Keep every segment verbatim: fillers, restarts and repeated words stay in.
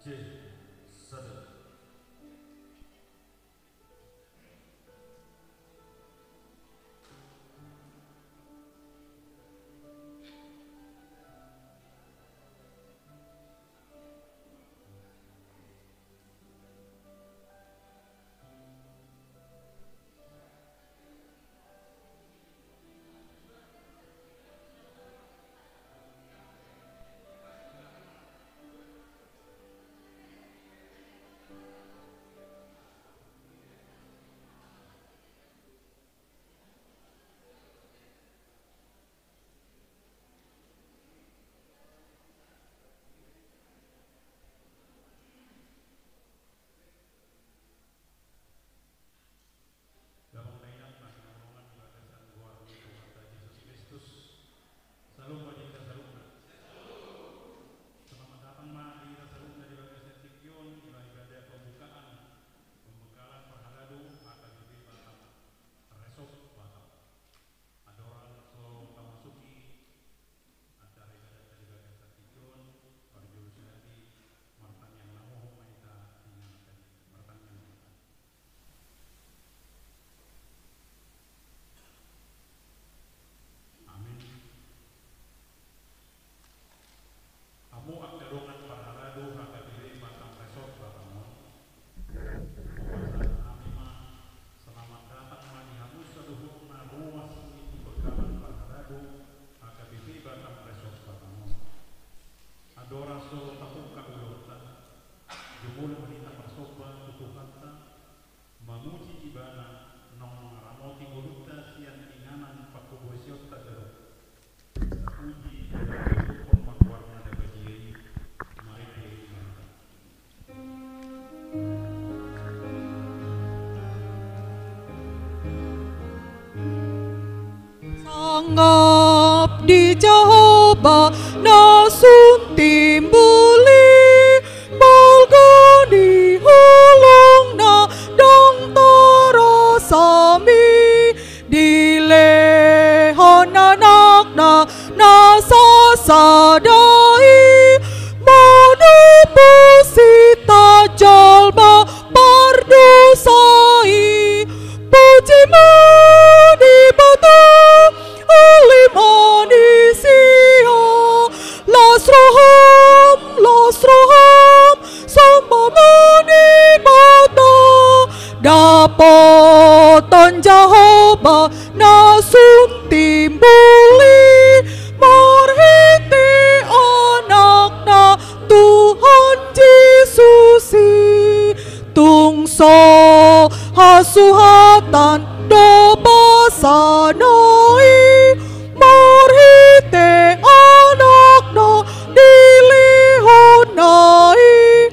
Sada. Damang dainang na hinaholongan di bagasan goar ni Tuhanta Jesus Kristus. Syalom ma di hita saluhutna. Selamat datang ma di hita saluhutna di bagasan tingki on, di ibadah pembukaan pembekalan parhalado H K B P Batam Resort Batam. Andorang so tamasuki acara ibadahta di bagasan tingki on, parjolo sahali martangiang na hohom ma hita di inganan. Martangiang ma hita. Amin. Hamu angka dongan parhalado H K B P Batam Resort Batam on, hupasahat hami ma selamat datang ma di hamu saluhutna ruas ni pembekalan parhalado H K B P Batam Resort Batam on. Andorang so tapungka ulaonta, jumolo ma hita marsomba tu Tuhanta, mamuji Ibana naung mangaramoti ngolunta sian inganan panghobasionta jolo. Puji, puji ma goarna na badia i, marende ma hita. Sangap di Jahowa na sun timbul i, balga ni holongna ndang tarasami, dilehon anakna na sasada i, manobus hita jolma pardosa i. Puji ma Debata, ale ma ni sia, las roham, las roham, somba ma Debata. Dapotan Jahowa na sun timbul i, marhite anakna Tuhan Jesus i. Tung so hasuhatan do basana i, marhite anakna dilehonna i.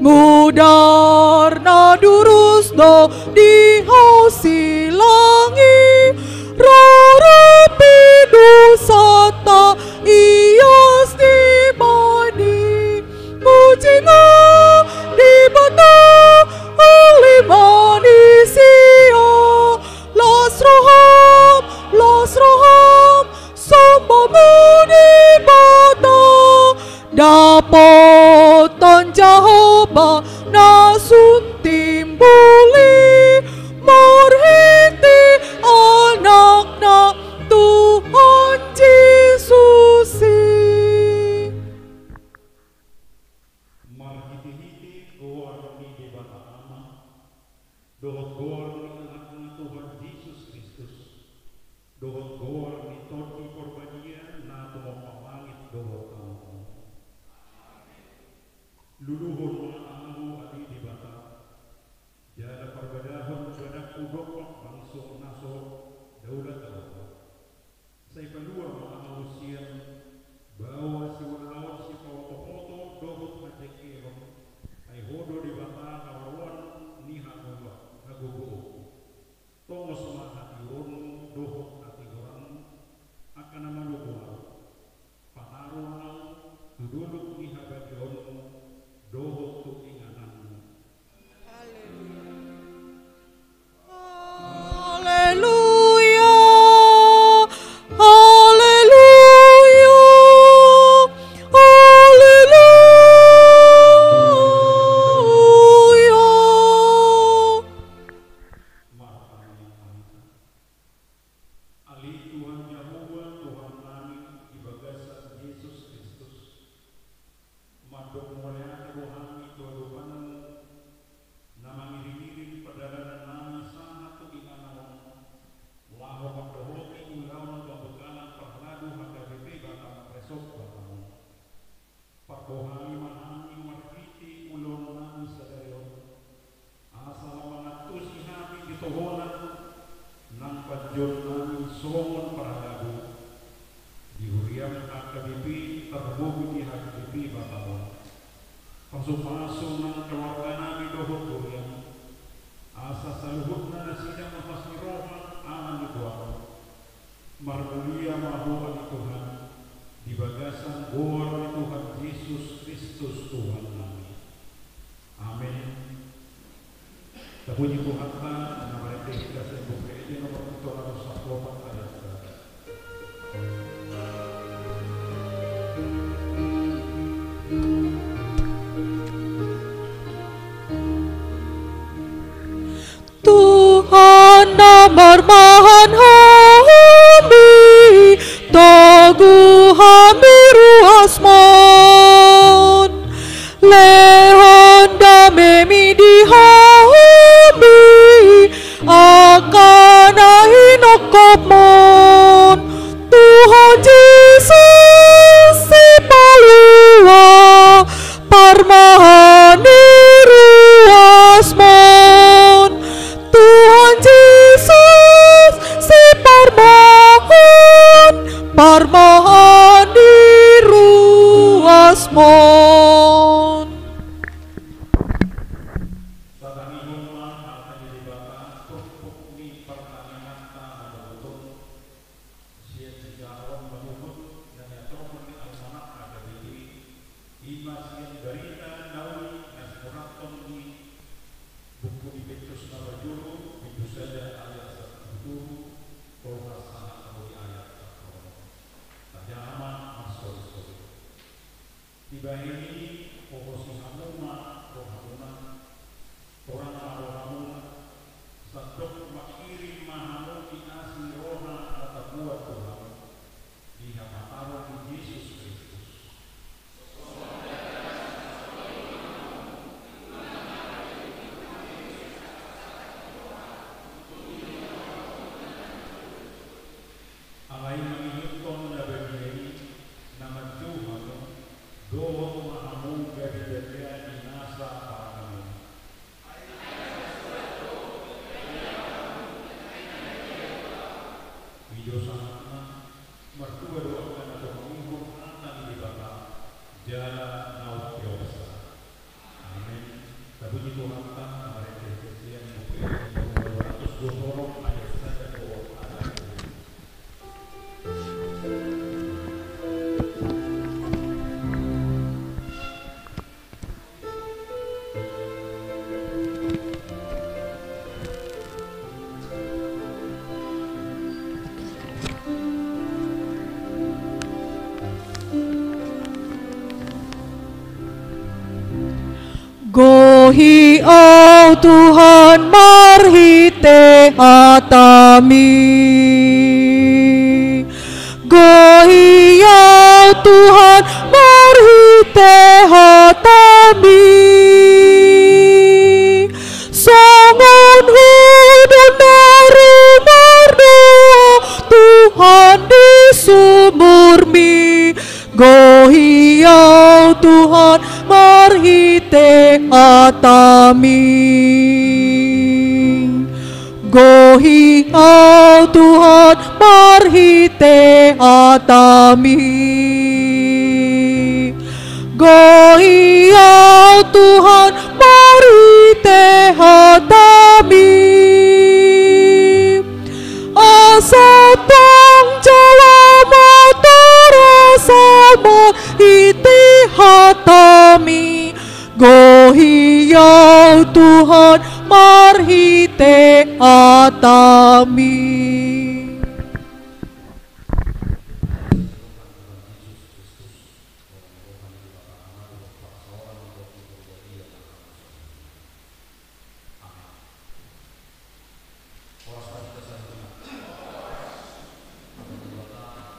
Mudar na durus do di hau silang i, rarapi dosanta ias di bani. Puji ma Debata, ale ma ni sia, las roham, las roham, somba ma Debata. Dapotan Jahowa na sun timbul i, marhite anakna Tuhan Jesus i. Marhitehite goar ni Debata Ama, dohot goar ni Anakna Tuhan Jesus Kristus, dohot goar ni Tondi Parbadia na tumompa langit dohot tano on. Luluhon ma ahu ale Debata, jala parbadahon badanku dompak bangso na so daulat Jahowa. Sai palua ma ahu sian baoa siulaon sipaotopoto dohot hajengkelon, ai Ho do Debata haroroan ni hagogoon. Tongos ma hatiuronmu dohot hatigoranmu, angka na manogu ahu. Pataru ma ahu tu dolok ni habadiaonmu dohot tu Rohani tu adopanmu, na mangiring-iring pardalanan nami sahat tu inganan on, laho mandohoti ulaon pambukaan parhalado H K B P Batam Resort Batam on. Parrohami ma hami marhite ulaon nami sadari on, asa lam mangantusi hami di tohonan nang panjouon nami songon parhalado di huriam H K B P, tarlumobi di H K B P Batam on. Pasupasu nang keluarga nami dohot huriam, asa saluhutna nasida marlas ni roha, Ama ni Tuhan. Marmulia ma Ho ale Tuhan, di bagasan goar ni Tuhan Jesus Kristus Tuhan nami. Amen. Tapuji Tuhanta, na marende hita sian Buku Ende nomor pitu ratus sampulu opat ayat sada. Tuhan na marmahan hami, togu hami ruasmon, lehon damemi di hami, angka na hinongkopmon. Tuhan Jesus Sipalua, parmahan ni ruasmon. Tuhan Jesus Siparmahan, parmahan ni ruasmon. Satangihon ma hata ni Debata, turpuk ni partangianganta na manggohi. Sian sijahaon manuhot na niaturhon ni almanak H K B P, i ma sian barita na uli na sinurathon di buku ni Petrus na parjolo, bindu sada ayat sampulu tolu, tolu sahat ro di ayat sampulu onom. Tajaha ma marsolisoli. Dibahen i, hohosi hamu ma rohamuna, torang ma rohamuna, sandok manghirim ma hamu di asi ni roha na tarbuat tu hamu, di hamatahon ni Jesus Kristus. Alai mangihuthon na badia i, na manjou hamu, dohot ma hamu gabe badia di nasa parange. I do sahatna, martua do angka na tumangihon hata ni Debata, jala na umpeopsa. Amen. Tapuji Tuhanta, na marende hita sian Buku Ende nomor dua ratus dua puluh onom ayat sada dohot ayat dua. Gohi au Tuhan marhite hataMi. Gohi au Tuhan marhite hataMi. Songon hudon na rumardoa Tuhan di sumurMi. Gohi au Tuhan marhite hataMi. Gohi au Tuhan marhite hataMi. Gohi au Tuhan marhite hataMi. Asa tong jala ma torasa marhite hataMi. Gohi au Tuhan marhite hataMi. Horas ma di hita saluhutna. Horas ma di hita saluhutna.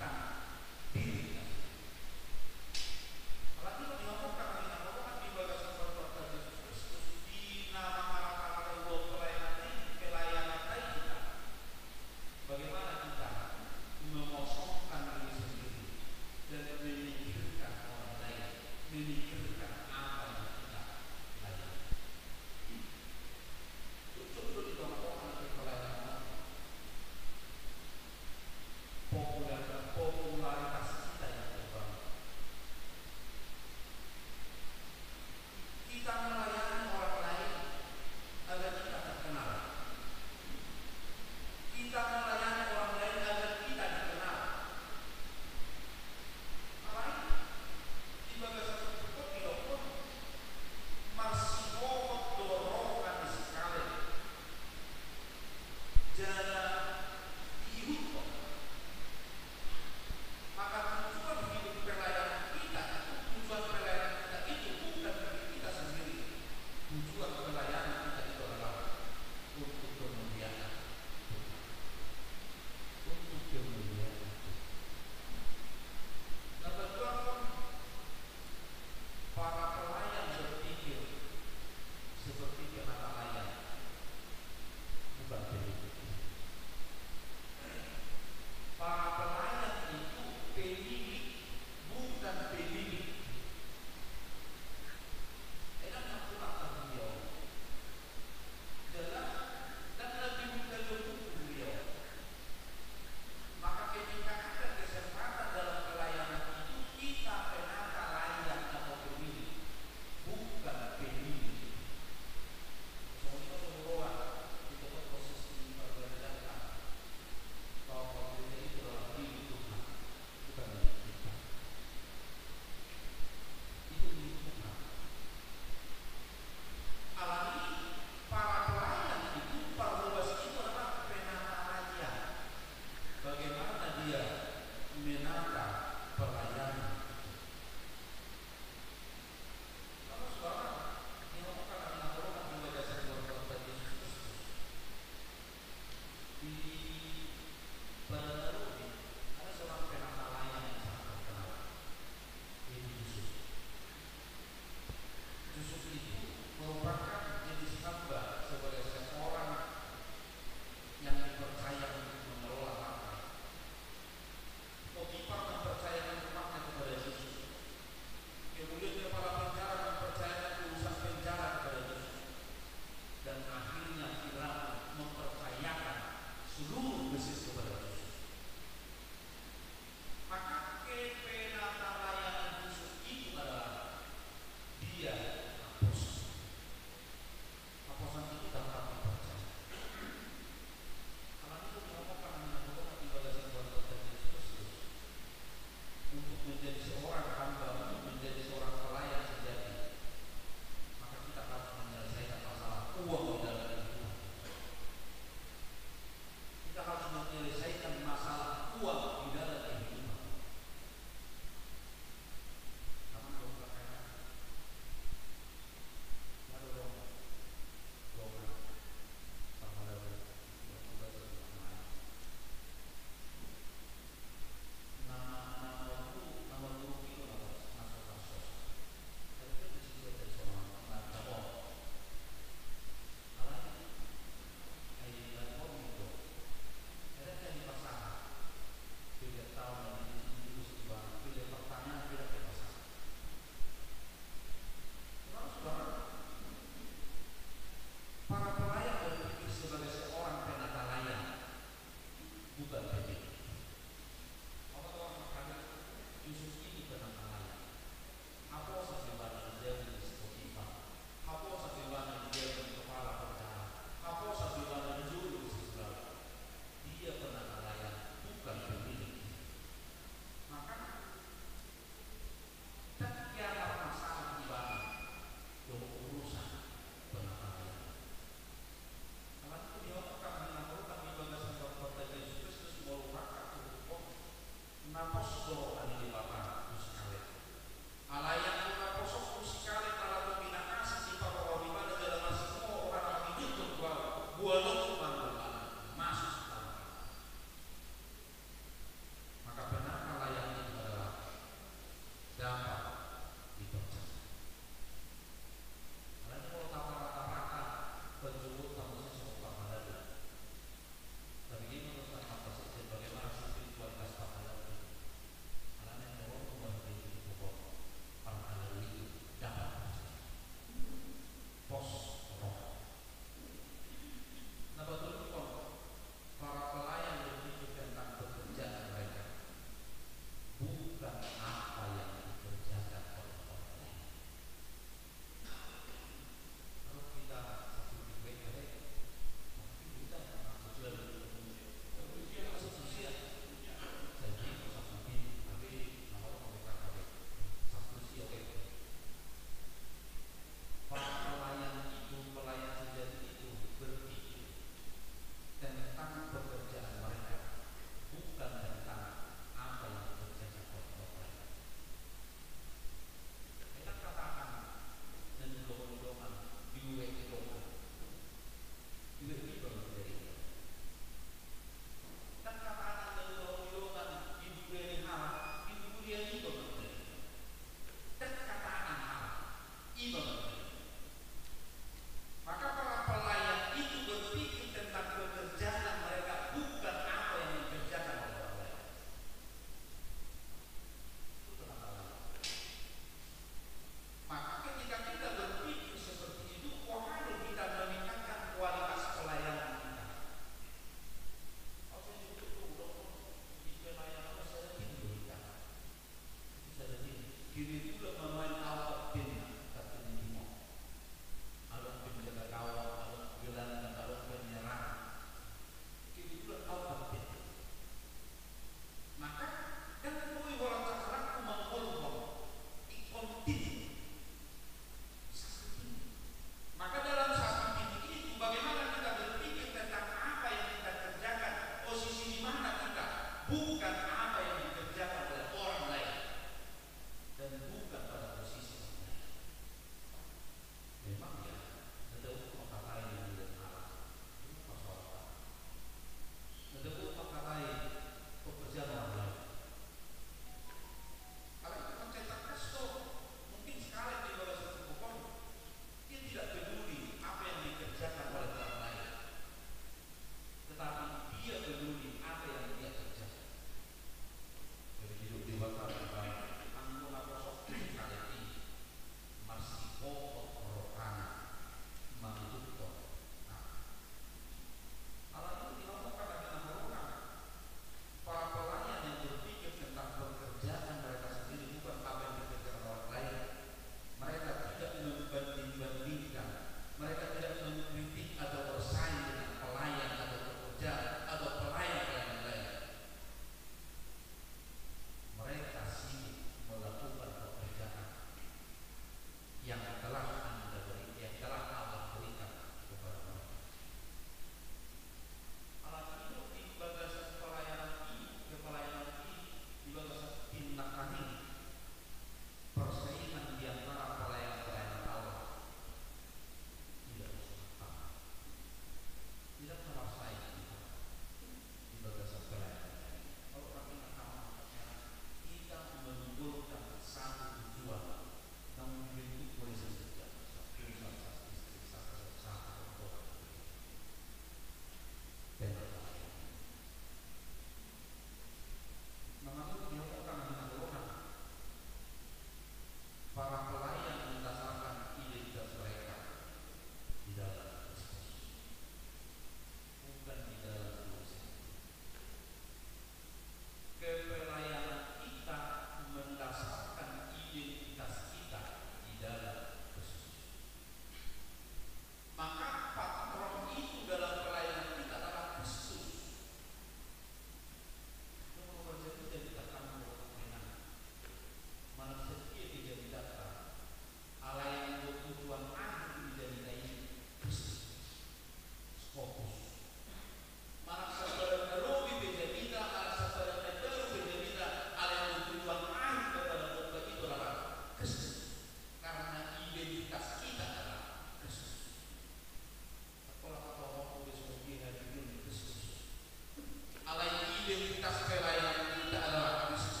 pelayanan kita adalah Kristus.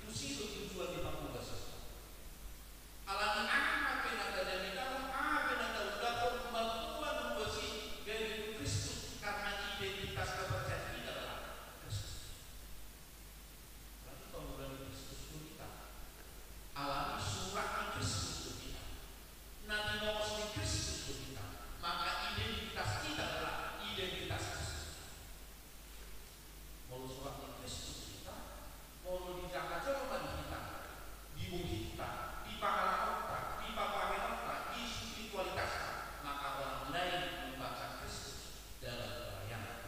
Tusi do tujuan ni panghobasan. Alani aha pe na tadangani, aha pe na taulahon, mamboan hobasan i gabe tu Kristus, karena identitas kepercayaan kita adalah Kristus. Berarti panghobasan ni Kristus tu hita. Alani surat ni Kristus tu hita. Na tinobus ni Kristus tu hita. Maka identitas kita adalah identitas Kristus. Molo surat ni Kristus hita, molo dijaha jolma di hita, di bohinta, di pangalamonta, di pabahenonta, di spiritualitasna, maka orang lain membaca Kristus dalam pelayanan.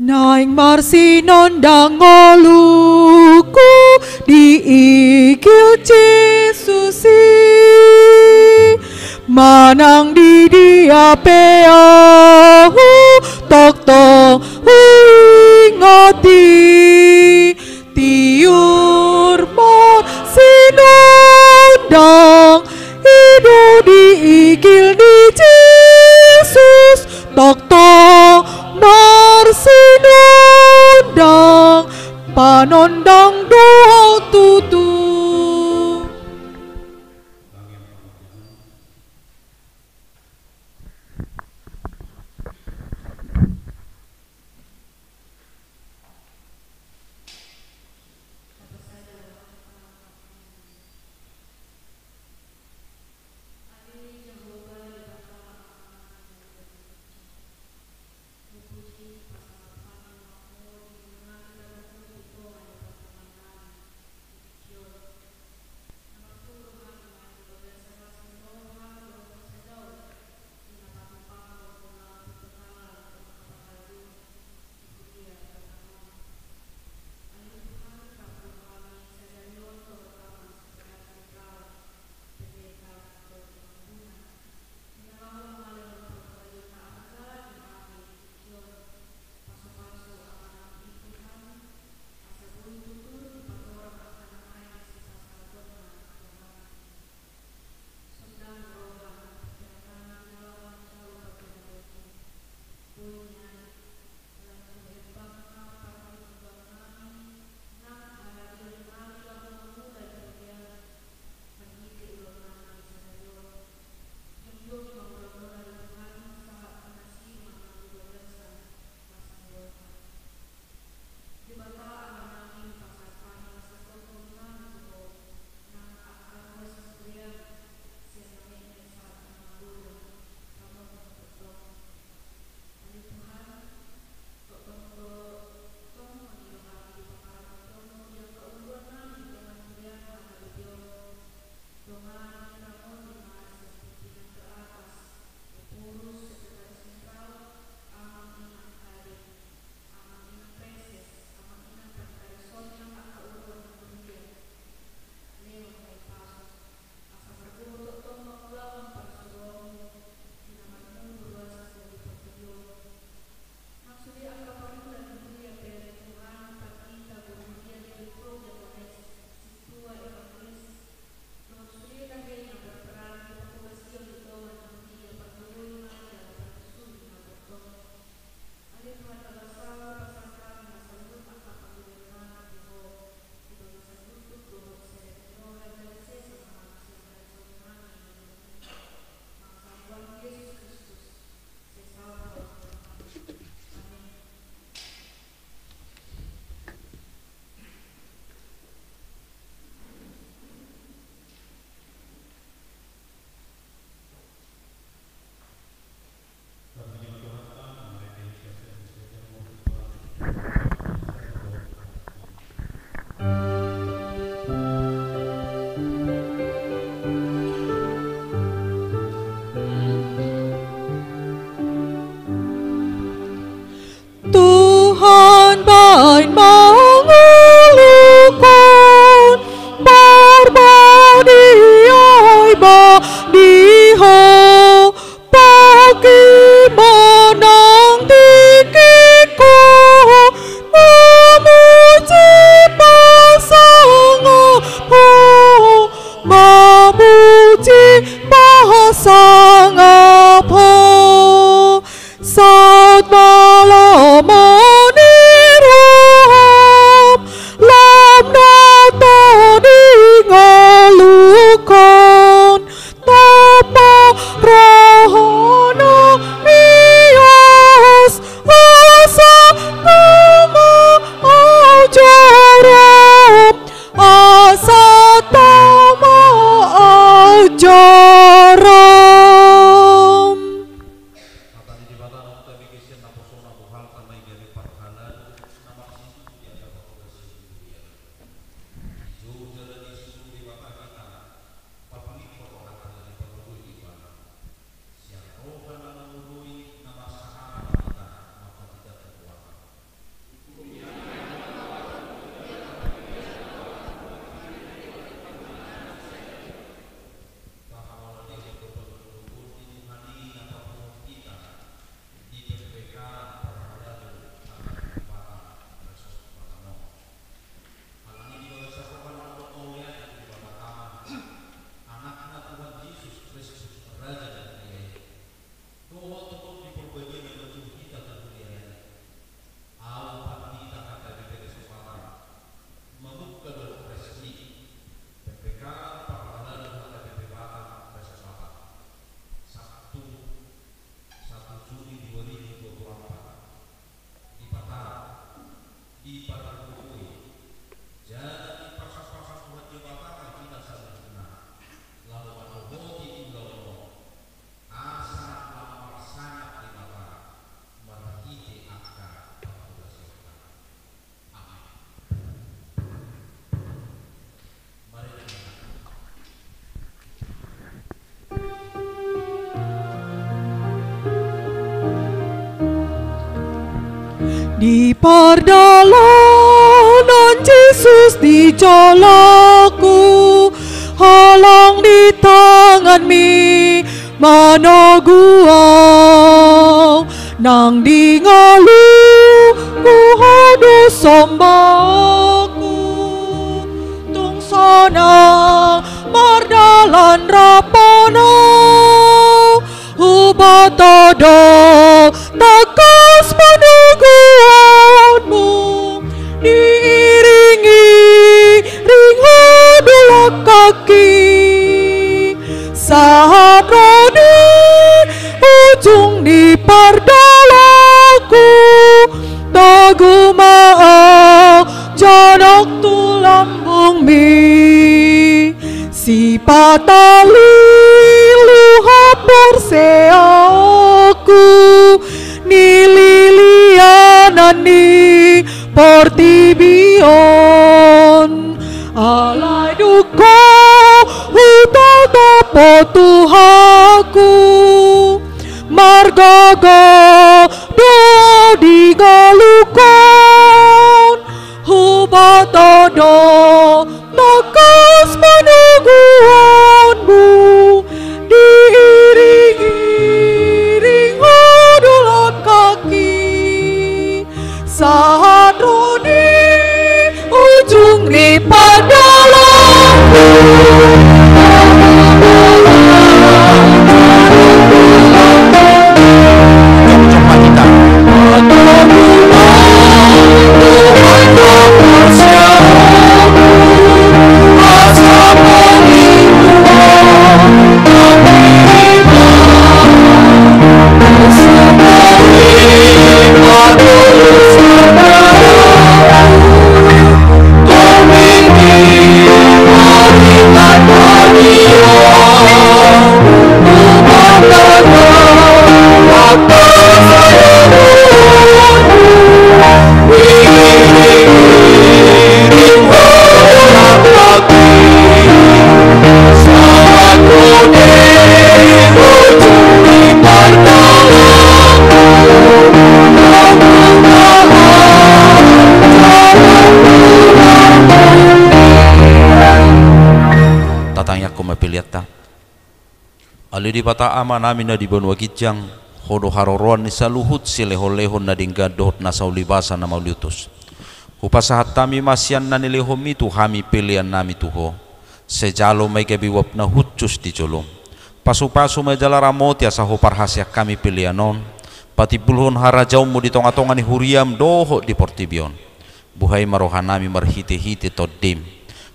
Naeng marsinondang ngolungku di igil Jesus i. Manang di dia pe ahu tongtong huingot i. Tiur marsinondang i do di igil ni Jesus, tongtong marsinondang, panondang do ahu tutu. Sondang roha pikiran nami laho manjalo panggoneanMu. Boi nian, ala tu hembangna parlinggoman nami, nang haradeon nami laho mangula di robean, marhite ulaon nami sadari on. Jongjong ma ulaonMu ale Tuhan, sahat manasi ma nang tu bagasan hasangapon. Debata Amanami, pasahat hami ma sandok ngolu nami tu Ho, nang angka ruas ni robean, sian na metmet sahat na manggoda, ramoti ma tongtong. Ale Tuhan, tongtong do tong mangido hami di pangarantoanMu di angka ulaon nami di tonga ni robean na gabe on. Dongani, ramoti ma sian pimpinan teratas, Ephorus, Sekretaris Jenderal, Amang Iman Kadek, Amang Iman Praeses, Amang Iman Pantarisonnya, angka ulaon na huria. Lehon ma i pasu, asa margogo tongtong mangulahon parsuruonMu, di na marnundur ruas ni portibi on. Nang sude angka pangula ni huria pe ale Tuhan, Pandita Guru Huria Levi Paul Diakones, Sintua Evangelis, dohot sude tahe na berperan di panghobasion di tonga ni huria, pargogoi ma jala partusuri ma tongtong. Ale Tuhan na losa, pasahat hami ma saluhut angka panggulian nami tu Ho, di bagasan unduk dohot serep ni roha jala sesa ma sian hajolmaon nami. Marsamuan Jesus Kristus. Tuhan, baen ma ngolungkon, parbadia i ba di Ho, panggi ma nang tingkingku, mamuji pasangap Ho, mamuji pasangap Ho. Saut ma lomo ni roham, lam na tading ngolungkon, tompa roha na ias, asa tama au jorom, asa tama au jorom. Hata ni Debata na umta bege sian naposona, bohalta ma i gabe parhalado na marsitutu di angka parhobas ni huria. Dijou jala dijou Debata hita, papulinghon rohanta jala pagogoi Ibana. Sian roha na mangoloi na marsaharan hita manghatindangkon goarna. Di pardalanan Jesus di jolongku, holan di tanganMi manogu ahu, nang di ngolungku Ho do sombaonku. Tung sonang mardalan rap Ho, huboto do tangkas panoguonMu, diiring-iring Ho do langkangki, sahat ro di ujung ni pardalanan. Togu ma ahu jonok tu lambungMi. Sipata lilu haporseaonku, nililianan ni portibi on. Alai dung Ho hutatap, o Tuhanku, margogo do ahu di ngolungkon. Huboto do tangkas panoguonMu, diiring-iring Ho do langkangki, sahat ro di ujung ni pardalanan. Tatangiangkon ma peleanta. Ale Debata Amanami na di banua ginjang, Ho do haroroan ni saluhut silehonlehon na denggan dohot na saulibasa na mauliutus. Hupasahat hami ma sian na nilehonMi tu hami peleannami tu Ho. Sai jalo ma i gabe uap na hushus di jolom. Pasupasu ma i jala ramoti asa Ho parhaseang hami pelean on, patimbulhon harajaonMu di tongatonga ni huriaM dohot di portibi on. Buhai ma rohanami marhitehite TondiM,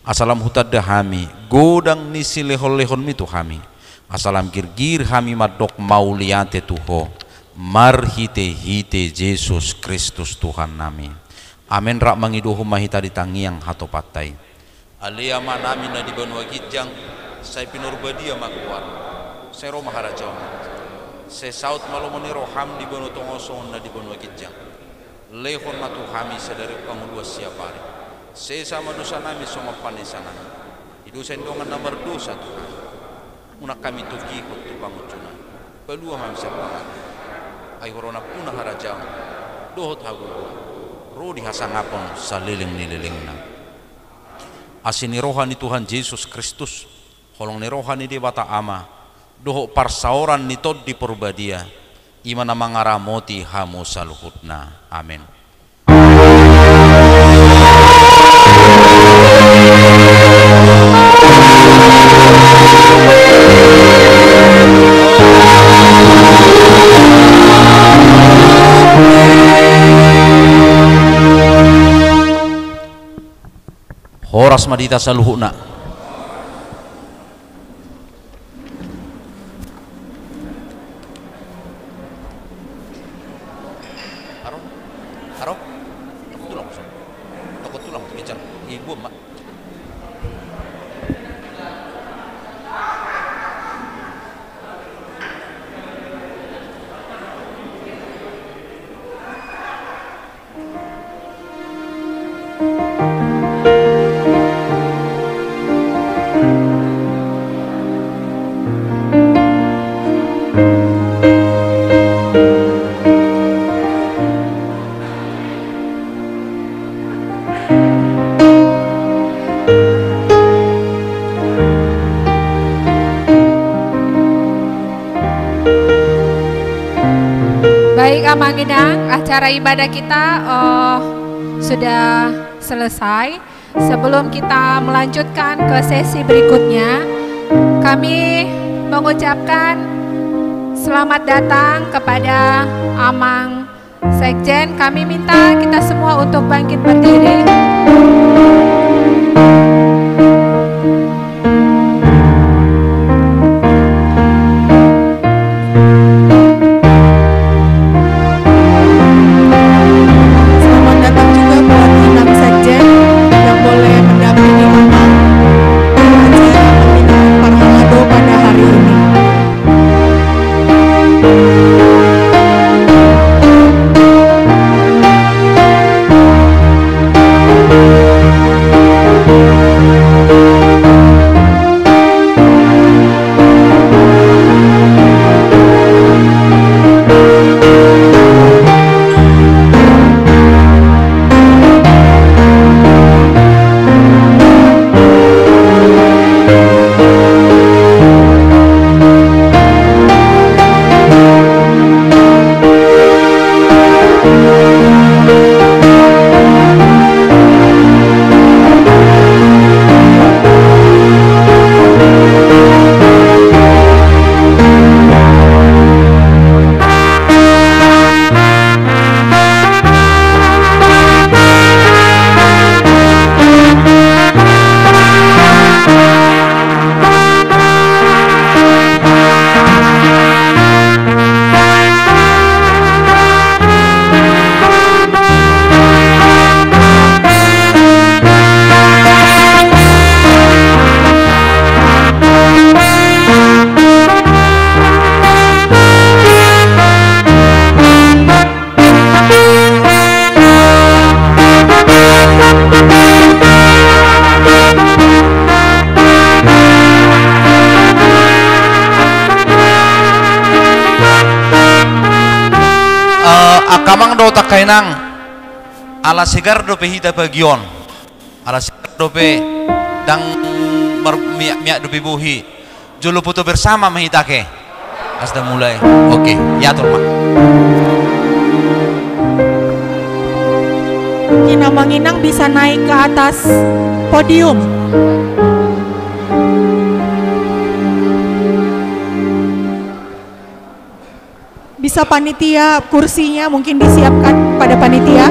asa lam hutanda hami godang ni silehonlehonMi tu hami, asa lam girgir hami mandok mauliate tu Ho, marhitehite Jesus Kristus Tuhannami. Amen. Rap mangidohon ma hita di tangiang hatopanta i. Ale Amanami na di banua ginjang, sai pinarbadia ma goarMu, sai ro ma harajaonMu, sai saut ma lomo ni rohaM di banua tonga on songon na di banua ginjang. Lehon ma tu hami sadari on hangoluan siapari. Sesa ma dosanami songon panesanami di dosa ni dongan na mardosa tu hami. Unang hami togihon tu pangunjunan. Palua ma hami sian pangago. Ai Ho do nampuna harajaon dohot hagogoon, ro di hasangapon saleleng ni lelengna. Asi ni roha ni Tuhan Jesus Kristus, holong ni roha ni Debata Ama, dohot parsaoran ni Tondi Parbadia, i ma na mangaramoti hamu saluhutna. Amen. Horas ma di hita saluhutna. Aro, aro, toko tulang, toko tulang, kejar, ibu, Mak. Amang Inang, acara ibadah kita, eh, sudah selesai. Sebelum kita melanjutkan ke sesi berikutnya, kami mengucapkan selamat datang kepada Amang Sekjen. Kami minta kita semua untuk bangkit berdiri. Selamat datang juga buat Inang Sekjen yang boleh mendampingi Amang di acara pembinaan Parhalado pada hari ini. Eh, angka amang dohot angka inang, ala segar dope hita pagi on, ala segar dope, ndang mar-, miak-miak dope bohi. Jolo foto bersama ma hita ke. As da mulai. Oke, iatur ma. Mungkin amang inang bisa naik ke atas podium. Bisa panitia kursinya mungkin disiapkan pada panitia.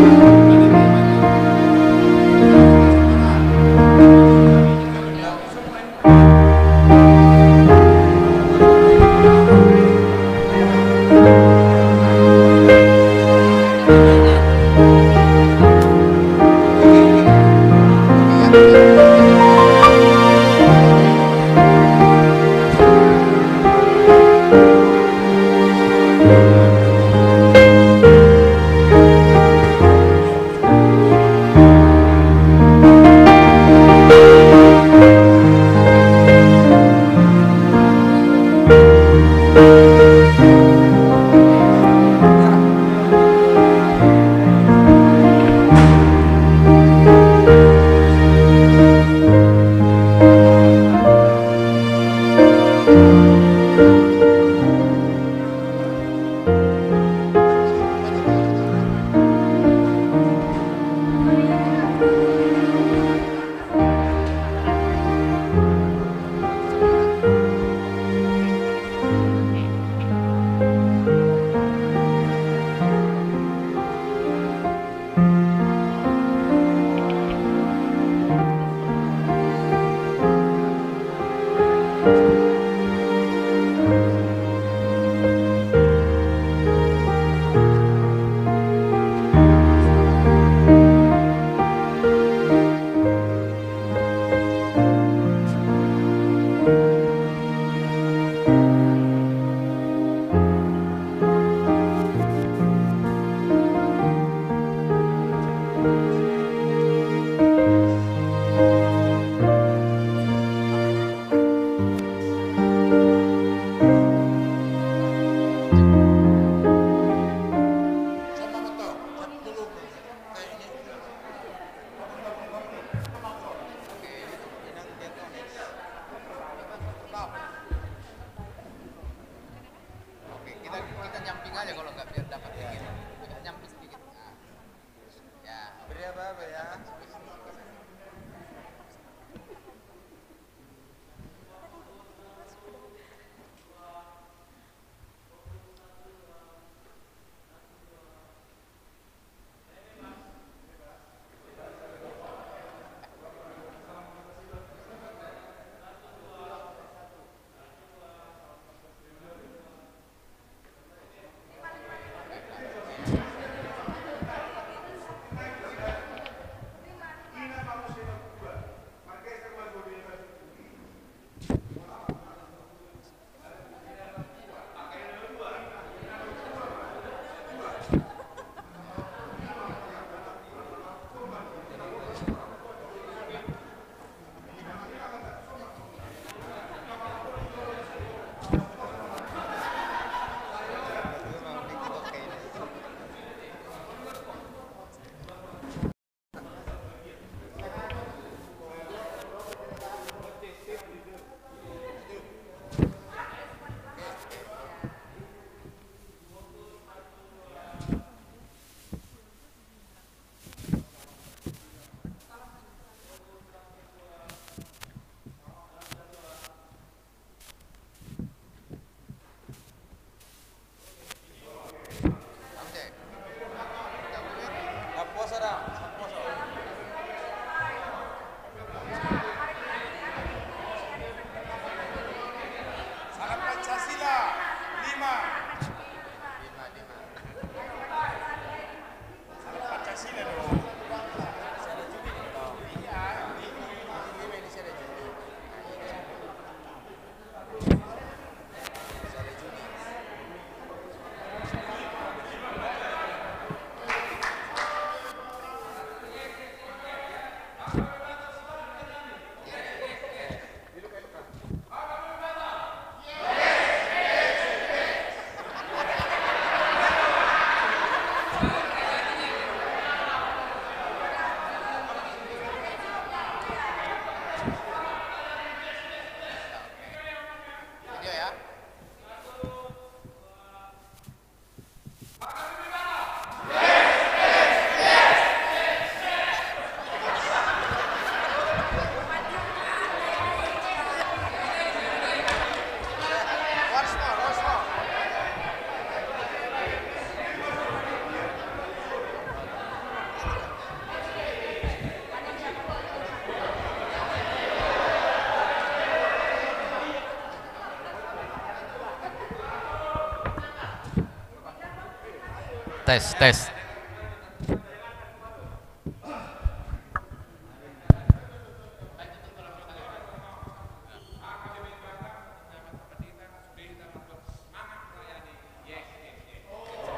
Tes, tes.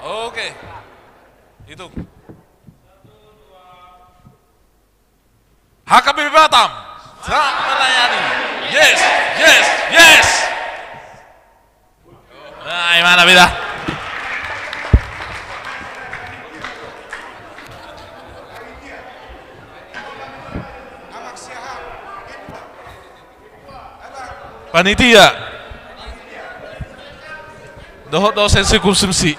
Oke. Itu. H K B P Batam. Selamat melayani. Yes, yes, yes. Nah, gimana beda? Panitia. Dohot dosen si konsumsi.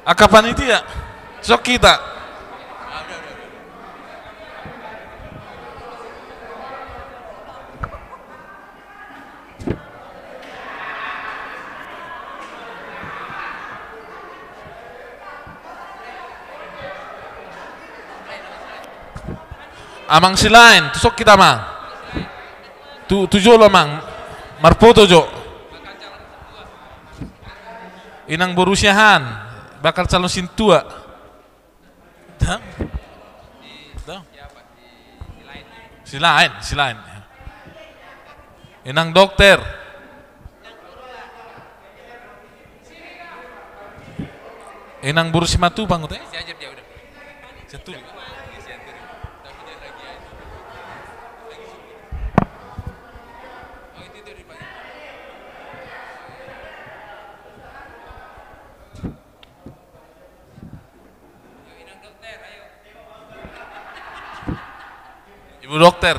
Angka panitia, sok hita. Amang Silaen, tu sok hita ma. Tu, tu jolo amang, marpoto jo. Inang boru Siahaan, bakal calon sintua. Dah? Dah? Silaen, Silaen. Inang dokter. Inang boru Simatupang, ute? Sianturi. Ibu dokter.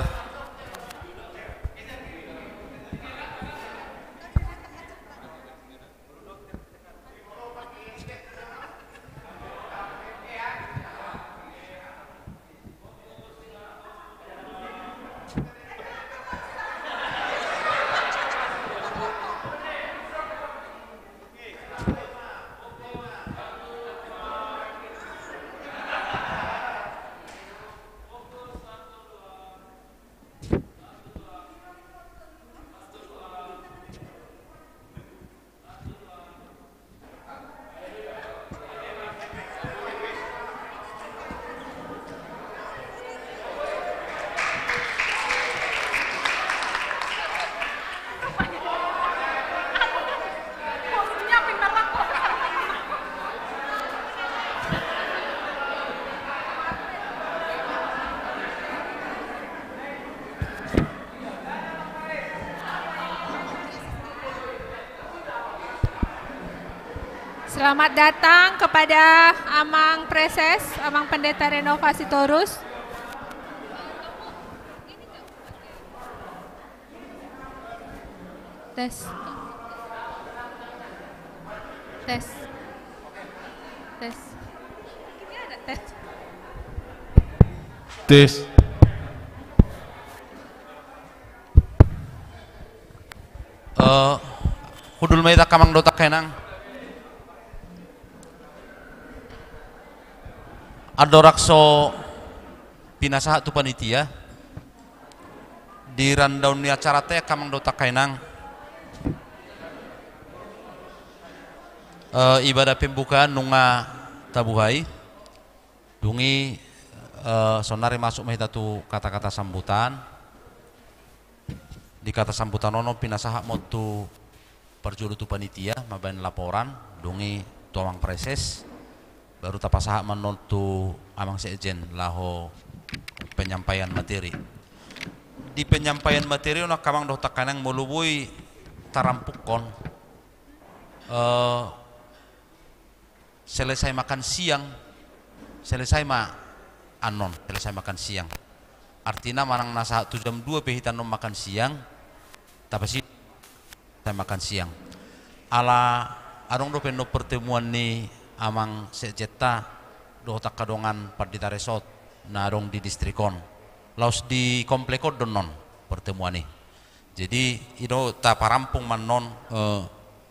Selamat datang kepada Amang Praeses, Amang Pendeta Renova Sitorus. Tes. Tes. Tes. Tes. Eh, hundul ma hita angka amang dohot angka inang. Andorang so pinasahat tu panitia, di rundown ni acaranta i angka amang dohot angka inang, eh, ibadah pembukaan nunga tabuhai. Dung i, eh, saonari masuk ma hita tu kata-kata sambutan. Di kata sambutan on, on pinasahat ma on tu parjolo tu panitia mambaen laporan, dung i tu Amang Praeses, baru tapasahat ma annon tu Amang Sekjen laho penyampaian materi. Di penyampaian materi on angka amang dohot angka inang, molo boi tarampunghon, eh, selesai makan siang, selesai ma annon, selesai makan siang. Artina manang na sahat tu jam dua pe hita annon makan siang, tapasidohot selesai makan siang. Ala adong dope annon pertemuan ni Amang Sekjenta dohot angka dongan pandita resort na adong di distrik on. Laos di komplek on do annon pertemuan i. Jadi, i do taparampung ma annon, eh,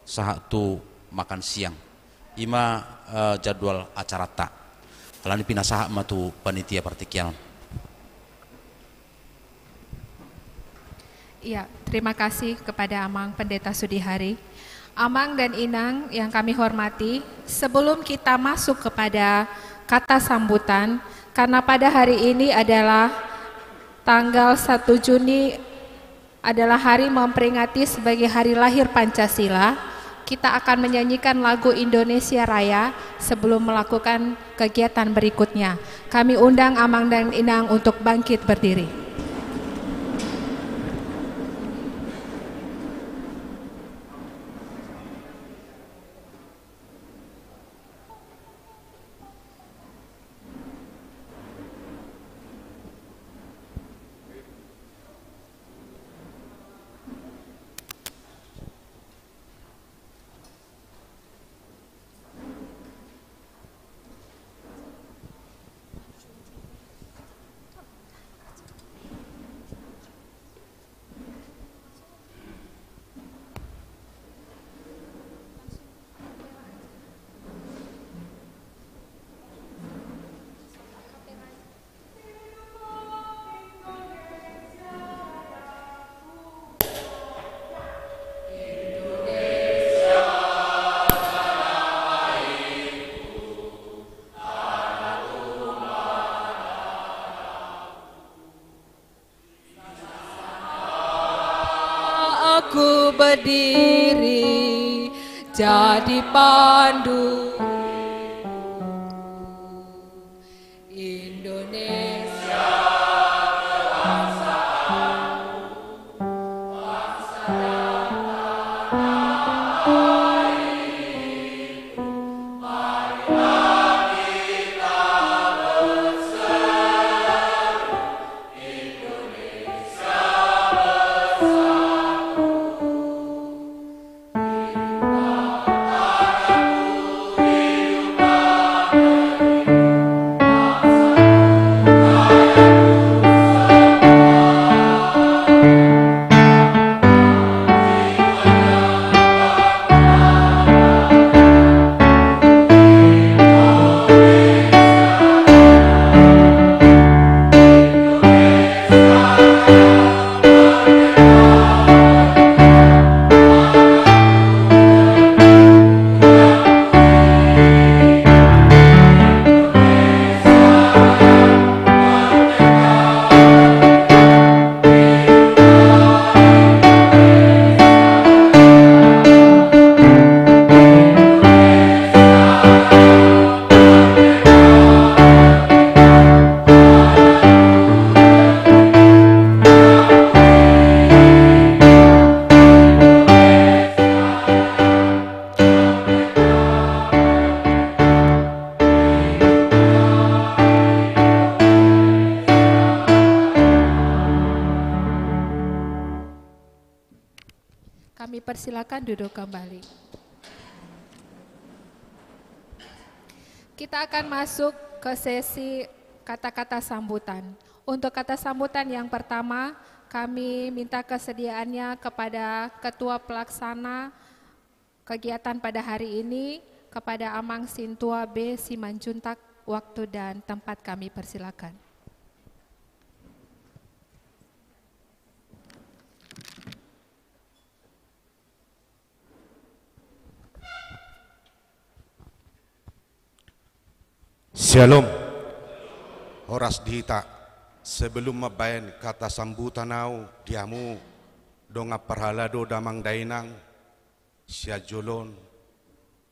sahat tu makan siang. I ma, eh, jadwal acaranta. Alani pinasahat ma tu panitia partingkian on. Ya, terima kasih kepada Amang Pendeta Sudihari. Amang dan Inang yang kami hormati, sebelum kita masuk kepada kata sambutan, karena pada hari ini adalah tanggal satu Juni, adalah hari memperingati sebagai hari lahir Pancasila, kita akan menyanyikan lagu Indonesia Raya sebelum melakukan kegiatan berikutnya. Kami undang Amang dan Inang untuk bangkit berdiri. Aku berdiri jadi pandu Indonesia. Kami persilakan duduk kembali. Kita akan masuk ke sesi kata-kata sambutan. Untuk kata sambutan yang pertama, kami minta kesediaannya kepada Ketua Pelaksana kegiatan pada hari ini, kepada Amang Sintua B Simanjuntak. Waktu dan tempat kami persilakan. Syalom. Horas di hita. Sebelum mambaen kata sambutan ahu di hamu dongan parhalado, damang dainang, sian jolo on,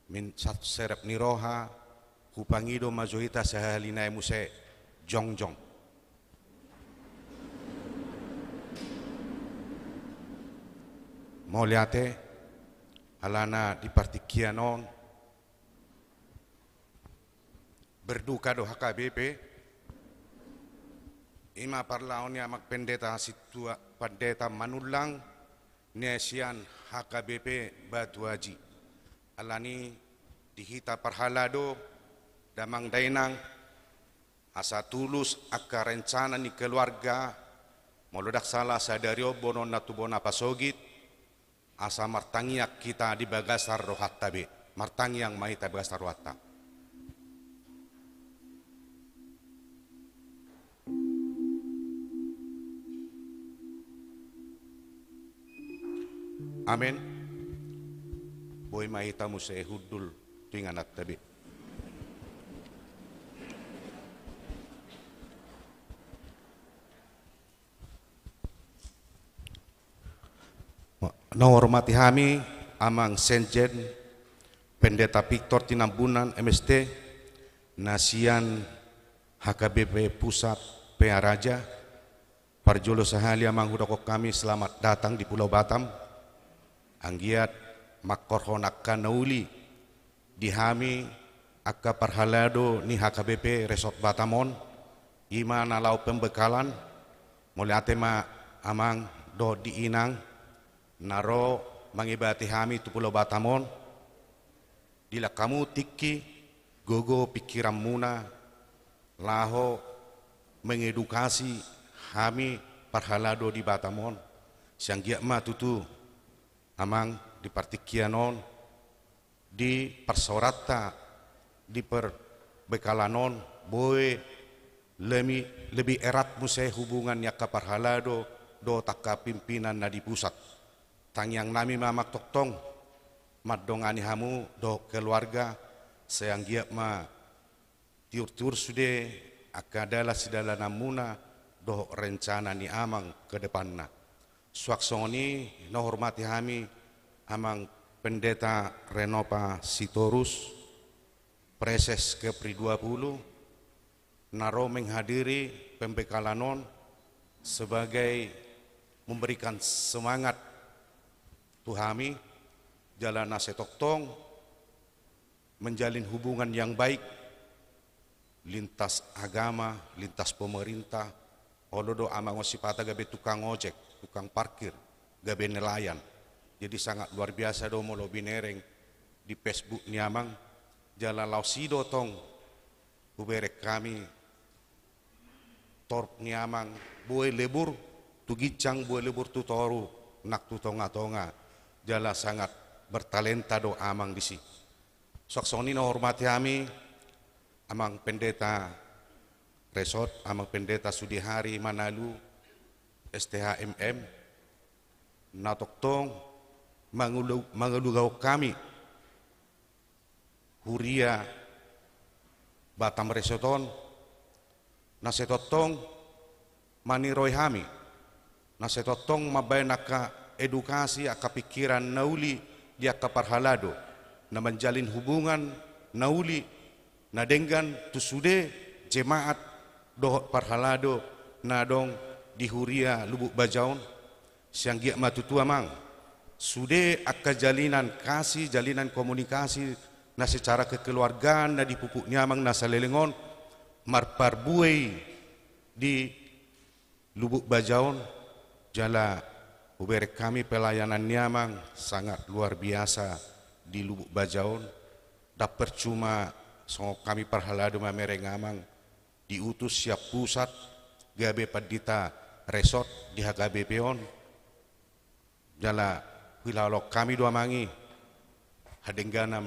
min-, sa-, serep ni roha, hupangido ma jo hita sahali nai muse jongjong. Mauliate, alana di partingkian on berduka do H K B P, ima parlahon ni Amang Pendeta Sintua, Pendeta Manullang, na sian H K B P Batu Aji. Alani di hita parhalado, damang dainang, asa tulus angka rencana ni keluarga, molo ndang sala sadari on boanonna tu bona pasogit, asa martangiang hita di bagasan rohanta be. Martangiang ma hita di bagasan rohanta. Amen. Boi ma hita muse hundul tu ingananta be. Na hormati hami Amang Sekjen Pendeta Victor Tinambunan, M S T, na sian H K B P Pusat Pearaja. Parjolo sahali Amang hudokhon hami selamat datang di Pulau Batam. Anggiat manghorhon angka na uli di hami angka parhalado ni H K B P Resort Batam on, i ma na laho pembekalan. Mauliate ma Amang dohot di Inang na ro mangibati hami tu Pulau Batam on. Dilehon hamu tingki, gogo, pingkiranmuna laho mengedukasi hami parhalado di Batam on. Sai anggiat ma tutu Amang di partingkian on, di parsaoranta, di parbekalan on, boi lemi-, lebih erat muse hubungan ni angka parhalado dohot angka pimpinan na di pusat. Tangiangnami ma Amang tongtong mandongani hamu dohot keluarga, sai anggiat ma tiur-tiur sude angka dalan sidalananmuna dohot rencana ni Amang ke depanna. Suang songon i na hormati hami Amang Pendeta Renopa Sitorus, Praeses Kepri dua puluh, na ro menghadiri pembekalan on sebagai memberikan semangat tu hami, jala na sai tongtong menjalin hubungan yang baik, lintas agama, lintas pemerintah. Olo do Amang on sipata gabe tukang ojek, tukang parkir, gabe nelayan. Jadi sangat luar biasa do molo binereng di Facebook ni Amang, jala laos i do tong hubereng hami torop ni Amang, boi lebur tu ginjang, boi lebur tu toru, nang tu tonga-tonga, jala sangat bertalenta do Amang disi. Suang songon i na hormati hami Amang Pendeta Resort, Amang Pendeta Sudihari Manalu, S T H M M, na tongtong mangulu-, mangalugahon hami huria Batam Resort on, na sai tongtong maniroi hami, na sai tongtong mambahen angka edukasi, angka pingkiran na uli di angka parhalado, na manjalin hubungan na uli, na denggan tu sude jemaat dohot parhalado na adong di huria Lubuk Baja on. Sai anggiat ma tutu Amang, sude angka jalinan kasih, jalinan komunikasi na secara kekeluargaan na di pupuk ni Amang na saleleng on marparbue i di Lubuk Baja on, jala hubereng hami pelayanan ni Amang sangat luar biasa di Lubuk Baja on. Ndang percuma songon hami parhalado mamereng Amang, diutus sian pusat gabe pandita resort di H K B P on. Jala huilalok hami do Amang i hadengganan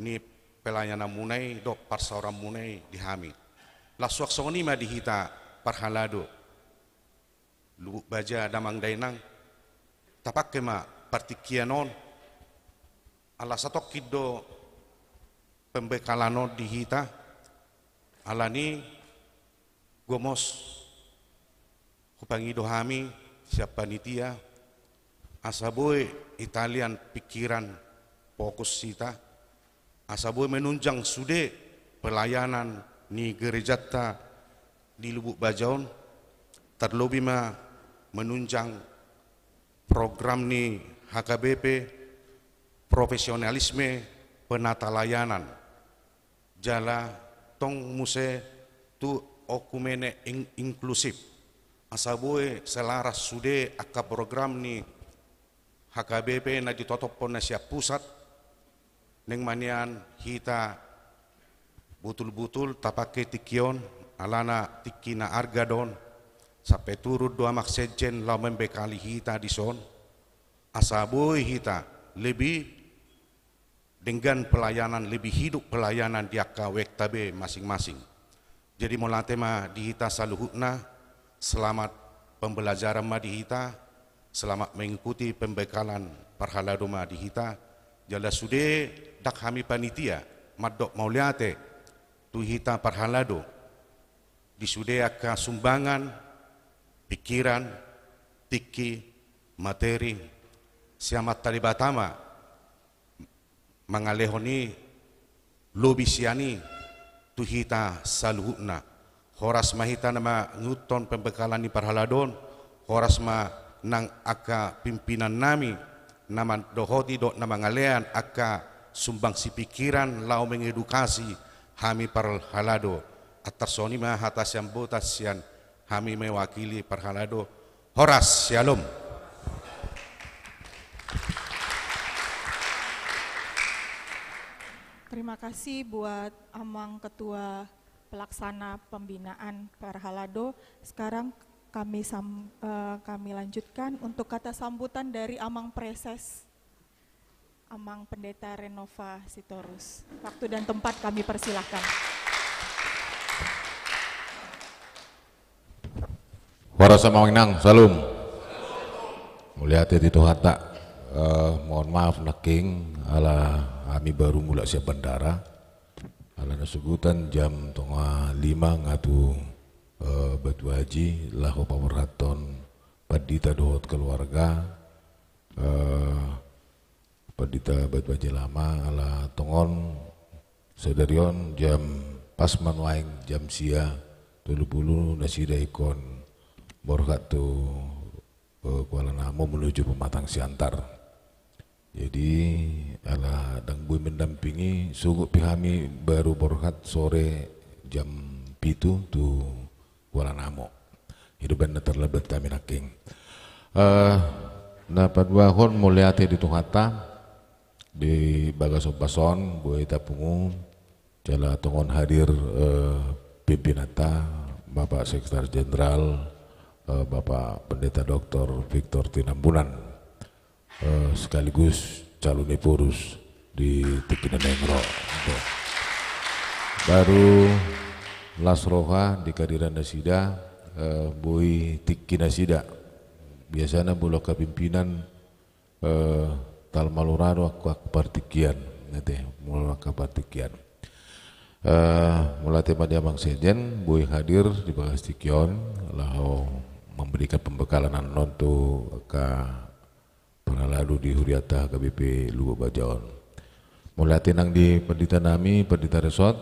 ni pelayananmuna i dohot parsaoranmuna i di hami. Laos suang songon i ma di hita parhalado Lubuk Baja, Damang Dainang, tapangke ma partingkian on, ala satongkin do pembekalan on di hita. Alani gomos hupangido hami sian panitia, asa boi italian pingkiran, fokus hita, asa boi menunjang sude pelayanan ni gerejanta di Lubuk Baja on, tarlobi ma menunjang program ni H K B P, profesionalisme penata layanan, jala tong muse tu okumene in-, inklusif, asa boi selaras sude angka program ni H K B P na ditotophon na sian pusat. Naeng ma nian hita butul-butul tapangke tingki on, alana tingki na arga do on, sampe turun do Amang Sekjen laho membekali hita dison, asa boi hita lebih denggan pelayanan, lebih hidup pelayanan di angka wekta be masing-masing. Jadi mauliate ma di hita saluhutna, selamat pembelajaran ma di hita, Selamat mengikuti pembekalan parhalado ma di hita. Jala sude ndang hami panitia mandok mauliate tu hita parhalado di sude angka sumbangan, pikiran, tingki, materi, sian Amanta Debata ma mangalehon i lobi sian i tu hita saluhutna. Horas ma hita na mangihuthon pembekalan ni parhalado on, horas ma nang angka pimpinan nami na mandohoti dohot na mangalean angka sumbangsi pikiran laho mengedukasi hami parhalado. Antar songon i ma hata sian botas sian hami mewakili parhalado. Horas, syalom. Terima kasih buat Amang Ketua Pelaksana Pembinaan Parhalado. Sekarang kami sam- eh, kami lanjutkan untuk kata sambutan dari Amang Preses, Amang Pendeta Renova Sitorus. Waktu dan tempat kami persilahkan. Horas Amang Inang, syalom. Mauliate di Tuhanta. Eh, mohon maaf nangkin ala hami baru mulak sian bandara. Ala na sogot jam tonga lima nga tu eh, Batu Aji laho paborhathon pandita dohot keluarga. Eh, Pandita Batu Aji Lama, ala tongon sadari on jam pas ma nuaeng jam sia tolu pulu nasida ingkon borhat tu eh, Kuala Namu menuju Pematang Siantar. Jadi ala ndang boi mendampingi, sogot pe hami baru borhat sore jam pitu tu Kuala Namu. I do umbahen na tarlambat hami nangkin. Eh, na paduahon mauliate di Tuhanta, di bagas ombas on boi tapungu jala tongon hadir eh, pimpinanta, Bapak Sekretaris Jenderal, eh, Bapak Pendeta Doktor Victor Tinambunan, eh, sekaligus calon Ephorus di tingki na naeng ro. Baru las roha di kehadiran nasida, eh, boi tingki nasida. Biasana molo angka pimpinan eh, tal malura do angka partingkian, ate, molo angka partingkian. Eh, mauliate ma di Amang Sekjen boi hadir di bagas tingki on laho memberikan pembekalan annon tu angka parhalado di huriata H K B P Luwu Bajaon. Mauliate nang di pandita nami, Pandita Resot,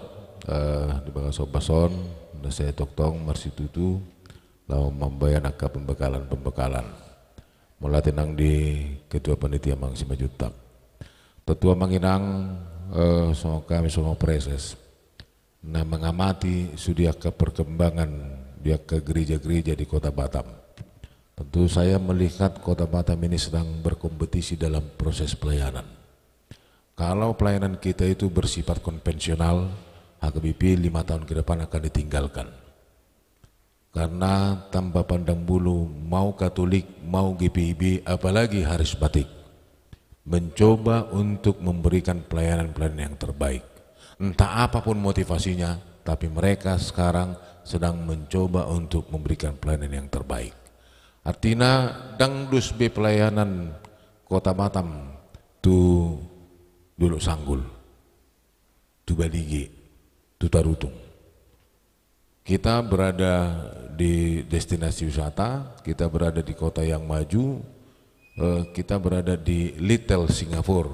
eh, di bagas ombas on na sai tongtong marsitutu laho mambahen angka pembekalan-pembekalan. Mauliate nang di Ketua Panitia Amang Simanjuntak. Tontu Amang Inang, eh, songon hami songon Preses na mengamati sude angka perkembangan di angka gereja-gereja di Kota Batam. Tentu saya melihat Kota Batam ini sedang berkompetisi dalam proses pelayanan. Kalau pelayanan kita itu bersifat konvensional, H K B P lima tahun ke depan akan ditinggalkan. Karena tanpa pandang bulu, mau Katolik, mau G P I B, apalagi harismatik, mencoba untuk memberikan pelayanan-pelayanan yang terbaik. Entah apapun motivasinya, tapi mereka sekarang sedang mencoba untuk memberikan pelayanan yang terbaik. Artina, ndang dos be pelayanan Kota Batam tu Dolok Sanggul, tu Balige, tu Tarutung. Kita berada di destinasi wisata, kita berada di kota yang maju, eh, kita berada di Little Singapore.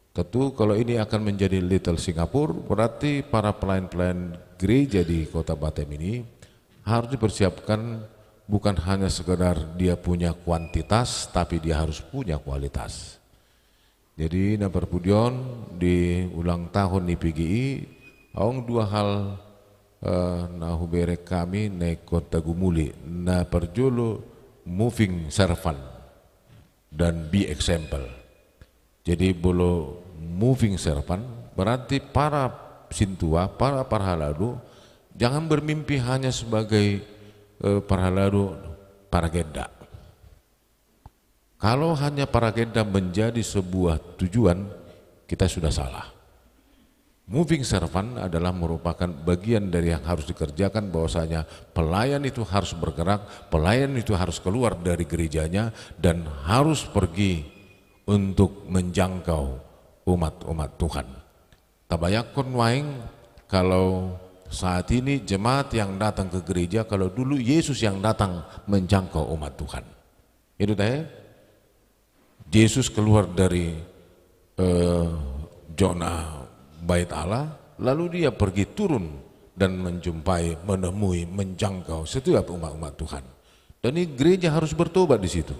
Tentu kalau ini akan menjadi Little Singapore, berarti para pelayan-pelayan gereja di Kota Batam ini harus dipersiapkan bukan hanya sekedar dia punya kuantitas, tapi dia harus punya kualitas. Jadi na parpudi on di ulang tahun ni P G I, adong dua hal, eh, na hubereng hami na ingkon tagumuli. Na parjolo, moving servant dan be example. Jadi molo moving servant berarti para sintua, para parhalado, jangan bermimpi hanya sebagai, eh, parhalado paragenda. Kalau hanya paragenda menjadi sebuah tujuan, kita sudah salah. Moving servant adalah merupakan bagian dari yang harus dikerjakan, bahwasanya pelayan itu harus bergerak, pelayan itu harus keluar dari gerejanya dan harus pergi untuk menjangkau umat-umat Tuhan. Tabayangkon nuaeng kalau saat ini jemaat yang datang ke gereja, kalau dulu Yesus yang datang menjangkau umat Tuhan. Itu teh, Yesus keluar dari eh, zona bait Allah, lalu dia pergi turun dan menjumpai, menemui, menjangkau setiap umat-umat Tuhan. Dan ini gereja harus bertobat di situ.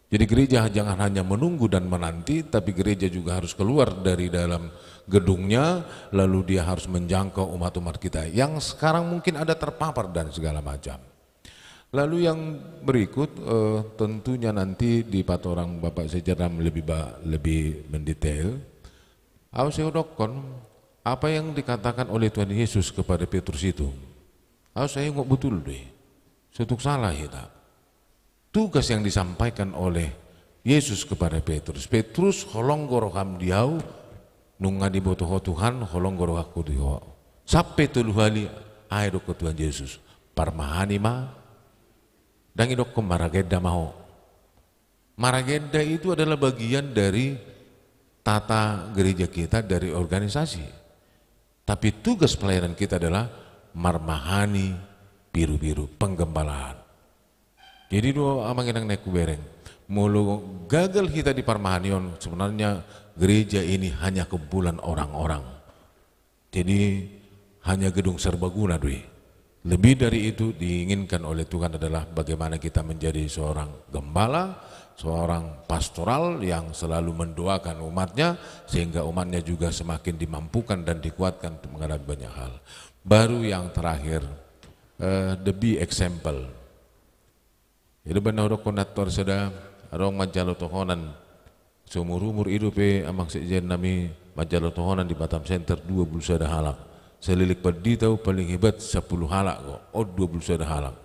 Jadi gereja jangan hanya menunggu dan menanti, tapi gereja juga harus keluar dari dalam gedungnya, lalu dia harus menjangkau umat-umat kita yang sekarang mungkin ada terpapar dan segala macam. Lalu yang berikut, eh, tentunya nanti di patorang Bapak Sejaram lebih ba-, lebih mendetail. Au sai hudokkon, apa yang dikatakan oleh Tuhan Yesus kepada Petrus itu? Au sai ingot betul deh. Sotung salah hita. Tugas yang disampaikan oleh Yesus kepada Petrus. Petrus, holong do roham di Au, nunga diboto ho Tuhan, holong do rohangku di ho. Sampe tolu hali, ai didok Tuhan Yesus, parmahani ma, dang idokkon maragenda ma ho. Maragenda itu adalah bagian dari tata gereja kita, dari organisasi. Tapi tugas pelayanan kita adalah marmahani birubiru, penggembalaan. Jadi do amang inang na hubereng, molo gagal hita di parmahanion, sebenarnya gereja ini hanya kumpulan orang-orang. Jadi hanya gedung serbaguna do i. Lebih dari itu, diinginkan oleh Tuhan adalah bagaimana kita menjadi seorang gembala, seorang pastoral yang selalu mendoakan umatnya, sehingga umatnya juga semakin dimampukan dan dikuatkan untuk menghadapi banyak hal. Baru yang terakhir, eh, the be example. Jadi baen na hudokkon, andor sada adong manjalo tohonan, seumur-umur i dope amang sekjen nami manjalo tohonan di Batam Center, dua puluh sada halak. Saleleng pandita on paling hebat sampulu halak do, on dua puluh sada halak.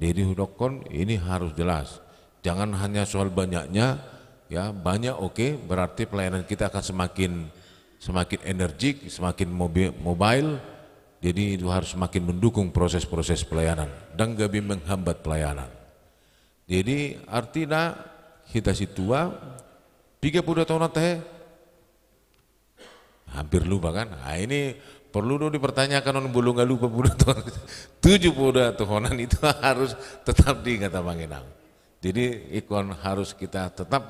Jadi hudokkon ini harus jelas. Jangan hanya soal banyaknya, ya, banyak, oke, berarti pelayanan kita akan semakin, semakin energik, semakin mobi-, mobile. Jadi itu harus semakin mendukung proses-proses pelayanan. Dang gabe menghambat pelayanan. Jadi artina hita sintua, piga poda tohonanta he? Hampir lupa kan? Nah, ini perlu do dipertanyakan on, molo nga lupa poda tohonan. Tujuh poda tohonan itu harus tetap diingat amang inang. Jadi ingkon harus kita tetap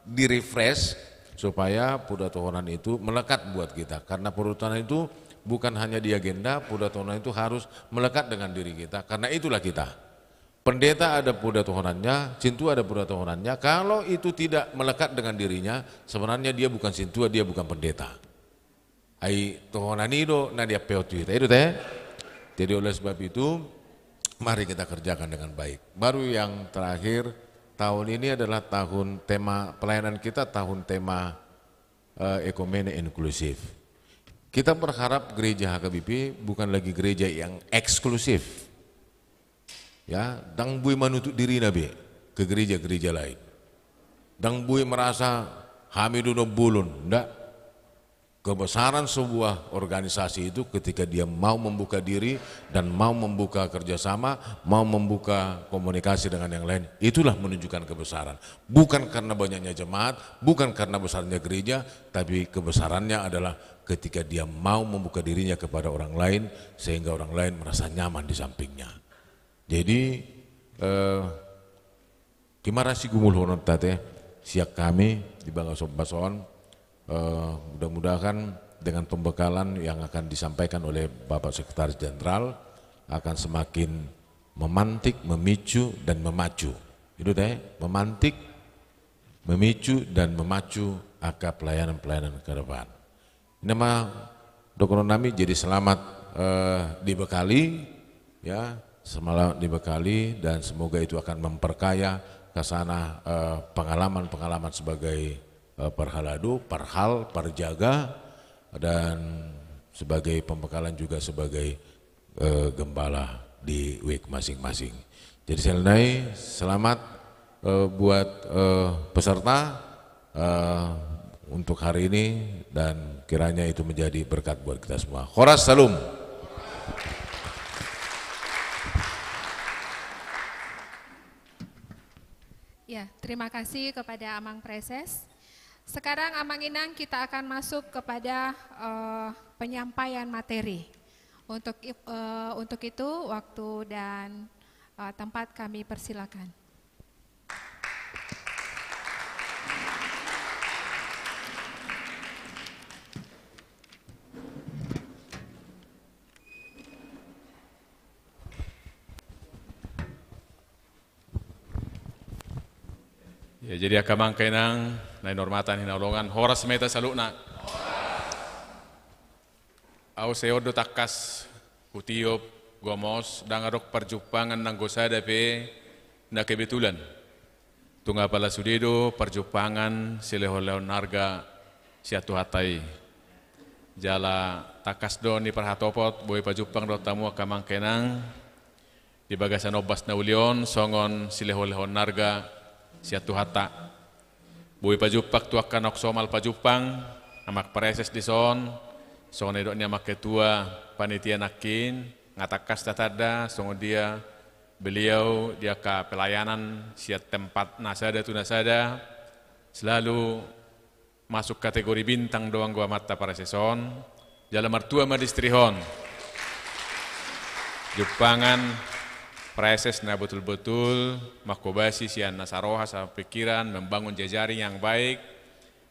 di-refresh supaya poda tohonan itu melekat buat kita. Karena poda tohonan itu bukan hanya di agenda, poda tohonan itu harus melekat dengan diri kita. Karena itulah kita. Pendeta ada poda tohonannya, sintua ada poda tohonannya. Kalau itu tidak melekat dengan dirinya, sebenarnya dia bukan sintua, dia bukan pendeta. Ai tohonan i do na diampehon tu hita, i do te. Jadi oleh sebab itu, mari kita kerjakan dengan baik. Baru yang terakhir, tahun ini adalah tahun tema pelayanan kita, tahun tema, eh, ekumene inklusif. Kita berharap gereja H K B P bukan lagi gereja yang eksklusif. Ya, dang boi manutup dirina be ke gereja-gereja lain. Dang boi merasa hami do na umbolon, ndak. Kebesaran sebuah organisasi itu ketika dia mau membuka diri dan mau membuka kerjasama, mau membuka komunikasi dengan yang lain, itulah menunjukkan kebesaran. Bukan karena banyaknya jemaat, bukan karena besarnya gereja, tapi kebesarannya adalah ketika dia mau membuka dirinya kepada orang lain, sehingga orang lain merasa nyaman di sampingnya. Jadi, eh, di ma ra sigumulhononta te sian hami di bagasan bagas on, eh, mudah-mudahan dengan pembekalan yang akan disampaikan oleh Bapak Sekretaris Jenderal akan semakin memantik, memicu, dan memacu. Itu te, memantik, memicu, dan memacu angka pelayanan-pelayanan ke depan. Nama dohonon nami, jadi selamat, eh, dibekali, ya, selamat dibekali, dan semoga itu akan memperkaya ke sana, eh, pengalaman-pengalaman sebagai, eh, parhalado, parhal, parjaga, dan sebagai pembekalan juga sebagai eh, gembala di wijk masing-masing. Jadi sekali lagi selamat, eh, buat, eh, peserta, eh, untuk hari ini, dan kiranya itu menjadi berkat buat kita semua. Horas Shalom. Ya, terima kasih kepada Amang Praeses. Sekarang Amang Inang, kita akan masuk kepada, eh, penyampaian materi. Untuk i-, eh, untuk itu, waktu dan, eh, tempat kami persilakan. Ya, jadi angka amang inang na hinaholongan, horas ma hita saluhutna. Ahu sai on do tangkas hutiop, gomos, ndang adong parjumpangan nanggo sada pe na kebetulan. Tung apala sude do parjumpangan silehon-lehon arga sian Tuhanta i. Jala tangkas do ni parhatopot boi pajumpang dohot hamu angka amang inang di bagasan ombas na uli on songon silehon-lehon arga sian Tuhanta. Boi pajumpang tu angka naung somal pajumpang, Amang Praeses dison, songon na nidok ni Amang Ketua Panitia nangkin, nga tangkas tatanda songon dia beliau di angka pelayanan sian tempat na sada tu na sada, selalu masuk kategori bintang do anggo Amanta Praeses on, jala martua ma di istri on. Jumpangan praeses na botul-botul, manghobasi sian nasa roha, sapingkiran, membangun jejaring yang baik,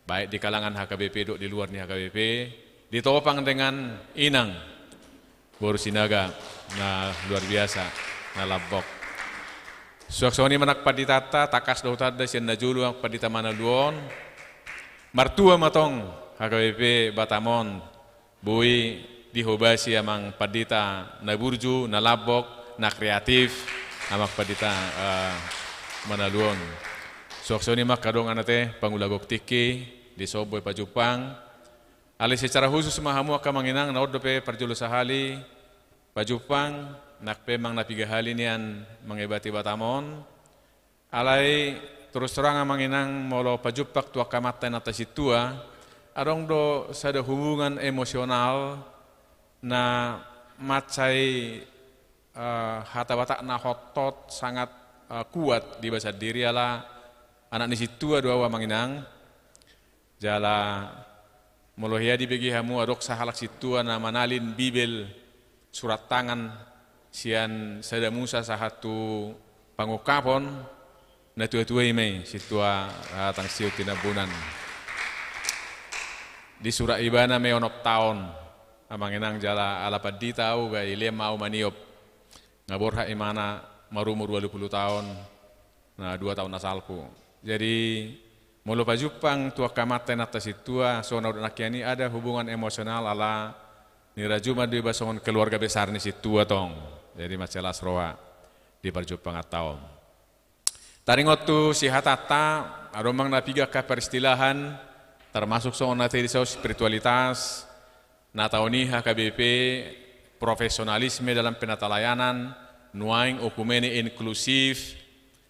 baik di kalangan H K B P dohot di luar ni H K B P, ditopang dengan inang boru Sinaga na luar biasa, na lambok. Suang songon i ma nang panditanta, tangkas do hutanda sian na jolo nang pandita Manalu on. Martua ma tong H K B P Batam on, boi dihobasi amang pandita na burju, na lambok, na kreatif, amang pandita, eh, Manalu on. Suang songon i ma angka dongan ate, pangula gok tingki, dison boi pajumpang. Alai secara khusus ma hamu angka amang inang, na on dope parjolo sahali pajumpang, nang pe manang na piga hali nian mangebati Batam on. Alai torus terang amang inang, molo pajumpang tu angka amanta inanta sintua, adong do sada hubungan emosional na mansai, eh, hata Batak na hot-hot, sangat, eh, kuat di bagasan diri, ala anak ni sintua do ahu amang inang. Jala molo hea dibege hamu, adong sahalak sintua na manalin Bibel surat tangan sian Sada Musa sahat tu Pangungkapon, na tua-tua i ma i, sintua, ah, Tang Siu Tinambunan. Disurat ibana ma i onom taon, amang inang, jala ala pandita ahu, ba dilean ma ahu maniop. Nga borhat ibana marumur ualu pulu taon, na dua taon na salpu. Jadi, molo pajumpang tu angka amanta inanta sintua, songon na hudok nangkin i, ada hubungan emosional ala nirajuma do iba songon keluarga besar ni sintua tong. Jadi, mansai las roha di parjumpanganta on. Taringot tu sihatanta, adong ma na piga angka peristilahan, termasuk songon na ate dison spiritualitas, na taon i H K B P, profesionalisme dalam penatalayanan, nuaeng okumene inklusif.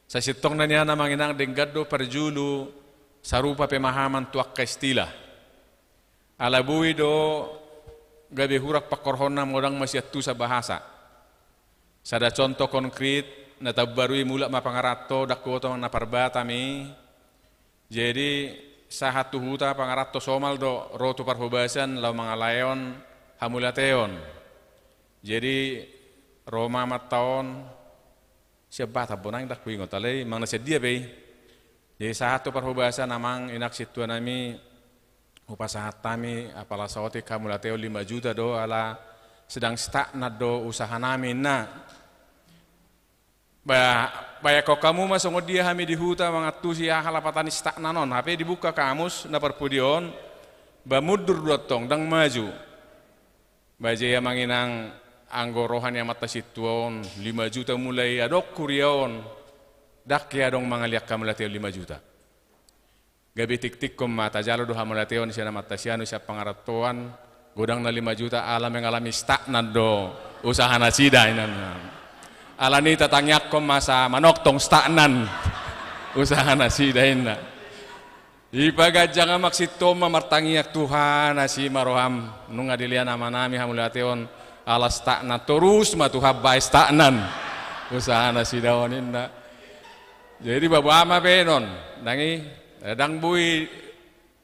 Sasintongna nian amang inang, denggan do parjolo sarupa pemahaman tu angka istilah. Ala boi do gabe hurang pangkorhonna molo ndang masiantusan bahasa. Sada contoh konkret, na tambaru i mulak ma pangaranto, ndang huboto amang na parbatam i. Jadi, sahat tu huta pangaranto somal do ro tu parhobasan laho mangalehon hamauliateon. Jadi, ro ma amanta on, sian Batam bo, naeng ndang huingot, alai manang na sian dia pe i. Jadi, sahat tu parhobasan, amang inang sintuanami, hupasahat hami apala saotik hamauliateon lima juta do, ala sedang stagnan do usahanami, ninna. Ba, bayangkon hamu ma songon dia hami di huta mangantusi aha lapatan stagnan on. Hape dibuka kamus na parpudi on, ba mundur do antong, ndang maju. Ba jadi amang inang, anggo roha ni amanta sintua on, lima juta mulai adong huria on, ndang hea adong mangalean hamauliateon lima juta. Gabe tingtingkon ma, tajalo do hamauliateon sian amanta sianu sian pangarantoan, godang na lima juta, ala mengalami stagnan do usaha nasida, ninna. Alani i tatangiangkon ma asa manongtong stagnan usaha nasida, ninna. Ipaganjang amak sintua ma martangiang, Tuhan, asi ma roham, nunga dilean amanami hamuliateon ala stagnan, torus ma Tuhan baen stagnan usaha na sidaon inna. Jadi babo ama pe non, ndang i, ndang boi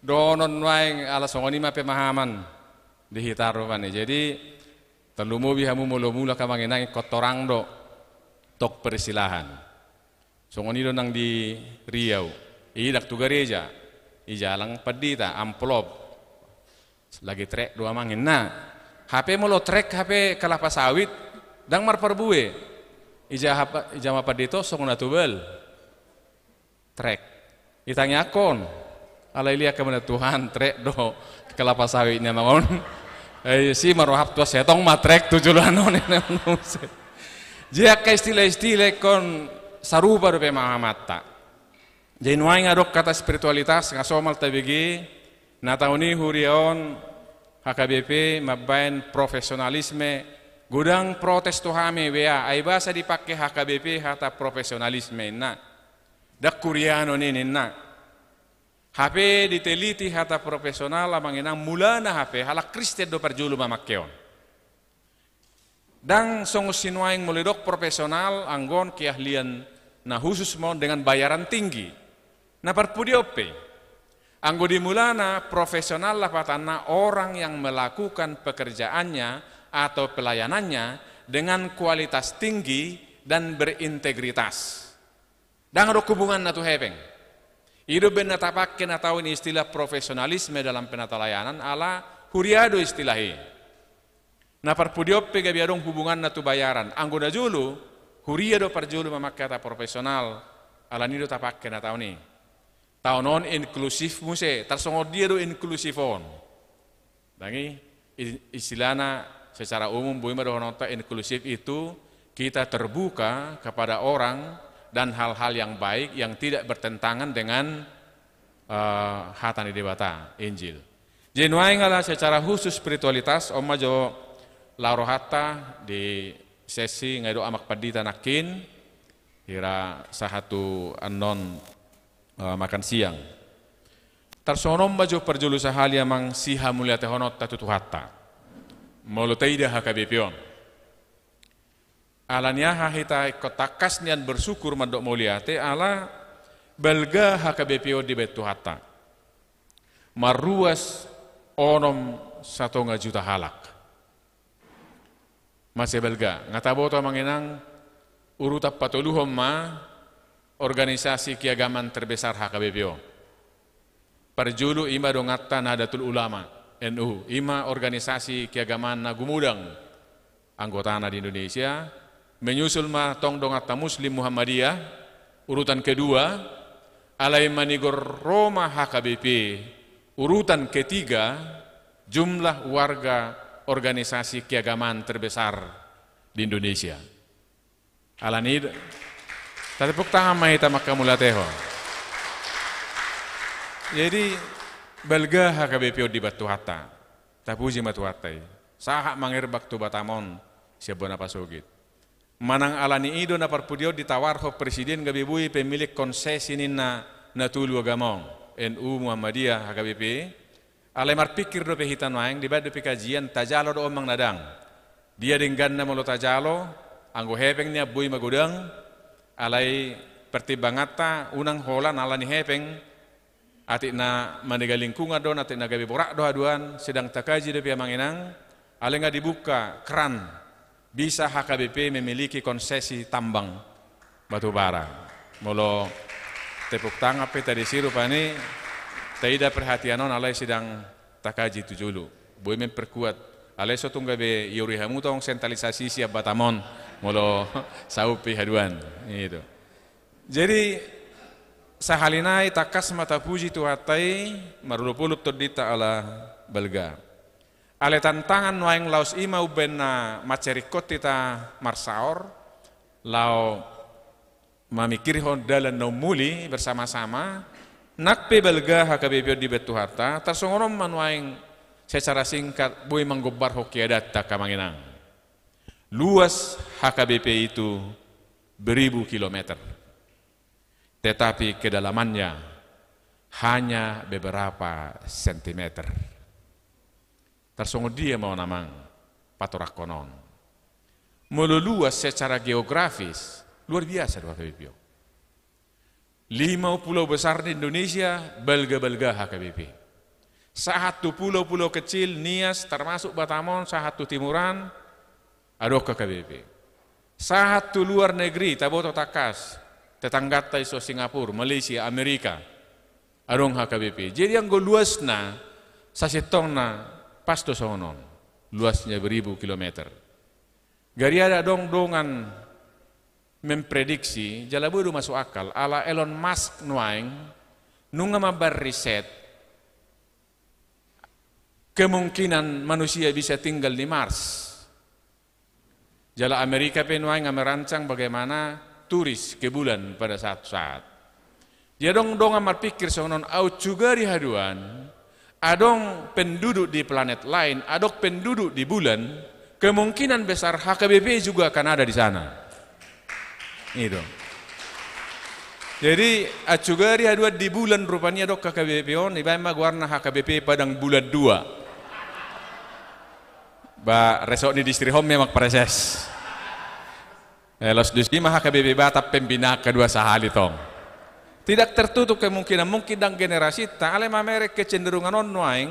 dohonon nuaeng ala songon i ma pemahaman di hita rupani. Jadi tarlumobi hamu molo mulak amang inang, ingkon torang do tong persilahan. Songon i do nang di Riau. I ndang tu gareja, i jalang pandita, amplop. Lagi trek do amang inna. Hape molo trek hape kelapa sawit, ndang marparbue. Ija hap-, ija ma pandita on songon na tobal. Trek. Itangiangkon. Alai liak kemana Tuhan, trek do kelapa sawit ni amang on. Eh, si ma roham tu, setong ma trek tu joloan on. Jadi angka istilah-istilah ingkon sarupa dope pemahamatta. Jadi nuaeng adong kata spiritualitas, nga somal tabege, na taon i huria on H K B P mambaen profesionalisme, godang protes tu hami, bea, ai boasa dipake H K B P hata profesionalisme inna. Ndang hurianon i ninna. Hape diteliti hata profesional amang inang, mulana hape halak Kristen do parjolo mamake on. Ndang songon sinuaeng molo didok profesional, anggo on keahlian na khusus ma on dengan bayaran tinggi. Na parpudi on pe, anggo di mulana profesional lapatanna orang yang melakukan pekerjaannya atau pelayanannya dengan kualitas tinggi dan berintegritas. Ndang adong hubunganna tu hepeng. I do umbaen na tapake na taon i istilah profesionalisme dalam penatalayanan, ala huria do istilah i. Na parpudi on pe gabe adong hubunganna tu bayaran. Anggo na jolo, huria do parjolo mamake hata profesional, alani i do tapake na taon i. Taon on inklusif muse, tarsongon dia do inklusif on? Ndang i, i-, istilahna secara umum boi ma dohononta inklusif itu kita terbuka kepada orang dan hal-hal yang baik yang tidak bertentangan dengan, eh, hata ni Debata, Injil. Jadi nuaeng ala secara khusus spiritualitas, on ma jo laho rohanta di sesi nga i do amak pandita nangkin, hira sahat tu annon, eh, makan siang. Tarsongon on ma jo parjolo sahali amang sihamuliatehononta tu Tuhanta. Molo taida H K B P on. Alani aha hita ingkon tangkas nian bersyukur mandok mauliate, ala balga H K B P on dibaen Tuhanta. Marruas onom satonga juta halak. Mansai balga, nga taboto amang inang, urutan patoluhon ma organisasi keagamaan terbesar H K B P on. Parjolo i ma donganta Nahdlatul Ulama, N U, i ma organisasi keagamaan na gumodang anggotana di Indonesia, menyusul ma tong donganta Muslim, Muhammadiyah, urutan kedua, alai manigor ro ma H K B P, urutan ketiga, jumlah warga organisasi keagamaan terbesar di Indonesia. Alani i, tatepuk tangan ma hita manghamauliatehon. Jadi, balga H K B P on dibaen Tuhanta. Tapuji ma Tuhanta i. Sahat mangerbak tu Batam on sian bona pasogit. Manang alani i do na parpudi on ditawarhon presiden gabe boi pemilik konsesi ninna na tolu agama on, N U, Muhammadiyah, H K B P. Alai marpikir dope hita nuaeng, dibaen dope kajian, tajalo do on manang ndang. Dia dengganna molo tajalo, anggo hepeng nian boi ma godang, alai pertimbanganta unang holan alani hepeng, atik na manega lingkungan do on, atik na gabe borat do haduan, sedang takaji dope amang inang, alai nga dibuka keran, bisa H K B P memiliki konsesi tambang batu bara. Molo tepuk tangan pe hita disi rupani, taida perhatian on alai sedang takaji tu jolo. Boi memperkuat. Alai so tung gabe iori hamu tong sentralisasi sian Batam on. Molo saut pe haduan. Itu. Jadi, sahali nai tangkas ma tapuji Tuhanta i, marolopolop tondinta ala balga. Alai tantangan nuaeng laos i ma umbaen na mansai ringkot hita marsaor, laho mamikirhon dalan na umuli bersama-sama, nang pe balga H K B P on dibaen Tuhanta, tarsongon on ma nuaeng secara singkat boi manggombarhon keadaanta angka amang inang. Luas H K B P itu beribu kilometer. Tetapi kedalamannya hanya beberapa sentimeter. Tarsongon dia ma on, amang, patoranghon on? Molo luas secara geografis, luar biasa do H K B P on. Lima pulau besar di Indonesia, balga-balga H K B P. Sahat tu pulau-pulau kecil, Nias, termasuk Batam on, sahat tu timuran, adong H K B P. Sahat tu luar negeri, taboto tangkas, tetangganta i so Singapura, Malaysia, Amerika, adong H K B P. Jadi anggo luasna, sasintongna, pas do songon on. Luasnya beribu kilometer. Gariada adong dongan memprediksi, jala boi do masuk akal, ala Elon Musk nuaeng, nunga mambaen riset, kemungkinan manusia bisa tinggal di Mars. Jala Amerika pe nuaeng merancang bagaimana turis ke bulan pada satu saat. Jadi adong dongan marpikir songon on, au juga di haduan, adong penduduk di planet lain, adong penduduk di bulan, kemungkinan besar H K B P juga akan ada di sana. Itu. Jadi, acugari haduan di bulan rupani adong H K B P on, ibaen ma goarna H K B P Padang Bulan Dua. Ba, resort ni Distri Home memang preses. Eh, los dusi ma H K B P Batam pembinaan kedua sahali tong. Tidak tertutup kemungkinan, mungkin dang generasita, alai mamereng kecenderungan on nuaeng,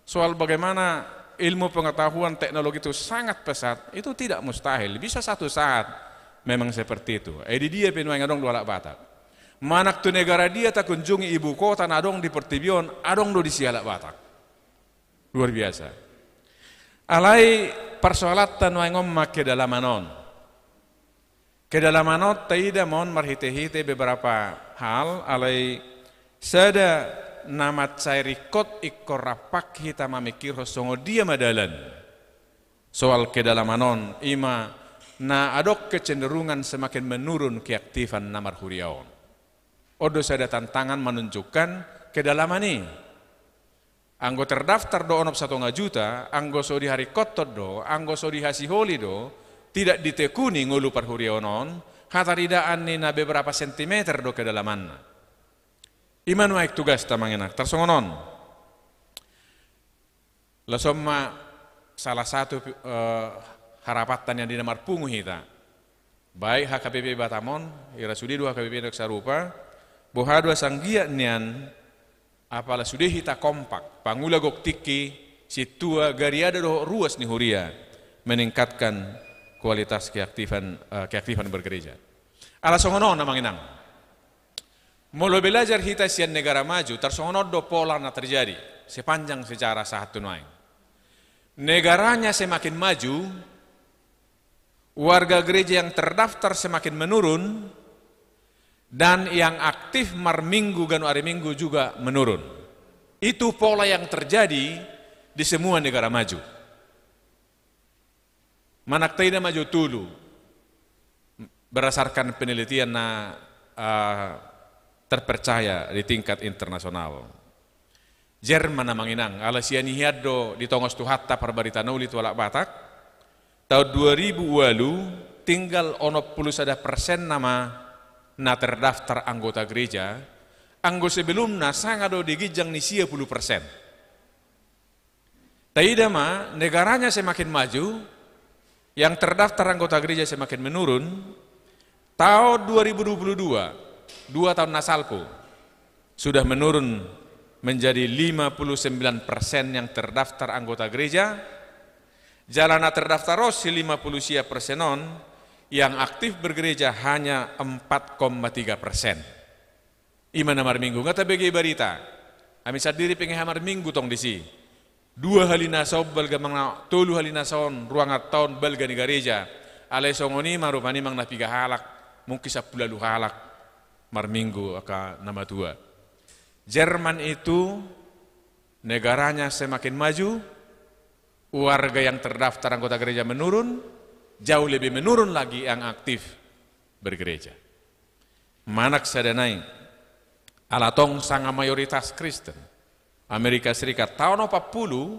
soal bagaimana ilmu pengetahuan teknologi itu sangat pesat, itu tidak mustahil. Bisa satu saat memang seperti itu. Eh, di dia pe nuaeng adong do halak Batak. Manang tu negara dia takunjungi ibu kota na adong di portibi on, adong do disi halak Batak. Luar biasa. Alai persoalanta nuaeng on ma kedalaman on. Kedalaman on taida ma on marhite-hite beberapa hal, alai sada na mansai ringkot ingkon rap hita mamikirhon songon dia ma dalan. Soal kedalaman on, i ma na adong kecenderungan semakin menurun keaktifan na marhuria on. On do sada tantangan menunjukkan kedalaman i. Anggo terdaftar do onom satonga juta, anggo so diharingkothon do, anggo so dihasiholi do, tidak ditekuni ngolu parhuriaon on, hataridaan ni na beberapa sentimeter do kedalamanna. I ma nuaeng tugasta, amang inang, tarsongon on. Laos on ma salah satu, eh, harapanta nian di na marpungu hita. Baik H K B P Batam on, hira sude do H K B P na sarupa, boha do asa anggiat nian, apala sude hita kompak, pangula gok tingki, sintua, gariada dohot ruas ni huria, meningkatkan kualitas keaktifan, eh, keaktifan bergereja. Ala songon on, amang inang. Molo belajar hita sian negara maju, tarsongon on do pola na terjadi sepanjang sejarah sahat tu nuaeng. Negaranya semakin maju, warga gereja yang terdaftar semakin menurun, dan yang aktif marminggu ganup ari Minggu juga menurun. Itu pola yang terjadi di semua negara maju. Manang taida ma jo tolu, berdasarkan penelitian na, eh, terpercaya di tingkat internasional. Jerman, amang inang, ala sian i hian do ditongos Tuhanta parbarita na uli tu halak Batak. Taon dua ribu ualu, tinggal onom pulu sada persen nama na terdaftar anggota gereja, anggo sebelumna sanga do di ginjang ni sia pulu persen. Taida ma, negaranya semakin maju, yang terdaftar anggota gereja semakin menurun. Taon dua ribu dua puluh dua, dua taon na salpu, sudah menurun menjadi lima puluh sembilan persen yang terdaftar anggota gereja. Jala na terdaftar ro si lima pulu sia persen on, yang aktif bergereja hanya empat koma tiga persen. I ma na marminggu, nga tabege barita. Hami sandiri pe nga marminggu tong disi. Dua hali na saon balga, manang tolu hali na saon ruangan taon balga ni gareja. Alai songon i ma rupani manang na piga halak, mungkin sampulu ualu halak marminggu angka na matua. Jerman itu negaranya semakin maju, warga yang terdaftar anggota gereja menurun, jauh lebih menurun lagi yang aktif bergereja. Manang sada nai, ala tong sanga mayoritas Kristen. Amerika Serikat, taon opat pulu,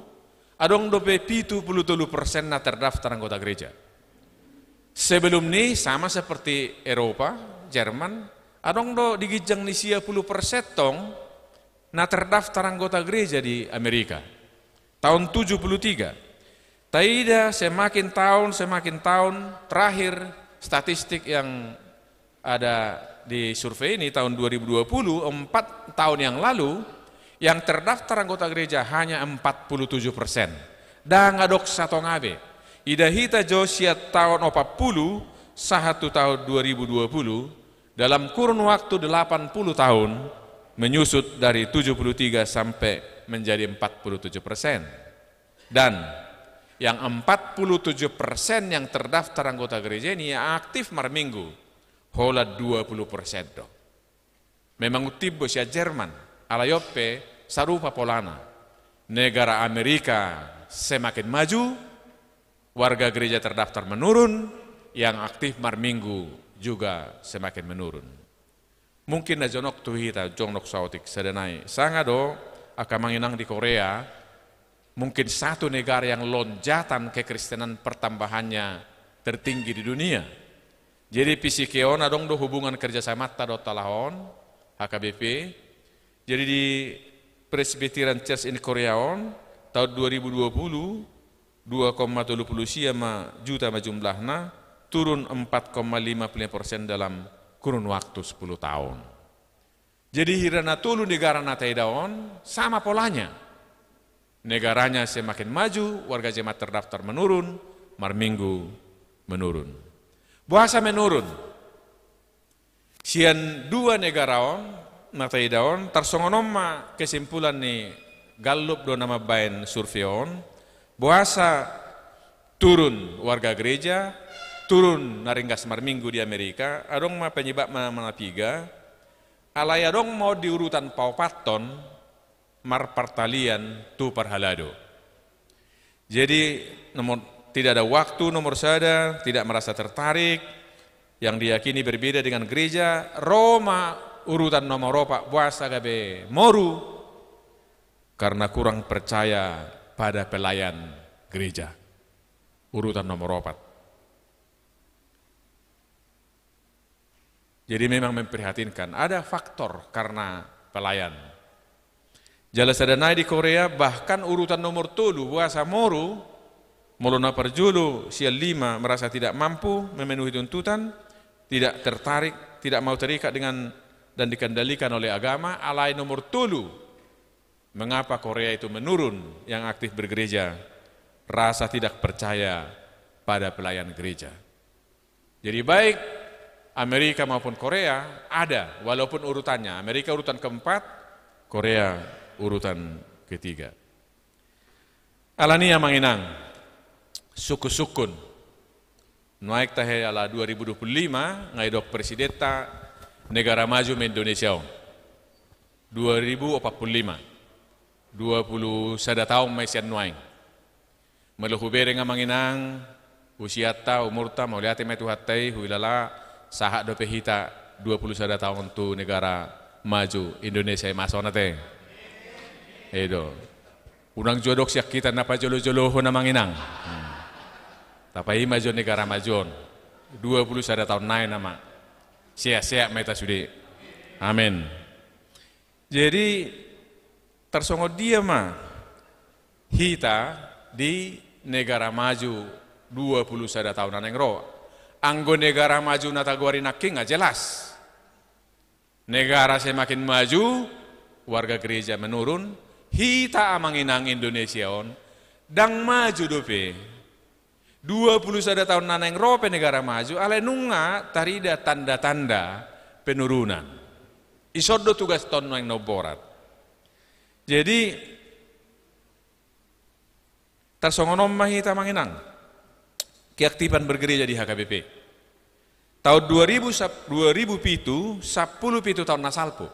adong dope pitu pulu tolu persen na terdaftar anggota gereja. Sebelum ni sama seperti Eropa, Jerman, adong do di ginjang ni sia pulu persen tong, na terdaftar anggota gereja di Amerika tahun tujuh puluh tiga. Taida semakin tahun, semakin tahun, terakhir statistik yang ada di survei ini tahun dua ribu dua puluh, empat tahun yang lalu, yang terdaftar anggota gereja hanya empat puluh tujuh persen. Ndang adong satonga be. Ida hita jo sian tahun opat puluh sahat tu tahun dua ribu dua puluh, dalam kurun waktu delapan puluh tahun, menyusut dari tujuh puluh tiga sampai menjadi empat puluh tujuh persen. Dan yang empat puluh tujuh persen yang terdaftar anggota gereja ini yang aktif marminggu, holan dua puluh persen do. Memang untimbo sian Jerman, alai on pe sarupa polana. Negara Amerika semakin maju, warga gereja terdaftar menurun, yang aktif marminggu juga semakin menurun. Mungkin na jonok tu hita, jonok saotik, sada nai. Sanga do, angka amang inang, di Korea, mungkin satu negara yang lonjakan kekristenan pertambahannya tertinggi di dunia. Jadi P C K on adong do hubungan kerjasamanta dohot halak on, H K B P. Jadi di Presbyterian Church in Korea on, tahun dua ribu dua puluh, dua koma tolu puluh sia ma juta ma jumlahna, turun empat koma lima puluh lima persen dalam kurun waktu sepuluh tahun. Jadi hira na tolu negara na taida on, sama polanya. Negaranya semakin maju, warga jemaat terdaftar menurun, marminggu menurun. Boasa menurun? Sian dua negara on, na taida on, tarsongon on ma kesimpulan ni Gallup do na mambaen survei on, boasa turun warga gereja, turun na ringgas marminggu di Amerika, adong ma penyebab ma-, ma-, na piga, alai adong ma on di urutan paopathon, marpartalian tu parhalado. Jadi, nomor, tidak ada waktu, nomor sada, tidak merasa tertarik, yang diyakini berbeda dengan gereja, ro ma urutan nomor opat, boasa gabe moru, karena kurang percaya pada pelayan gereja. Urutan nomor opat. Jadi memang memprihatinkan, ada faktor karena pelayan. Jala sada nai di Korea, bahkan urutan nomor tolu, boasa moru, molo na parjolo sian lima merasa tidak mampu memenuhi tuntutan, tidak tertarik, tidak mau terikat dengan dan dikendalikan oleh agama, alai nomor tolu. Mengapa Korea itu menurun yang aktif bergereja? Rasa tidak percaya pada pelayan gereja. Jadi baik Amerika maupun Korea ada, walaupun urutannya. Amerika urutan keempat, Korea urutan ketiga. Alani i amang inang, sungkun-sungkun. Nuaeng tahe ala dua ribu dua puluh lima, nga didok presidenta negara maju ma Indonesia on. Dua ribu opat puluh lima. Dua puluh sada taon ma i sian nuaeng. Molo hubereng amang inang, usianta, umurta, mauliate ma i Tuhanta i, huhilala, sahat dope hita dua puluh sada taon tu negara maju Indonesia i, masa on ate. I do. Unang jua adong sian hita na pajolo-jolohon amang inang. Hmm. Tapaima jo negara maju on. Dua puluh sada taon nai nama. Sehat-sehat ma hita sude. Amin. Jadi, tarsongon dia ma hita di negara maju dua puluh sada taon na naeng ro. Anggo negara maju na tagoari nangkin nga jelas. Negara semakin maju, warga gereja menurun, hita amang inang Indonesia on, ndang maju dope. Dua puluh sada taon na naeng ro pe negara maju, alai nunga tarida tanda-tanda penurunan. Ison do tugas ta on nuaeng na umborat. Jadi, tarsongon on ma hita amang inang. Keaktifan bergereja di H K B P. Taon dua ribu sap-, dua ribu pitu, sampulu pitu taon na salpu.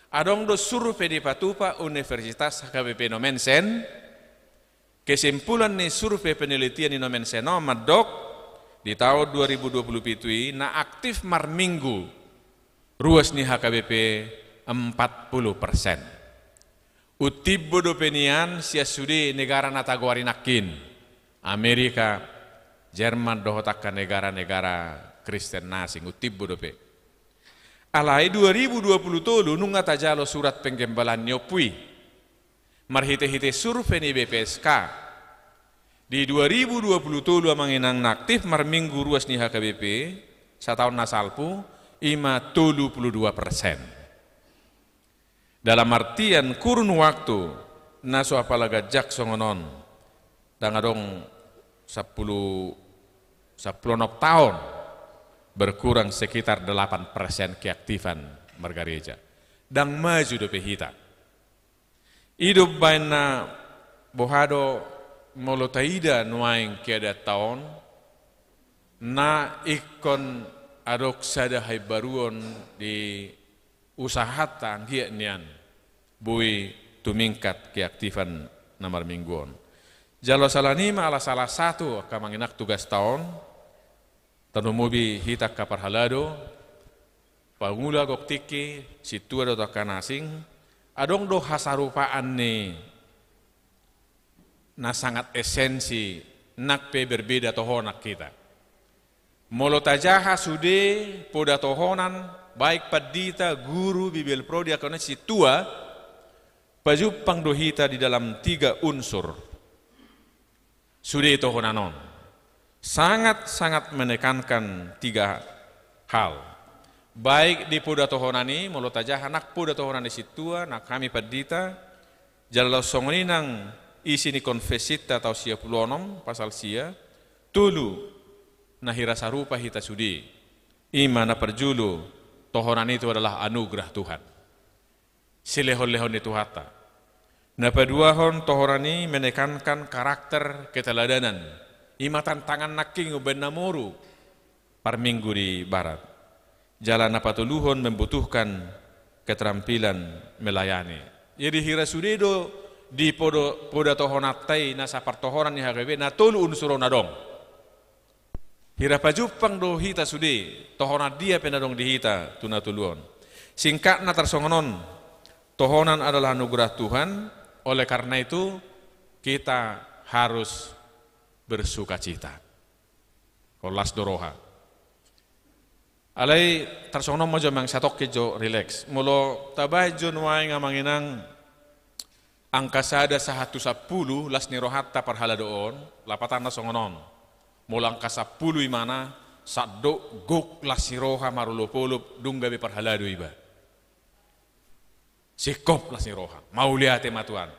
Adong do survei dipatupa Universitas H K B P Nommensen, kesimpulan ni survei penelitian ni Nommensen on mandok, di taon dua ribu dua puluh pitu i, na aktif marminggu ruas ni H K B P empat puluh persen. Untimbo dope nian sian sude negara na tagoari nangkin, Amerika, Jerman dohot angka negara-negara Kristen na asing, untimbo dope. Alai dua ribu dua puluh tolu nunga tajalo surat penggembalaan ni ompu i. Marhite-hite survei ni B P S K, di dua ribu dua puluh tolu amang inang na aktif marminggu ruas ni H K B P, sataon na salpu, i ma tolu puluh dua persen. Dalam artian kurun waktu na so apala ganjang songon on, ndang adong sampulu, sampulu onom taon, berkurang sekitar delapan persen keaktifan margareja. Ndang maju dope hita. I do umbaen na boha do molo taida nuaeng keadaanta on, na ingkon adong sada haimbaruon di usahanta anggiat nian boi tumingkat keaktifan na marminggu on. Jala sahalani ma ala salah satu angka amang inang tugasta on, tarlumobi hita angka parhalado, pangula gok tingki, sintua dohot angka na asing, adong do hasarupaan ni na sangat esensi, nang pe berbeda tohonan hita. Molo tajaha sude poda tohonan, baik pandita, guru, bibelprodi, angka na sintua, pajumpang do hita di dalam tiga unsur. Sude tohonan on sangat-sangat menekankan tiga hal. Baik di poda tohonan i, molo tajaha nang poda tohonan ni sintua, nang hami pandita, jala laos songon i nang isi ni konfesinta taon sia pulu onom pasal sia, tolu na hira sarupa hita sude. I ma na parjolo, tohonan itu adalah anugerah Tuhan. Silehon-lehon ni Tuhanta. Na paduahon, tohonan i menekankan karakter keteladanan. I ma tantangan nangkin umbaen na moru parminggu di Barat. Jala na patoluhon, membutuhkan keterampilan melayani. Jadi hira sude do di podo, poda tohonanta i na sapartohonan ni H K B P na tolu unsur on adong. Hira pajumpang do hita sude, tohonan dia pe na adong di hita tu na tolu on. Singkatna tarsongon on, tohonan adalah anugerah Tuhan, oleh karena itu kita harus bersukacita. Holas do roha. Alai tarsongon on ma jo amang, satongkin jo, rileks. Molo tabahen jo nuaeng amang inang, angka sada sahat tu sampulu las ni rohanta parhalado on, lapatanna songon on. Molo angka sampulu imana, sandok gok las ni roha marolop-olop dung gabe parhalado iba. Singkop las ni roha, mauliate ma Tuhan.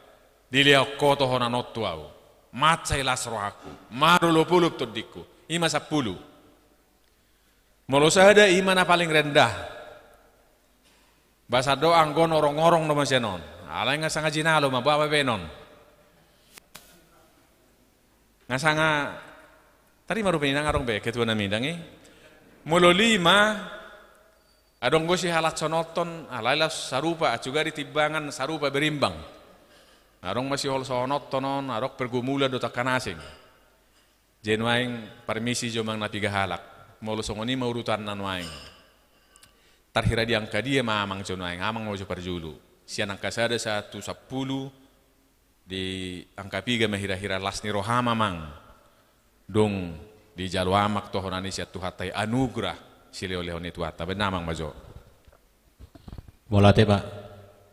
Dilehon Ho tohonan on tu ahu. Mansai las rohangku, marolop-olop tondingku. I ma sampulu. Molo sada, i ma na paling rendah. Ba sandok anggo norong-orong do ma sian on. Alai nga sanga jinalo ma, boha ma baenon. Nga sanga, tarima dope inang, adong be ketua na midang i. Molo lima, adong do sihalashononhon, alai laos sarupa, acuga di timbangan sarupa berimbang. Adong ma siholsohononhon on, adong pergumulan dohot angka na asing. Jadi nuaeng parmisi jo amang na piga halak. Molo songon i ma urutanna nuaeng. Tarhira di angka dia ma amang jo nuaeng, amang ma jo parjolo. Sian angka sada sahat tu sampulu, di angka piga ma hira-hira las ni roham amang. Dung dijalo amang tohonan i sian Tuhanta i, anugerah silehon-lehon ni Tuhanta. Baen amang ma jo. Mauliate ma.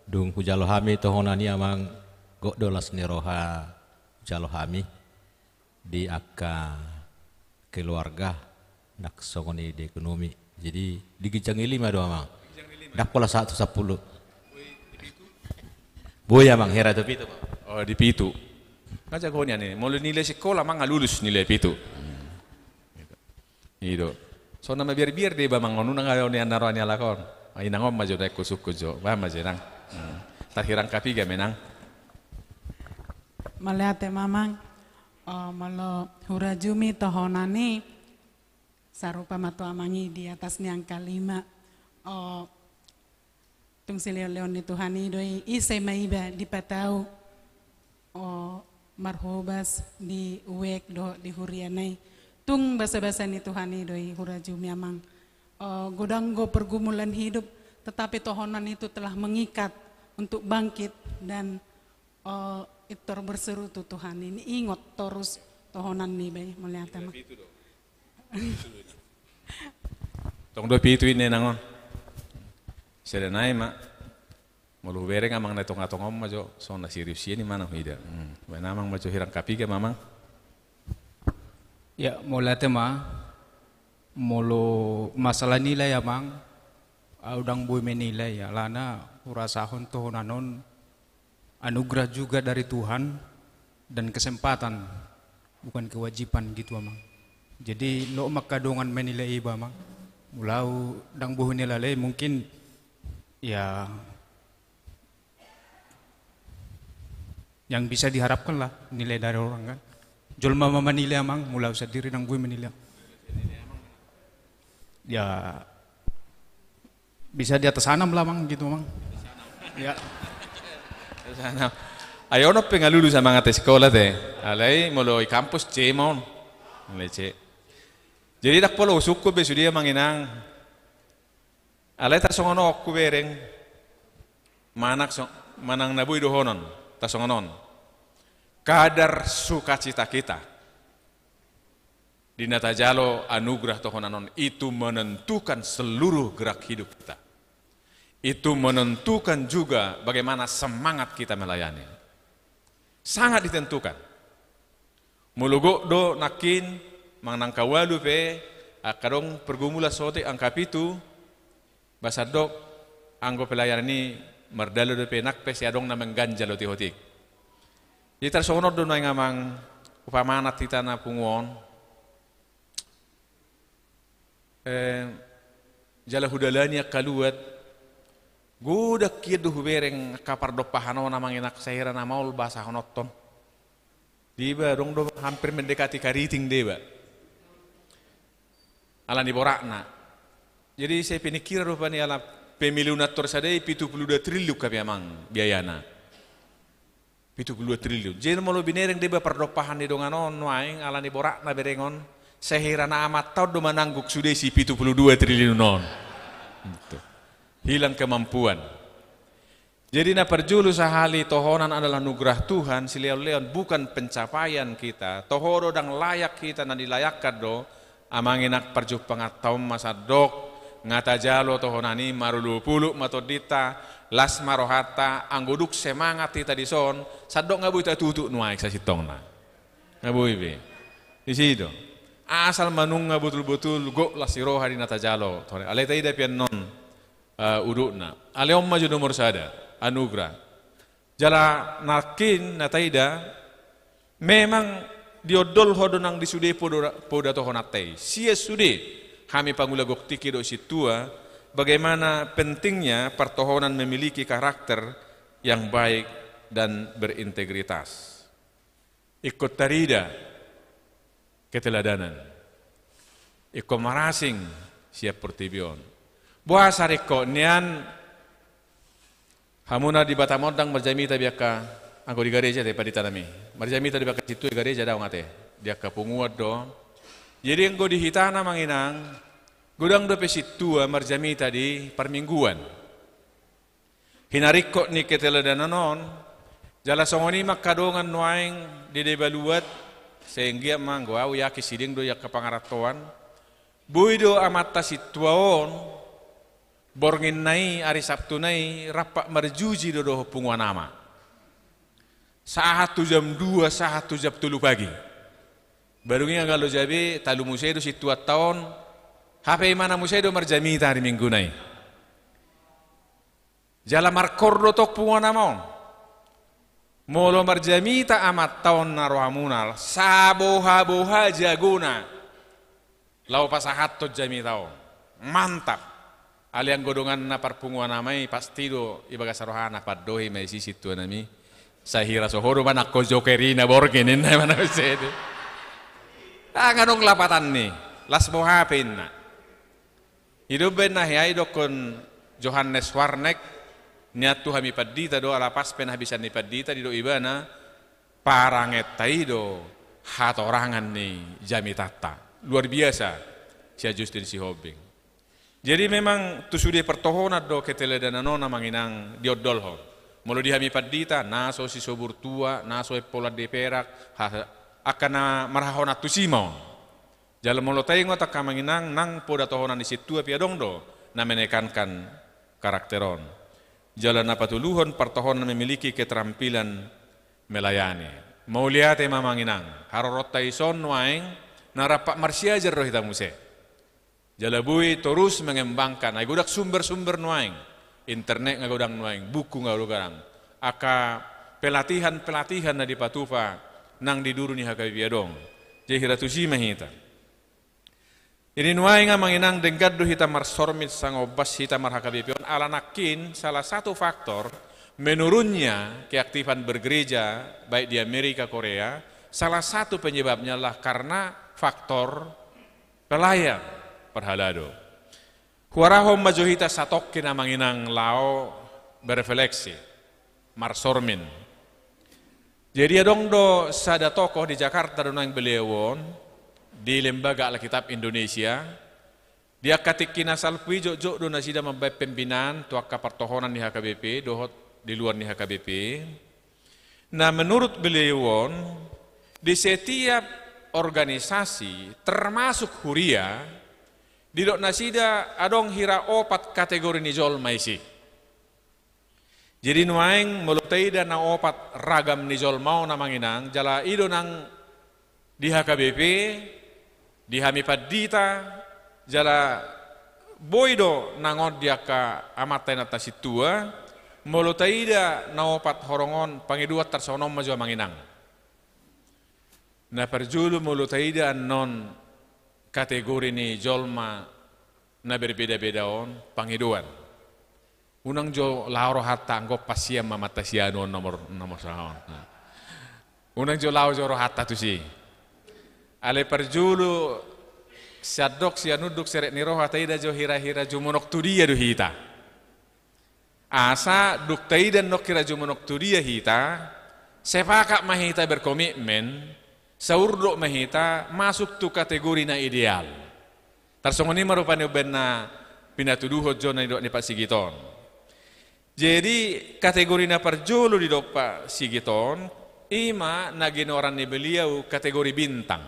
Dung hujalo hami tohonan i amang, gok do las ni roha hujalo hami di angka keluarga, nang songon i di ekonomi. Jadi di ginjang i lima do amang. Ndang pola sahat tu sampulu. Boi amang, hira tu pitu. Oh, di pitu. Nga jago nian i. Molo nilai sikola amang nga lulus nilai pitu. I do. Songon na mabiar-biar do iba amang on, unang adong nian na ro ni halak on. Ah, inang on ma jo daeng husungkun jo. Baen ma jo inang. Hmm. Tarhira angka piga ma inang. Mauliate ma amang. Oh, molo hurajumi tohonan i, sarupa ma tu amang i di atas ni angka lima. Oh, tung silehon-lehon ni Tuhan i do i, ise ma iba dipatau, oh, marhobas di wijk dohot di huriana i. Tung basa-basa ni Tuhan i do i hurajumi amang. Oh, godang do pergumulan hidup, tetapi tohonan itu telah mengikat untuk bangkit dan oh, itor berseru tu Tuhan i, ingot torus tohonan niba i. Mauliate ma. Tong do pitu i inang on. Sada nai ma. Molo hubereng amang na tonga-tonga on ma jo, songon na serius ia ni manang huida. Hmm. Baen amang ma jo hirang kapiga ma amang. Ya, mauliate ma. Molo masalah nilai amang, au ndang boi menilai, alana hurasahon tohonan on anugerah juga dari Tuhan dan kesempatan, bukan kewajiban gitu amang. Jadi lo maka dongan menilai iba amang. Molo au ndang boi menilai, mungkin ya yang bisa diharapkan lah nilai dari orang kan. Jolma ma manilai amang, molo au sandiri ndang boi menilai. Ya bisa di atas anam lah amang gitu amang. Ya. Atas anam. Ai ono pe nga lulus amang ate sikola te. Alai molo i kampus C ma on. Alai C. Jadi ndang pola husungkun be sude amang inang. Alai tarsongon on hubereng. Manang so-, manang na boi dohonon. Tarsongon on. Kadar sukacita kita di na tajalo anugerah tohonan on, itu menentukan seluruh gerak hidup kita. Itu menentukan juga bagaimana semangat kita melayani. Sangat ditentukan. Molo gok do nangkin, manang angka ualu pe, angka adong pergumulan saotik angka pitu, ba sandok, anggo pelayanan i mardalan dope nang pe sai adong na mengganjal otik-otik. Jadi tarsongon on do nuaeng amang, hupamanat hita na pungu on. Eh, jala hudalani angka luat, godang hian do hubereng angka pardompahan on amang inang, sai hira na maol bahasahononton. Deba adong do hampir mendekati kariting deba. Ala ni boratna. Jadi sai pingkiran rupani ala pemilu na tor sada i pitu pulu dua triliun hape amang biayana. Pitu pulu dua triliun. Jadi molo binereng deba pardompahan ni dongan on nuaeng ala ni boratna bereng on, sai hira na amanta on do mananggung sude si pitu pulu dua triliun on. Gitu. Hilang kemampuan. Jadi na parjolo sahali tohonan adalah anugerah Tuhan, silehon-lehon bukan pencapaian kita. Toho do ndang layak hita na dilayakkan do, amang inang parjumpanganta on ma sandok, nga tajalo tohonan i marolopolop ma tondinta, las ma rohanta, anggo dung semangat hita dison, sandok nga boi tatutu nuaeng sasintongna. Nga boi be. Disi do. Asal ma nunga botul-botul gok las ni roha di na tajalo. Alai taida pe annon, eh, udutna. Alai on ma jo nomor sada, anugerah. Jala nangkin na taida, memang diondolhon do nang di sude poda, poda tohonanta i. Sian sude hami pangula gok tingki dohot sintua, bagaimana pentingnya pertohonan memiliki karakter yang baik dan berintegritas. Ingkon tarida keteladanan. Ingkon marasing sian portibi on. Boasa ringkot nian hamuna di Batam on ndang marjamita be angka, anggo di gareja te pandita nami. Marjamita do be angka sintua di gareja daong ate. Di angka punguan do. Jadi anggo di hita na amang inang, godang dope sintua marjamita di parmingguan. Hinaringkot ni keteladanan on, jala songon i ma angka dongan nuaeng di deba luat, sai anggiat ma anggo au yakin siding do i angka pangarantoan. Boi do amanta sintua on, bornginna i, ari Sabtuna i, rampak marjuji do dohot punguan ama. Sahat tu jam dua, sahat tu jam tolu pagi. Barung i nga galo jabe, talu muse do sintuanta on, hape imana muse do marjamita ari Mingguna i. Jala markor do tong punguan ama on. Molo marjamita amanta on na rohamuna, saboha-boha jagona. Laho pasahathon jamita on. Mantap. Alai anggo donganna parpunguan ama i pasti do i bagas rohana, pandohi ma i si sintua nami. Sai hira so ho do manangko joker i na borngin ninna i mana muse do. Ah, nga adong lapatan ni. Las boha pe inna. I do umbaen na hea i dokkon Johannes Warneck, nian tu hami pandita do, ala pas pe na habisan ni pandita, didok ibana, parangenta i do hatorangan ni jamitanta. Luar biasa, si Justin Sihombing. Jadi memang tu sude partohonan do keteladanan on amang inang diondolhon. Molo di hami pandita, na so si Sobur Tua, na so Empolan di Perak, ha-, angka na marhahonan tusi ma on. Jala molo taingot angka amang inang, nang poda tohonan ni sintua pe adong do na menekankan karakter on. Jala na patoluhon, partohonan memiliki keterampilan melayani. Mauliate ma amang inang, haroronta ison nuaeng na rap marsiajar do hita muse. Jala boi torus mengembangkan, ai godang sumber-sumber nuaeng, internet nga godang nuaeng, buku nga godang, angka pelatihan-pelatihan na dipatupa nang di duru ni H K B P adong. Jadi hira tusi ma hita. Jadi nuaeng amang inang denggan do hita marsormin sangombas hita mar-H K B P on, ala nangkin salah satu faktor menurunnya keaktifan bergereja baik di Amerika, Korea, salah satu penyebabnya adalah karena faktor pelayan, parhalado. Huarahon ma jo hita satongkin amang inang laho berefleksi, marsormin. Jadi adong do sada tokoh di Jakarta do nuaeng beliau on, di Lembaga Alkitab Indonesia, di angka tingki na salpu i jotjot do nasida mambaen pembinaan tu angka partohonan ni H K B P dohot di luar ni H K B P. Nah, menurut beliau on, di setiap organisasi, termasuk huria, didok nasida adong hira opat kategori ni jolma isi. Jadi nuaeng molo taida na opat ragam ni jolma on amang inang, jala i do nang di H K B P, di hami pandita, jala boi do nang on di angka amanta inanta sintua, molo taida na opat horong on pangidoan tarsongon on ma jo amang inang. Na parjolo molo taida annon kategori ni jolma na berbeda-beda on pangidoan. Unang jo laho rohanta anggo pas sian ma amanta sianu on nomor, nomor saha on. Unang jo laho jo rohanta tusi. Alai parjolo sian dok sian unduk serep ni roha taida jo hira-hira jumonok tu dia do hita. Asa dung taida annon hira jumonok tu dia hita, sepakat ma hita berkomitmen, saurdot ma hita masuk tu kategori na ideal. Tarsongon i ma rupani umbaen na pinatuduhon jo na nidok ni Pak Sigit on. Jadi kategori na parjolo didok Pak Sigit on, i ma na ginoaran ni beliau kategori bintang.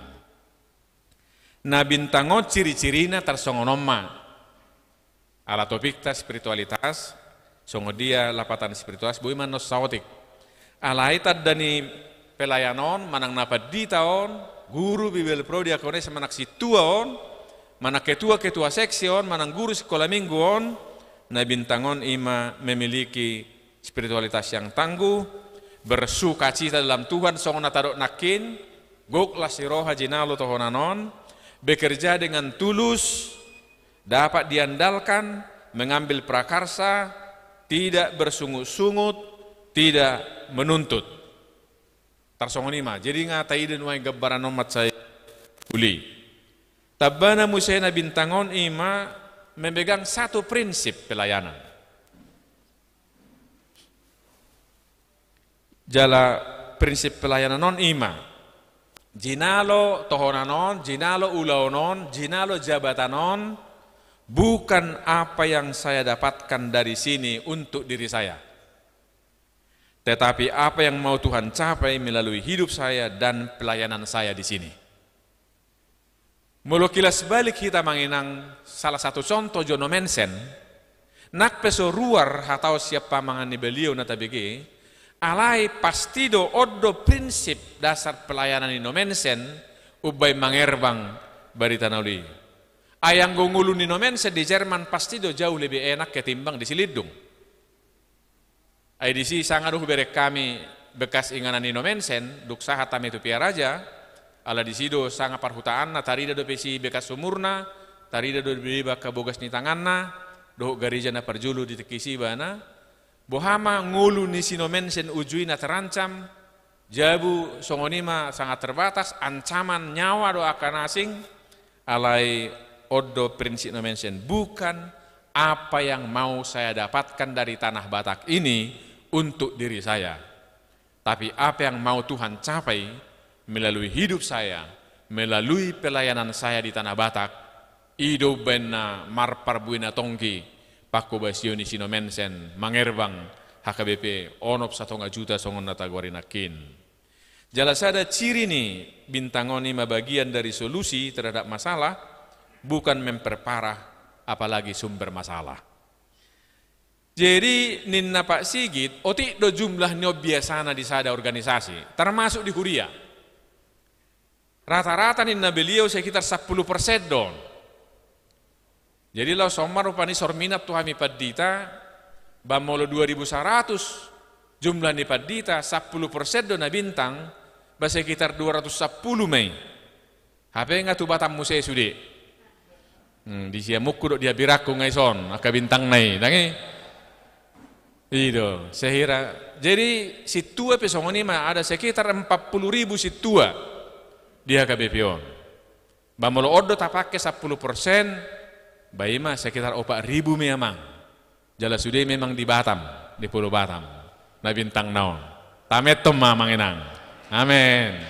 Na bintang on ciri-cirina tarsongon on ma. Ala topikta spiritualitas, songon dia lapatan spiritualitas, boi ma annon saotik. Alai tanda ni pelayan on, manang na pandita on, guru Bibel Prodi Akonese manang sintua on, manang ketua-ketua seksi on, manang guru sikola minggu on, na bintang on i ma memiliki spiritualitas yang tangguh, bersukacita dalam Tuhan, songon na tadok nangkin, gok las ni roha jinalo tohonan on, bekerja dengan tulus, dapat diandalkan, mengambil prakarsa, tidak bersungut-sungut, tidak menuntut. Tarsongon i ma, jadi nga taida nuaeng gambaran on mansai uli. Tambana muse na bintang on i ma memegang satu prinsip pelayanan. Jala prinsip pelayanan on i ma, jinalo tohonan on, jinalo ulaon on, jinalo jabatan on, bukan apa yang saya dapatkan dari sini untuk diri saya, tetapi apa yang mau Tuhan capai melalui hidup saya dan pelayanan saya di sini. Molo kilas balik hita amang inang, salah satu contoh jo Nommensen, nang pe so ruar hataon sian pamangan ni baliau na tabege, alai pasti do on do prinsip dasar pelayanan ni Nommensen umbaen mangerbang barita na uli. Ai anggo ngolu ni Nommensen di Jerman pasti do jauh lebih enak ketimbang di Silindung. Ai disi sanga do hubereng hami bekas inganan ni Nommensen, dung sahat hami tu Piaraja, ala disi do sanga parhutaanna, tarida dope si bekas umurna, tarida do deba angka bogas ni tanganna, dohot gareja na parjolo di tingki si ibana. Boha ma ngolu ni si Nommensen uju i na terancam, jabu songon i ma sangat terbatas, ancaman nyawa do angka na asing, alai on do prinsip Nommensen, bukan apa yang mau saya dapatkan dari tanah Batak ini untuk diri saya, tapi apa yang mau Tuhan capai melalui hidup saya, melalui pelayanan saya di tanah Batak, i do umbaen na marparbue na tonggi panghobasion ni si Nommensen mangerbang H K B P onom satonga juta songon na tagoari nangkin. Jala sada ciri ni bintang on i ma bagian dari solusi terhadap masalah, bukan memperparah, apalagi sumber masalah. Jadi ninna Pak Sigit, otik do jumlah ni on biasana di sada organisasi, termasuk di huria. Rata-rata ninna beliau sekitar sappulu persen do on. Jadi laos on ma rupani sorminat tu hami pandita, ba molo dua ribu saratus jumlah ni pandita, sappulu persen do na bintang, ba sekitar dua ratus sappulu ma i. Hape nga tu Batam muse sude. Hmm, di siamunku dohot di abirangku nga ison angka bintangna i, ndang i? I do, sehira. Jadi sintua pe songon i ma, ada sekitar empat puluh ribu sintua di H K B P on. Ba molo on do tapangke sappulu persen, ba i ma sekitar opat ribu ma i, amang. Jala sude memang di Batam, di Pulo Batam, na bintangna on. Tametton ma, amang inang. Amen.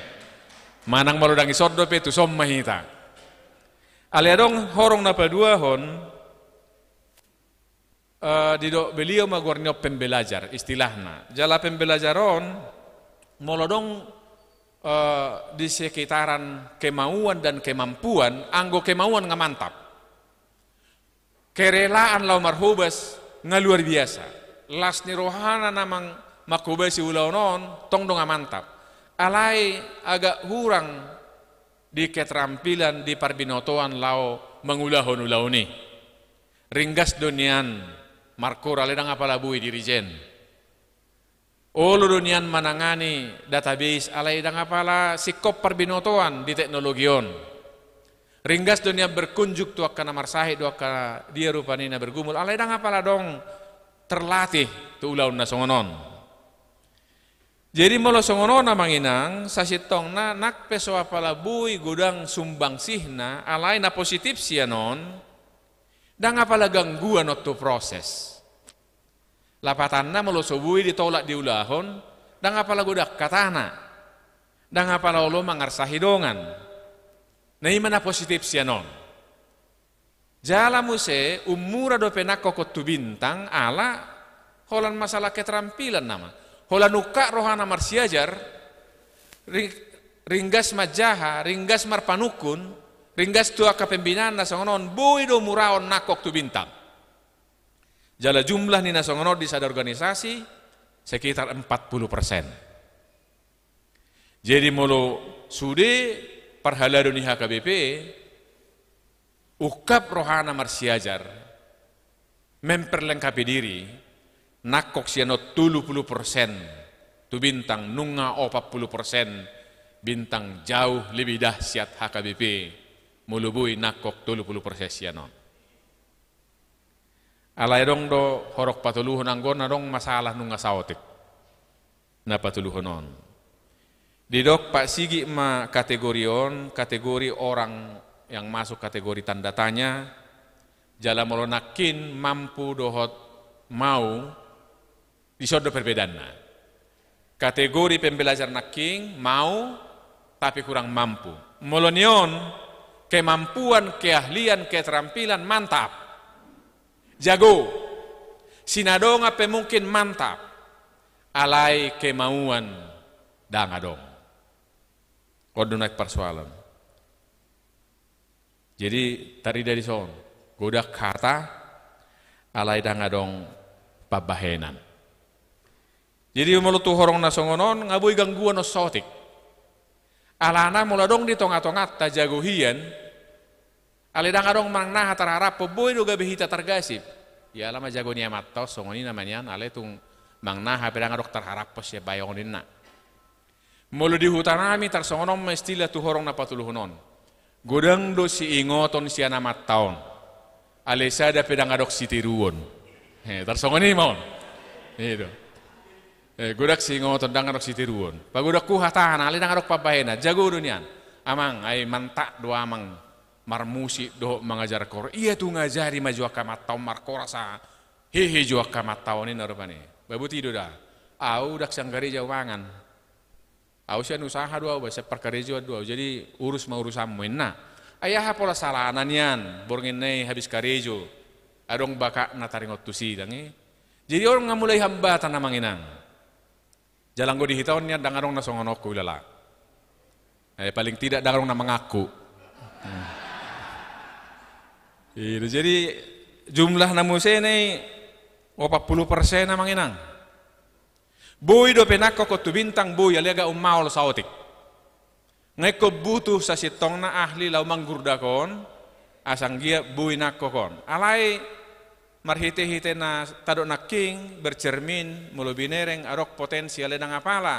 Manang molo ndang ison dope, tuson ma hita. Alai adong horong na paduahon, eh, didok beliau ma goar ni on pembelajar, istilahna. Jala pembelajar on, molo adong, eh, di sekitaran kemauan dan kemampuan, anggo kemauan nga mantap. Kerelaan laho marhobas nga luar biasa. Las ni rohana na mang-, manghobasi ulaon on, tong do nga mantap. Alai agak hurang di keterampilan, di parbinotoan laho mangulahon ulaon i. Ringgas do nian markor, alai ndang apala boi dirijen. Olo do nian manangani database, alai ndang apala singkop parbinotoan di teknologi on. Ringgas do nian berkunjung tu angka na marsahit dohot angka dia rupani na bergumul, alai ndang apala adong terlatih tu ulaon na songon on. Jadi molo songon on, amang inang, sasintongna nang pe so apala boi godang sumbangsihna, alai na positif sian on, ndang apala gangguan on tu proses. Lapatanna, molo so boi ditolak diulahon, ndang apala godang hatana, ndang apala olo mangarsahi dongan. Na i ma na positif sian on. Jala muse ummura dope nangkok on tu bintang, ala holan masalah keterampilan nama. Holan ungkap rohana marsiajar, ring-, ringgas manjaha, ringgas marpanungkun, ringgas tu angka pembinaan na songon on, boi do umura on nangkok tu bintang. Jala jumlah ni na songon on di sada organisasi sekitar empat puluh persen. Jadi molo sude parhalado ni H K B P, ungkap rohana marsiajar, memperlengkapi diri, nangkok sian on tolu puluh persen tu bintang, nunga opat puluh persen bintang, jauh lebih dahsyat H K B P molo boi nangkok tolu puluh persen sian on. Alai adong do horong patoluhon, anggo na adong masalah nunga saotik na patoluhon on. Didok Pak Sigit ma kategori on, kategori orang yang masuk kategori tanda tanya, jala molo nangkin mampu dohot mau, dison do perbedaanna. Kategori pembelajar nangkin mau, tapi kurang mampu. Molo ni on, kemampuan, keahlian, keterampilan mantap. Jago. Sinadongan pe mungkin mantap. Alai kemauan ndang adong. On do naeng parsoalan. Jadi tarida dison, godang hata, alai ndang adong pambahenan. Jadi molo tu horong na songon on, nga boi gangguan on saotik. Alana molo adong di tonga-tonganta jago hian, alai ndang adong manang naha tarharaphon, boi do gabe hita targasip. Ia ala ma jago ni amanta on songon i nama nian, alai tung manang naha pe ndang adong tarharaphon sian bahengon, ninna. Molo di huta nami tarsongon on ma istilah tu horong na patoluhon on. Godang do siingoton sian amanta on, alai sada pe ndang adong sitiruon. He, tarsongon i ma on. I do. Eh, godang siingoton, ndang adong sitiruon. Pagodang hu hatana, alai ndang adong pambahenan. Jago do nian. Amang, ai mantap do amang marmusik dohot mangajar kor. Ia tung ajari ma jo angka amanta on markor asa hehe jo angka amanta on, ninna rupani. Ba boti do da. Au ndang sian gareja au mangan. Au sian usaha do au, ba sian parkarejoan do au. Jadi urus ma urusanmu, ninna. Ai aha pola salahna nian, borngin na i habis karejo, adong bakatna taringot tusi, ndang i? Jadi on nga mulai hambatan, amang inang. Jala anggo di hita on nian ndang adong na songon on, huulala. Eh, paling tidak ndang adong na mangaku. Hmm. I do, jadi jumlah na muse na i Opat pulu persen amang inang. Boi dope nangkok on tu bintang, boi, alai agak ummaol saotik. Nga ingkon butuh sasintongna ahli laho manggurdak on, asa anggiat boi nangkok on. Alai marhite-hite na tadok nangkin, bercermin, molo binereng, adong potensi, alai ndang apala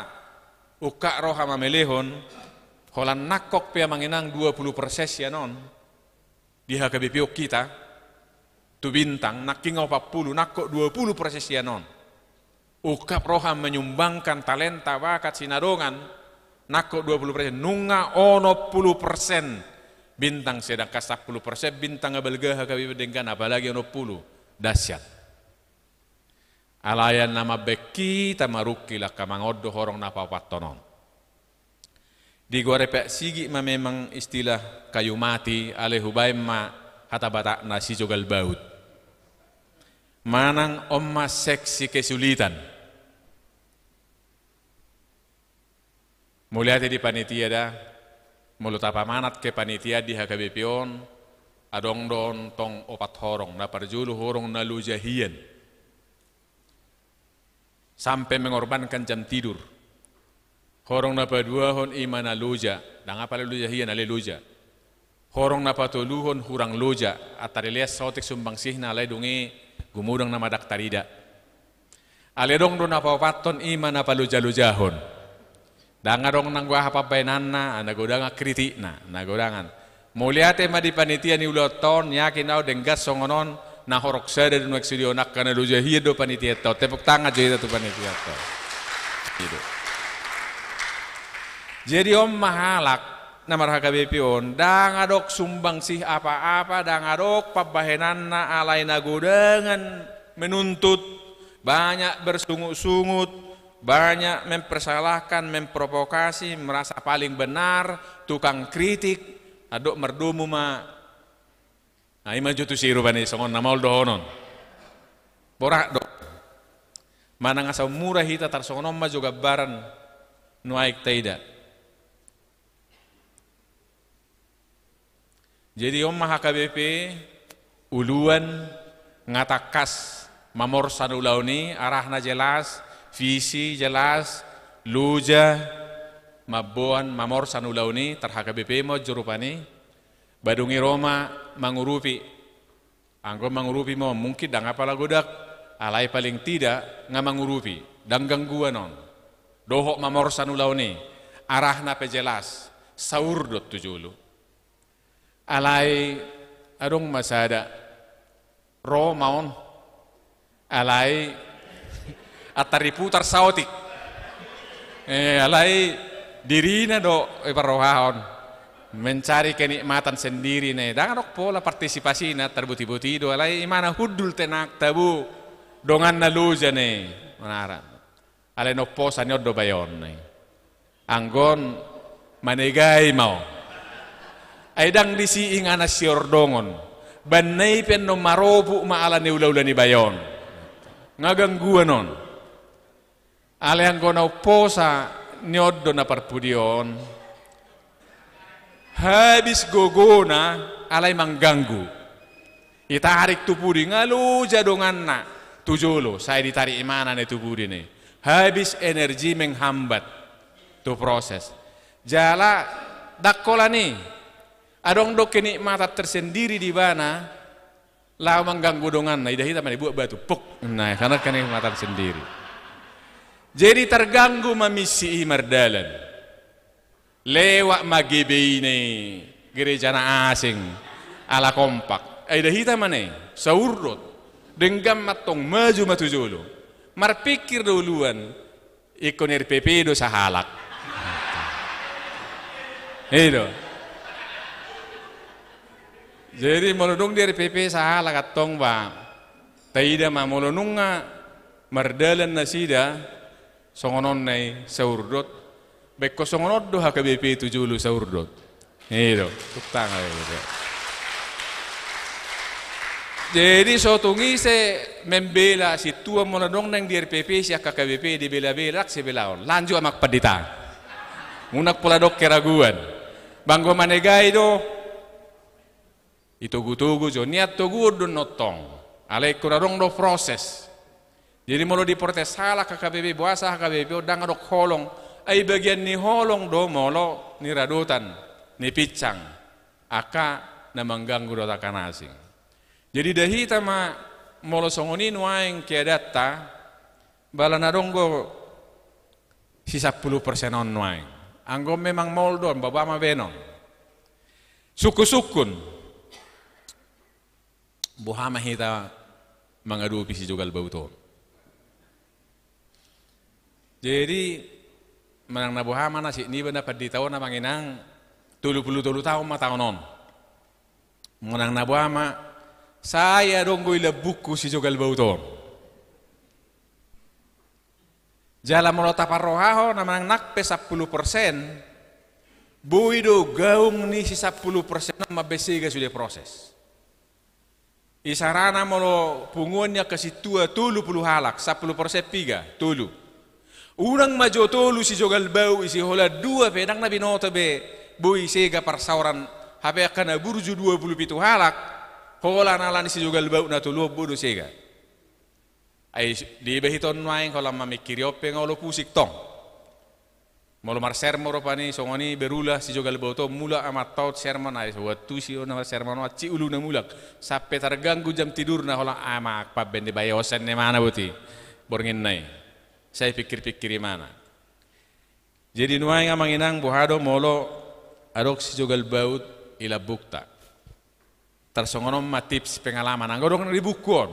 ungkap roha mamelehon, holan nangkok pe amang inang dua pulu persen sian on. Di H K B P on hita, tu bintang, nangkin opat pulu, nangkok dua pulu persen sian on. Ungkap roha menyumbangkan talenta, bakat, sinadongan, nangkok dua pulu persen, nunga onom pulu persen. Bintang sedangkan sampulu persen, bintang abalga H K B P denggan, apalagi onom pulu. Dahsyat. Alai na mambaen hita marungkil angka amang on do horong na paopathon on. Digoari peak sigit ma memang istilah kayu mati, alai hubaen ma hata Batakna sijogal baut. Manang on ma seksi kesulitan. Mauliate di panitia da, molo tapamanat kepanitiaan di H K B P on, adong do on tong opat horong, na parjolo horong na loja hian. Sampe mengorbankan jam tidur. Horong na paduahon i ma na loja, ndang apala loja hian, alai loja. Horong na patoluhon hurang loja, antar dilean saotik sumbangsihna alai dung i gumodang na mandak tarida. Alai adong do na paopathon i ma na paloja-lojahon. Ndang adong nanggo aha pambahenanna, na godangan kritikna, na godangan. Mauliate ma di panitia ni ulaonta on, yakin au denggan songon on, na horong sada do nuaeng sude on, angka na loja hian do panitianta on, tepuk tangan jo hita tu panitianta on. I do. Jadi on ma halak na mar-H K B P on, ndang adong sumbangsih apa-apa, ndang adong pambahenanna alai na godangan menuntut, banyak bersungut-sungut, banyak mempersalahkan, memprovokasi, merasa paling benar, tukang kritik, adong mardomu ma. Nah, i ma jo tusi rupani songon na maol dohonon. Borat do. Manang asa ummura hita tarsongon on ma jo gambaran nuaeng taida. Jadi on ma H K B P, uluan, nga tangkas mamorsan ulaon i, arahna jelas, visi jelas, loja, mamboan, mamorsan ulaon i, tar H K B P ma on jo rupani. Ba dung i ro ma mangurupi. Anggo mangurupi ma on, mungkin ndang apala godang, alai paling tidak nga mangurupi, ndang gangguan on. Dohot mamorsan ulaon i, arahna pe jelas, saurdot tu jolo. Alai adong ma sada, ro ma on. Alai antar diputar saotik. Eh, alai dirina do iparrohahon. Mencari kenikmatan sendiri ne. Ndang adong pola partisipasina, tarboti-boti do. Alai imana hundul tenakta bo. Donganna loja ne. Manara. Alai na umposa ni on do bayaonna i. Anggo on manegai ma on. Ai ndang disi inganan siordongon. Banna i pe annon maropuk ma ala ni ula-ula ni bayaon. Nga gangguan on. Alai anggo na umposa ni on do na parpudi on. Habis gogona alai mangganggu. Ditarik tu pudi nga loja donganna tu jolo, sai ditarik imana ne tu pudi ne. Habis energi menghambat tu proses. Jala ndang holan i. Adong do kenikmatan tersendiri di ibana. Laho mangganggu donganna, ida hita ma dibuat batu, puk. Nah, karena kenikmatan sendiri. Jadi terganggu ma misi i mardalan. Lewat ma G B I na i, gereja na asing, ala kompak. Ai ida hita ma na i, saurdot. Denggan ma tong, maju ma tu jolo. Marpikir do uluan, ingkon R P P do sahalak. I do. Jadi molo dung di R P P sahalak antong ba, taida ma molo nunga mardalan nasida, songon on na i saurdot, ba ingkon songon on do H K B P tu jolo saurdot. I do, tepuk tangan. Jadi so tung ise membela sintua molo dung naeng di R P P sian H K B P dibela-bela, ndang sibelaon. Lanjut amang pandita. Unang pola adong keraguan. Ba anggo manegai do, itogu-togu jo, nian toguon do antong. Alai ingkon adong do proses. Jadi molo diprotes halak H K B P, boasa H K B P on, ndang adong holong. Ai bagian ni holong do molo niradotan, nipinsang angka na mangganggu dohot angka na asing. Jadi da hita ma molo songon i nuaeng keadaanta, ba ala na adong do si sampulu persen on nuaeng. Anggo memang maol do on, ba boha ma baenon? Sungkun-sungkun, boha ma hita mangadopi sijogal baut on? Jadi manang na boha ma nasib niba na pandita on, amang inang, tolu pulu tolu taon ma taon on. Manang na boha ma, sai adong do i lambungku sijogal baut on. Jala molo taparrohahon, amang inang, nang pe sampulu persen, boi do gaung ni si sampulu persen on mambaen sega sude proses. Isarana molo punguan ni angka sintua tolu pulu halak, sampulu persen piga? Tolu. Unang ma jo tolu sijogal baut i, holan dua pe ndang na binoto be boi sega parsaoran, hape angka na burju dua pulu pitu halak, holan ala ni sijogal baut na tolu on boi do sega. Ai deba hita on nuaeng holan mamingkiri on pe nga olo pusing tong. Molo marsermon rupani songon i, berula sijogal baut on, mulak amanta on sermon, ai so antusi on na marsermon on, hansit uluna mulak. Sampe targanggu jam tidurna, holan, ai ma pambaen ni bayo, sian na mana boti borngin na i. Sai pingkir-pingkir imana. Jadi nuaeng, amang inang, boha do molo adong sijogal baut i lambungta? Tarsongon on ma tips pengalaman, anggo adong di buku on.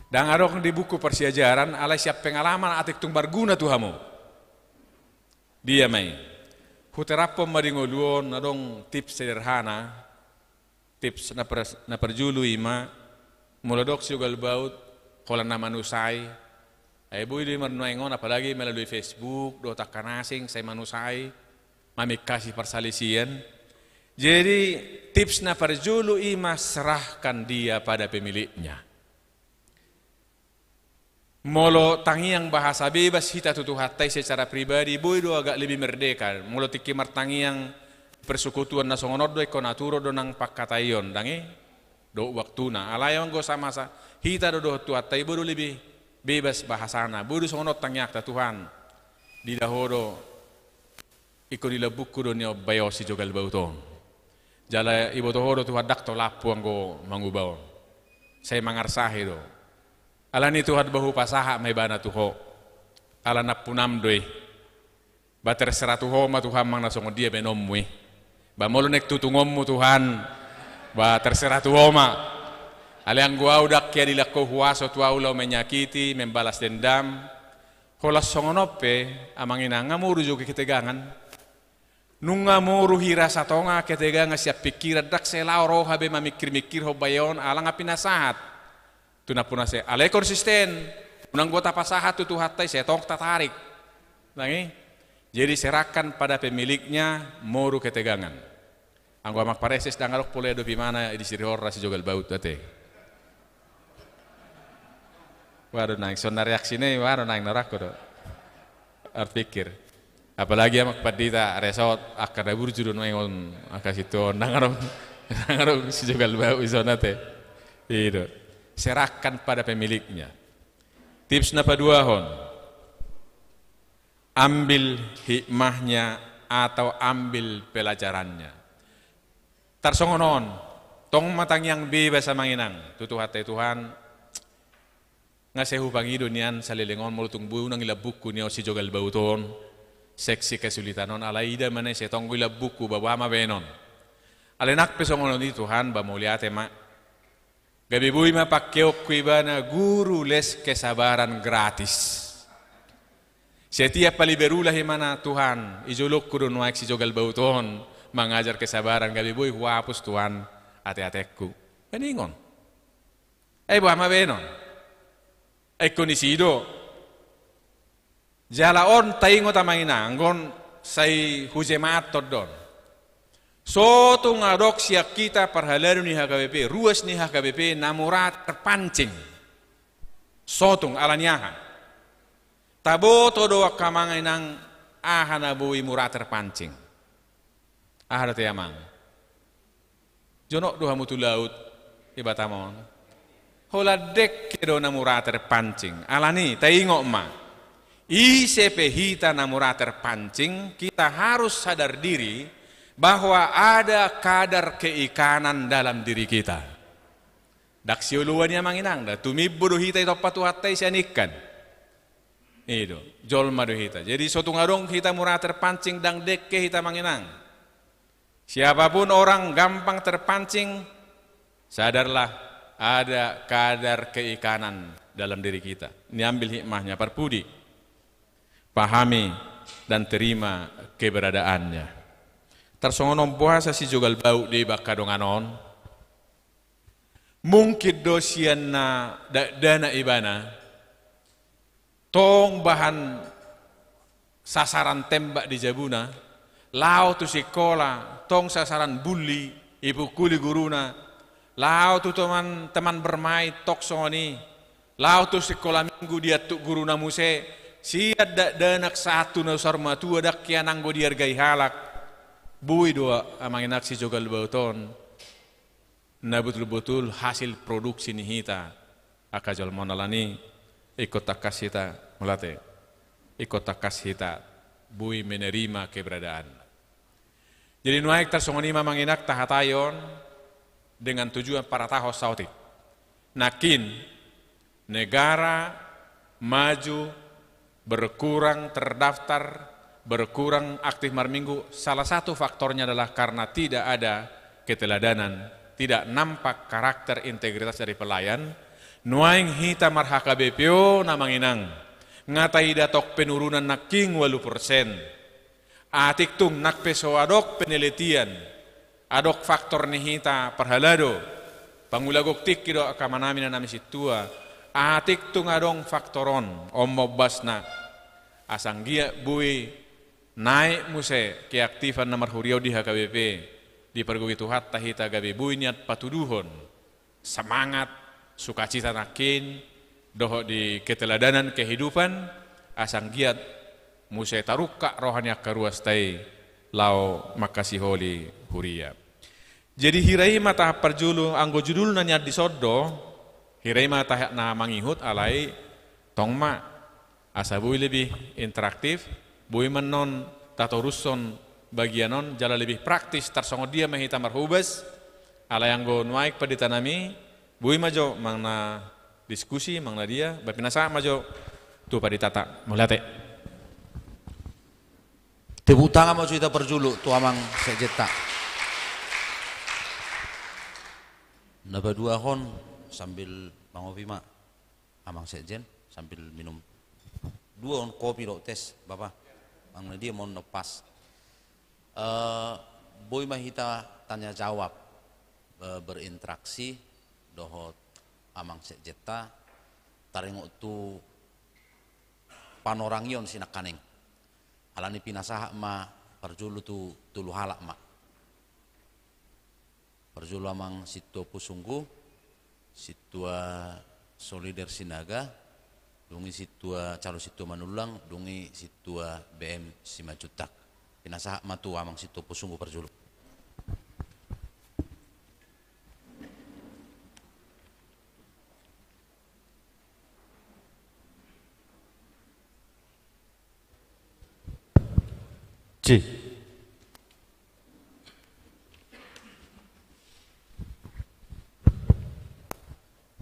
Ndang adong di buku parsiajaran, alai sian pengalaman, atik tung marguna tu hamu. Dia ma i? Huteraphon ma di ngolu on, adong tips sederhana. Tips na par-, na parjolo i ma, molo adong sijogal baut, holan na manusai. Ai boi do i marnuaeng on, apalagi melalui Facebook dohot angka na asing, sai manusai, mamingkasi parsalisian. Jadi tips na parjolo i ma, serahkan dia pada pemiliknya. Molo tangiang bahasa bebas hita tu Tuhanta i secara pribadi, boi do agak lebih merdeka. Molo tingki martangiang persekutuan na songon on do, ingkon naturon do nang pangkataion, ndang i? Dohot waktuna. Alai anggo sama sa-, hita do dohot Tuhanta i, boi do lebih bebas bahasana. Boi do songon on tangiangta, Tuhan, diida Ho do, ingkon di lambungku do nion bayo sijogal baut on. Jala iboto Ho do, Tuhan, ndang tolaphu anggo manguba on. Sai mangarsahi do. Alani, Tuhan, ba hupasahat ma ibana tu Ho. Ala nampunam do i. Ba terserah tu Ho ma, Tuhan, manang na songon dia baenonmu i. Ba molo naeng tutungonmu, Tuhan, ba terserah tu Ho ma. Alai anggo ahu, ndang keadilan Ho huaso tu ahu laho menyakiti, membalas dendam. Holan songon on pe, amang inang, nga moru jo ketegangan. Nunga moru hira satonga ketegangan sian pingkiran, ndang sai laho roha be mamingkir-mingkirhon bayo on, ala nga pinasahat tu nampuna, sai alai konsisten. Unang bo tapasahat tu Tuhanta i, sai tong tatarik. Ndang i? Jadi serahkan pada pemiliknya, moru ketegangan. Anggo amang pareses, ndang adong pola diadopi ibana di Sirihorra sijogal baut, ate. Waduh, naeng songon na reaksina i, waduh, naeng na rohangku do. Marpingkir. Apalagi amang pandita, resot, angka na burju do nuaeng on, angka sintua on, ndang adong, ndang adong sijogal baut dison, ate. I do. Serahkan pada pemiliknya. Tips na paduahon. Ambil hikmahnya atau ambil pelajarannya. Tarsongon on, tong ma tangiang bebas, amang inang, tu Tuhanta i, Tuhan, nga sai hupangido nian saleleng on, molo tung boi unang di lambungku nion sijogal baut on, seksi kesulitan on, alai ida ma na i, sai tong do i lambungku, ba boha ma baenon? Alai nang pe songon on i, Tuhan, ba mauliate ma. Gabe boi ma pangkeonku ibana guru les kesabaran gratis. Setiap hali berula ibana, Tuhan, di jolongku do nuaeng sijogal baut on mangajar kesabaran, gabe boi huhapus, Tuhan, ate-atengku. Kan ingon. Ai boha ma baenon? Ai ingkon disi do. Jala on taingot, amang inang, anggo on sai hujemaathon do on. So tung adong sian hita parhalado ni H K B P, ruas ni H K B P na mura terpancing. So tung, ala ni aha? Taboto do angka, amang inang, aha na boi mura terpancing. Aha do ate, amang? Jonok do hamu tu laut, di Batam on. Holan dengke do na mura terpancing. Alani, taingot ma. Ise pe hita na mura terpancing, kita harus sadar diri bahwa ada kadar keikanan dalam diri kita. Ndang sioloan i amang inang, ndang tumimbo do hita ditompa Tuhanta i sian ingkan. I do, jolma do hita. Jadi so tung adong hita mura terpancing, ndang dengke hita amang inang. Siapapun orang gampang terpancing, sadarlah ada kadar keikanan dalam diri kita. Ini ambil hikmahnya, parpudi. Pahami dan terima keberadaannya. Tarsongon on boasa si Jogal Baut Debak angka dongan on. Mungkin do sian na dakdanak ibana, tong bahen sasaran tembak di jabuna, laho tu sikola, tong sasaran bully, dipukuli guruna, laho tu teman, teman bermain, tong songon i, laho tu sikola minggu diantuk guruna muse, sian dakdanak sahat tu na saur matua ndang hea nanggo dihargai halak. Boi do amang inang si Jogal Baut on na botul-botul hasil produksi ni hita angka jolma on. Alani, ingkon tangkas hita, mauliate, ingkon tangkas hita boi menerima keberadaan. Jadi nuaeng tarsongon i ma amang inang tahatai on dengan tujuan paratahon saotik. Nangkin negara maju, berkurang terdaftar, berkurang aktif marminggu, salah satu faktornya adalah karena tidak ada keteladanan, tidak nampak karakter integritas dari pelayan. Nuaeng hita mar-H K B P on amang inang, nga taida tong penurunan nangkin ualu persen. Atik tung nang pe so adong penelitian, adong faktor ni hita parhalado, pangula gok tingki do angka amanami, inanami sintua, atik tung adong faktor on, on ma ombasna. Asa anggiat boi naek muse keaktifan na marhuria on di H K B P, dipargogoi Tuhanta hita gabe boi nian patuduhon semangat, sukacita nangkin, dohot di keteladanan kehidupan, asa anggiat muse tarungkap roha ni angka ruasta i laho mangkasiholi huria. Jadi hira i ma tahe parjolo, anggo judulna nian dison do, hira i ma tahe na mangihut, alai tong ma asa boi lebih interaktif, boi ma annon tatorushon bagian on jala lebih praktis tarsongon dia ma hita marhobas. Alai anggo nuaeng panditanami, boi ma jo manang na diskusi manang na dia, ba pinasahat ma jo tu panditata. Mauliate. Tepuk tangan ma jo hita parjolo tu amang sekjenta. Na paduahon sambil mangopi ma. Amang sekjen, sambil minum. Dua on kopi dohot tes, Bapa. Manang na dia ma on na pas. Eh, boi ma hita tanya jawab, eh, berinteraksi dohot amang sekjenta, taringot tu panorangion si nangkaning. Alani pinasahat ma parjolo tu tolu halak ma. Parjolo amang sintua Pusunggu, sintua Solider Sinaga, dung i sintua, calon sintua Manullang, dung i sintua B M Simanjuntak. Pinasahat ma tu amang sintua Pusunggu parjolo. Ci.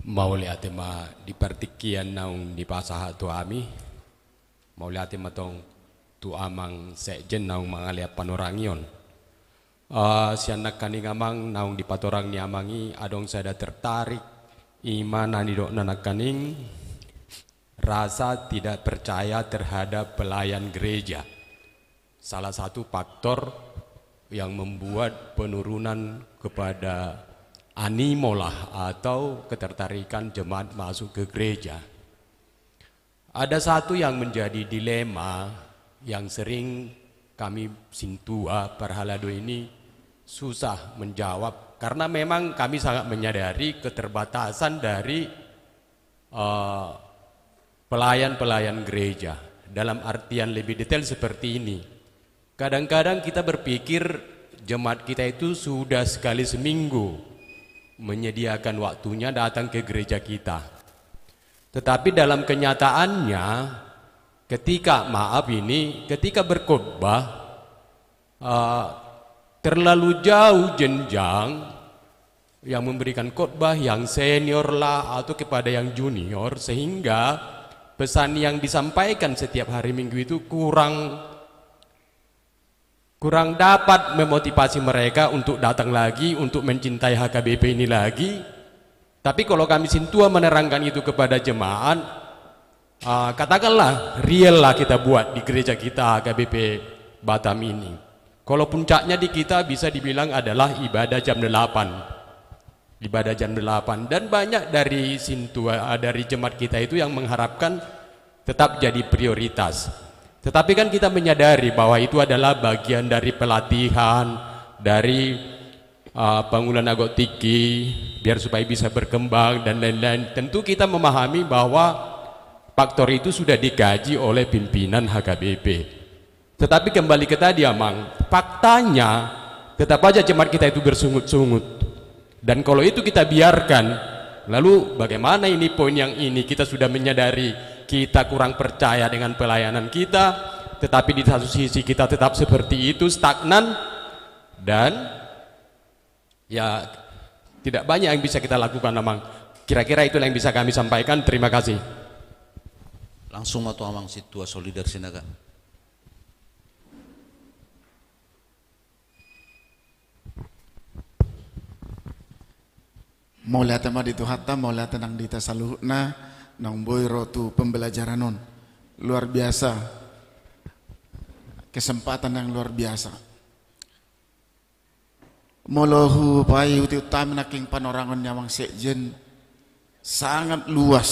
Mauliate ma di partingkian naung dipasahat tu hami. Mauliate ma tong tu amang sekjen naung mangalean panorangion. Eh, sian nangkaning amang naung dipatorang ni amang i adong sada tertarik, i ma na nidokna nangkaning rasa tidak percaya terhadap pelayan gereja. Salah satu faktor yang membuat penurunan kepada animo lah atau ketertarikan jemaat masuk ke gereja. Ada satu yang menjadi dilema yang sering kami sintua parhalado ini susah menjawab, karena memang kami sangat menyadari keterbatasan dari eh, pelayan-pelayan gereja. Dalam artian lebih detail seperti ini. Kadang-kadang kita berpikir jemaat kita itu sudah sekali seminggu menyediakan waktunya datang ke gereja kita. Tetapi dalam kenyataannya, ketika, maaf ini, ketika berkhotbah, eh, terlalu jauh jenjang yang memberikan khotbah, yang senior lah, atau kepada yang junior, sehingga pesan yang disampaikan setiap hari Minggu itu kurang, kurang dapat memotivasi mereka untuk datang lagi, untuk mencintai H K B P ini lagi. Tapi kalau kami sintua menerangkan itu kepada jemaat, ah, katakanlah real lah kita buat di gereja kita H K B P Batam ini. Kalau puncaknya di kita bisa dibilang adalah ibadah jam delapan. Ibadah jam delapan. Dan banyak dari sintua, ah, dari jemaat kita itu yang mengharapkan tetap jadi prioritas. Tetapi kan kita menyadari bahwa itu adalah bagian dari pelatihan, dari, ah, pangula na gok tingki, biar supaya bisa berkembang dan lain-lain. Tentu kita memahami bahwa faktor itu sudah dikaji oleh pimpinan H K B P. Tetapi kembali ke tadi, Amang, faktanya tetap aja jemaat kita itu bersungut-sungut. Dan kalau itu kita biarkan, lalu bagaimana ini poin yang ini? Kita sudah menyadari kita kurang percaya dengan pelayanan kita, tetapi di satu sisi kita tetap seperti itu, stagnan, dan ya tidak banyak yang bisa kita lakukan, Amang. Kira-kira itulah yang bisa kami sampaikan. Terima kasih. Langsung ma tu Amang Sintua Solider Sinaga. Mauliate ma di Tuhanta, mauliate nang di hita saluhutna, naung boi ro tu pembelajaran on. Luar biasa. Kesempatan yang luar biasa. Molo hupaihutihut hami nangkin panorangon ni Amang Sekjen, sangat luas,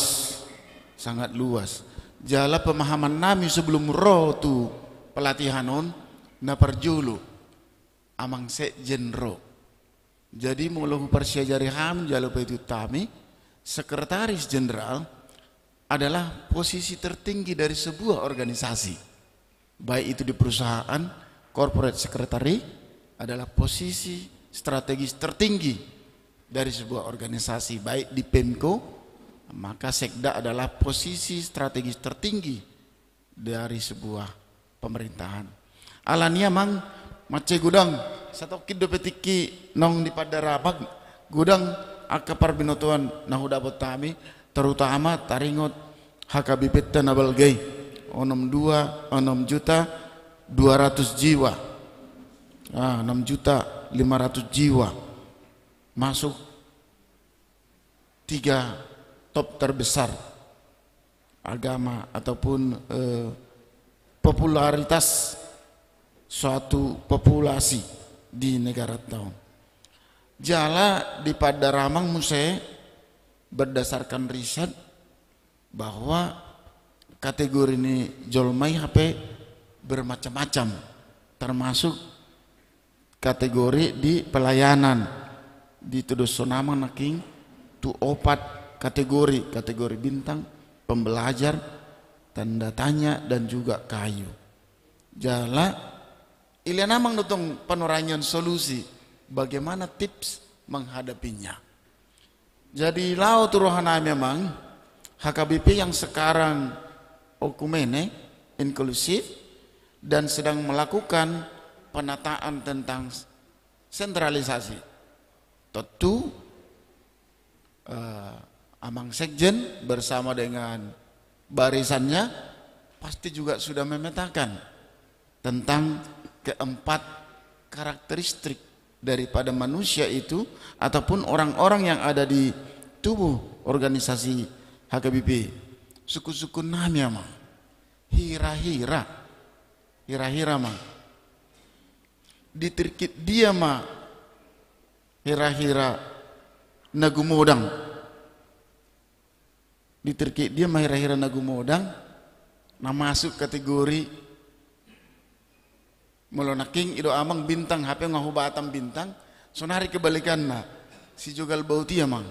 sangat luas. Jala pemahaman nami sebelum ro tu pelatihan on, na parjolo, Amang Sekjen ro. Jadi molo huparsiajari hami jala hupaihutihut hami, Sekretaris Jenderal adalah posisi tertinggi dari sebuah organisasi. Baik itu di perusahaan, corporate secretary adalah posisi strategis tertinggi dari sebuah organisasi, baik di Pemko, maka Sekda adalah posisi strategis tertinggi dari sebuah pemerintahan. Alani i, Amang, mansai godang, satongkin dope tingki naung di Pandaramang, godang angka parbinotoan na hudapot hami, terutama taringot H K B P-ta na balga i, onom dua, onom juta dua ratus jiwa. Ah, enam juta lima ratus jiwa masuk tiga top terbesar agama ataupun, eh, popularitas suatu populasi di negara ta on. Jala di Pandaramang muse berdasarkan riset bahwa kategori ni jolma i hape bermacam-macam, termasuk kategori di pelayanan. Ditudoshon Amang nangkin tu opat kategori, kategori bintang, pembelajar, tanda tanya, dan juga kayu. Jala ilean Amang do tong panorangion solusi, bagaimana tips menghadapinya. Jadi laho tu roha nami, Amang, H K B P yang sekarang oikumene, inklusif, dan sedang melakukan penataan tentang sentralisasi. Tentu, eh, Amang Sekjen bersama dengan barisannya pasti juga sudah memetakan tentang keempat karakteristik daripada manusia itu ataupun orang-orang yang ada di tubuh organisasi H K B P. Suku-suku nami, Amang. Hira-hira. Hira-hira, Amang. Di tirkit dia ma hira-hira na gumodang. Di tirkit dia ma hira-hira na gumodang, na masuk kategori, molo nangkin i do Amang bintang, hape nga hu Batam bintang, sonari kebalikanna, sijogal baoa i, Amang.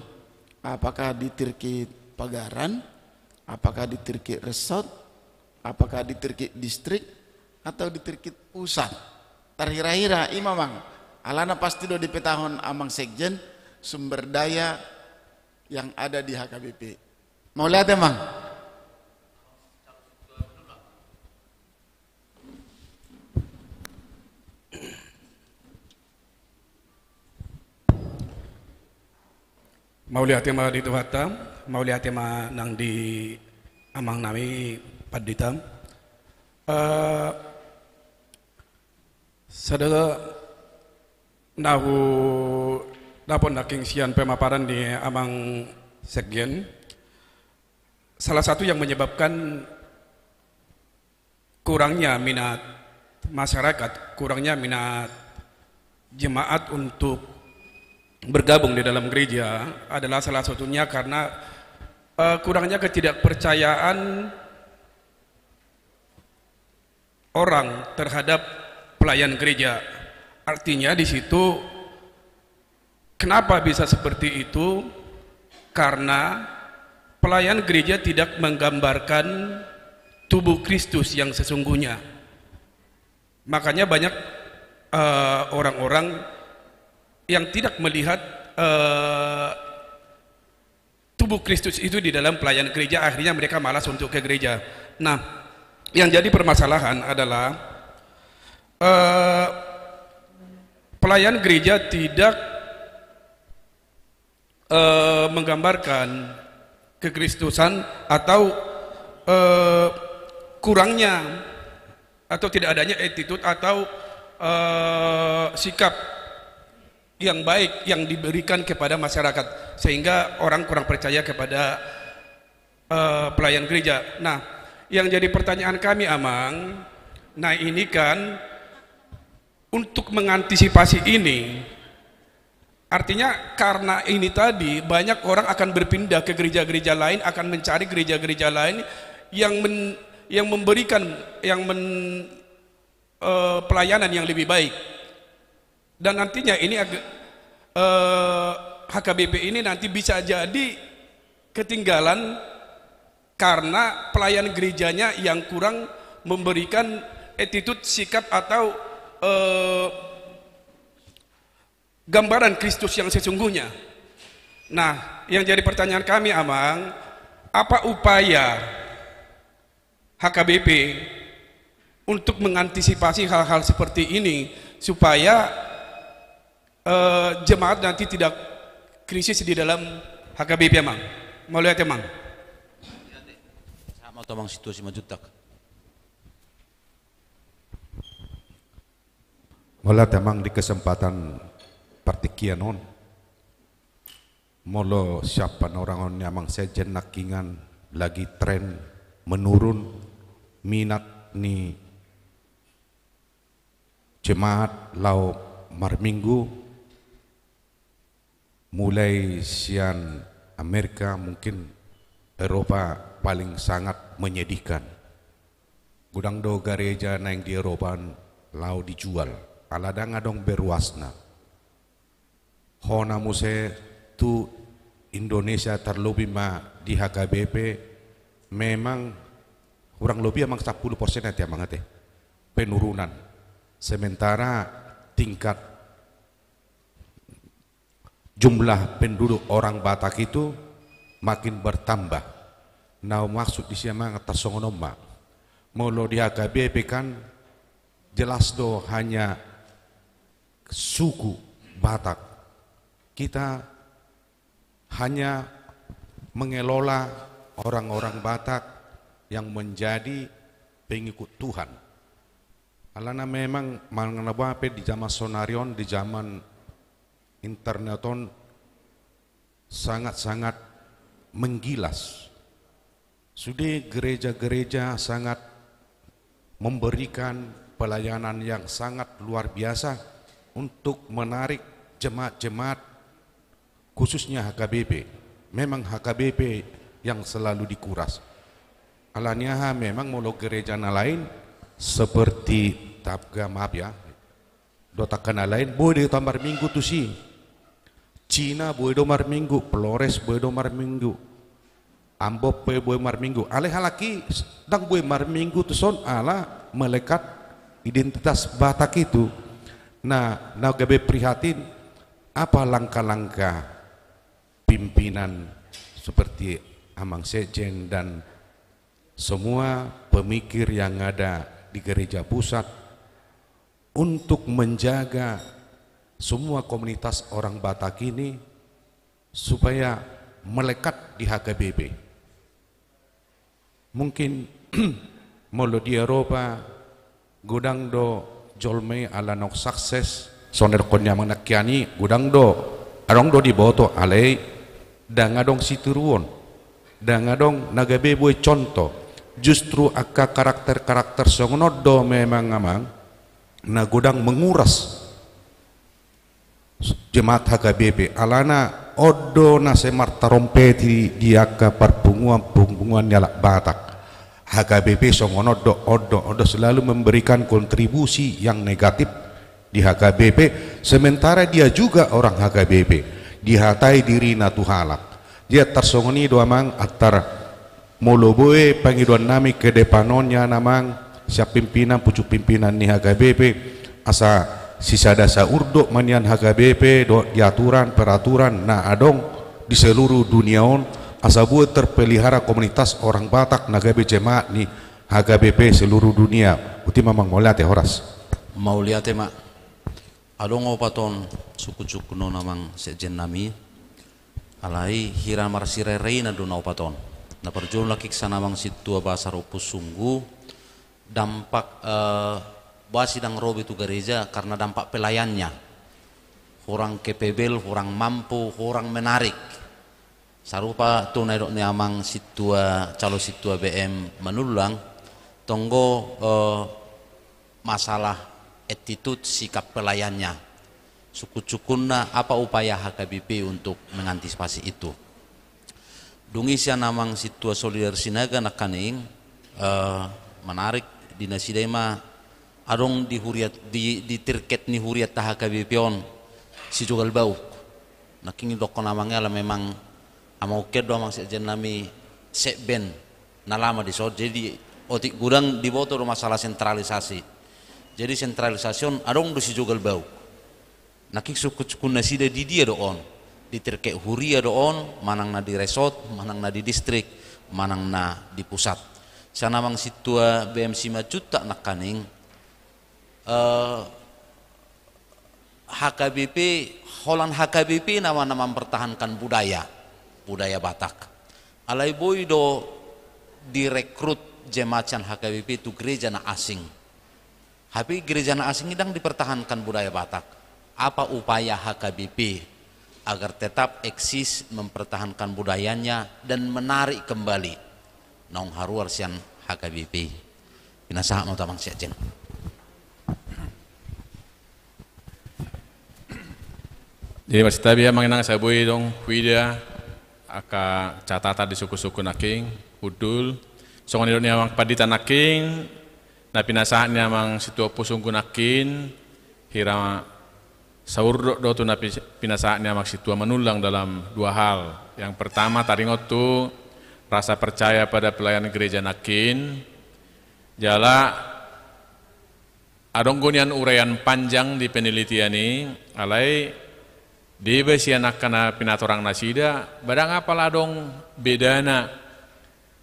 Apakah di tirkit pagaran, apakah di tirkit resort, apakah di tirkit distrik, atau di tirkit pusat? Tarhira-hira, i ma, Amang. Alana pasti do dipetahon Amang Sekjen, sumber daya yang ada di H K B P. Mauliate, Amang. Mauliate ma di Tuhanta, mauliate ma nang di amang nami pandita. Eh, sada na hudapot nangkin sian pemaparan ni amang sekjen, salah satu yang menyebabkan kurangnya minat masyarakat, kurangnya minat jemaat untuk bergabung di dalam gereja adalah salah satunya karena, eh, kurangnya ketidakpercayaan orang terhadap pelayan gereja. Artinya di situ kenapa bisa seperti itu? Karena pelayan gereja tidak menggambarkan tubuh Kristus yang sesungguhnya. Makanya banyak, eh, orang-orang yang tidak melihat, eh, tubuh Kristus itu di dalam pelayan gereja, akhirnya mereka malas untuk ke gereja. Nah, yang jadi permasalahan adalah, eh, pelayan gereja tidak, eh, menggambarkan kekristusan atau, eh, kurangnya atau tidak adanya attitude atau, eh, sikap yang baik yang diberikan kepada masyarakat, sehingga orang kurang percaya kepada, eh, pelayan gereja. Nah, yang jadi pertanyaan kami, Amang, nah, ini kan untuk mengantisipasi ini, artinya karena ini tadi banyak orang akan berpindah ke gereja-gereja lain, akan mencari gereja-gereja lain yang men-, yang memberikan, yang men-, eh, pelayanan yang lebih baik. Dan nantinya ini ag-, eh, H K B P ini nanti bisa jadi ketinggalan karena pelayan gerejanya yang kurang memberikan attitude, sikap, atau, eh, gambaran Kristus yang sesungguhnya. Nah, yang jadi pertanyaan kami, Amang, apa upaya H K B P untuk mengantisipasi hal-hal seperti ini supaya, eh, jemaat nanti tidak krisis di dalam H K B P, Amang? Mauliate, Amang. Sama tu, Amang, situasi manjuntak. Mauliate, Amang, di kesempatan partingkian on. Molo sian panorangon ni amang sekjen nangkiningan lagi tren menurun minat ni jemaat laho marminggu, mulai sian Amerika, mungkin Eropa paling sangat menyedihkan. Godang do gareja naeng di Eropa laho dijual ala ndang adong be ruasna. Hona muse tu Indonesia, tarlobi ma di H K B P, memang kurang lobi, Amang, sampulu persen ate, Amang, ate, penurunan. Sementara tingkat jumlah penduduk orang Batak itu makin bertambah. Nah, maksud di sian, Amang, tarsongon on ma. Molo di H K B P kan jelas do hanya suku Batak. Kita hanya mengelola orang-orang Batak yang menjadi pengikut Tuhan. Alana memang manang na boha pe di zaman sonari on, di zaman internet on, sangat-sangat menggilas. Sude gereja-gereja sangat memberikan pelayanan yang sangat luar biasa untuk menarik jemaat-jemaat, khususnya H K B P. Memang H K B P yang selalu dikuras. Alani aha, memang molo gereja na lain seperti Tapga, maaf ya, dohot angka na lain, boi do hita marminggu tusi. Cina boi do marminggu, Flores boi do marminggu, Ambon pe boi marminggu. Alai halak i ndang boi marminggu tuson ala melekat identitas Batak itu. Nah, na gabe prihatin, apa langkah-langkah pimpinan seperti Amang Sekjen dan semua pemikir yang ada di gereja pusat untuk menjaga semua komunitas orang Batak ini supaya melekat di H K B P. Mungkin molo di Eropa godang do jolma i ala naung sukses, songon na didokkon ni amang nangkin i, godang do, adong do diboto, alai ndang adong sitiruon, ndang adong na gabe boi contoh. Justru angka karakter-karakter songon on do memang amang na godang menguras jemaat H K B P, alana on do na sai martarompet i di angka parpunguan-punguan ni halak Batak. H K B P songon on do, on do, on do selalu memberikan kontribusi yang negatif di H K B P, sementara dia juga orang H K B P, dihatai dirina tu halak. Jadi tarsongon i do amang antar molo boi pangidoan nami ke depan on nian amang, sian pimpinan, pucuk pimpinan ni H K B P, asa sisada saurdot ma nian H K B P dohot di aturan peraturan na adong di seluruh dunia on, asa boi terpelihara komunitas orang Batak na gabe jemaat ni H K B P seluruh dunia. Botima amang, mauliate, horas. Mauliate ma. Adong opat on sungkun-sungkun on amang sekjen nami. Alai hira marsirairai na do na opat on. Na parjolo nangkin sian amang sintua Basar Ompusunggu, dampak, eh, boasa ndang ro be tu gareja karena dampak pelayannya. Kurang capable, kurang mampu, kurang menarik. Sarupa tu na nidok ni amang sintua, calon sintua B M Manullang, tong do, eh, masalah attitude, sikap pelayannya. Sungkun-sungkunna, apa upaya H K B P untuk mengantisipasi itu? Dung i sian amang sintua Solider Sinaga nangkaning, eh, menarik di nasida i ma adong di huria, di, di tirket ni hurianta H K B P on sijogal bauk. Nangkin didokkon amang i ala memang amang ungkap do amang sekjen nami sekben na lama dison, jadi otik godang diboto do masalah sentralisasi. Jadi sentralisasi on adong do sijogal bauk. Nangkin sungkun-sungkun nasida di dia do on, di tirket huria do on, manang na di resort, manang na di distrik, manang na di pusat. Sian amang sintua B M Simanjuntak nangkaning, eh, H K B P, holan H K B P nama na mempertahankan budaya, budaya Batak. Alai boi do direkrut jemaat sian H K B P tu gereja na asing. Hape gereja na asing i ndang dipertahankan budaya Batak. Apa upaya H K B P agar tetap eksis, mempertahankan budayanya, dan menarik kembali naung haruar sian H K B P? Pinasahat ma tu amang sekjen. Jadi, marsitabi amang inang, asa boi do huida angka catatan di sungkun-sungkun nangkin, hundul. Songon nidok ni amang pandita nangkin, na pinasahat ni amang sintua Ompusunggu nangkin, hira saurdot do tu na pi-, pinasahat ni amang sintua Manullang dalam dua hal. Yang pertama, taringot tu rasa percaya pada pelayanan gereja nangkin, jala adong do nian uraian panjang di penelitian i, alai deba sian angka na pinatorang nasida, ba ndang apala adong bedana.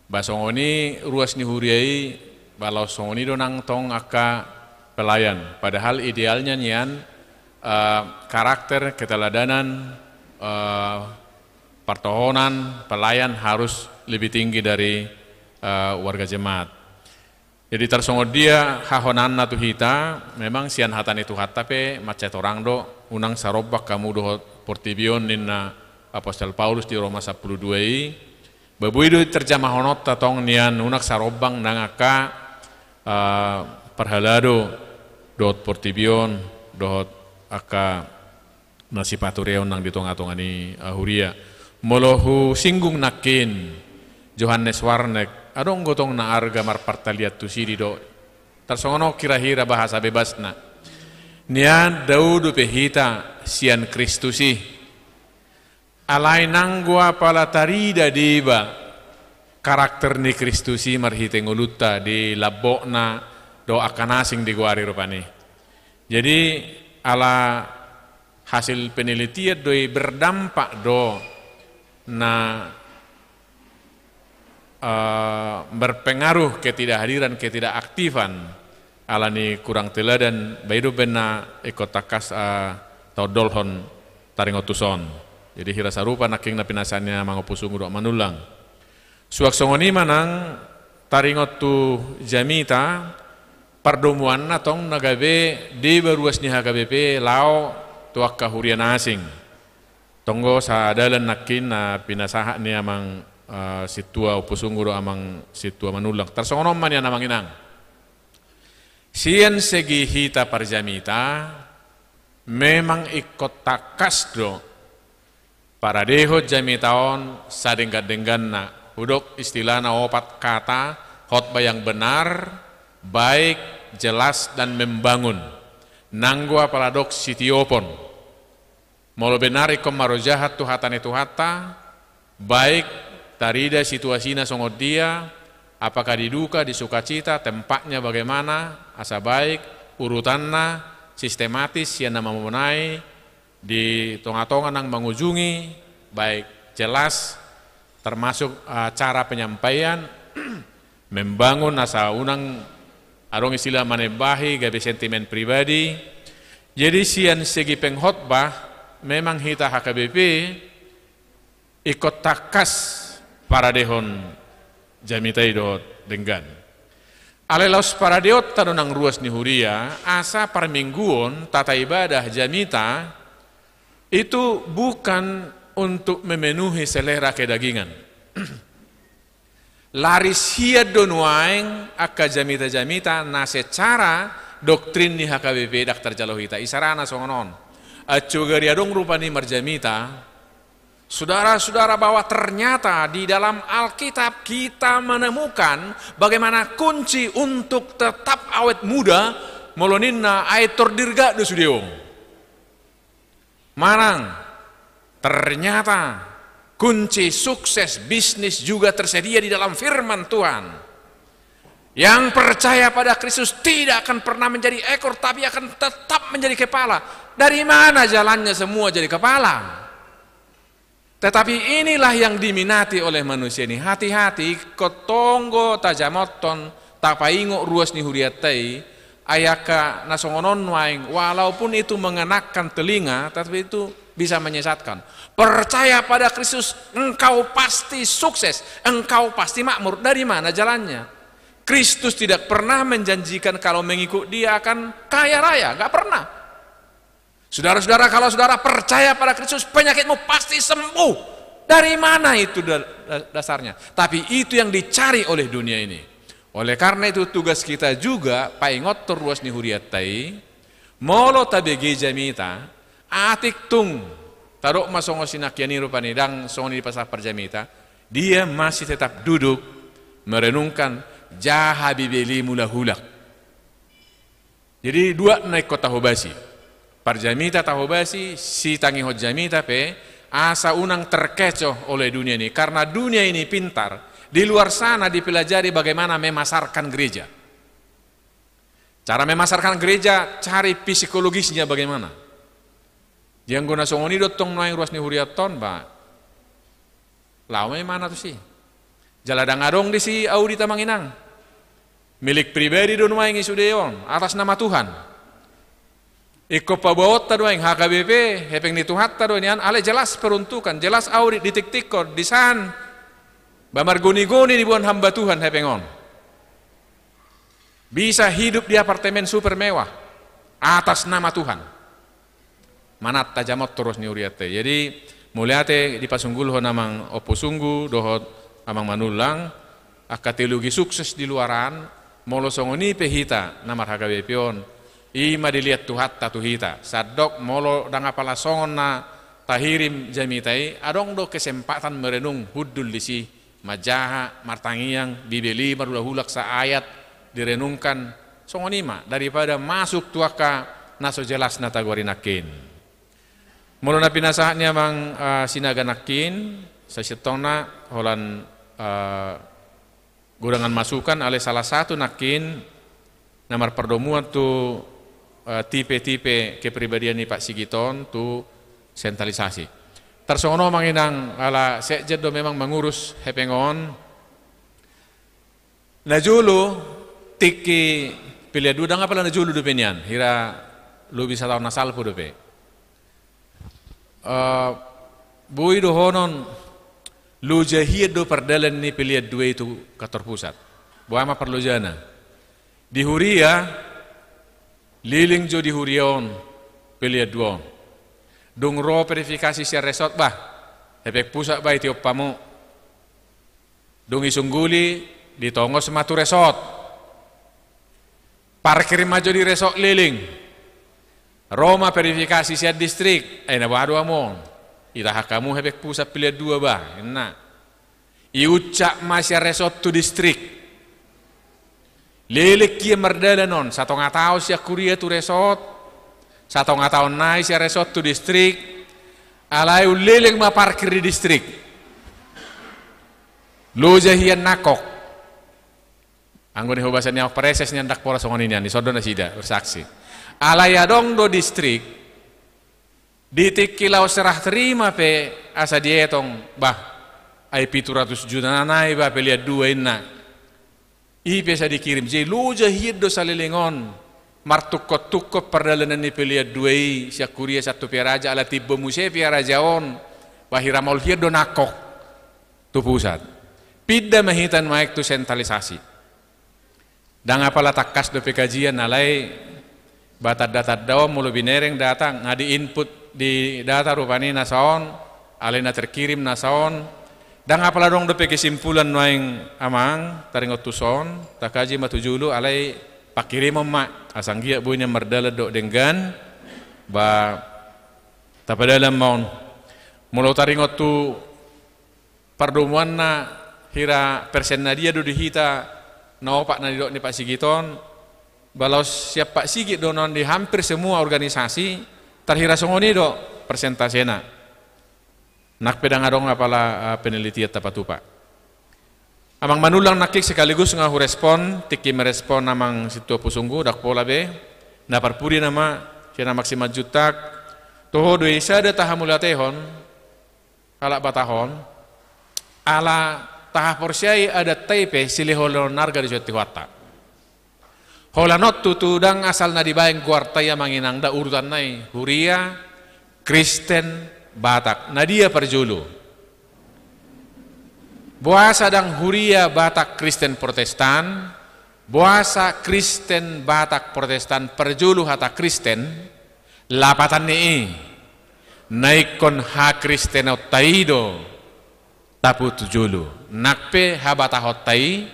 Ba songon i ruas ni huria i, ba laos songon i do nang tong angka pelayan. Padahal idealnya nian, eh, karakter, keteladanan, eh, partohonan, pelayan harus lebih tinggi dari, eh, warga jemaat. Jadi tarsongon dia hahonaanna tu hita, memang sian hata ni Tuhanta pe mansai torang do, unang sarombang hamu dohot portibi on ninna apostel Paulus di Roma sampulu dua i, ba boi do terjamahononta tong nian unang sarombang nang angka, eh, parhalado dohot portibi on, dohot angka na sipatureon nang di tonga-tonga ni, eh, huria. Molo husinggung nangkin Johannes Warnek, adong do tong na arga marpartalian tu si didok. Tarsongon on hira-hira bahasa bebasna. Nian dao dope hita sian Kristus i. Alai nanggo apala tarida deba karakter ni Kristus i marhite ngolunta di lambokna dohot angka na asing digoari rupani. Jadi ala hasil penelitian do i, berdampak do na, eh, berpengaruh ketidakhadiran, ketidakaktifan, alani kurang teladan, baen do umbahen na ingkon tangkas, eh, taondolhon taringot tu son. Jadi hira sarupa nangkin na pinasahat ni amang Ompu Sunggu dohot Manullang. Suang songon i ma nang taringot tu jamita, pardomuanna tong na gabe deba ruas ni H K B P laho tu angka huria na asing. Tong do sadalan nangkin na pinasahat ni amang, eh, sintua Ompu Sunggu dohot amang sintua Manullang. Tarsongon on ma nian amang inang. Sian segi hita parjamita, memang ingkon tangkas do paradehon jamita on sadenggan-dengganna, hudok istilahna opat kata, khotbah yang benar, baik, jelas, dan membangun. Nanggo apala dok sitiopon. Molo benar ingkon marojahan tu hata ni Tuhanta, baik tarida situasina songon dia, apakah di duka, di sukacita, tempatnya bagaimana, asa baik, urutanna, sistematis, sian na mamonai, di tonga-tonga nang mangujungi, baik jelas, termasuk, eh, cara penyampaian, membangun asa unang adong istilah manembahi, gabe sentimen pribadi. Jadi sian segi pengkhotbah, memang hita H K B P ingkon tangkas paradehon jamita i dohot denggan. Alai laos paradeonta do nang ruas ni huria, asa parmingguon tata ibadah jamita itu bukan untuk memenuhi selera kedagingan. Laris hian do nuaeng angka jamita-jamita na secara doktrin ni H K B P ndang tarjalo hita. Isarana songon on. Acuhari adong rupani marjamita, saudara-saudara, bahwa ternyata di dalam Alkitab kita menemukan bagaimana kunci untuk tetap awet muda, molo ninna ai tor dirgak do sude on. Manang, ternyata kunci sukses bisnis juga tersedia di dalam firman Tuhan. Yang percaya pada Kristus tidak akan pernah menjadi ekor, tapi akan tetap menjadi kepala. Dari mana jalannya semua jadi kepala? Tetapi inilah yang diminati oleh manusia ini. Hati-hati, ingkon tong do tajamothon, tapaingot ruas ni hurianta i, ai angka na songon on nuaeng, walaupun itu mengenakkan telinga, tetapi itu bisa menyesatkan. Percaya pada Kristus, engkau pasti sukses, engkau pasti makmur. Dari mana jalannya? Kristus tidak pernah menjanjikan kalau mengikut Dia akan kaya raya, nggak pernah. Saudara-saudara, kalau saudara percaya pada Kristus, penyakitmu pasti sembuh. Dari mana itu da-, da-, dasarnya? Tapi itu yang dicari oleh dunia ini. Oleh karena itu, tugas kita juga paingothon ruas ni hurianta i, molo tabege jamita, atik tung tadok ma songon sinangkian i rupani, ndang songon i dipasahat parjamita, dia masih tetap duduk merenungkan, jaha bibeli mulak-hulak. Jadi dua na ingkon tahobasi. Parjamita tahobasi, sitangihon jamita pe, asa unang terkecoh oleh dunia ini. Karena dunia ini pintar, di luar sana dipelajari bagaimana memasarkan gereja. Cara memasarkan gereja, cari psikologisnya bagaimana. Di anggo na songon i do tong nuaeng ruas ni hurianta on, ba, laho ma imana tusi. Jala ndang adong disi audit, amang inang. Milik pribadi do nuaeng i sude on, atas nama Tuhan. Ingkon paboaonta nuaeng H K B P, hepeng ni Tuhanta do nian, alai jelas peruntukan, jelas audit, ditiktikkon, disan. Ba margoni-goni diboan hamba Tuhan hepeng on. Bisa hidup di apartemen super mewah atas nama Tuhan. Manat tajamothon ruas ni hurianta i. Jadi, mauliate dipasunggulhon amang Ompu Sunggu dohot amang Manullang, angka teologi sukses di luaran, molo songon i pe hita na mar-H K B P on, i ma dilehon Tuhanta tu hita. Sandok molo ndang apala songon na tahirim jamita i, adong do kesempatan merenung hundul disi, manjaha, martangiang, bibeli, marhulak-hulak saayat, direnungkan, songon i ma, daripada masuk tu angka na so jelas na tagoari nangkin. Molo na pinasahat ni amang, eh, Sinaga nangkin, sasintongna holan, eh, godangan masukan, alai salah satu nangkin na marpardomuan tu, eh, tipe-tipe kepribadian ni Pak Sigit on tu sentralisasi. Tarsongon on amang inang, ala sekjen do memang mangurus hepeng on. Na jolo, tingki pelean dua, ndang apala na jolo dope nian, hira lobi sataon na salpu dope. Eh, boi dohonon, loja hian do pardalan ni pelean dua i tu kantor pusat. Boha ma parlojana? Di huria, leleng jo di huria on pelean dua on. Dung ro verifikasi sian resort, bah, hepeng pusat bah i tiop hamu. Dung isungguli, ditongos ma tu resort. Parkir ma jo di resort leleng. Ro ma verifikasi sian distrik, ai na boha do hamu on? Itahan hamu hepeng pusat pelean dua bah, inna. Iuncak ma sian resort tu distrik. Leleng hian mardalan on, satonga taon sian huria tu resort, satonga taon nai sian resort tu distrik, alai umleleng ma parkir di distrik. Loja hian nangkok. Anggo na hubahen ni au preses nian ndang pola songon i nian, dison do nasida bersaksi. Alai adong do distrik, di tingki laho serah terima pe asa dietong, bah, ai pitu ratus juta na nai bah pelean dua inna. I pe asa dikirim, jadi loja hian do saleleng on, martungkot-tungkot pardalanan ni pelean dua i, sian huria sahat tu Pearaja, ala timbo muse Pearaja on, bah hira maol hian do nangkok tu pusat. Pinda ma hita nuaeng tu sentralisasi. Ndang apala tangkas dope kajian, alai bah tanda-tanda on molo binereng data, nga di input di data rupani nasa on, alai na terkirim nasa on. Ndang apala adong dope kesimpulan nuaeng amang, taringot tuson, takaji ma tu julu, alai pangkirimon ma, asa anggiat boi nian mardalan dohot denggan, bah tapadalan ma on. Molo taringot tu pardomuanna, hira persen na dia do di hita na opat na nidok ni Pak Sigit on, bah laos sian Pak Sigit do nuaeng di hampir semua organisasi, tar hira songon i do persentasena. Nang pe ndang adong apala, eh, penelitian tapatupa. Amang manullang nangkin sekaligus nga hurespon, tingki merespon amang sintua pusungku, ndang pola be, na parpudi nama, sian amang Simanjuntak, toho do i sada tahamauliatehon, halak Batak on, ala tahaporseai adatta i pe silehon-lehon arga dison tu Tuhanta. Holan on tutu ndang asal na dibaen goarta i amang inang, nda urutanna i, huria Kristen Batak. Na dia parjolo? Boasa ndang huria Batak Kristen Protestan, boasa Kristen Batak Protestan parjolo hata Kristen, lapatan ni i, na ingkon hakristenonta i do tapu tu jolo, nang pe habatahonta i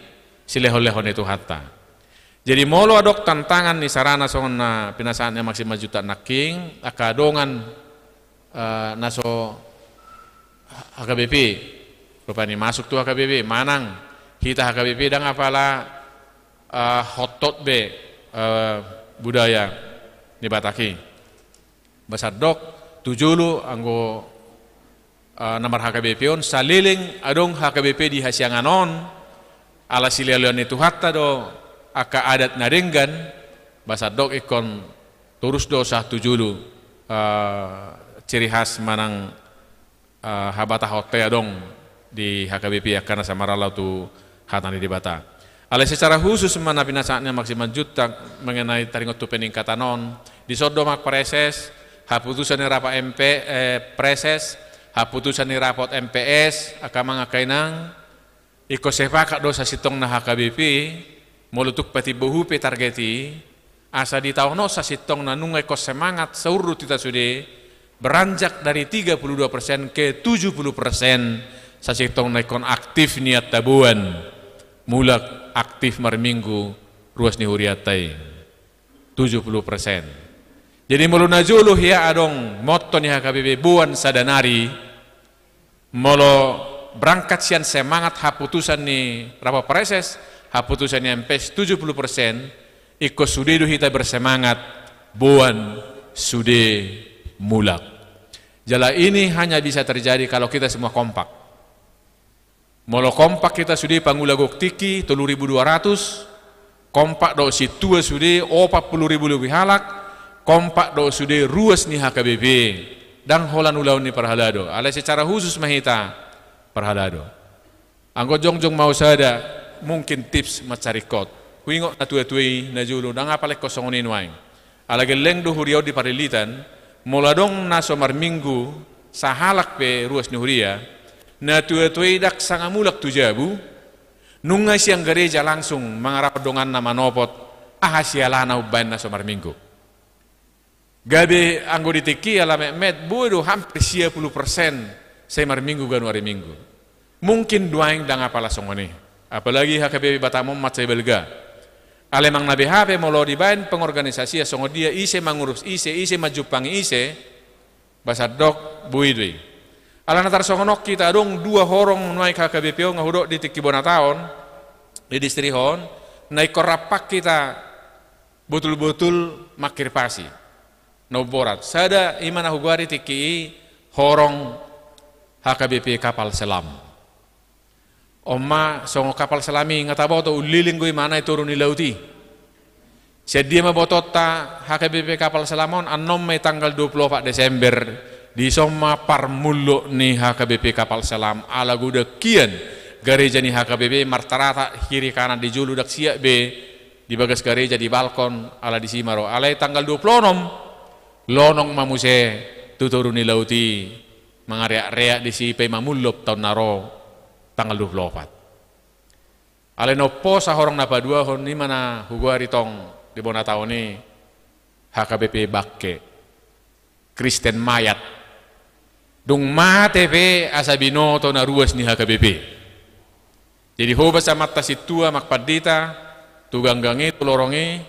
silehon-lehon ni Tuhanta. Jadi molo adong tantangan ni sarana songon na pinasahat ni amang Simanjuntak nangkin, angka dongan, eh, na so H K B P, rupani masuk tu H K B P, manang hita H K B P ndang apala, eh, hottot be, eh, budaya ni Batak i. Bah sandok tu jolo anggo, eh, na mar-H K B P on, saleleng adong H K B P di hasiangan on, ala silehon-lehon ni Tuhanta do angka adat na denggan, bah sandok ingkon torus do sahat tu jolo, eh, ciri khas manang, eh, habatahonta i adong di H K B P angka na samaralo tu hata ni Debata. Alai secara khusus ma na pinasahat ni amang Simanjuntak mengenai taringot tu peningkatan on, dison do amang preses, haputusan ni rapot M P, eh, preses, haputusan ni rapot M P S, angka amang angka inang, ingkon sepakat do sasintongna H K B P, molo tung patimbo hupe target i, asa di taon on sasintongna nunga ingkon semangat saurut hita sude, beranjak dari tiga puluh dua persen ke tujuh puluh persen, sasintongna ingkon aktif nian taboan, mulak aktif marminggu ruas ni hurianta i. Tujuh puluh persen. Jadi molo na jolo hea adong motto ni H K B P boan sada nari, molo berangkat sian semangat haputusan ni rapot preses, haputusan ni M P S tujuh puluh persen, ingkon sude do hita bersemangat, boan sude mulak. Jala ini hanya bisa terjadi kalau kita semua kompak. Molo kompak hita sude pangula gok tingki tolu ribu dua ratus, kompak dohot sintua sude opat puluh ribu lebih halak, kompak do sude ruas ni H K B P, ndang holan ulaon ni parhalado, alai secara khusus ma hita parhalado. Anggo jongjong ma sada, mungkin tips mansai ringkot. Huingot na tua-tua i na jolo, ndang apal ingkon songon i nuaeng. Ala gelleng do huria on di Parlilitan, molo adong na so marminggu sahalak pe ruas ni huria, na tua-tua i ndang sanga mulak tu jabu, nunga sian gareja langsung mangarahon donganna manopot aha sialana umbaen na so marminggu. Gabe anggo di tingki ala metmet boi do hampir sia pulu persen sai marminggu ganuari Minggu. Mungkin nuaeng ndang apala songon i. Apalagi H K B P Batam on mansai balga. Alai manang na beha pe molo dibaen pengorganisasian songon dia, ise mangurus ise, ise manjumpangi ise, ba sandok boi do i. Ala na tarsongon on hita adong dua horong nuaeng H K B P on nga hudok di tingki bona taon, di distrik on, na ingkon rap hita botul-botul mangkirpasi. Na umborat. Sada i ma na hugoari tingki i horong H K B P kapal selam. On ma songon kapal selam i nga taboto, ulliling do imana i toru ni laut i. Sian dia ma botoonta H K B P kapal selam on? Annon ma i tanggal dua pulu opat Desember, dison ma parmullok ni H K B P kapal selam, ala godang hian gareja ni H K B P martaratak kiri kanan di jolo, ndang siap be di bagas gareja di balkon, ala disi ma ro. Alai tanggal dua pulu onom, lonong ma muse tu toru ni laut i, mangareak-reak disi, paima mullok taon na ro tanggal dua pulu opat. Alai na umposa horong na paduahon i ma na hugoari tong di bona taon i H K B P bangke. Kristen mayat. Dung mate pe asa binoto na ruas ni H K B P. Jadi hobas amanta sintua, amang pandita, tu ganggang i, tu lorong i,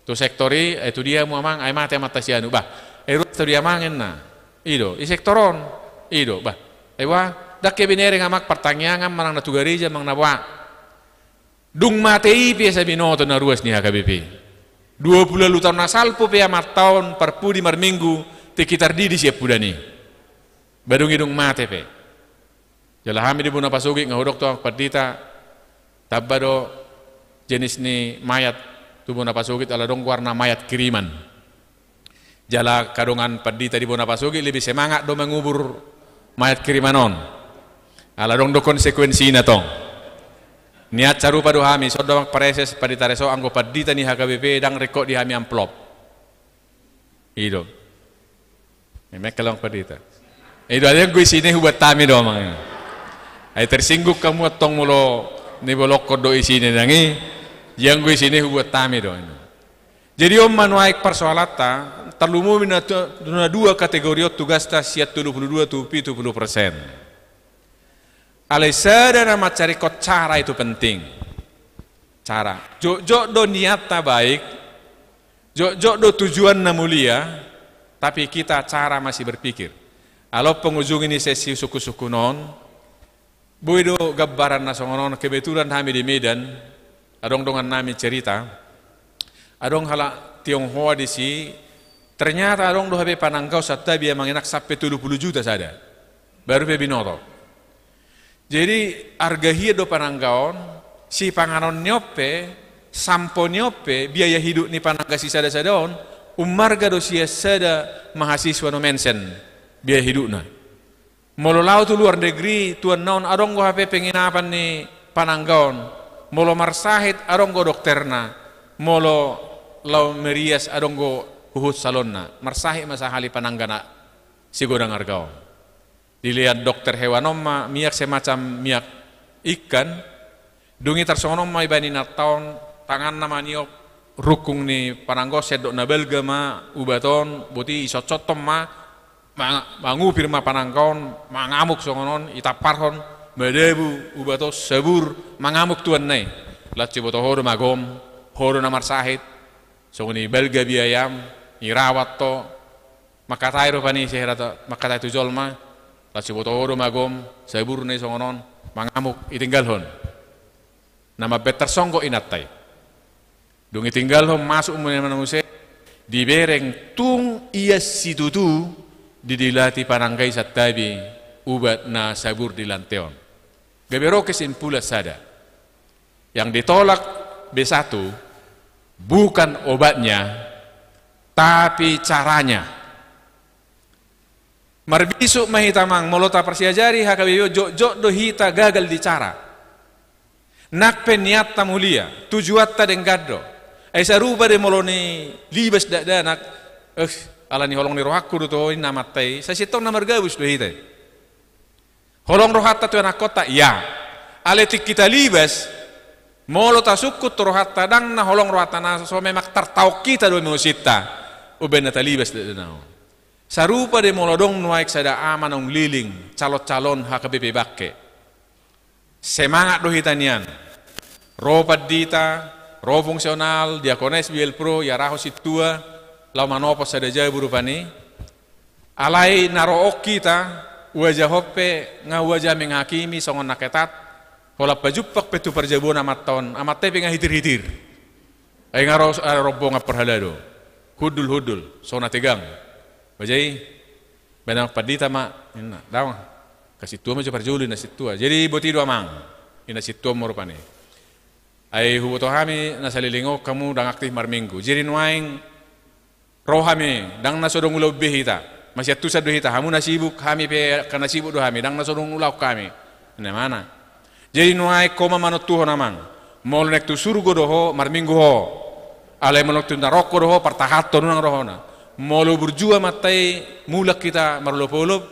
tu sektor i, eh, tu dia hamu amang, ai mate amanta si anu, bah, eh, ruas tu dia amang inna. I do, i sektor on, i do, bah. Ai boha, ndang ke binereng amang partangiangan manang na tu gareja manang na boha. Dung mate i pe asa binoto na ruas ni H K B P. Dua pulu ualu taon na salpu pe amanta on parpudi marminggu, tingki tardidi siampudan i. Ba dung i dung mate pe. Jala hami di bona pasogit nga hudok tu amang pandita, tamba do jenis ni mayat tu bona pasogit, ala adong goarna mayat kiriman. Jala angka dongan pandita di bona pasogit lebih semangat do mangubur mayat kiriman on. Ala adong do konsekuensina tong. Nian sarupa do hami, songon do amang pareses, pandita reso, anggo pandita ni H K B P ndang ringkot di hami amplop. I do. Memekel amang pandita. I do, ai anggo isina i hubuat hami do amang. Ai tersinggung hamu antong molo nibolongkon do isina i nang i. Ia anggo isina i hubuat hami do. Jadi on ma nuaeng parsoalanta, tarlumobi na tu, na dua kategori on tugasta sian tolu pulu dua tu pitu pulu persen. Alai sada na mansai ringkot, cara itu penting. Cara. Jotjot do niatta baik, jotjot do tujuanna mulia, tapi kita cara masih berpikir. Ala on pengujungi ni sesi sungkun-sungkun on, boi do gambaran na songon on, kebetulan hami di Medan, adong dongan nami cerita, adong halak Tionghoa disi, ternyata adong do hape pananggaon santabi, amang inang, sampe tolu pulu juta sada. Baru pe binoto. Jadi arga hian do pananggaon, sipanganon ni on pe, sampo ni on pe, biaya hidup ni panangga sisada-sada on, ummarga do sian sada mahasiswa Nommensen biaya hidupna. Molo laho tu luar negeri, tuanna on adong do hape penginapan ni pananggaon. Molo marsahit adong do dokterna. Molo laho merias adong do huhut salonna. Marsahit ma sahali panangga na sigodang arga on. Dilean dokter hewan on ma miak semacam miak ikan. Dung i tarsongon on ma ibaen inanta on, tanganna maniop rungkung ni panangga on, sendok na balga ma ubat on, boti isotsothon ma, ma-, mangupir ma panangga on, mangamuk songon on, itamparhon, madabu ubat on, sabur, mangamuk tuanna i. Laos siboto ho do magom, ho do na marsahit, songon i balga biayam, irawat ho, mangkatai rupani sehera to, mangkatai tu jolma, laos siboto ho do magom, saburna i songon on, mangamuk, itinggalhon. Na mambaen tarsonggot inanta i. Dung itinggalhon, masuk muse, dibereng tung ia situtu didilati panangga i santabi ubat na sabur di lante on. Gabe ro kesimpulan sada. Yang ditolak B satu bukan obatnya, Tapi caranya. Marbisuk ma hita, amang, molo taparsiajari H K B P on, jotjot do hita gagal di cara. Nang pe niatta mulia, tujuanta denggan do. Ai sarupa do molo nilibas dakdanak, eh, ala ni holong ni rohangku do to, ninna amanta i, sai sintong na margabus do hita i. Holong rohanta tu anakkonta, ia. Alai tingki talibas, molo tasungkun tu rohanta, ndang na holong rohanta, na so memang tartaon hita do emosinta, umbahen na talibas dakdanak on. Sarupa do molo adong nuaeng sada ama naung leleng, calon-calon H K B P Bangke. Semangat do hita nian. Ro pandita, ro fungsional, diakones, B L Pro, iarahon sintua, laho manopot sada jabu rupani. Alai na ro on hita, uajahon pe nga uaja menghakimi songon na ketat, holan pajumpang pe tu parjabuon amanta on, amanta i pe nga hitir-hitir. Ai nga ro, ah, rombongan parhalado. Hundul-hundul, so na tegang. Bajai, benang pandita ma, ninna, daong. Angka sintua ma jo parjolo, ninna sintua. Jadi boti do, amang, ninna sintua ma rupani. Ai huboto hami na saleleng on hamu ndang aktif marminggu. Jadi nuaeng ro hami, ndang na so adong ulaon be hita. Masiantusan do hita, hamu na sibuk, hami pe angka na sibuk do hami, ndang na so adong ulaon hami. Ninna amana. Jadi nuaeng ho ma manontuhon, amang. Molo naeng tu surgo do ho, marminggu ho. Alai molo naeng tu naroko do ho, partahanhon, unang rohona. Molo burju amanta i, mulak hita marolop-olop.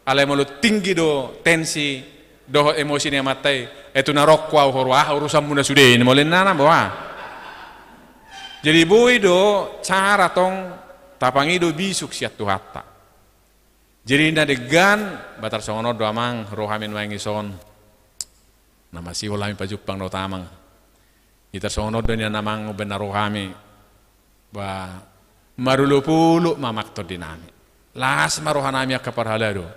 Alai molo tinggi do tensi dohot emosi ni amanta i, eh, tu naroko au, ho ro aha urusanmuna sude, ninna molo, ninna, boha. Jadi boi do cara tong tapangido bisuk sian Tuhanta. Jadi na denggan, ba tarsongon on do, amang, ro hami nuaeng dison. Na masihol hami pajumpang dohot amang. Tarsongon on do nian, amang, umbahen na ro hami. Ba marolop-olop ma, amang, tondinami. Las ma rohanami angka parhalado.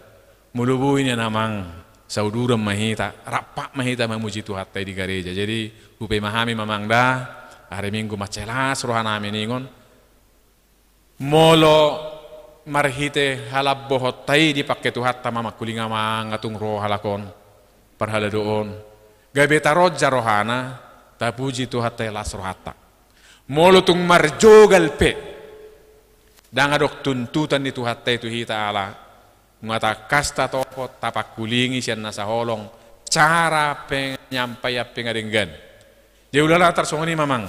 Molo boi nian, amang, sauduran ma hita, rap ma hita mamuji Tuhanta i di gareja. Jadi hupaima hami ma, amang, da, ari Minggu mansai las rohanami ningon. Molo marhite halambohonta i dipangke Tuhanta mamangkulingi, amang, nga tung ro halak on, parhalado on, gabe taronja rohana, tapuji Tuhanta i, las rohanta. Molo tung marjogal pe, ndang adong tuntutan ni Tuhanta i tu hita, ala nunga tangkas tatopot, tapangkulingi sian nasa holong, cara penyampaian pe nga denggan. Jadi ulala tarsongon i ma, amang.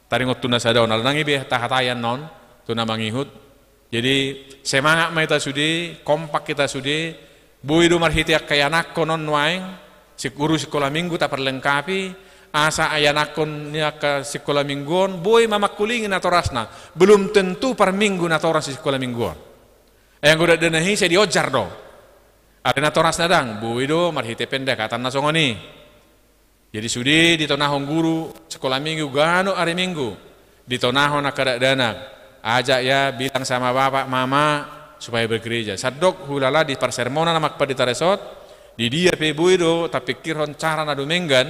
Taringot tu na sada on, ala nang i be tahatai annon tu na mangihut. Jadi semangat ma hita sude, kompak hita sude, boi do marhite angka ianakhon on nuaeng, sik-, guru sikola minggu taparlengkapi, asa ianakhon ni angka sikola minggu on boi mamangkulingi natorasna, belum tentu parminggu natoras di sikola minggu on. Ai anggo dakdanak i sai dionjar do. Alai natorasna ndang, boi do marhite pendekatan na songon i. Jadi sude ditonahon guru sikola minggu ganup ari Minggu, ditonahon angka dakdanak, ajak ya, bilang sama bapak, mama, supaya bergereja. Sandok hulala di parsermonan, amang pandita resort, di dia pe boi do tapingkirhon cara na dumenggan,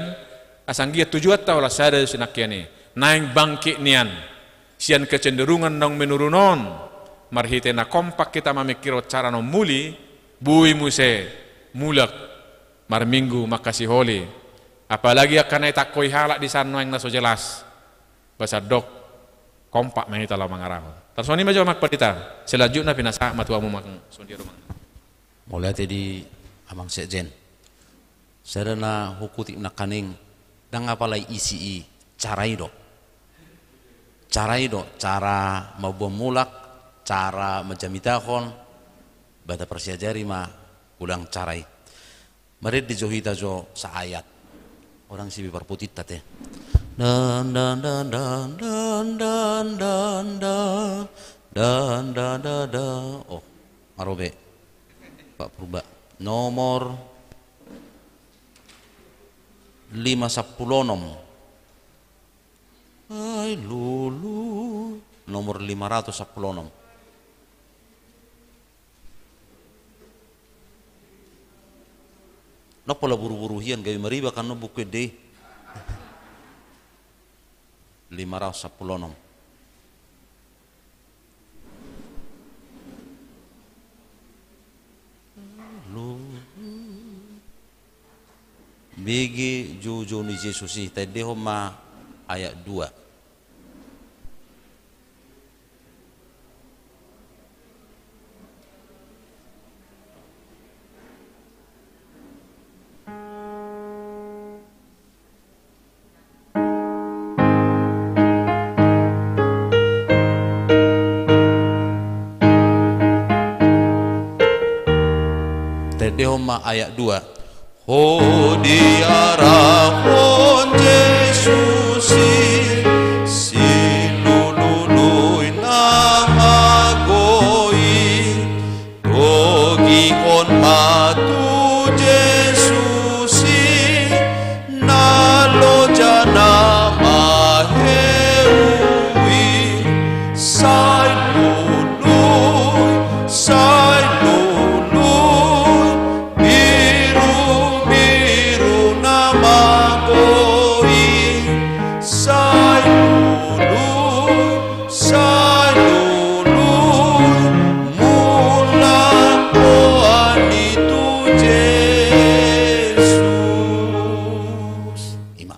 asa anggiat tujuanta holan sada do sinangkian i. Naeng bangkit nian sian kecenderungan naung menurun on, marhite na kompak hita mamingkirhon cara na umuli, boi muse mulak marminggu mangkasiholi. Apalagi angka na itangkoi halak di san nuaeng na so jelas. Ba sandok kompak ma hita laho mangarahon. Tarsongon i ma jo, amang pandita. Selanjutna pinasahat ma tu hamu, amang, songon dia do, amang. Mauliate di amang sekjen. Sada na hukutip nangkaning, ndang apala isi i, cara i do. Cara i do, cara mamboan mulak, cara manjamitahon, ba taparsiajari ma ulang cara i. Marende jo hita jo saayat. Ndang isi be parputinta, te. Dan, dan, dan. Oh, nga ro be Pak Purba. Nomor lima sampulu onom. Ai lulu. Nomor lima ratus sampulu onom. Ndang pola buru-buru hian, gabe maribak annon buku ende i. Lima ratus sampulu onom. Bege joujou ni Jesus i, taendehon ma ayat dua. ma ayat dua. Ho diarahon Jesus i, silului-lui na mago i, togihon ma tu Jesus i, na loja na maheu i, sai lului, sai lului, birubiru na mago i, sai lului, sai lului, mulak ho hami tu Jesus. Ima.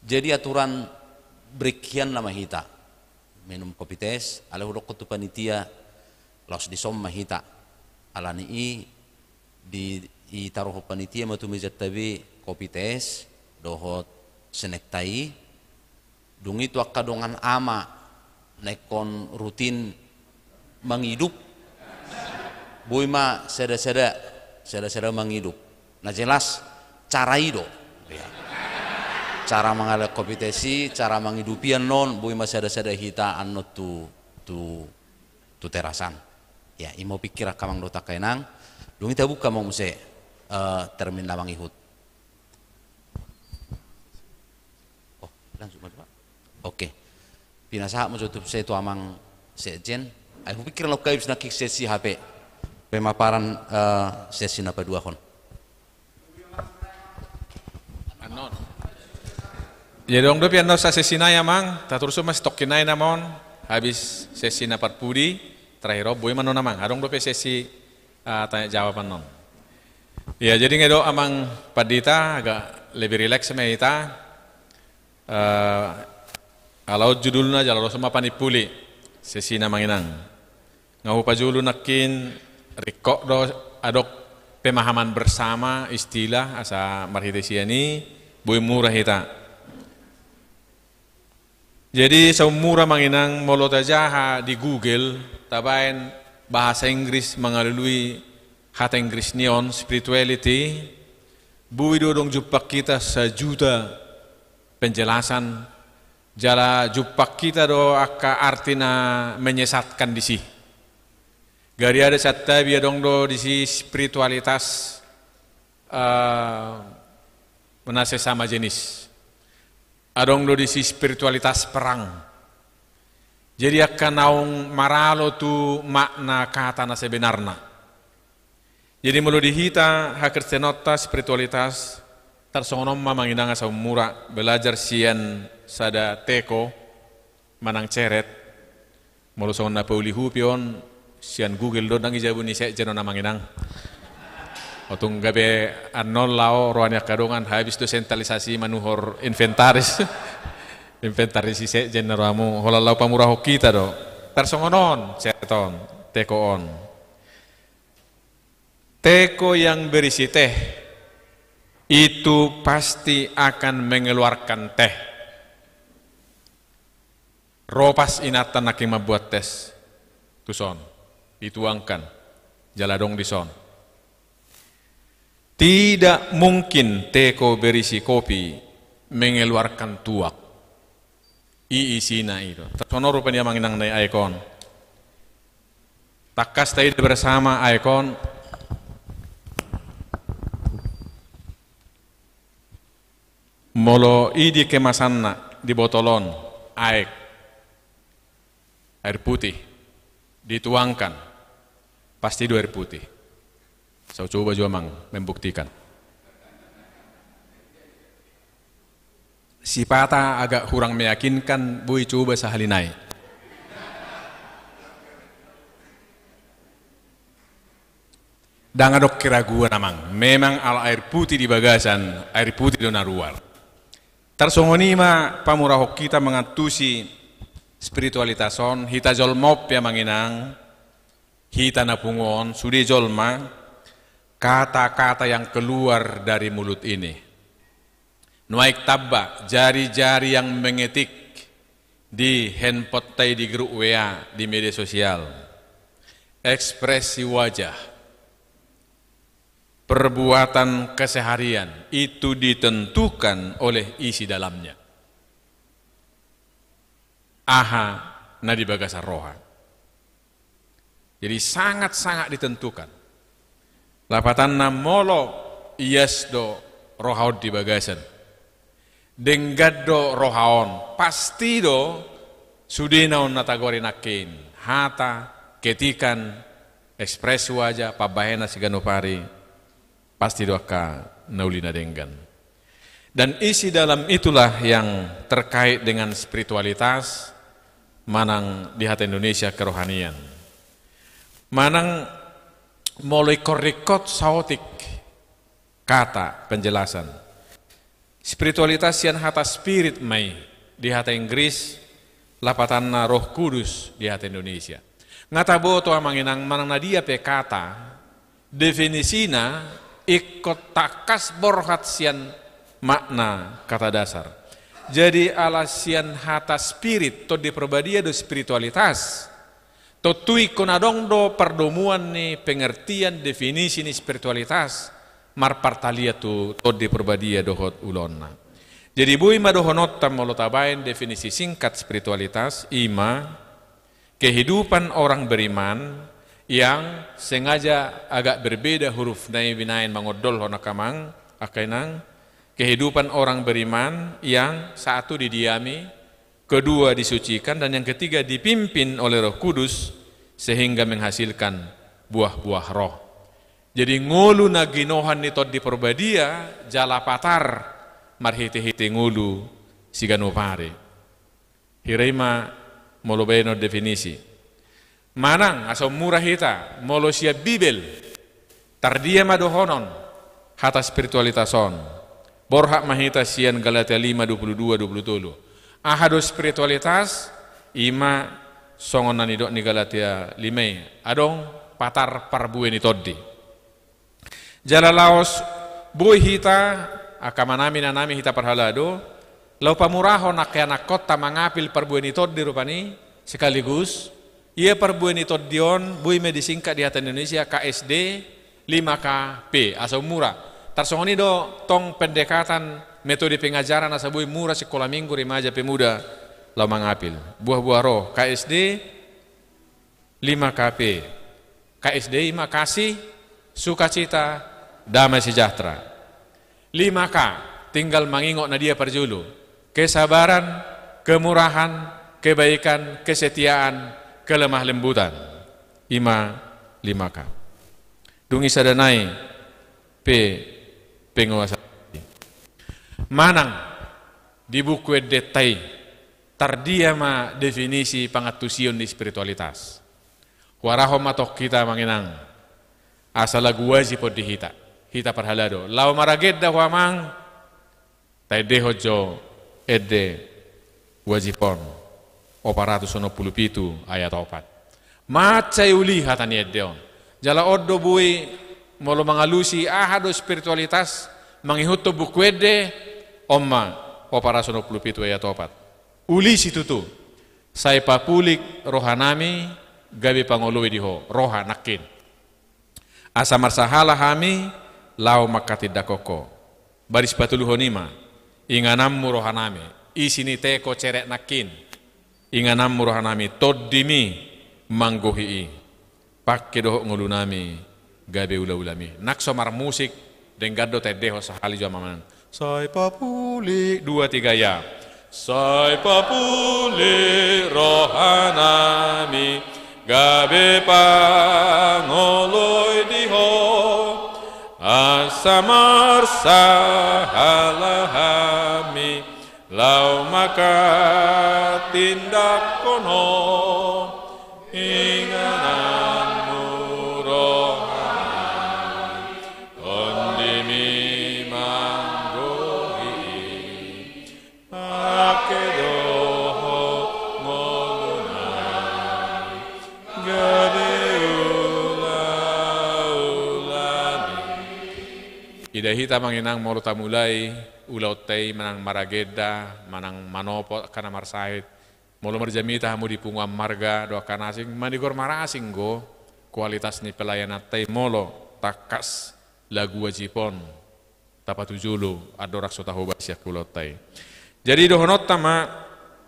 Jadi aturan break hian nama hita. Minum kopi tes, alai hudokkon tu panitia, laos dison ma hita. Alani i di, ditaruhon panitia ma tu mejanta be kopi tes dohot senekta i. Dung i tu angka dongan ama na ingkon rutin mangidup, boi ma sada-sada, sada-sada mangidup. Na jelas cara i do. Ya. Cara mangalehon kopi tes i, cara mangidupi annon, boi ma sada-sada hita annon tu, tu, tu terasan. Ya, ima hupikir angka amang dohot angka inang. Dung i tabuka ma muse, eh, termin na mangihut. Oh, langsung ma jo, Pak. Oke. Pinasahat ma jo tu, sai tu amang sekjen. Ai hupikir na habis nangkin sesi H P. Pemaparan, eh, sesi na paduahon. Annon. Jadi adong dope annon sasesi nai amang, taturus ma sitongkin nai nama on, habis sesi na parpudi, terakhir on, boi ma annon amang. Adong dope sesi, eh, tanya jawab annon. Ya, jadi nga i do amang pandita, agak lebih rileks ma hita. Eh, ala on judulna jala ro ma panimpuli sesina amang inang. Nga hupajolo nangkin ringkot do adong pemahaman bersama istilah asa marhite sian i boi mura hita. Jadi saumura amang inang molo tajaha di Google tabaen bahasa Inggris mangalului hata Inggris ni on spirituality, boi do adong jumpang hita sajuta penjelasan, jala jumpang hita do angka arti na menyesatkan disi. Gariada santabi adong do disi spiritualitas, eh, na sesama jenis. Adong do disi spiritualitas perang. Jadi angka naung maralo tu makna kata na sebenarna. Jadi molo di hita hakristenonta spiritualitas, tarsongon on ma amang inang asa ummura belajar sian sada teko manang ceret. Molo songon na pauli hupi on sian Google do, ndang i jabu ni sekjen on amang inang. Otung gabe annon laho roha ni angka dongan habis do sentralisasi manuhor inventaris. Inventaris i sekjen na rohamu holan laho pamurahon hita do. Tarsongon on ceret on, teko on. Teko yang berisi teh itu pasti akan mengeluarkan teh. Ro pas inanta nangkin mambuat tes. Tuson. Dituangkan. Jala adong dison. Tidak mungkin teko berisi kopi mengeluarkan tuak. I isina i do. Tarsongon on rupani amang inang na i aek on. Tangkas taida bersama aek on. Molo i di kemasanna, di botol on, aek, air putih, dituangkan, pasti do air putih. Sai coba jo amang membuktikan. Sipata agak kurang meyakinkan, boi coba sahali nai. Ndang adong keraguan amang, memang ala air putih di bagasan, air putih do na ruar. Tarsongon i ma pamurahon hita mangantusi spiritualitas on, hita jolma on pe amang inang, hita na pungu on, sude jolma, kata-kata yang keluar dari mulut ini. Nuaeng tamba, jari-jari yang mengetik di handphone ta i, di grup W A, di media sosial. Ekspresi wajah. Perbuatan keseharian itu ditentukan oleh isi dalamnya. Aha na di bagasan roha. Jadi sangat-sangat ditentukan. Lapatanna molo ias do roha on di bagasan, denggan do roha on, pasti do sudena on na tagoari nangkin, hata, ketikan, ekspres wajah, pambahenan siganup ari, pasti do angka na uli na denggan. Dan isi dalam itulah yang terkait dengan spiritualitas manang di hata Indonesia kerohanian. Manang molo ingkon ringkot saotik kata penjelasan. Spiritualitas sian hata spirit ma i di hata Inggris, lapatanna Roh Kudus di hata Indonesia. Nga taboto amang inang manang na dia pe kata, definisina ingkon tangkas borhat sian makna kata dasar. Jadi ala sian hata spirit, Tondi Parbadia do spiritualitas. Tontu ingkon adong do pardomuan ni pengertian definisi ni spiritualitas marpartalia tu Tondi Parbadia dohot ulaonna. Jadi boi ma dohononta molo tabaen definisi singkat spiritualitas, i ma kehidupan orang beriman yang, sengaja agak berbeda hurufna i binaen mangondolhon angka amang, angka inang, kehidupan orang beriman yang satu didiami, kedua disucikan, dan yang ketiga dipimpin oleh Roh Kudus sehingga menghasilkan buah-buah roh. Jadi ngolu na ginohan ni Tondi Parbadia jala patar marhite-hite ngolu siganup ari. Hira i ma molo baenon definisi. Manang asa ummura hita molo sian Bibel, tardia ma dohonon hata spiritualitas on. Borhat ma hita sian Galatia lima dua puluh dua dua puluh tolu. Aha do spiritualitas? I ma songon na nidok ni Galatia lima i, adong patar parbue ni tondi. Jala laos boi hita, angka amanami, inanami, hita parhalado, laho pamurahon angka ianakkonta mangapil parbue ni tondi rupani, sekaligus ia parbue ni tondi on boi ma disingkat di hata Indonesia K S D lima K P, asa ummura. Tarsongon i do tong pendekatan metode pengajaran asa boi mura sikola minggu, remaja, pemuda laho mangapil. Buah-buah roh, K S D lima K P. K S D i ma kasih, sukacita, damai sejahtera. Lima K, tinggal mangingot na dia parjolo. Kesabaran, kemurahan, kebaikan, kesetiaan, kelemah lembutan. I ma lima K. Dung i sada nai pe penguasa. Manang di buku endenta i, tardia ma definisi pangantusion ni spiritualitas. Huarahon ma tong hita amang inang, asa lagu wajib on di hita, hita parhalado. Laho maragenda ho amang, taendehon jo ende wajib on, opat ratus onom pulu pitu ayat opat. Mansai uli hata ni ende on. Jala on do boi molo mangalusi aha do spiritualitas mangihuthon buku ende, on ma opat ratus onom pulu pitu ayat opat. Uli situtu. Sai papulik rohanami gabe pangoloi di Ho, roha nangkin. Asa marsahala hami laho manghatindanghon Ho. Baris patoluhon i ma, ingananmu rohanami, isi ni teko cerek nangkin, ingananmu rohanami, tondimi manggohi i. Pangke dohot ngolunami gabe ulaulami. Nang so marmusik, denggan do taendehon sahali jo amang inang. Sai papulik, dua tiga ya. Sai papulik rohanami gabe pangoloi di Ho. Asa marsahala hami laho manghatindanghon Ho. Ingananmu rohanami, tondimi manggohi i. Pangke dohot ngolunami gabe ulaulami. Ida hita amang inang molo tamulai ulaonta i manang maragenda, manang manopo angka na marsahit. Molo marjamita hamu di punguan marga dohot angka na asing, manigor marasing do kualitas ni pelayananta i molo tangkas lagu wajib on tapatujolo andorang so tahobasi angka ulaonta i. Jadi dohononta ma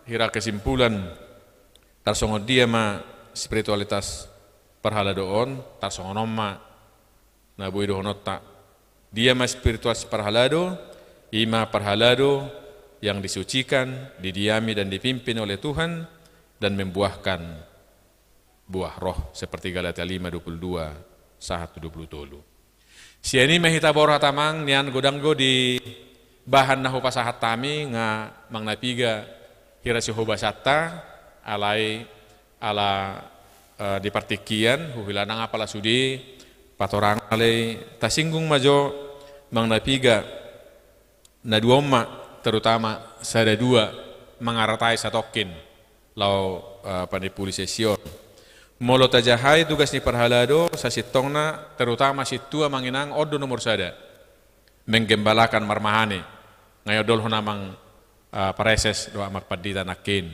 hira kesimpulan, tarsongon dia ma spiritualitas parhalado on, tarsongon on ma na boi dohononta. Dia ma spiritualitas parhalado? Ima parhalado yang disucikan, didiami dan dipimpin oleh Tuhan dan membuahkan buah roh seperti Galatia lima dua puluh dua sahat tu dua puluh tolu. Sian i ma hita borhat amang, nian godang do di bahan na hupasahat hami nga manang na piga hira sihobasanta, alai ala, eh, di partingkian huhilala nang apala sude patorang alai tasinggung ma jo manang na piga. Na dua on ma, terutama sada dua, mangaratai satongkin laho, eh, panimpuli sesi on. Molo tajahai tugas ni parhalado, sasintongna terutama sintua manginang on do nomor sada. Menggembalakan, marmahani. Nga i ondolhon amang, eh, pareses dohot amang pandita nangkin.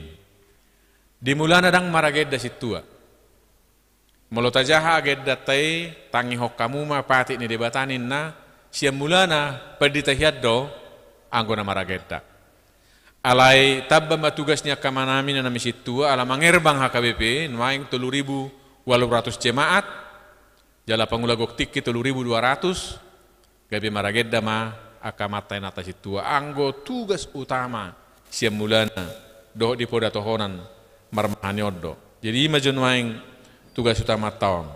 Di mulana ndang maragenda sintua. Molo tajaha agendanta i, tangihon hamu ma patik ni Debata ninna, sian mulana pandita hian do anggo na maragenda. Alai tamba ma tugas ni angka amanami na naeng sintua, ala mangerbang H K B P nuaeng tolu ribu ualu ratus jemaat, jala pangula gok tingki tolu ribu dua ratus, gabe maragenda ma angka amanta inanta sintua. Anggo tugas utama sian mulana dohot di poda tohonan marmahani on do. Jadi i ma jo nuaeng tugas utamanta on.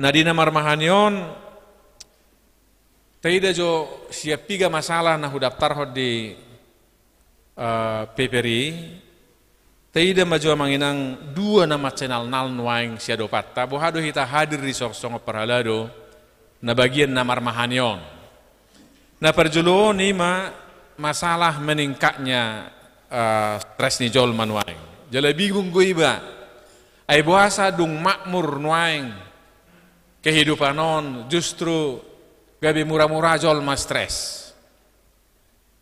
Na di na marmahani on, taida jo sian piga masalah na hudaptarhon di, eh, paper i, taida ma jo amang inang dua na mansai nalnal nuaeng siadopanta, boha do hita hadir di sor-, songon parhalado na bagian na marmahani on. Na parjolo on ima masalah meningkatnya, eh, stres ni jolma nuaeng. Jala bingung do iba. Ai boasa dung makmur nuaeng kehidupan on justru gabe mura-mura jolma stres.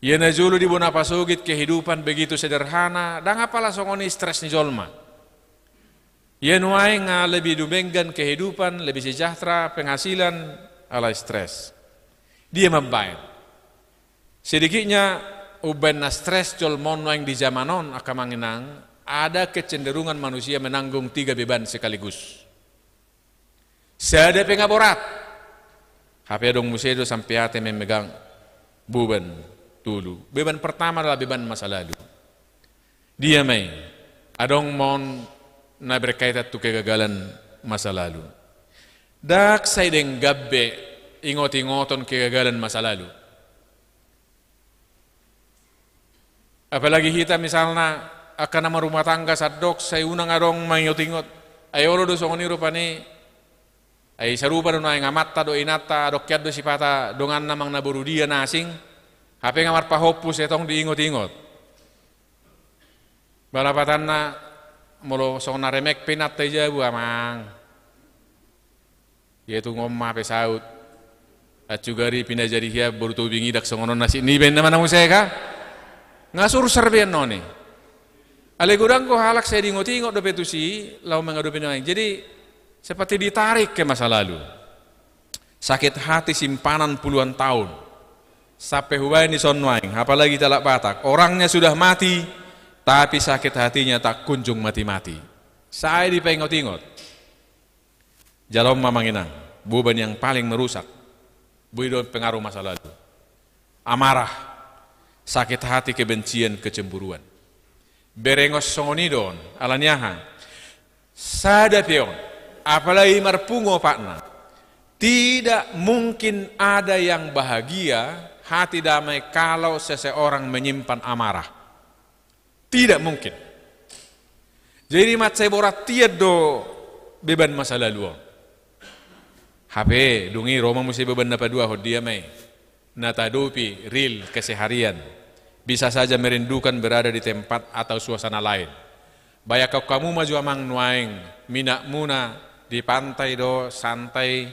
Ia na jolo di bona pasogit kehidupan begitu sederhana, ndang apala songon i stres ni jolma. Ia nuaeng nga lebih dumenggan kehidupan, lebih sejahtera penghasilan, alai stres. Dia mambaen. Sedikitnya umbaen na stres jolma on nuaeng di zaman on, angka amang inang, ada kecenderungan manusia menanggung tiga beban sekaligus. Sada pe nga borat. Hape adong muse do sampe ate memegang beban tolu. Beban pertama adalah beban masa lalu. Dia ma i, adong ma on na berkaitan tu kegagalan masa lalu. Ndang sai denggan be ingot-ingoton kegagalan masa lalu. Apalagi hita misalna angka na marumah tangga sandok, sai unang adong mangingot-ingot. Ai olo do songon i rupani. Ai sarupa do nuaeng amanta dohot inanta, adong hian do sipata donganna manang na boru dia na asing. Hape nga marpahompu sai tong diingot-ingot. Balapatanna molo songon na remek pe inanta i jabu, amang. Ia tung on ma pe saut. Acu gari pinajadi hian boru Tobing i, ndang songon on nasib niba inna ma na muse ka. Nga sursar be annon i. Alai godang do halak sai diingot-ingot dope tusi laho mangadopi nuaeng. Jadi seperti ditarik ke masa lalu. Sakit hati simpanan puluhan tahun. Sampe hubaen dison nuaeng, apalagi halak Batak. Orangnya sudah mati, tapi sakit hatinya tak kunjung mati-mati. Sai dipaingot-ingot. Jala on ma amang inang, beban yang paling merusak. Boi do on pengaruh masa lalu. Amarah, sakit hati, kebencian, kecemburuan. Berengon songon i do on, ala ni aha? Sada pe on, apalagi marpungu opatna. Tidak mungkin ada yang bahagia, hati damai, kalau seseorang menyimpan amarah. Tidak mungkin. Jadi mansai borat hian do beban masa lalu on. Hape dung i ro ma muse beban na paduahon, dia ma i? Na tahadopi, real keseharian. Bisa saja merindukan berada di tempat atau suasana lain. Bayangkon hamu ma jo amang nuaeng, minakmuna di pantai do, santai,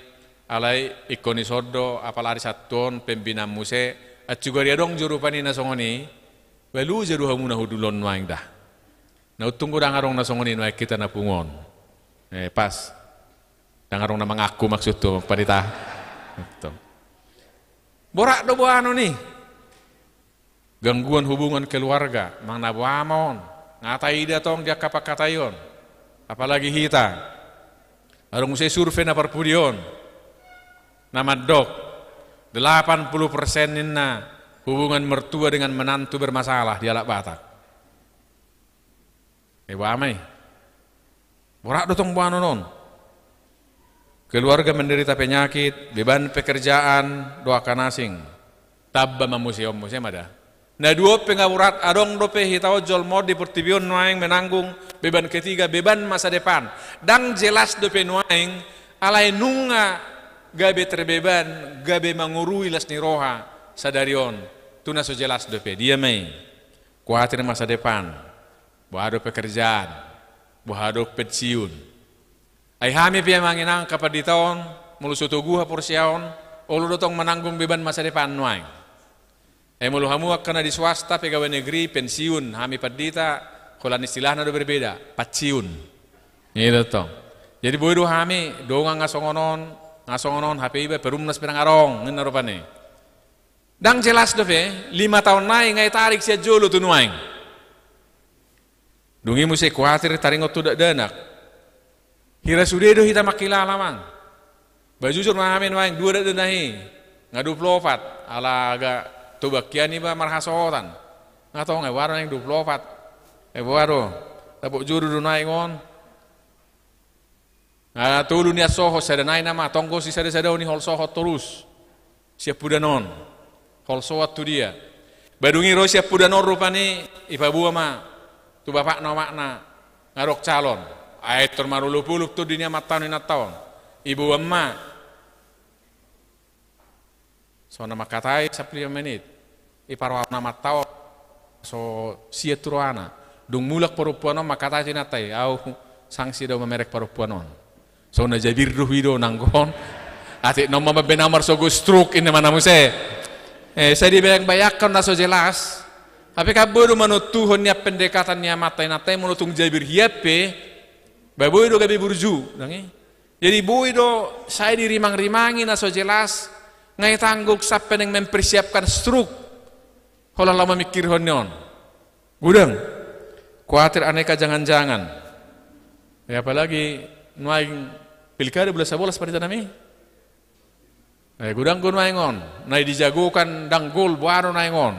alai ingkon dison do, apalari santuhon pembinaan muse, acu gari adong jo rupani na songon i, balu ja do hamuna hundul on nuaeng da. Na untung godang adong na songon i nuaeng hita na pungu on. Eh, pas. Ndang adong na mangaku maksudhu, Panita. Borat do boanon i. Gangguan hubungan keluarga, manang na boha ma on, nga taida tong di angka pangkataion, apalagi hita. Adong muse survei na parpudi on na mandok, delapan puluh persen ninna hubungan mertua dengan menantu bermasalah di halak Batak. Eba amai. Borat do tong boanon on. Keluarga menderita penyakit, beban pekerjaan, dohot angka na asing. Tamba ma muse on muse ma da. Na dua on pe nga borat, adong dope hita on jolma on di portibi on nuaeng menanggung beban ketiga, beban masa depan. Ndang jelas dope nuaeng, alai nunga gabe terbeban, gabe mangorui las ni roha sadari on. Tu na so jelas dope, dia ma i. Kuatir masa depan. Boha do pekerjaan, boha do pensiun. Ai hami pe amang inang angka pandita on, molo so togu haporseaon, olo do tong mananggung beban masa depan nuaeng. Ai molo hamu angka na di swasta, pegawai negeri, pensiun, hami pandita, holan istilahna do berbeda, paciun. I do tong. Jadi boi do hami, dongan nga songon on, nga songon on, hape iba perumnas pe ndang adong, ninna rupani. Ndang jelas dope, lima taon nai nga itarik sian jolo tu nuaeng. Dung i muse kuatir taringot tu dakdanak. Hira sude do hita mangkilala amang. Ba jujur ma hami nuaeng dua dakdanak i. Nga dua pulu opat, ala ga tobang hian iba marhasohotan. Nga tong, ai boha do nuaeng dua pulu opat. Ai boha do. Dapot juru do nuaeng on. Nga tolu nian sohot, sada nai nama, tong do sisada-sada on i holsohot torus. Siampudan on. Holsohot tu dia. Ba dung i ro siampudan on rupani, ipaboa ma tu bapakna omakna, nga adong calon. Ai tor marolop-olop tondi ni amanta on inanta on. Iboan ma. So na mangkatai sampulu lima menit. Iparoha amanta on. So sian tu rohana. Dung mulak parompuan on mangkatai tu inanta i. Au sangsi do mamereng parompuan on. So na jabir do i do nanggo on. Atik non ma mambaen au marsogot stroke inna ma na muse. Eh, sai dibayang-bayangkon na so jelas. Hape kan boi do manontuhon nian pendekatan ni amanta inanta i molo tung jabir hian pe. Ba boi do gabe burju. Ndang i. Jadi boi do sai dirimang-rimangi na so jelas, nga itanggung sampe naeng mempersiapkan stroke. Holan laho mamingkirhon ni on. Godang. Kuatir aneka jangan-jangan. Ya, apalagi nuaeng pilkada bulan sabolas pandita nami. Eh, godang do nuaeng on. Na dijagokan ndang gol boha do nuaeng on.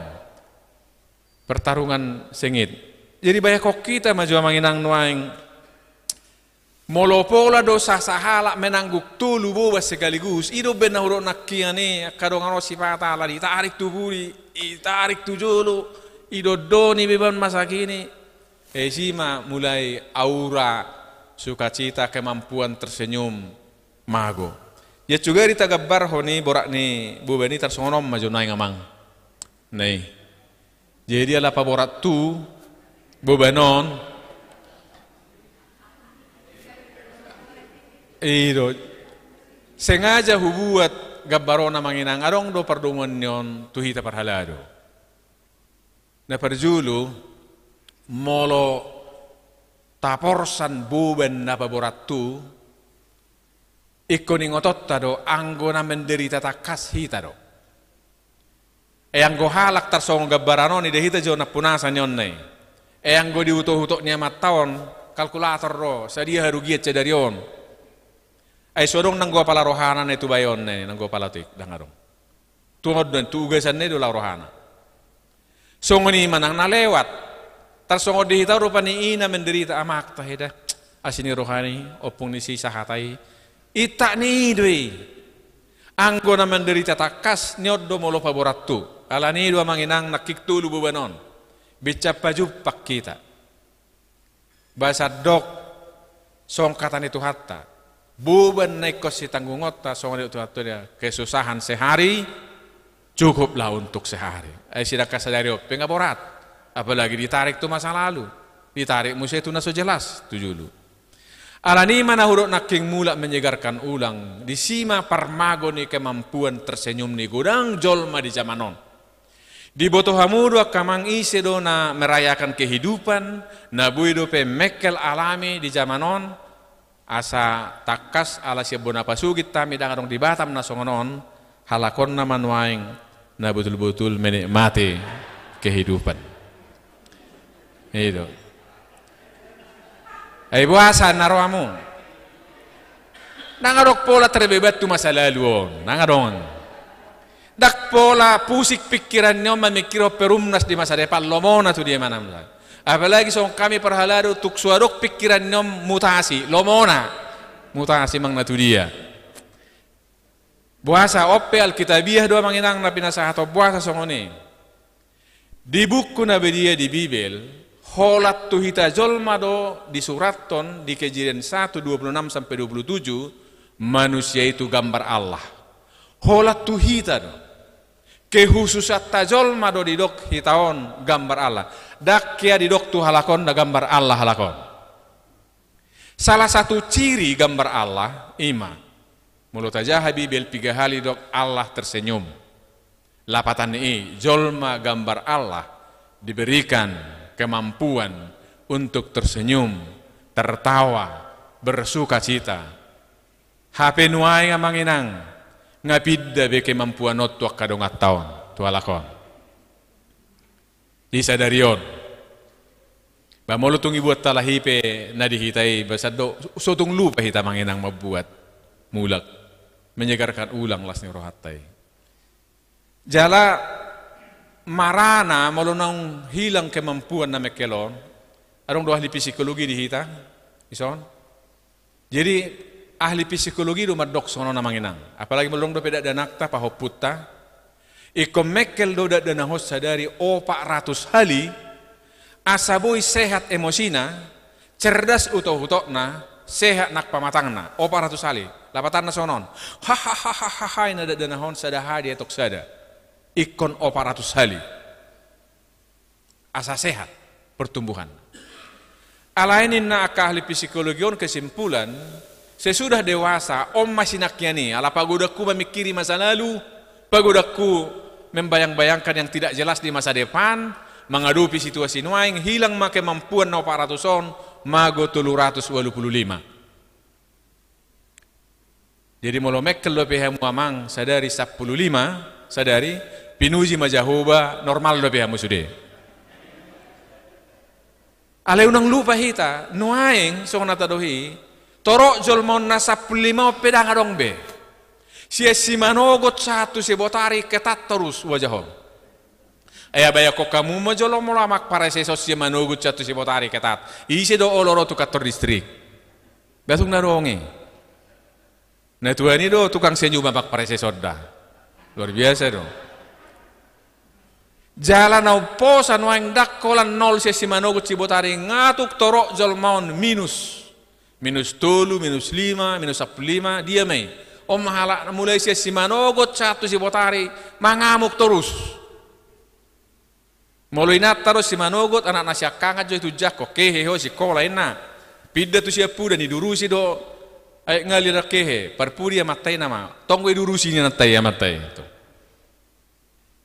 Pertarungan sengit. Jadi bayangkon hita ma jo amang inang nuaeng. Molo pola do sasahalak menanggung tolu boban sekaligus, i do umbahen na hudok nangkin i, angka dongan on sipata ala ditarik tu pudi, ditarik tu jolo, didondoni beban masa kini. Eh, disi ma mulai aura sukacita, kemampuan tersenyum, mago. Ia juga ditagambarhon i borat ni boban i tarsongon on ma jo nuaeng amang. Nai. Jadi ala paborat tu boban on. I do. Sengaja hubuat gambar on amang inang, adong do pardomuan ni on tu hita parhalado. Na parjolo, molo taporsan boban na paborat tu, ingkon ingotonta do anggo na menderita tangkas hita do. Eh, anggo halak tarsongon gambaran on, ida hita jo nampunasa ni on nai. Eh, anggo diutok-utok ni amanta on, kalkulator do, sadia harugian sadari on. Ai so adong nanggo apala rohana nai tuba i on nai, nanggo apala otik, ndang adong. Tu on do, tu ugasan nai do laho rohana. Songon i manang na lewat. Tarsongon di hita rupani i na menderita, amang, tahe da. Asi ni rohana i, ompung ni si sahata i. Intak ni i do i. Anggo na menderita tangkas, ni on do molo paborat tu. Ala ni i do amang inang nangkin tolu boban on. Binsan pajumpang hita. Ba sandok songon hata ni Tuhanta. Boban na ingkon sitanggungonta songon na nidok Tuhanta, kesusahan sehari cukuplah untuk sehari. Ai sedangkan sadari on pe nga borat. Apalagi ditarik tu masa lalu. Ditarik muse tu na so jelas, tu jolo. Ala ni i ma na hudok nangkin mulak menyegarkan ulang, disi ma parmago ni kemampuan tersenyum ni godang jolma di jaman on. Diboto hamu do angka amang ise do na merayakan kehidupan, na boi dope mengkel alami di jaman on, Asa tangkas ala sian bona pasogit hami ndang adong di Batam na songon on, halak on nama nuaeng na botul-botul menikmati kehidupan. Itu. Ai boasa na rohamu? Ndang adong pola terbeban tu masa lalu on, ndang adong. Ndang pola pusing pikiran ni on mamikirhon perumnas di masa depan, lomona tu dia manang. Apalagi songon hami parhalado, tung so adong pikiran ni on mutasi, lomona mutasi manang na tu dia. Boasa? On pe Alkitabiah do amang inang na pinasahaton boasa songon i. Di buku na badia di Bibel, holan tu hita jolma do disurathon di Kejadian satu dua puluh enam sampai dua puluh tujuh, manusia itu gambar Allah. Holan tu hita do. Kehususanta jolma do didok hita on gambar Allah. Ndang hea didok tu halak on na gambar Allah halak on. Salah satu ciri gambar Allah i ma, molo tajaha Bibel piga hali didok Allah tersenyum. Lapatan ni i, jolma gambar Allah diberikan kemampuan untuk tersenyum, tertawa, bersukacita. Hape nuaeng amang inang, nga pinda be kemampuan on tu angka donganta on, tu halak on. Disadari on. Ba molo tung dibuat halak i pe na di hita i, ba sandok so tung lupa hita amang inang mambuat, mulak, menyegarkan ulang las ni rohanta i. Jala marana molo naung hilang kemampuan na mengkel on. Adong do ahli psikologi di hita, dison. Jadi ahli psikologi do mandok songon on amang inang. Apalagi molo adong dope dakdanakta, pahompunta, ingkon mengkel do dakdanak on sadari opat ratus hali, asa boi sehat emosina, cerdas utok-utokna, sehat nang pamatangna, opat ratus hali. Lapatanna songon on. Hahaha, ninna dakdanak on sada hali, etok sada. Ingkon opat ratus hali. Asa sehat pertumbuhan. Alai ninna angka ahli psikologi on kesimpulan, sesudah dewasa, on ma sinangkian i, ala pagodangku mamingkiri masa lalu, pagodangku membayang-bayangkan yang tidak jelas di masa depan, menghadapi situasi nuaeng, hilang ma kemampuan na opat ratus on, mago tolu ratus walu pulu lima. Jadi molo mengkel dope hamu amang sadari sampulu lima, sadari, pinuji ma Jahowa, normal dope hamu sude. Alai unang lupa hita, nuaeng songon na tadok i, torop jolma on na sampulu lima on pe ndang adong be. Sian simanogot sahat tu Sibotari ketat torus wajah on. Ai bayangkon hamu ma jolo molo amang pareses on simanogot sahat tu Sibotari ketat. Ise do olo ro tu kantor distrik? Ba tung na adong i. Na tuan i do tukang senyum amang pareses on da. Luar biasa do. Jala na umposa nuaeng ndang holan nol sian simanogot Sibotari, nga tung torop jolma on minus. Minus tolu, minus lima, minus sampulu lima, dia ma i. On ma halak mulai sian simanogot sahat tu Sibotari, mangamuk torus. Molo inanta do simanogot, anakna siangkangan jo i tu jangkon, kehe ho sikola ninna. Pinda tu Siampudan, idurusi do aek ngali anak kehe, parpudi amanta i nama. Tong do idurusi ni inanta i amanta i.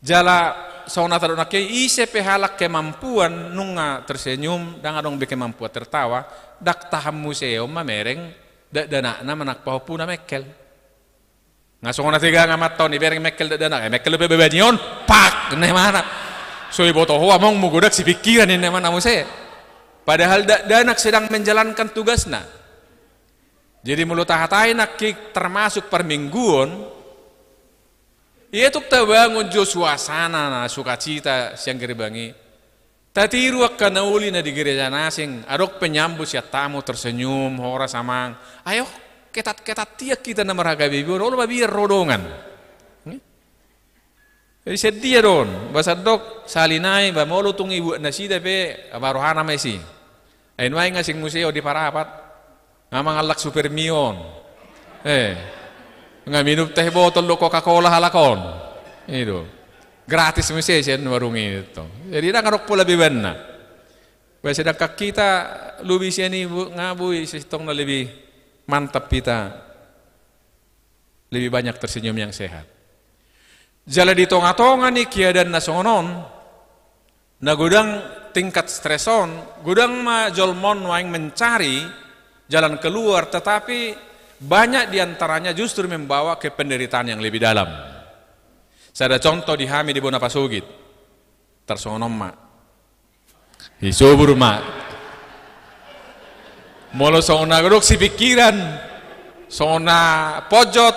Jala songon na tadok nangkin i, ise pe halak kemampuan nunga tersenyum, ndang adong be kemampuan tertawa, ndang tahan muse on mamereng dakdanakna manang pahompuna mengkel. Nga songon na tegang amanta on, ibereng mengkel dakdanak, eh, mengkel dope baba ni on, pak, ninna imana. So iboto ho amongmu godang sipingkiran, ninna imana muse. Padahal dakdanak sedang menjalankan tugasna. Jadi molo tahatai nangkin termasuk parmingguon, ia tung tabangun jo suasana na sukacita sian gerbang i. Tatiru angka na uli na di gereja na asing, adong penyambut sian tamu tersenyum, horas amang. Ayo, ketat-ketat tiak hita na marhaha bibi on, olo mabiar ro dongan. Jadi sian dia do on, ba sandok sahali nai, ba molo tung ibuat nasida pe, ba rohana ma isi. Ai nuaeng asing muse on di Parapat. Nga mangallang Supermi on. Eh. Nga minum teh botol do Coca-Cola halak on. I do. Gratis muse sian warung i tong. Jadi ndang adong pola bebanna. Ba sedangkan hita lobi sian i, nga boi sitongna lebih mantap hita. Lebih banyak tersenyum yang sehat. Jala di tonga-tonga ni keadaan na songon on, na godang tingkat stres on, godang ma jolma on nuaeng mencari jalan keluar, tetapi banyak di antaranya justru membawa ke penderitaan yang lebih dalam. Sada contoh di hami di bona pasogit. Tarsongon on ma. Isobur ma. Molo songon na godok sipingkiran, songon na ponjot,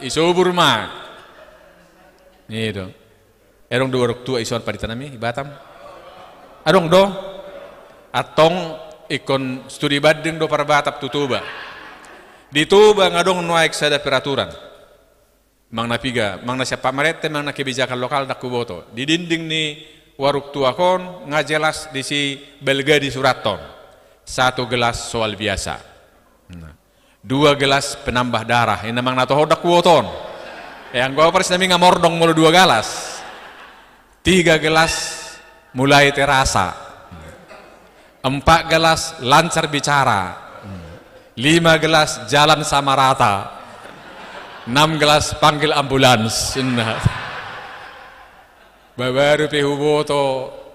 isobur ma. Ito. Adong do warung tua ison paditanami, Batam. Adong do. Antong ingkon studi banding do par Batam tu Toba. Di Toba nga adong nuaeng sada peraturan. Manang na piga, manang na sian pamarente, manang na kebijakan lokal, ndang huboto. Di dinding ni warung tua on nga jelas disi balga disurathon. Satu gelas soal biasa. Nah. Dua gelas penambah darah. Inna manang na toho ndang huboto on. Eh, anggo au parsina mi nga mordong molo dua galas. Tiga gelas mulai terasa. Empat gelas lancar bicara. Lima gelas jalan sama rata. Enam gelas panggil ambulans. Inna. Babaru pe huboto,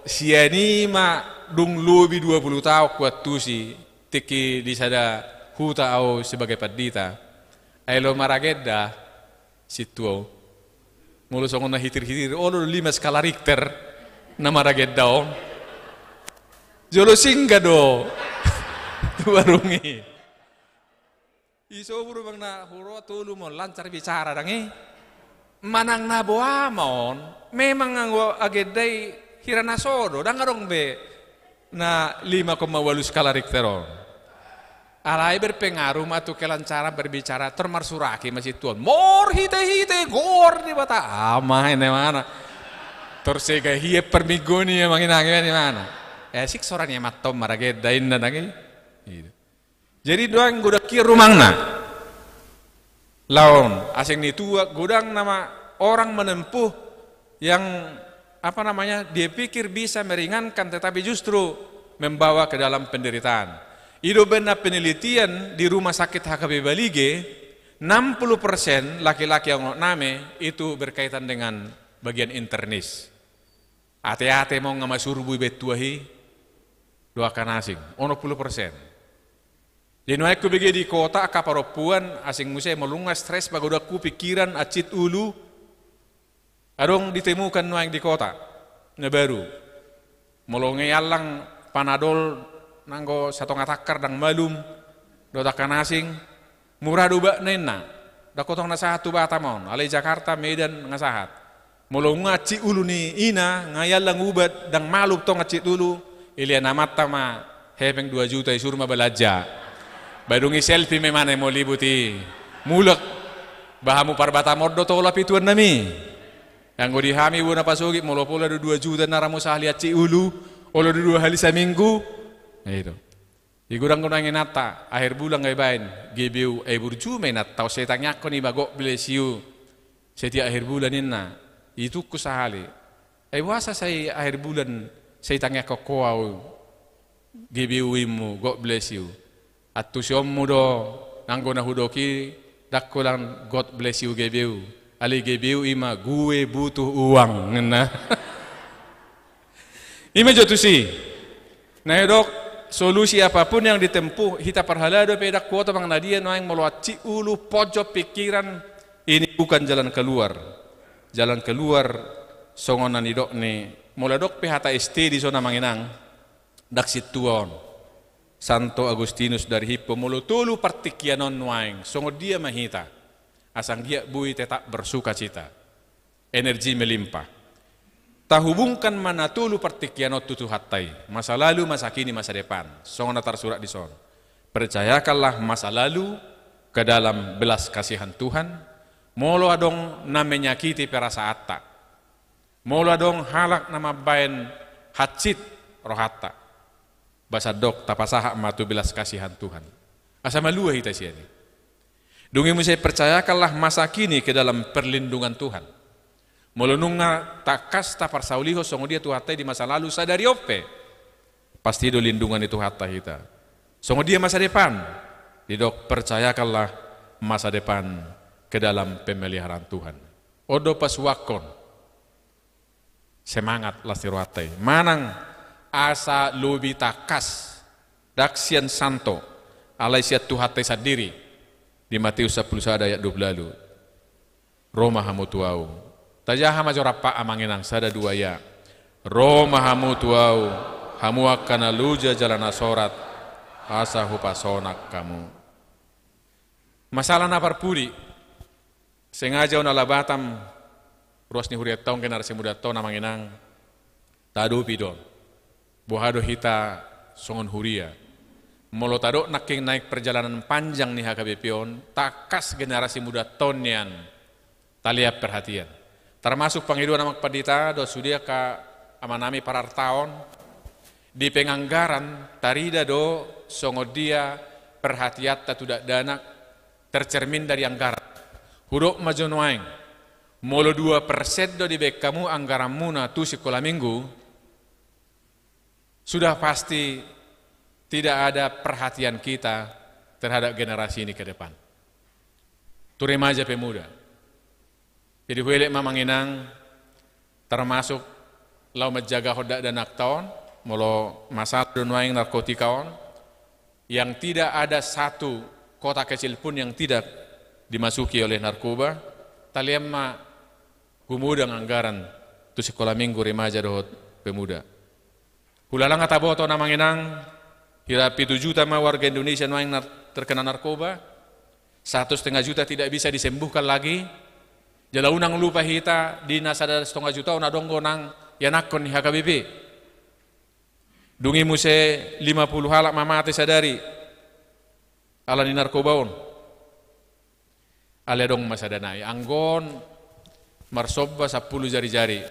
sian i ma dung lobi dua puluh taon huantusi, tingki di sada huta au sebagai pandita. Ai lo maragenda sintua. Molo songon na hitir-hitir, olo do lima skala Richter na maragenda on. Jolo singgah do tu warung i. Isobur manang na huroha tolu ma on, lancar bicara ndang i. Manang na boha ma on, memang anggo agenda i hira na so do, ndang adong be na lima koma ualu skala Richter on. Alai berpengaruh ma tu kelancaran berbicara, tor marsuraki ma sintua on. Marhite-hite goar ni Debata. Ama, inna imana. Tor sega hian parmingguon i, amang inang, inna imana. Eh, sik sora ni amanta on maragenda, inna ndang i. Gitu. Jadi, dung godang hian rumangna. Laon, asing ni tua, godang nama orang menempuh yang, apa namanya, dia pikir bisa meringankan, tetapi justru membawa ke dalam penderitaan. I do umbahen na penelitian di rumah sakit H K P Balige, enam puluh persen laki-laki yang name itu berkaitan dengan bagian internis. Ate-ate ma on nga masurbu ibaen tuah i dohot angka na asing, onom puluh persen. Jadi nuaeng hubege di kota angka parompuan asing muse, molo nunga stres, pagodangku, pingkiran, hansit ulu, adong ditemukan nuaeng di kota na baru. Molo nunga iallang Panadol nanggo satonga tangkar ndang malum dohot angka na asing, mura do obatna, inna. Ndang hutong na sahat tu Batam on, alai Jakarta, Medan nga sahat. Molo nunga hansit ulu ni ina, nunga iallang ubat, ndang malum tong hansit ulu, ilean amanta ma hepeng dua juta, isuru ma balanja. Ba dung i selfie ma imana i molo ribut i. Mulak. Ba hamu par Batam on do tolap i, tuannami. Anggo di hami bona pasogit, molo pola do dua juta na ra musahali hansit ulu, olo do dua hali saminggu. Nah, itu. Di godang-godang inanta, akhir bulan nga ibaen, G B U, ai burju ma inanta on, sai tangiangkon i ma God bless you. Setiap akhir bulan, inna, itungku sahali. Ai boasa sai akhir bulan sai tangiangkon ho au G B U-mu, God bless you. Antusionmu do, nanggo na hudok i, ndang holan God bless you G B U. Alai G B U i ma gue butuh uang, ninna. I ma jo tusi. Na hudok, solusi apapun yang ditempuh, hita parhalado pe ndang huboto manang na dia, nuaeng molo hansit ulu, ponjot pingkiran, ini bukan jalan keluar. Jalan keluar songon na nidok ni, molo adong pe hata S T dison, amang inang, ndang sintua on. Santo Agustinus dari Hippo, molo tolu partingkian on nuaeng, songon dia ma hita? Asa anggiat boi tetap bersukacita. Energi melimpah. Tahubungkan ma na tolu partingkian on tu Tuhanta i, masa lalu, masa kini, masa depan. Songon na tarsurat dison. Percayakanlah masa lalu ke dalam belas kasihan Tuhan, molo adong na menyakiti perasaanta. Molo adong halak na mambaen hansit rohanta, ba sandok tapasahat ma tu belas kasihan Tuhan. Asa malua hita sian i. Dung i muse, percayakanlah masa kini ke dalam perlindungan Tuhan. Molo nunga tangkas taparsaulihon songon dia Tuhanta i di masa lalu, sadari on pe, pasti do lindungan ni Tuhanta hita. Songon dia masa depan? Didok, percayakanlah masa depan ke dalam pemeliharaan Tuhan. On do pasuangkon semangat las ni rohanta i. Manang asa lobi tangkas, ndang sian santo, Alai sian Tuhanta i sandiri. Di Mateus sampulu sada ayat dua pulu ualu. Ro ma hamu tu Ahu. Tajaha ma jo rap amang inang, sada dua ya. Ro ma hamu tu Ahu, hamu angka na loja jala na sorat, asa hupasonang hamu. Masalah na parpudi. Sengaja unang ala Batam, ruas ni hurianta on, generasi mudanta on amang inang, taadopi do. Boha do hita songon huria. Molo tadok nangkin naeng perjalanan panjang ni H K B P on, tangkas generasi mudanta on nian talean perhatian. Termasuk pangidoan amang pandita dohot sude angka amanami pararta on, di penganggaran tarida do songon dia perhatianta tu dakdanak, tercermin dari anggaran. Hudok ma jo nuaeng, molo dua persen do dibaen hamu anggaranmuna tu sikola minggu, sudah pasti tidak ada perhatian kita terhadap generasi ini ke depan. Tu remaja pemuda. Jadi huelek ma amang inang, termasuk laho manjagahon dakdanakta on, molo masalah do nuaeng narkotika on, yang tidak ada satu kota kecil pun yang tidak dimasuki oleh narkoba, talean ma humodang anggaran tu sikola minggu remaja dohot pemuda. Hulala nga taboto amang inang, hira pitu juta ma warga Indonesia nuaeng na terkena narkoba, satu setengah juta tidak bisa disembuhkan lagi, jala unang lupa hita di na sada setengah juta on adong do nang ianakhon ni H K B P. Dung i muse lima puluh halak ma mate sadari ala ni narkoba on. Alai adong ma sada nai, anggo on marsomba sampulu jari-jari.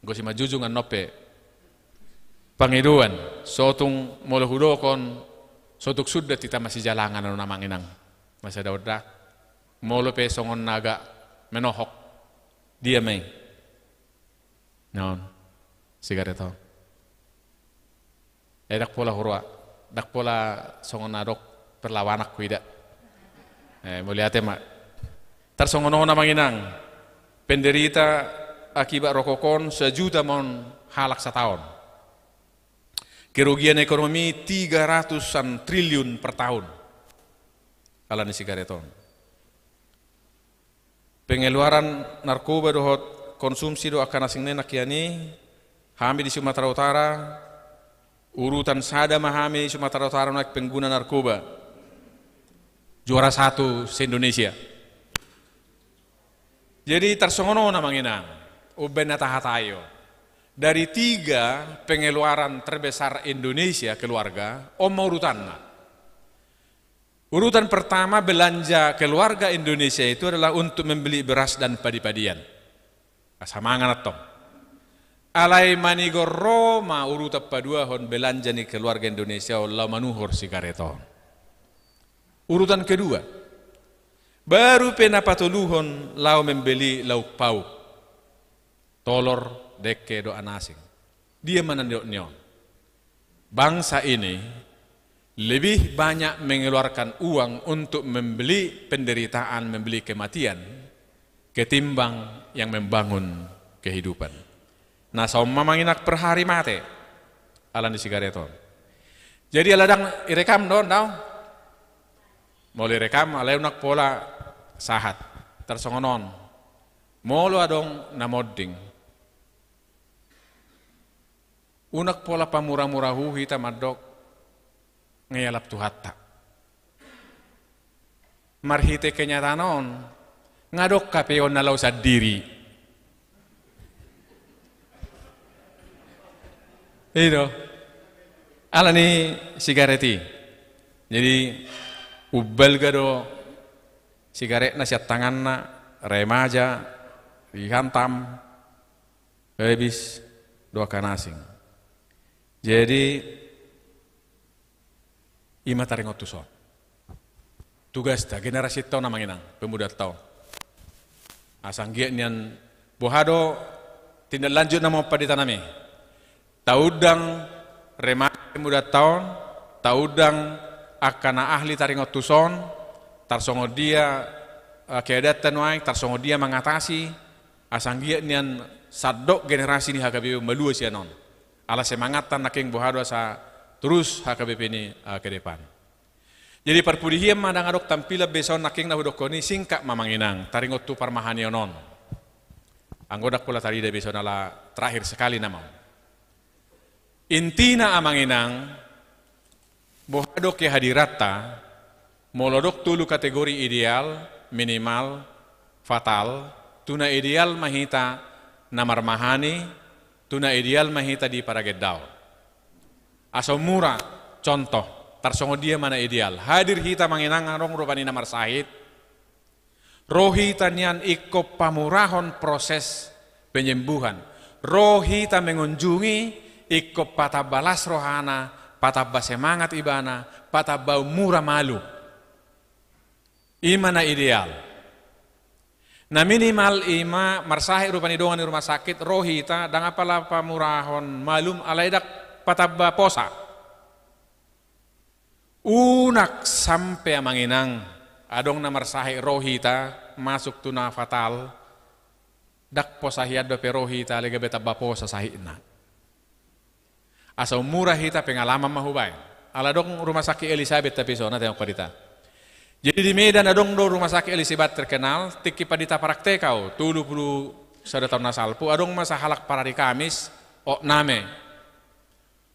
Anggo simanjujung annon pe pangidoan, sotung molo hudok on, sotung sundat hita masijalangan on amang inang. Masa daon da. Molo pe songon na agak menohok. Dia ma i. Non, sigaret on. Eh, ndang pola huroa, ndang pola songon na adong perlawanan huida. Eh, mauliate ma. Tarsongon on amang inang, penderita akibat rokok on sajuta ma on halak sataon. Kerugian ekonomi tiga ratusan triliun per tahun. Ala ni sigaret on. Pengeluaran narkoba dohot konsumsi dohot angka na asing nangkin i, hami di Sumatera Utara, urutan sada ma hami di Sumatera Utara nuaeng pengguna narkoba. Juara satu se-Indonesia. Jadi tarsongon on amang inang, umbaen na tahatai on. Dari tiga pengeluaran terbesar Indonesia keluarga, on ma urutanna. Urutan pertama belanja keluarga Indonesia itu adalah untuk membeli beras dan padi-padian. Asa mangan antong. Alai manigor ro ma urutan paduahon belanja ni keluarga Indonesia on laho manuhor sigaret on. Urutan kedua, baru pe na patoluhon laho membeli lauk pauk. Tolor, dengke dohot na asing. Dia ma na nidok ni on. Bangsa ini lebih banyak mengeluarkan uang untuk membeli penderitaan, membeli kematian, ketimbang yang membangun kehidupan. Na saon ma amang inang per hari mate ala ni sigaret on. Jadi ala ndang direkam do on daong. Molo direkam alai unang pola sahat. Tarsongon on. Molo adong na monding, unang pola pamura-murahu hita mandok nga ialap Tuhanta. Marhite kenyataan on, nga adong hape on na laho sandiri. I do. Ala ni sigaret i. Jadi umbalga do sigaretna sian tanganna, remaja, dihantam, habis, dohot angka na asing. Jadi i ma taringot tuson. Tugasta, generasinta on amang inang, pemudanta on. Asa anggiat nian boha do tindak lanjutna amang pandita nami. Taundang remaja pemudanta on, taundang angka na ahli taringot tuson, tarsongon dia, eh, keadaanta nuaeng, tarsongon dia mangatasi, asa anggiat nian sandok generasi ni H K B P malua sian on. Ala semangatta nangkin boha do asa Terus H K B P ini, eh, ke depan. Jadi parpudi hian ma ndang adong tampilan be songon nangkin na hudokkon i, singkat ma amang inang, taringot tu parmahanion on. Anggo ndang pola tarida be songon ala terakhir sekali nama on. Intina amang inang, boha do kehadiranta, molo adong tolu kategori ideal, minimal, fatal, tu na ideal ma hita na marmahani, tu na ideal ma hita di paragendaon. Asa mura, contoh, tarsongon dia ma na ideal. Hadir hita amang inang adong rupani na marsahit, ro hita nian ingkon pamurahon proses penyembuhan. Ro hita mengunjungi ingkon patamba las rohana, patamba semangat ibana, patamba mura malum. I ma na ideal. Na minimal i ma marsahit rupani dongan i rumah sakit, ro hita, ndang apala pamurahon malum, alai ndang patamba posa. Unang sampe amang inang, adong na marsahit ro hita, masuk tu na fatal, ndang posa hian dope ro hita, alai gabe tamba posa sahitna. Asa umura hita pengalaman ma hubaen. Ala adong rumah sakit Elisabeth tapi so, na tengok hita. Jadi di Medan adong do rumah sakit Elisabeth terkenal, tingki pandita praktek au, tolu pulu sada taon na salpu, adong ma sahalak parari Kamis, oknam i.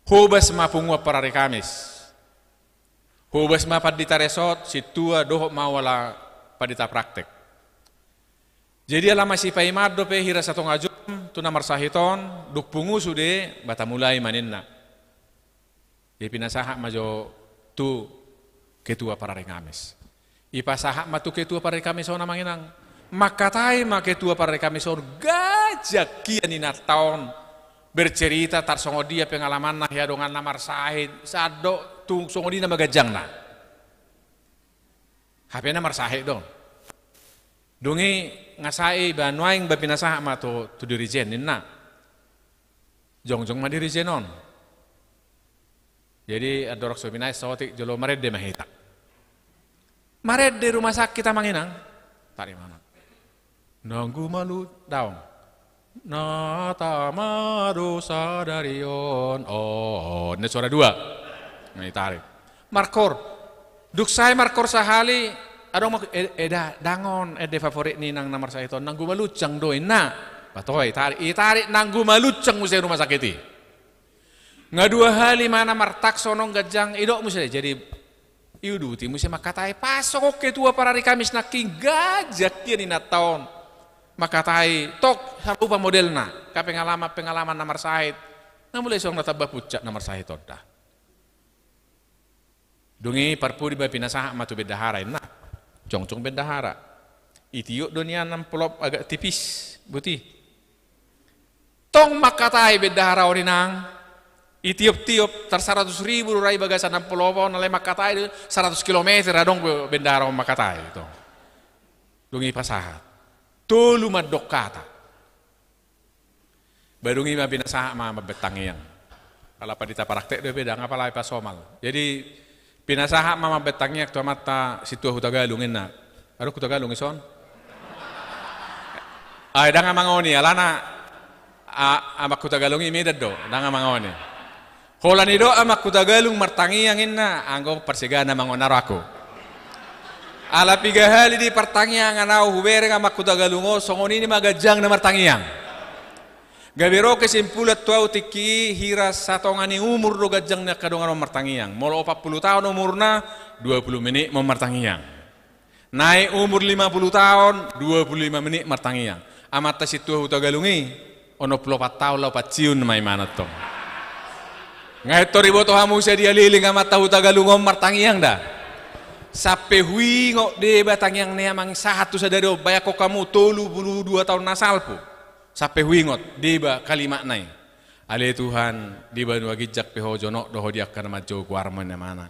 Hobas ma punguan parari Kamis. Hobas ma pandita resort, sintua, dohot ma au ala pandita praktek. Jadi ala masipaimaon dope hira satonga jom tu na marsahit on, dung pungu sude, ba tamulai ma ninna. Jadi pinasahat ma jo tu ketua parari Kamis. Ipasahat ma tu ketua parari Kamis on amang inang. Mangkatai ma ketua parari Kamis on, ganjang hian inanta on bercerita tarsongon dia pengalamanna, hea donganna marsahit, sandok tung songon i nama ganjangna. Hape na marsahit do. Dung i nga sae i ba nuaeng ba pinasahat ma tu, tu dirijen ninna. Jongjong ma dirijen on. Jadi andorang so binaen saotik jolo marende ma hita. Marende rumah sakit amang inang. Tarik ma na. Nanggu malu daong. Na tama do sadari on. Oh, ini suara dua. Nah, ditarik. Markor. Dung sae markor sahali, adong ma, eh, eh, da, ndang on, eh, ende favorit ni inang na marsahit on, nanggu maluncang do inna. Patoi, tarik, itarik nanggu maluncang muse rumah sakit i. Nga dua hali ma na martakso on ganjang, idok muse, jadi iuduti muse mangkatai, pas songon ketua parari Kamis nangkin, ganjang hian inanta on. Mangkatai, tok, sarupa modelna, angka pengalaman-pengalaman na marsahit. Na mulai songon na tamba puncak na marsahit on da. Dung i parpudi ba pinasahat ma tu bendahara inna. Jongjong bendahara. Itiop do nian amplop agak tipis, buti. Tong mangkatai bendahara on inang. Itiop-tiop, tar saratus ribu do ra i bagasan amplop on, alai mangkatai do saratus kilometer adong be-, bendahara on mangkatai, tong. Dung i pasahat. Tolu mandok hata. Ba dung i ma pinasahat ma mambaen tangiang. Ala pandita praktek do be, ndang apala i pasomal. Jadi, pinasahat ma mambaen tangiang tu amanta sintua Hutagalung inna. Adong Hutagalung ison? Ai, ndang amang on i, alana, a-, amang Hutagalung i Medan do, ndang amang on i. Holan i do amang Hutagalung martangiang inna, anggo parsiagaan amang on na ro aku. Ala piga hali di partangiangan au hubereng amang Hutagalung on, songon i ma ganjangna martangiang. Gabe ro kesimpulan tu au tingki i, hira satonga ni umur do ganjang ni angka dongan on martangiang. Molo opat pulu taon umurna, dua pulu menit ma on martangiang. Naek umur lima pulu taon, dua pulu lima menit martangiang. Amanta sintua Hutagalung i, onom pulu opat taon laho pansiun ma imana tong. Nga antor iboto hamu sadia leleng amanta Hutagalung on martangiang da. Sampe huingot deba tangiang ni amang sahat tu sadari on, bayangkon hamu tolu pulu dua taon na salpu. Sampe huingot deba kalimatna i. Ale Tuhan, di banua ginjang pe Ho jonok do Ho di angka na manjou goarMu, inna imana.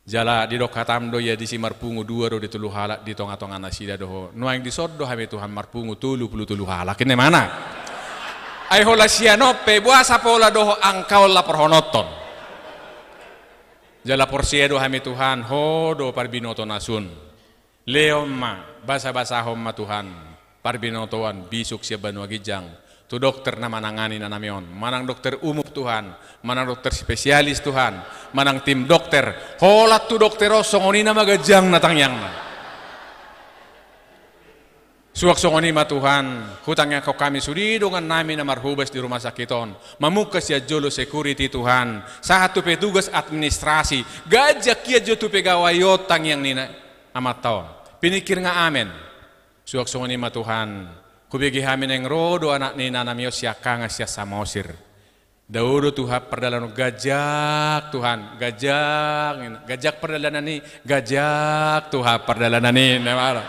Jala didok hataM do, ia disi marpungu dua ro di tolu halak, di tonga-tonga nasida do Ho. Nuaeng dison do hami Tuhan marpungu tolu pulu tolu halak, inna imana. Ai holan sian on pe, boasa pola do Ho angka on laporhononton. Jala porsea do hami Tuhan, Ho do parbinoto na sun. Lehon ma, basa-basahon ma Tuhan, parbinotoan bisuk sian banua ginjang, Tu dokter na manangani inanami on, manang dokter umum Tuhan, manang dokter spesialis Tuhan, manang tim dokter, holan tu dokter on songon i nama ganjangna tangiangna. Suang songon i ma Tuhan, hutangiangkon hami sude dongannami na marhobas di rumah sakit on, mamungka sian jolo security Tuhan, sahat tu petugas administrasi, ganjang hian jo tu pegawai on tangiang ni Amanta on. Piningkir nga amen. Suang songon i ma Tuhan, hubege hami naeng ro do anak ni inanami on siangkangan sian Samosir. Dao do Tuhan pardalanan on, ganjang Tuhan, ganjang, ganjang pardalanan i, ganjang Tuhan pardalanan i, na mara.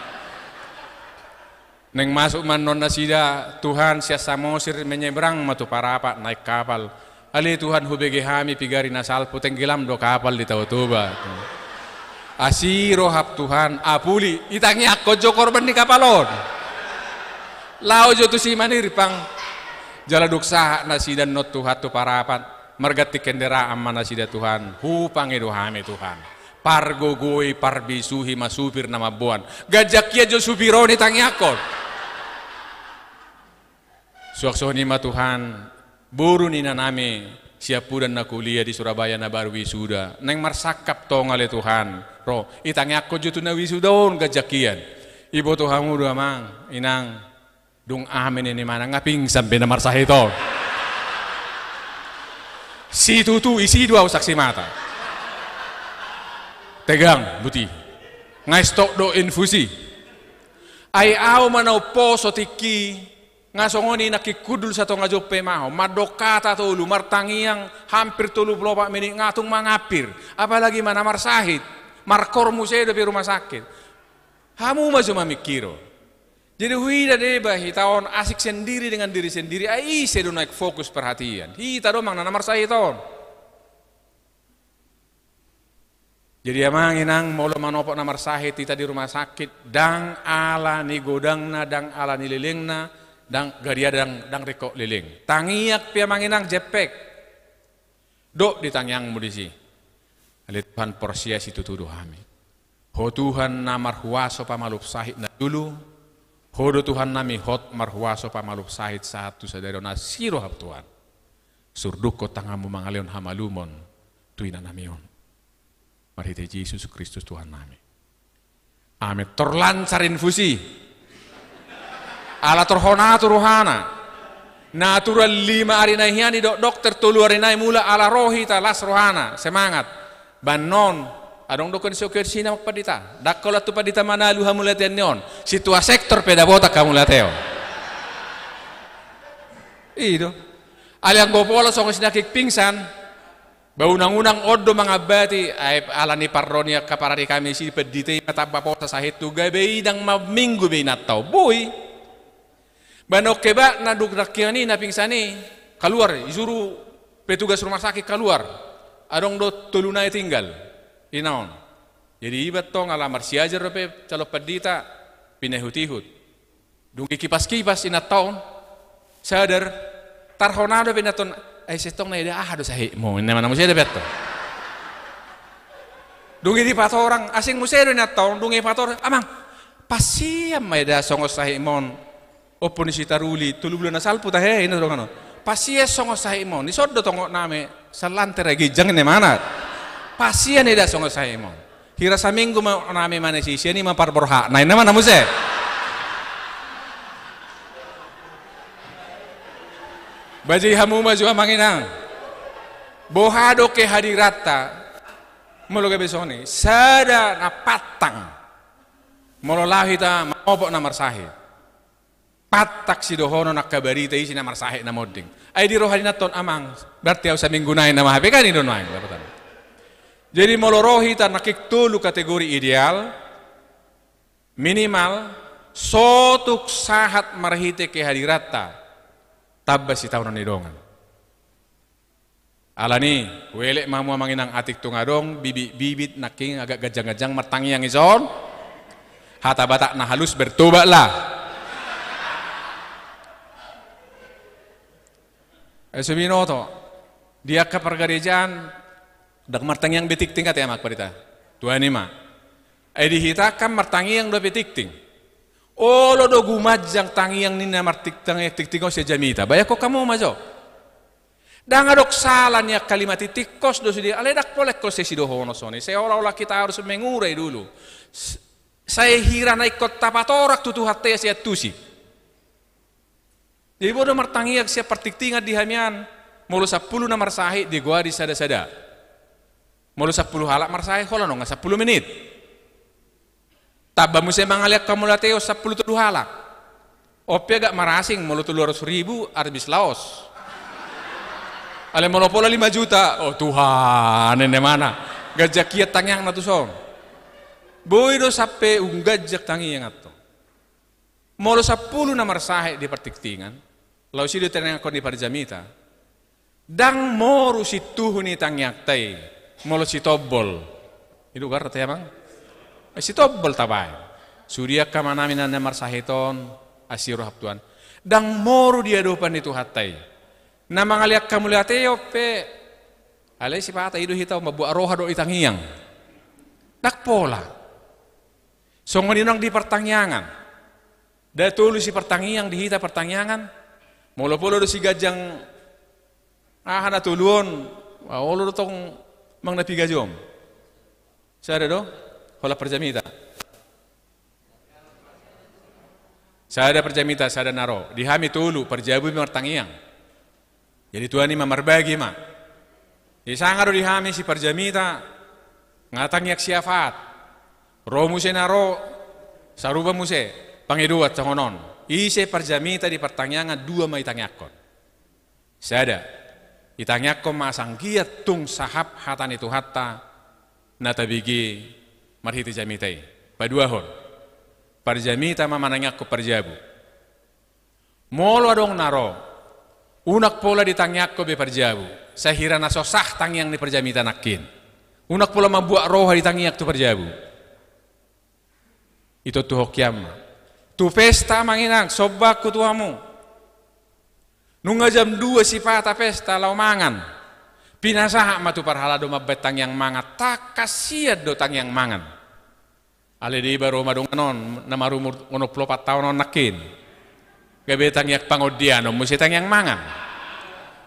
Naeng masuk ma annon nasida Tuhan sian Samosir, menyeberang ma tu Parapat naek kapal. Ale Tuhan, hubege hami pigari na salpu, tenggelam do kapal di Tao Toba. Asi roham Tuhan, apuli, itangiangkon jo korban ni kapal on. Laho jo tusi manirpang. Jala dung sahat nasida annon Tuhan tu Parapat, marganti kendaraan ma nasida Tuhan, hupangido hami Tuhan. Pargogoi, parbisuhi ma supir na mamboan. Ganjang hian jo supir on itangiangkon. Suang songon i ma Tuhan, boru ni inanami siampudan na kuliah di Surabaya na baru wisuda, naeng marsangkap tong ale Tuhan, ro, itangiangkon jo tu na wisuda on ganjang hian. Iboto hamu do amang, inang, dung amen i imana nga pingsan be na marsahit on. Situtu, isi do ahu saksi mata. Tegang, buti. Nga stop do infusi. Ai ahu ma na umposo tingki, nga songon i nangkin hundul satonga jom pe ma ahu, mandok hata tolu, martangiang, hampir tolu pulu opat menit, nga tung mangampir, apalagi ma na marsahit, markor muse dope rumah sakit. Hamu ma jo mamingkiro. Jadi huida deba hita on asik sendiri dengan diri sendiri, ai ise do naeng fokus perhatian? Hita do amang na marsahit on. Jadi amang inang, molo manopot na marsahit hita di rumah sakit, ndang ala ni godangna, ndang ala ni lelengna, ndang gariada, ndang, ndang ringkot leleng. Tangiang pe amang inang jempek. Dok di tangiangmu disi. Ale Tuhan, porsea situtu do hami. Ho Tuhan na marhuaso pamalum sahit na jolo, Ho do Tuhannami hot marhuaso pamalum sahit sahat tu sadari on, asi roham Tuhan. Surdukkon tanganmu mangalehon hamalumon tu inanami on. Marhite Jesus Kristus Tuhannami. Amen. Tor lancar infusi. Ala tor hona tu rohana. Natural lima ari nai hian didok dokter, tolu ari nai mulak ala ro hita las rohana, semangat. Ba annon, adong do husohothon si na pandita. Ndang holan tu pandita Manalu hamauliateon ni on. Sintua sektor pe dapotan hamauliateon. I do. Alai anggo pola songon si nangkin pingsan. Ba unang-unang on do mangambati, ai ala ni parro ni angka parari kami si pandita i ma tamba posa sahithu, gabe i ndang maminggu be inanta on. Boi. Ba na on hebatna dung nangkin i na pingsan i, kaluar, disuru petugas rumah sakit kaluar. Adong do tolu nai tinggal. Ina on. Jadi iba tong ala marsiajar dope calon pandita, pinihut-ihut. Dung dikipas-kipas inanta on, sadar, tarhona dope inanta on, ai sintong na eda aha do sahitmu, ninna ma na muse dope antong. Dung i dipatorang, asing muse do inanta on, dung i patorang, amang, pasian ma eda songon sahitmu on, ompu ni si Taruli, tolu bulan na salpu tahe, ninna dongan on. Pasian songon sahitmu on, dison do tongon nami, salante ra ginjang ninna imana. Pasian eda songon sahitmu on. Hira saminggu ma nami manang sisian i ma parborhatna, ninna ma na muse. Bajai hamu ma jo amang inang. Boha do kehadiranta, molo gabe songon i, sada na pantang. Molo laho hita manopot na marsahit. Pantang sidohonon angka barita isi na marsahit na monding. Ai di roha ni inanta on, amang, berarti ahu saminggu nai na mahape kan i do nuaeng dapotan. Jadi molo ro hita nangkin tolu kategori ideal, minimal, so tung sahat marhite kehadiranta, tamba sitaonon ni dongan. Alani, huelek ma hamu amang inang, atik tung adong bibit-bibit nangkin agak ganjang-ganjang martangiang dison. Hata Batak na halus, bertobatlah. Ai so binoto, di angka pargarejaan ndang martangiang be tingting ate amang pandita. Tuani ma. Ai di hita kan martangiang dope tingting. Olo do gumanjang tangiang ni na martik-, tangiang tingting on sian jamita. Bayangkon hamu ma jo. Ndang adong sala ni angka lima tingting, tingkos do sude, alai ndang pola ingkon sai sidohonon songon i. Seolah-olah kita harus mengurai dulu. S-, sai hira na ingkon tapatorang tu Tuhanta i asa iantusi. Jadi boi do martangiang sian partingtingan di hami an, molo sampulu na marsahit digoari sada-sada. Molo sampulu halak marsahit, holan nunga sampulu menit. Tamba muse mangalean hamauliateon sampulu tolu halak. On pe agak marasing, molo tolu ratus ribu, arbis laos. Alai molo pola lima juta, oh Tuhan, ende mana. Ganjang hian tangiangna tuson. Boi do sampe umganjang tangiang antong. Molo sampulu na marsahit di partingtingan, laos i do itangiangkon di parjamita. Ndang moru sintuhu ni tangiangta i, molo sitombol. I do goarna te amang? Eh, sitombol tabaen. Sude angka amanami na marsahit on, asi roham Tuhan. Ndang moru di adopan ni Tuhanta i. Na mangalean hamauliateon pe, alai sipata i do hita mambuat roha dohot i tangiang. Ndang pola. Songon i nang di partangiangan. Nda tolu si partangiang di hita partangiangan. Molo pola do si ganjang aha na tolu on, ah, olo do tong manang na piga jom. Sada do, holan parjamita. Sada parjamita, sada na ro. Di hami tolu, parjabu pe martangiang. Jadi Tuhan i ma marbagi ma. Jadi sanga do di hami si parjamita, nga tangiang siapaat. Ro muse na ro, sarupa muse, pangidoan songon on. Ise parjamita di partangiangan dua ma itangiangkon. Sada, itangiangkon ma asa anggiat tung sahap hata ni Tuhanta, na tabege marhite jamita i. Paduahon, parjamita ma manangiangkon parjabu. Molo adong na ro, unang pola ditangiangkon be parjabu, sai hira na so sah tangiang ni parjamita nangkin. Unang pola mambuat roha ditangiang tu parjabu. Itontuhon hian ma. Tu pesta amang inang, sombangku tu hamu. Nunga jam dua sipata pesta laho mangan. Pinasahat ma tu parhalado mambaen tangiang mangan, tangkas hian do tangiang mangan. Alai deba ro ma dongan on, na marumur onom pulu opat taon on nangkin. Gabe tangiang pangondianon muse tangiang mangan.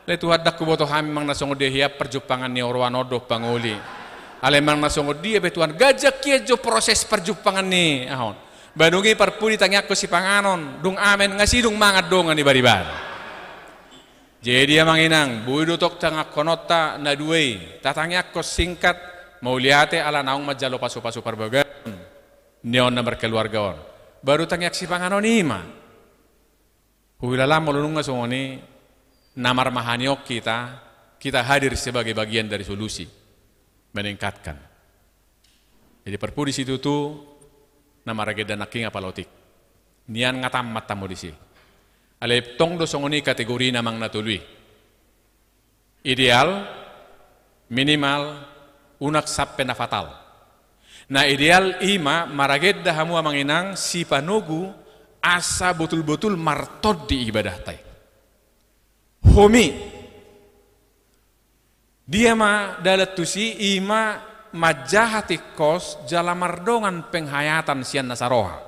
Alai Tuhan, ndang huboto hami manang na songon dia hian parjumpangan ni oroan on dohot pangoli. Alai manang na songon dia pe Tuhan, ganjang hian jo proses parjumpangan ni aha on. Ba dung i parpudi tangiangkon sipanganon, dung amen nga sidung mangan dongan i bariban. Jadi amang inang, boi do tong tangiangkononta na dua i, tatangiangkon singkat, mauliate ala naung manjalo pasupasu parbagason ni on na markeluarga on. Baru tangiang sipanganon i ma. Huhilala molo nunga songon i, na marmahani on hita, kita hadir sebagai bagian dari solusi. Meningkatkan. Jadi parpudi situtu, na maragenda nangkin apala otik. Nian nga tammat hamu disi. Alai tong do songon i kategorina amang na tolu i. Ideal, minimal, unang sampe na fatal. Na ideal i ma maragenda hamu amang inang sipanogu asa botul-botul martondi ibadahta i. Homi. Dia ma dalan tusi, i ma manjaha tingkos jala mardongan penghayatan sian na saroha.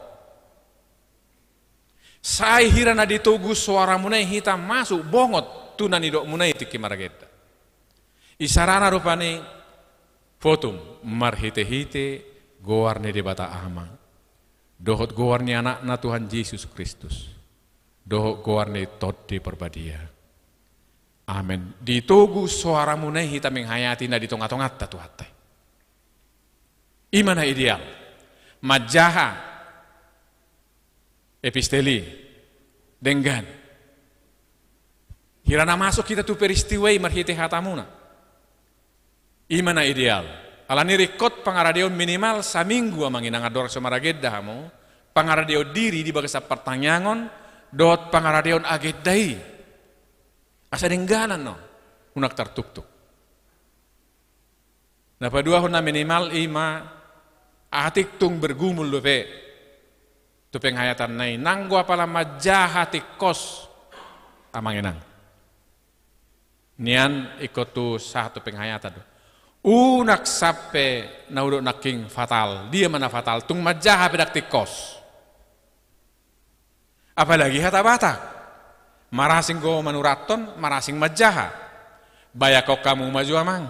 Sai hira na ditogu soaramuna i hita masuk bongot tu na nidokmuna i tingki maragenda. Isarana rupani fotum marhite-hite goar ni Debata Ama, dohot goar ni Anakna Tuhan Jesus Kristus, dohot goar ni Tondi Parbadia. Amen. Ditogu soaramuna i hita menghayati na di tonga-tonganta Tuhanta i. I ma na ideal. Manjaha epistel i, denggan. Hira na masuk hita tu peristiwa i marhite hatamuna. I ma na ideal. Alani ringkot pangaradeon minimal saminggu amang inang andorang so maragenda hamu, pangaradeon diri di bagasan partangiangon, dohot pangaradeon agenda i. Asa dengganan on, unang tartuktuk. Na paduahon na minimal i ma, atik tung bergumul dope tu penghayatanna i, nanggo apala manjaha tingkos amang inang. Nian ingkon tu sahat tu penghayatan do. Unang sampe na hudok nangkin fatal, dia ma na fatal, tung manjaha pe ndang tingkos. Apalagi hata Batak. Marasing do manurathon, marasing manjaha. Bayangkon hamu ma jo amang.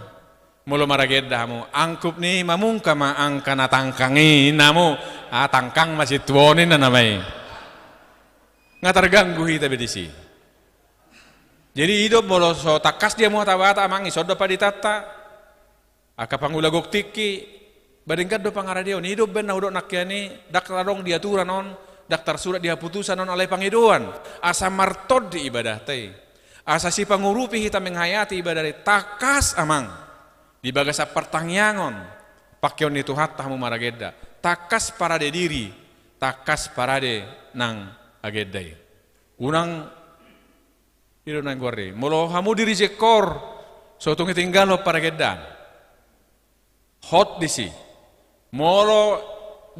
Molo maragenda hamu, angkup ni mamungka ma angka na tangkang i, ninna hamu. Ah, tangkang ma sintuhon i, ninna nama i. Nga targanggu hita be disi. Jadi i do, molo so tangkas di hamu hata Batak amang, dison do panditanta. Angka pangula gok tingki, ba denggan do pangaradeon. I do umbahen na hudok nangkin i, ndang adong di aturan on, ndang tarsurat di haputusan on, alai pangidoan. Asa martondi ibadahta i. Asa sipangurupi hita menghayati ibadah i, tangkas amang. Di bagasan partangiangon, pangkeon ni Tuhanta hamu maragenda. Tangkas parade diri, tangkas parade nang agenda i. Unang I do na goar i. Molo hamu dirijen koor, so tung ditinggalhon paragendaan. Hot disi. Molo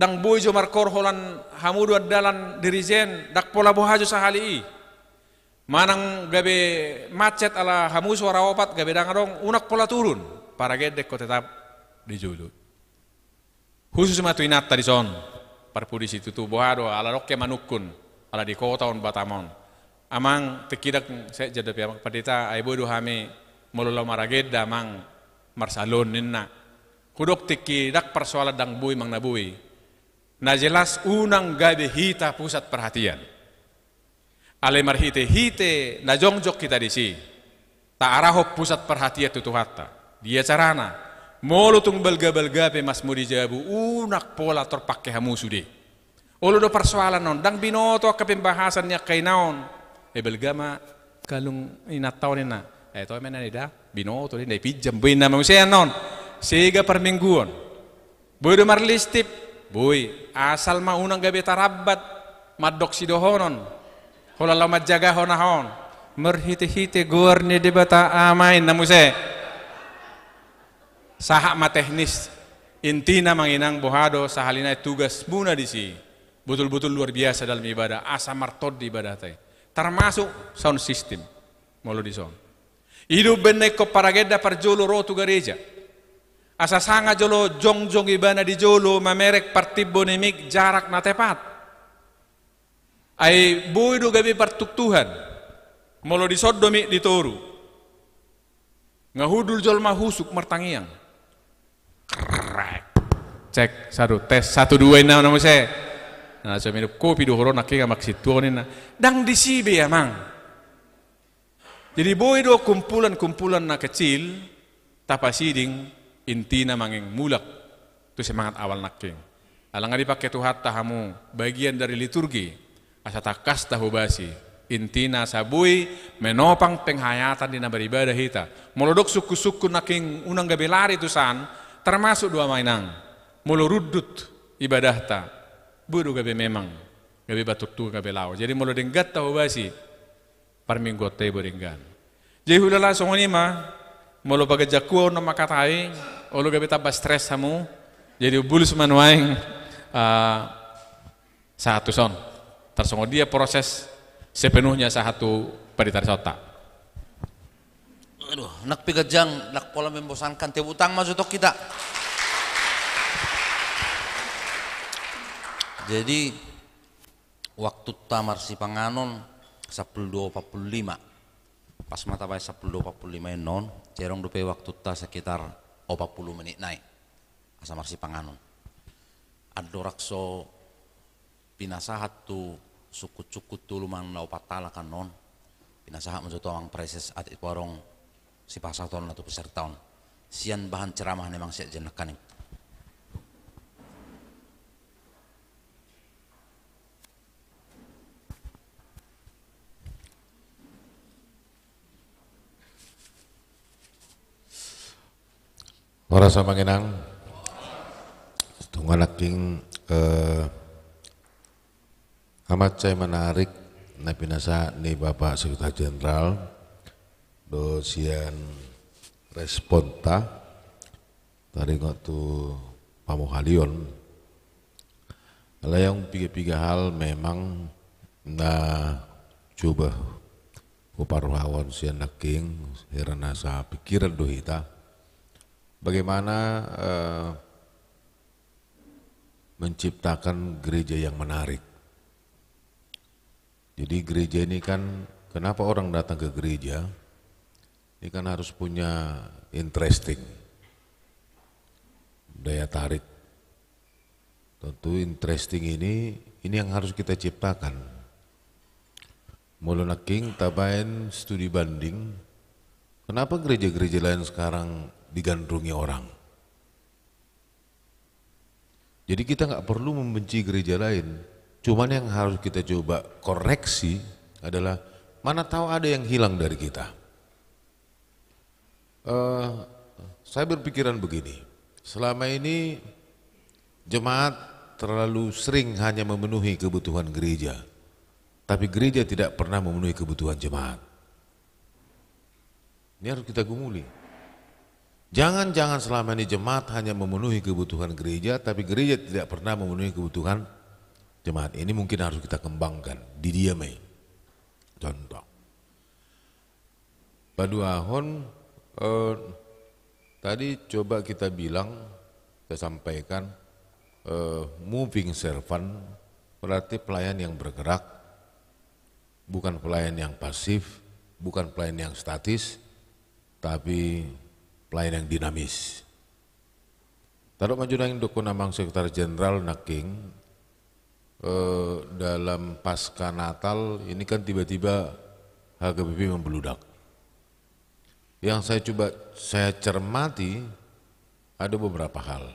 ndang boi jo markoor holan hamu do andalan dirijen, ndang pola boha jo sahali i. Manang gabe macet ala hamu suara opat, gabe ndang adong, unang pola turun. Paragenda ingkon tetap di jolo. Husus ma tu inanta dison, parpudi situtu, boha do, ala dok ke manungkun, ala di kota on Batam on. Amang, tingki ndang, sai janda pe amang pandita, ai boi do hami, molo laho maragenda amang, marsalon ninna. Hudok tingki ndang parsoalan ndang boi manang na boi. Na jelas unang gabe hita pusat perhatian. Alai marhite-hite na jongjong hita disi, taarahon pusat perhatian tu Tuhanta. Dia carana? Molo tung balga-balga pe masmu di jabu, unang pola tor pangke hamu sude. Olo do parsoalan on, ndang binoto angka pembahasan ni angka ina on. Eh, balga ma galung inanta on ninna. Eh, to mena nida, binoto ninna, pinjam, boi ninna ma muse annon. Sega parmingguon. Boi do marlistip, boi, asal ma unang gabe tarambat mandok sidohonon. Holan laho manjaga hona on. Marhite-hite goar ni Debata Ama ninna muse. Sahat ma teknis. Intina amang inang, boha do sahali nai tugasmuna disi. Betul-betul luar biasa dalam ibadah, asa martondi ibadahta i. Termasuk sound system. Molo dison. I do umbahen na ingkon paragenda parjolo ro tu gareja. Asa sanga jolo jongjong ibana di jolo mamereng partimbo ni mik jarak na tepat. Ai boi do gabe partuktuhan. Molo dison do mik di toru. Nga hundul jolma husuk martangiang. Krek. Cek, satu, tes, satu, dua, ninna muse. Na so minum kopi do hurona ke nga maksud tuo ninna. Ndang disi be amang. Jadi boi do kumpulan-kumpulan na kecil, tapasiding, intina manging mulak tu semangat awal nangkin. Ala nga dipangke Tuhanta hamu bagian dari liturgi, asa tangkas tahobasi, intina asa boi menopang penghayatan di na beribadah hita. Molo dok sungkun-sungkun nangkin unang gabe lari tu san, termasuk do amang inang. Molo rundut ibadahta, boi do gabe memang, gabe batuk tu gabe lao. Jadi molo denggan tahobasi, parmingguonta i boi denggan. Jadi hulala songon i ma, molo bagas jakuo on mangkatai, olo gabe tamba stres hamu, jadi umbulus ma nuaeng, ah, sahat tu son. Tarsongon dia proses sepenuhnya sahat tu pandita dison ta. Aduh, nang pe ganjang, ndang pola membosankan, tepuk tangan ma jo tong hita. Jadi, waktunta marsipanganon sampulu dua opat pulu lima. Pas ma tabaen sampulu dua opat pulu lima i annon, jadi adong dope waktunta sekitar opat pulu menit nai. Asa marsipanganon. Andorang so pinasahat tu sungkun-sungkun tolu manang na opat halak annon, pinasahat ma jo tu amang praeses atik pe adong sipasahatonna tu peserta on. Sian bahan ceramah ni amang sian jennangkaning. Horas amang inang. Tung nangkin, eh, amat sai menarik na pinasahat ni Bapak Sekretar Jenderal dohot sian responta. Taringot tu pamuhalion. Alai adong piga-piga hal memang na coba huparuhahon sian nangkin, hira na sapikiran do hita. Bagaimana, eh, menciptakan gereja yang menarik. Jadi gereja ini kan, kenapa orang datang ke gereja? Ini kan harus punya interesting, daya tarik. Tentu interesting ini, ini yang harus kita ciptakan. Molo nangkin tabaen studi banding, kenapa gereja-gereja lain sekarang digandrungi orang? Jadi kita nggak perlu membenci gereja lain. Cuman yang harus kita coba koreksi adalah mana tahu ada yang hilang dari kita. Eh, saya berpikiran begini, selama ini jemaat terlalu sering hanya memenuhi kebutuhan gereja, tapi gereja tidak pernah memenuhi kebutuhan jemaat. Ini harus kita gumuli. Jangan-jangan selama ini jemaat hanya memenuhi kebutuhan gereja, tapi gereja tidak pernah memenuhi kebutuhan jemaat. Ini mungkin harus kita kembangkan di dia mai. Contoh. Paduahon, eh, tadi coba kita bilang, kita sampaikan, eh, moving servant berarti pelayan yang bergerak, bukan pelayan yang pasif, bukan pelayan yang statis, tapi pelayan yang dinamis. Tadok ma jo nangkin dohonon amang sekretaris jenderal nangkin, eh, dalam pasca Natal ini kan tiba-tiba H K B P membludak. Yang saya coba, saya cermati, ada beberapa hal.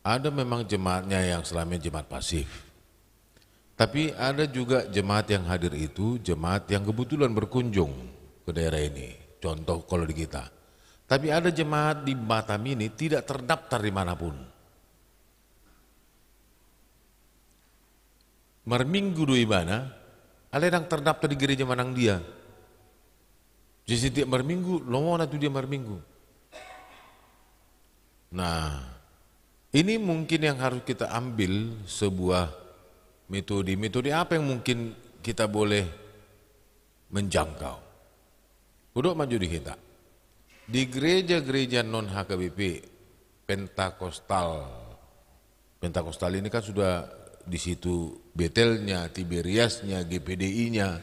Ada memang jemaatnya yang selama ini jemaat pasif. Tapi ada juga jemaat yang hadir itu, jemaat yang kebetulan berkunjung ke daerah ini. Contoh kalau di kita. Tapi ada jemaat di Batam ini tidak terdaftar di manapun. Marminggu do ibana, alai ndang terdaftar di gereja manang dia. Jadi setiap marminggu, lomona tu dia marminggu. Nah, ini mungkin yang harus kita ambil sebuah metode. Metode apa yang mungkin kita boleh menjangkau? Hudok ma jo di hita. Di gereja-gereja non H K B P, Pentakosta. Pentakosta ini kan sudah di situ Betelnya, Tiberiasnya, G P D I-nya.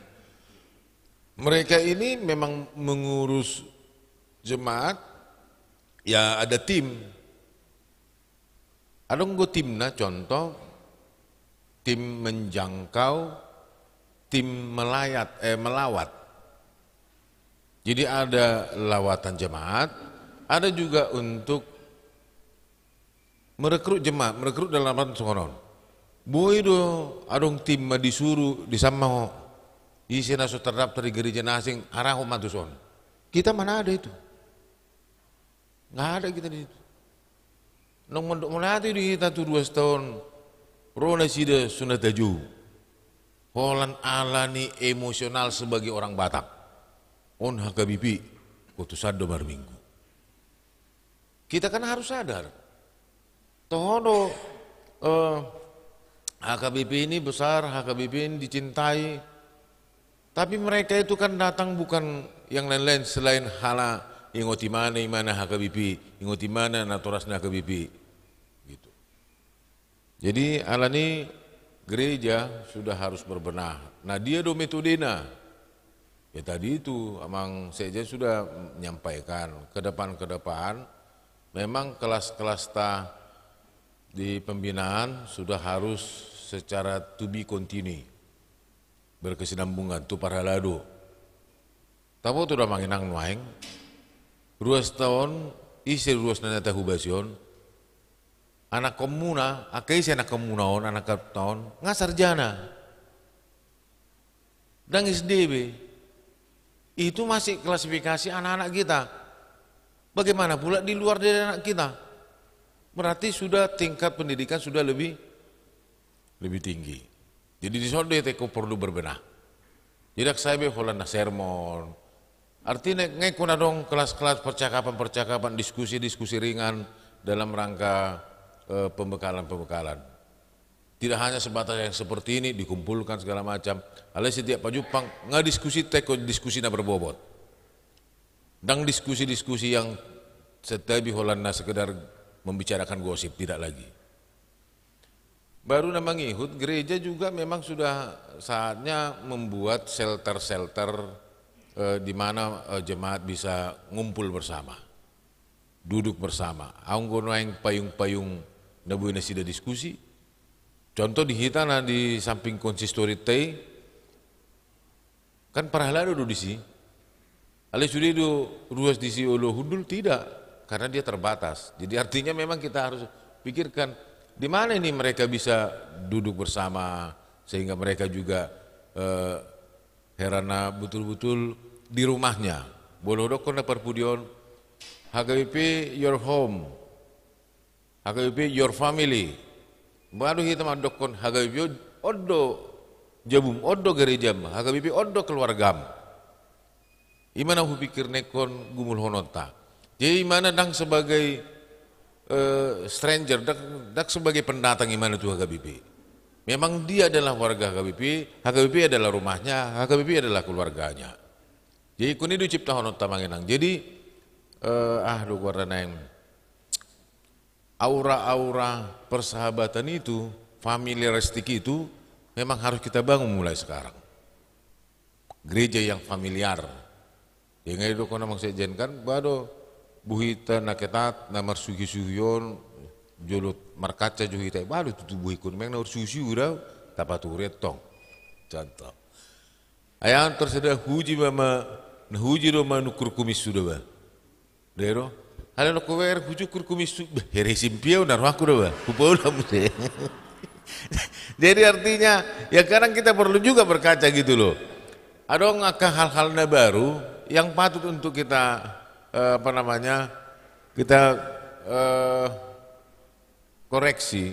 Mereka ini memang mengurus jemaat, ya ada tim. Adong do timna, contoh tim menjangkau, tim melayat, eh, melawat. Jadi ada lawatan jemaat, ada juga untuk merekrut jemaat, merekrut dalam arti songon on. Boi do adong tim ma disuru, disan ma ho. Ise na so terdaftar di gereja na asing, arahon ma tuson. Kita mana ada itu? Nggak ada kita di situ. Nang mondok mauliate do hita tu ruas taon, ro nasida songon na tajou. Holan ala ni emosional sebagai orang Batak. On H K B P, ho tusan do marminggu. Kita kan harus sadar. Toho do, eh, H K B P ini besar, H K B P ini dicintai. Tapi mereka itu kan datang bukan yang lain-lain selain hala ingot imana, imana H K B P, ingot imana natorasna H K B P. Gitu. Jadi ala ni gereja sudah harus berbenah. Nah, dia do metodena. Ya tadi itu amang sekjen sudah menyampaikan, ke depan-ke depan memang kelas-kelas ta di pembinaan sudah harus secara to be continue, berkesinambungan, tu parhalado. Taboto do amang inang nuaeng, ruas taon, ise ruas na nian ta hubasi on, anakkonmuna, angka ise anakkonmuna on, anakkonmuna on, nga sarjana. Ndang S D be. Itu masih klasifikasi anak-anak kita. Bagaimana pula di luar dari anak kita? Berarti sudah tingkat pendidikan sudah lebih, lebih tinggi. Jadi dison do hita ingkon porlu berbenah. Jadi ndang sae be holan na sermon. Artina nga ingkon adong kelas-kelas percakapan-percakapan, diskusi-diskusi ringan dalam rangka, eh, pembekalan-pembekalan. Tidak hanya sebatas yang seperti ini dikumpulkan segala macam. Alai setiap pajumpang nga diskusi ta ingkon diskusi na berbobot. Ndang diskusi-diskusi yang santabi holan na sekedar membicarakan gosip, tidak lagi. Baru na mangihut, gereja juga memang sudah saatnya membuat shelter-shelter, eh, di mana, eh, jemaat bisa ngumpul bersama, duduk bersama. Anggo nuaeng payung-payung na boi nasida diskusi. Contoh di hita na di samping konsistori te i, kan parhalado do disi. Alai sude do ruas disi olo hundul, tidak, karena dia terbatas. Jadi artinya memang kita harus pikirkan di mana ini mereka bisa duduk bersama sehingga mereka juga, eh, hera na betul-betul di rumahnya. Molo hudokkon na parpudi on, H K B P your home, H K B P your family. Baru hita mandokkon H K B P on do jabum, on do gerejam, H K B P on do keluargam. I ma na hupikir na ingkon gumulhononta. Jadi i ma na ndang sebagai, eh, stranger, ndang, ndang sebagai pendatang i ma na tu H K B P. Memang dia adalah warga H K B P, H K B P adalah rumahnya, H K B P adalah keluarganya. Jadi ingkon i do ciptahononta, amang inang. Jadi, eh, ah, do goarna naeng, aura-aura persahabatan itu, familiaristik itu memang harus kita bangun mulai sekarang. Gereja yang familiar. Jadi nga didokkon amang sekjen kan, bah do bohita na ketat, na marsuhi-suhi on, jolo markaca jo hita, bah do tutu bohingkon, memang na marsuhi-suhi do au, tapaturi antong. Contoh. Ai antong sada huji ma, ma, na huji do manungkun kumis suda bah. Dia do. Halo, nungkun ber huji ukur kumis su, bah, here simpia na rohangku do bah. Hupaula muse. Jadi artinya, ya kadang kita perlu juga berkaca gitu loh. Adong angka hal-hal na baru yang patut untuk kita, eh, apa namanya, kita, eh, koreksi.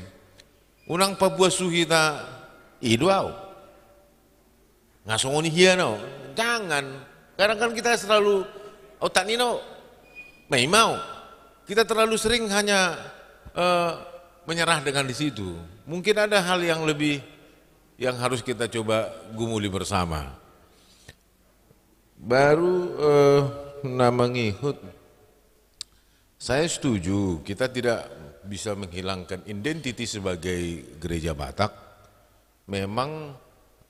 Unang pabuat suhi ta, i do au. Nga songon i hian au. Jangan. Kadang kan kita selalu otak nino, ma i ma au. Kita terlalu sering hanya, eh, menyerah dengan di situ. Mungkin ada hal yang lebih yang harus kita coba gumuli bersama. Baru, eh, na mangihut. Saya setuju, kita tidak bisa menghilangkan identiti sebagai gereja Batak. Memang,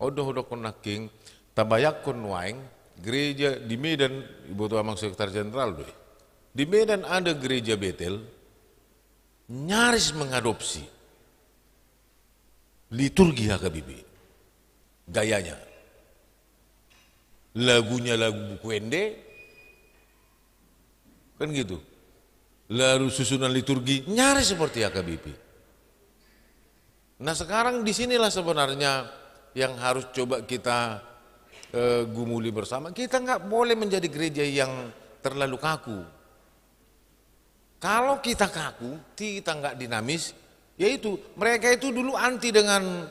on do hudokkon nangkin, tabayangkon nuaeng, gereja di Medan, iboto amang sekretar jenderal do i. Di Medan ada gereja Betel, nyaris mengadopsi liturgi H K B P. Gayanya. Lagunya lagu buku ende. Kan gitu. Lalu susunan liturgi nyaris seperti H K B P. Nah, sekarang di sinilah sebenarnya yang harus coba kita, eh, gumuli bersama. Kita nggak boleh menjadi gereja yang terlalu kaku. Kalau kita kaku, kita nggak dinamis, yaitu mereka itu dulu anti dengan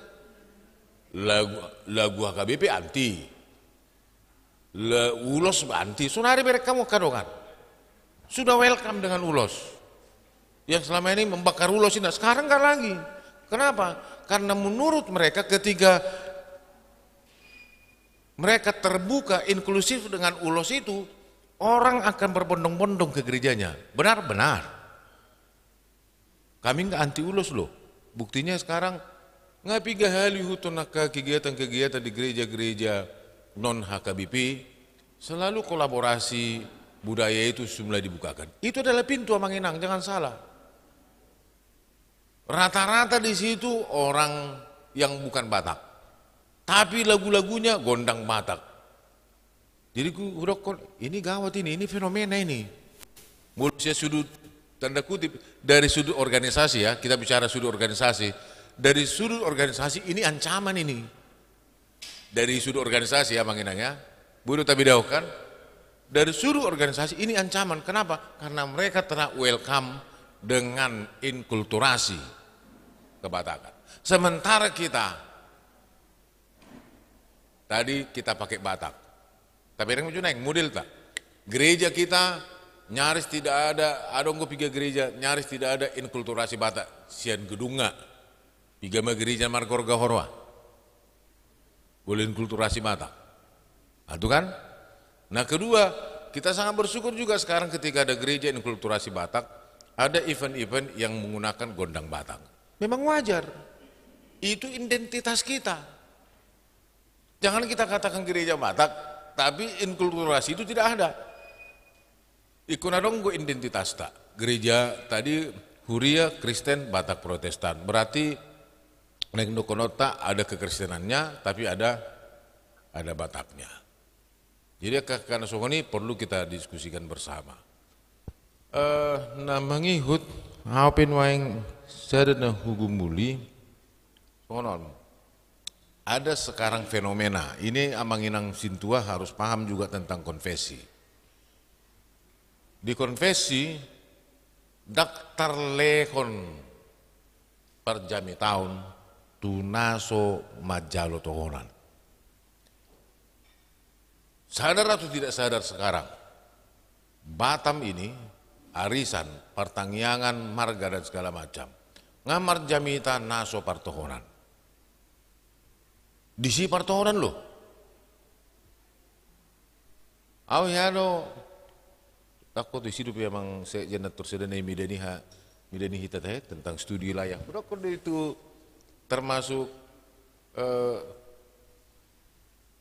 lagu, lagu H K B P anti. Le, ulos anti. Sonari berek hamu angka dongan. Sudah welcome dengan ulos. Yang selama ini membakar ulos ini, sekarang nggak lagi. Kenapa? Karena menurut mereka ketika mereka terbuka, inklusif dengan ulos itu, orang akan berbondong-bondong ke gerejanya. Benar? Benar. Kami nggak anti ulos loh. Buktinya sekarang nga piga hali huton angka kegiatan-kegiatan di gereja-gereja non H K B P, selalu kolaborasi budaya itu semula dibukakan. Itu adalah pintu, amang inang, jangan salah. Rata-rata di situ orang yang bukan Batak. Tapi lagu-lagunya gondang Batak. Jadi ku, hudokkon, ini gawat ini, ini fenomena ini. Molo sian sudut, tanda kutip, dari sudut organisasi ya, kita bicara sudut organisasi. Dari sudut organisasi ini ancaman ini. Dari sudut organisasi ya, amang inang ya. Boi do tabedaon kan? Dari sudut organisasi ini ancaman. Kenapa? Karena mereka telah welcome dengan inkulturasi kebatakan. Sementara kita tadi kita pakai Batak. Tabereng ma jo naeng modelta. Gereja kita nyaris tidak ada, adong do piga gereja nyaris tidak ada inkulturasi Batak sian gedungna. Piga ma gereja marga Horwa. Boleh inkulturasi Batak. Nah, itu kan? Nah, kedua, kita sangat bersyukur juga sekarang ketika ada gereja inkulturasi Batak, ada event-event yang menggunakan gondang Batak. Memang wajar. Itu identitas kita. Jangan kita katakan gereja Batak, tapi inkulturasi itu tidak ada. Ingkon adong do identitasta. Gereja tadi, Huria, Kristen, Batak, Protestan. Berarti naeng dohononta ada kekristenannya, tapi ada ada Bataknya. Jadi angka-angka na songon i perlu kita diskusikan bersama. Eh, na mangihut, au pe nuaeng sada na hugumbuli, songon on. Ada sekarang fenomena, ini amang inang sintua harus paham juga tentang konfesi. Di konfesi, ndang tarlehon parjamitaon tu na so manjalo tohonan. Sadar atau tidak sadar sekarang, Batam ini arisan, partangiangan, marga dan segala macam, nga marjamita na so partohonan. Disi partohonan lo. Au hea do, takko tu isi dope amang sekjen atur sada na i mida ni ha, mida ni hita tahe tentang studi layang. Udah kode itu termasuk, eh,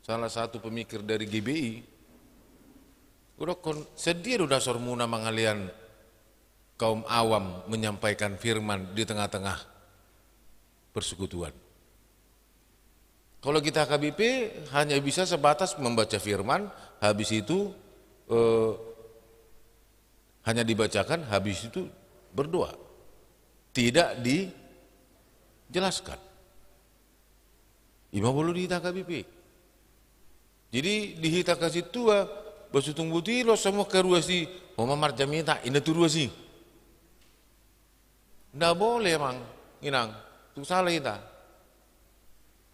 salah satu pemikir dari G B I. Udah kon sedia do dasarmuna mangalean kaum awam menyampaikan firman di tengah-tengah persekutuan. Kalau kita H K B P hanya bisa sebatas membaca firman, habis itu, eh, hanya dibacakan, habis itu berdoa. Tidak dijelaskan. Ima molo di hita H K B P. Jadi di hita angka sintua, basu tung buti lo semua ke ruas i, ho ma marjamita, inda tu ruas i. Nda boleh, amang inang, tung salah hita.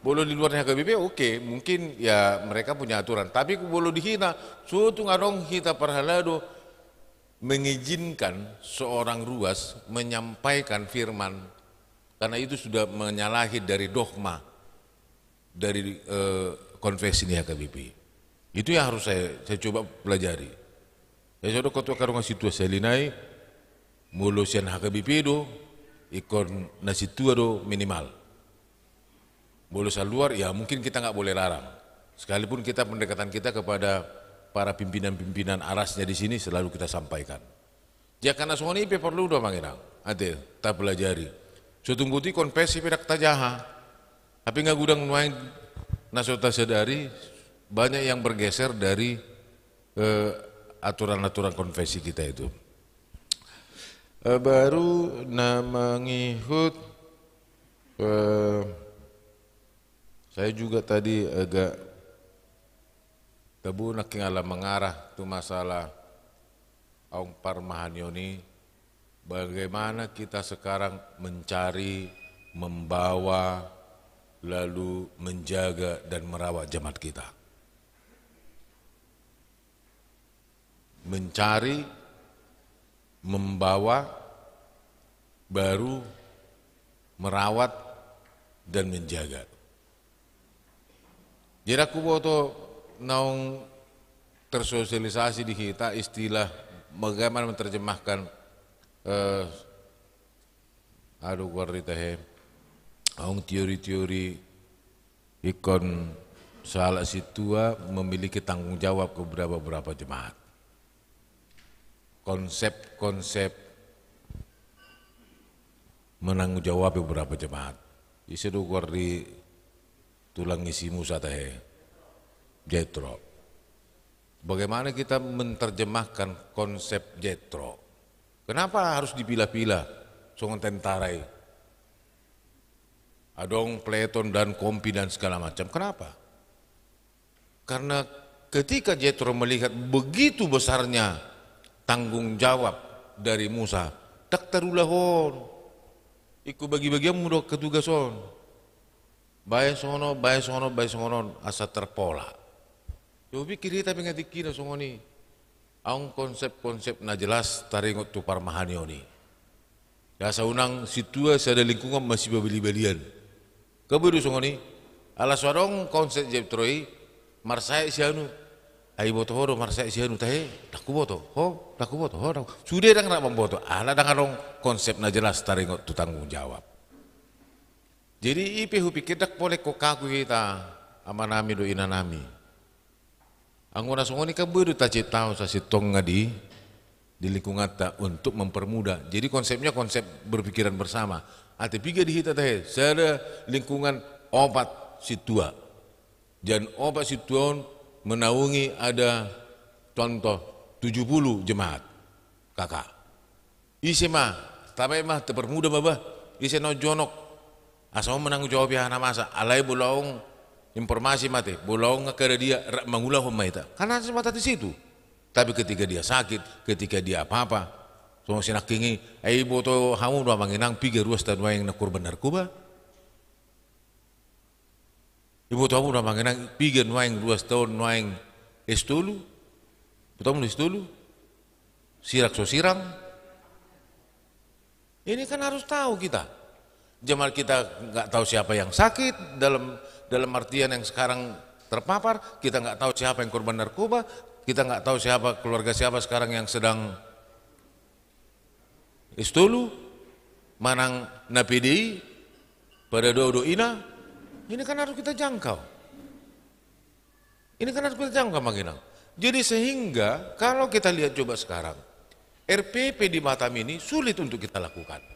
Molo di luar ni H K B P, oke, mungkin ya mereka punya aturan. Tapi molo di hita, so tung adong hita parhalado mengizinkan seorang ruas menyampaikan firman, karena itu sudah menyalahi dari dogma dari, eh, konfesi ni H K B P. Itu yang harus saya, saya coba pelajari. Saya sudah ketua karungan sintua sahali nai, molo sian H K B P do, ingkon na sintua do minimal. Molo sian luar, ya mungkin kita nggak boleh larang. Sekalipun kita pendekatan kita kepada para pimpinan-pimpinan arasnya di sini selalu kita sampaikan. Jadi angka na songon i pe porlu do amang inang, ate, tapelajari. So tung buti konfesi pe ndang tajaha. Tapi nga godang nuaeng na so tasadari, banyak yang bergeser dari, eh, aturan-aturan konfesi kita itu. Eh, baru na mangihut, eh, saya juga tadi agak tabo nangkin ala mengarah tu masalah aung parmahanion i, bagaimana kita sekarang mencari, membawa, lalu menjaga dan merawat jemaat kita. Mencari, membawa, baru merawat dan menjaga. Jadi, huboto naung tersosialisasi di hita istilah bagaimana menerjemahkan, eh, aduh, gua rita he, aung teori-teori ingkon salah sintua memiliki tanggung jawab ke beberapa, beberapa jemaat. Konsep-konsep menanggung jawab beberapa jemaat. Ise do goar ni tulang ni si Musa tahe? Jetro. Bagaimana kita menerjemahkan konsep Jetro? Kenapa harus dipilah-pilah songon tentara i? Adong peleton dan kompi dan segala macam. Kenapa? Karena ketika Jetro melihat begitu besarnya tanggung jawab dari Musa, ndang tarulahon. Ingkon bagi-bagianmu do angka tugas on. Baen songon on, baen songon on, baen songon on, asa terpola. Coba pikir hita pe nga tingkina songon i. Aung konsep-konsep na jelas taringot tu parmahanion i. Asa unang sintua sada lingkungan masibabali-balian. Nga boi do songon i. Ala so adong konsep Jetro i, marsae si anu. Ai boto ho do marsae si anu tahe? Ndang huboto. Ho? Ndang huboto. Ho? Ndang. Sude ndang ra mamboto. Ala ndang adong konsep na jelas taringot tu tanggung jawab. Jadi i pe hupikir ndang pola ingkon haku hita amanami dohot inanami. Anggo na songon i kan boi do taciptahon sasintongna di, di lingkunganta untuk mempermudah. Jadi konsepnya konsep berpikiran bersama. Ate piga di hita tahe, sada lingkungan opat sintua. Dan opat sintua on menaungi ada contoh tujuh puluh jemaat K K. Ise ma, tabaen ma, tapermudah ma bah. Ise na jonok. Asa on menanggung jawab ia na masa. Alai molo on informasi ma ate, molo on angka dia rap mangulahon ma hita. Kan hanya sebatas di situ. Tapi ketika dia sakit, ketika dia apa-apa, songon sinangkin i, ai iboto hamu do amang inang piga ruas ta nuaeng na korban narkoba? Iboto hamu do amang inang piga nuaeng ruas ta on nuaeng S tolu? Iboto hamu do S tolu? Sirang so sirang. Ini kan harus tahu kita. Jangan kita nggak tahu siapa yang sakit dalam, dalam artian yang sekarang terpapar, kita nggak tahu siapa yang korban narkoba, kita nggak tahu siapa, keluarga siapa sekarang yang sedang S tolu, manang na P D I, pada dodo ina, ini kan harus kita jangkau. Ini kan harus kita jangkau, amang inang. Jadi sehingga kalau kita lihat coba sekarang, R P P di Batam ini sulit untuk kita lakukan.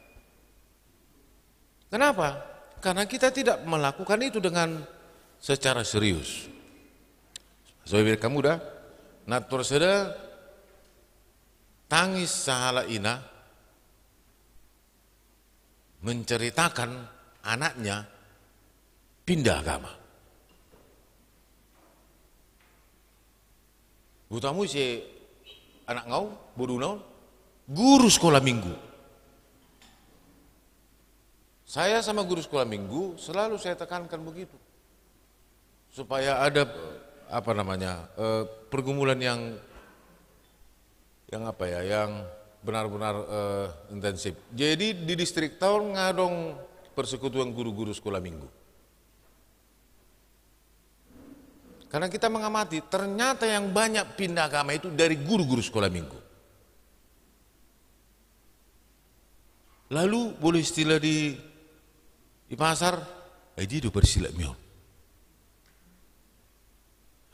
Kenapa? Karena kita tidak melakukan itu dengan secara serius. Soalnya kamu dah, natur sada tangis sahala ina menceritakan anaknya pindah agama. Iboto hamu ise anakna on, boduna on, guru sekolah minggu. Saya sama guru sekolah minggu selalu saya tekankan begitu. Supaya ada, apa namanya, eh, pergumulan yang, yang apa ya, yang benar-benar, eh, intensif. Jadi di distrik ta on nga adong persekutuan guru-guru sekolah minggu. Karena kita mengamati, ternyata yang banyak pindah agama itu dari guru-guru sekolah minggu. Lalu molo istilah di, di pasar, "Ai dia do parsilami on."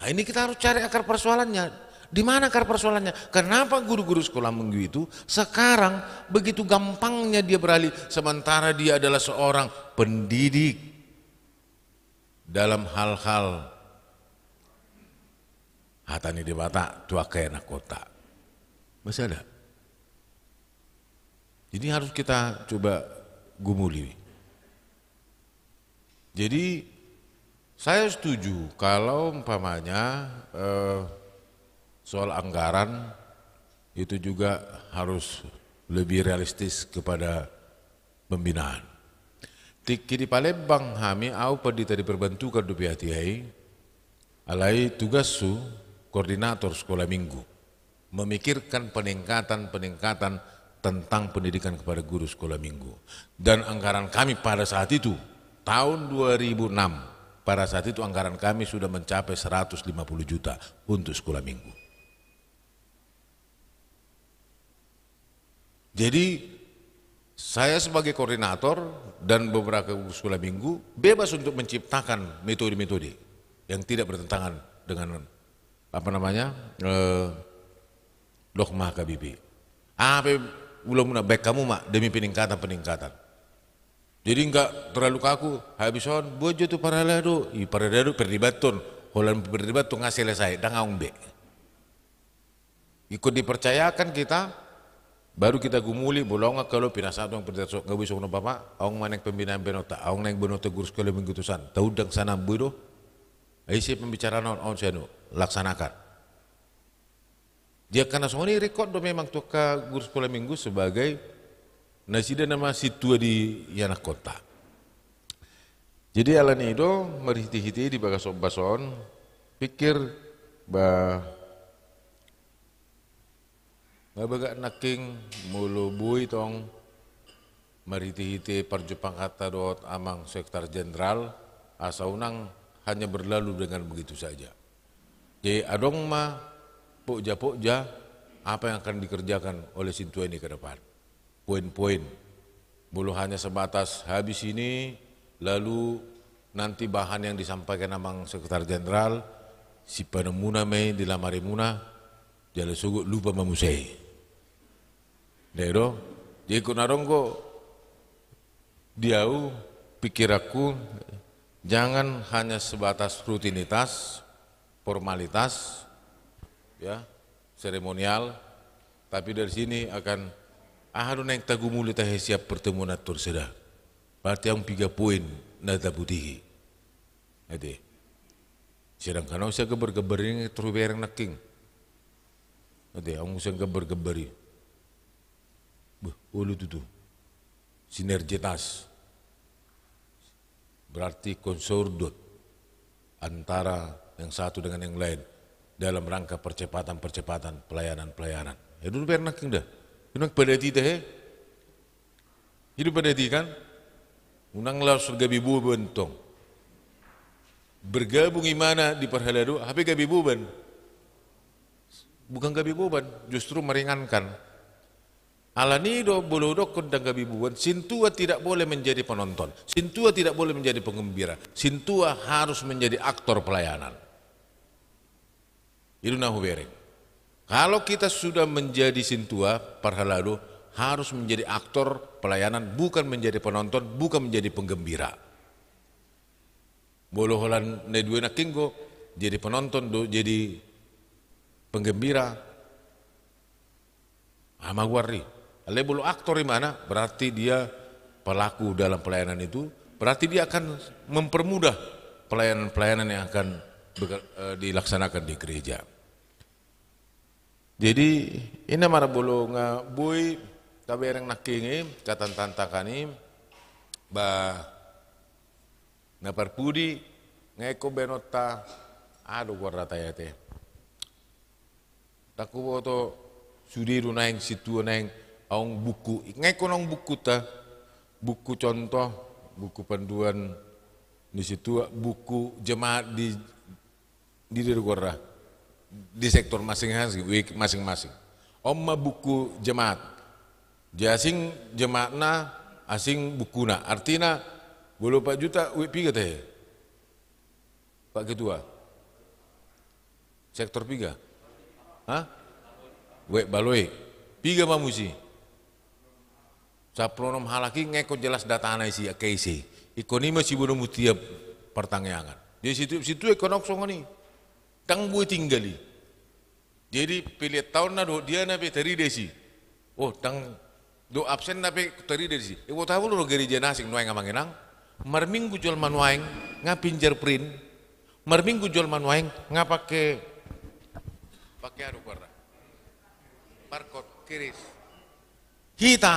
Nah, ini kita harus cari akar persoalannya. Di mana akar persoalannya? Kenapa guru-guru sekolah minggu itu sekarang begitu gampangnya dia beralih, sementara dia adalah seorang pendidik dalam hal-hal hata ni Debata tu angka ianakhonta? Masih ada. Ini harus kita coba gumuli. Jadi saya setuju kalau umpamanya, eh, soal anggaran itu juga harus lebih realistis kepada pembinaan. Tingki di Palembang hami, au pandita di perbentukan dope hatiha i, alai tugashu koordinator sekolah minggu, memikirkan peningkatan-peningkatan tentang pendidikan kepada guru sekolah minggu. Dan anggaran kami pada saat itu, tahun dua ribu enam, pada saat itu anggaran kami sudah mencapai seratus lima puluh juta untuk sekolah minggu. Jadi saya sebagai koordinator dan beberapa guru sekolah minggu bebas untuk menciptakan metode-metode yang tidak bertentangan dengan, apa namanya, eh, dogma H K B P. Aha pe ulaonmuna, baen hamu ma demi peningkatan-peningkatan. Jadi nggak terlalu kaku, habis on buat jo tu parhalado, i parhalado perdebaton, holan perdebaton nga selesai, ndang adong be. Ingkon dipercayakan kita, baru kita gumuli, molo adong angka ulaon pinasahat tu panitia, nga boi songon on Bapak, adong ma naeng pembinaan baenonta, adong naeng baenonta guru sekolah minggu tu san, taundang sana, boi do. Ai ise pembicaraan on, on sian on, laksanakan. Di angka na songon i ringkot do memang tu angka guru sekolah minggu sebagai nasida nama sintua di ianakhonta. Jadi alani i do marhite-hite di bagas ombas on, pikir ba, ba bagak nangkin molo boi tong marhite-hite parjumpanganta dohot amang sekretar jenderal, asa unang hanya berlalu dengan begitu saja. Jadi adong ma pokja-pokja apa yang akan dikerjakan oleh sintua ini ke depan. Poin-poin. Molo hanya sebatas habis ini Lalu nanti bahan yang disampaikan amang Sekretar Jenderal, simpanonmuna ma i di lamarimuna, jala sogot lupa ma muse i. Dai do? Jadi ingkon adong do di au, pikiranku, jangan hanya sebatas rutinitas, formalitas, ya, seremonial, tapi dari sini akan, aha do naeng tagumuli tahe sian pertemuan on sada. Berarti adong piga poin na taputiki. Ate. Sedangkan adong sian gambar-gambar i, tor hubereng nangkin. Ate, adong sian gambar-gambar i. Beh, olo tutu. Sinergitas. Berarti ingkon sourdot antara yang satu dengan yang lain dalam rangka percepatan-percepatan pelayanan-pelayanan. Jadi hubereng nangkin da. Unang padat hita, he. Jadi padat i kan? Unang laos gabe boban tong. Bergabung ibana di parhalado, hape gabe boban. Bukan gabe boban, justru meringankan. Alani i do molo hudokkon ndang gabe boban, sintua tidak boleh menjadi penonton, sintua tidak boleh menjadi penggembira, sintua harus menjadi aktor pelayanan. I do na hubereng. Kalau kita sudah menjadi sintua, parhalado harus menjadi aktor pelayanan, bukan menjadi penonton, bukan menjadi penggembira. Molo holan na dua nangkin do, jadi penonton do, jadi penggembira. Aha ma goar i? Alai molo aktor ibana, berarti dia pelaku dalam pelayanan itu, berarti dia akan mempermudah pelayanan-pelayanan yang akan beker-, eh, dilaksanakan di gereja. Jadi, i na mara molo nga boi tabereng nangkin i, katantantakan i, ba, na parpudi, nga ingkon baenonta, aha do goarna, ate. Ndang huboto sude do naeng, sintua naeng, adong buku. Nga ingkon adong bukuta, buku contoh, buku panduan ni sintua, buku jemaat di, di, di goarna, di sektor masing-masing, wik masing-masing. On ma buku jemaat. Jadi asing jemaatna, asing bukuna. Artina, molo empat juta, wik piga tahe? Pak Ketua. Sektor piga? Hah? Wik Baloik. Piga ma musi? Sampulu onom halak i, nga ingkon jelas datana isi, angka isi. Ingkon i ma siboan muna tiap partangiangan. Jadi situ, situ ingkon adong songon i. Ndang boi tinggal i. Jadi pilihan taon na dohot dia na pe tarida disi. Oh, ndang dohot absen na pe tarida disi. Iboto hamu do gereja na asing nuaeng, amang inang? Marminggu jolma nuaeng nga pinjer print. Marminggu jolma nuaeng nga pake, pake aha do goarna, barcode, kiris. Hita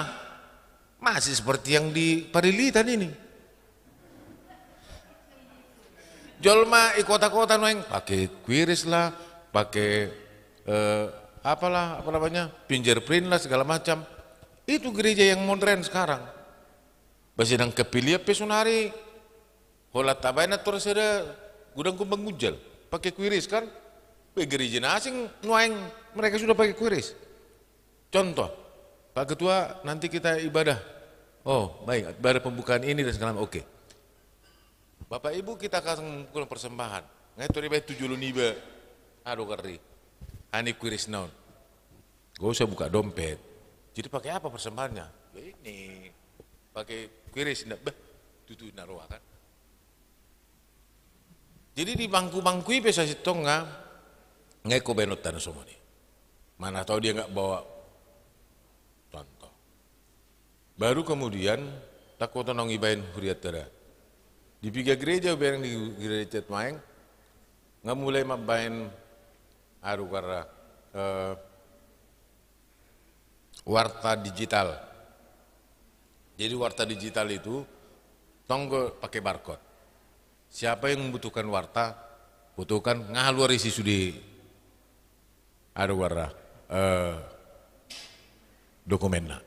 masih seperti yang di Parilitan ini. Jolma i kota-kota nuaeng pake kiris lah, pake, eh, apalah, apa namanya, fingerprint lah, segala macam. Itu gereja yang modern sekarang. Basi ndang kepilia pe sonari. Holan tabaen antor sada gudang kumbang gunjal pake kiris kan? Weh, gereja na asing nuaeng mereka sudah pake kiris. Contoh, Pak Ketua, nanti kita ibadah. Oh, baik, ibadah pembukaan ini dan segala macam. Oke. Bapak Ibu, kita akan mengumpulkan persembahan. Nga i tor dibaen tu jolo niba, aha do goarna, aha ni, kirisna on. Gak usah buka dompet. Jadi pakai apa persembahannya? Ya ini. Pakai kiris, nah, bah, tutu na roa kan. Jadi di bangku-bangku i pe sasintongna, nga ingkon baenonta na songon i. Mana tahu dia nggak bawa contoh. Baru kemudian, ndang hot naung ibaen hurianta da. Di piga gereja hubereng, di gereja Cetmaeng, nga mulai mambaen, aha do goarna, eh, warta digital. Jadi warta digital itu tong do pake barcode. Siapa yang membutuhkan warta, fotokan, nga haluar isi sude, aha do goarna, eh, dokumenna.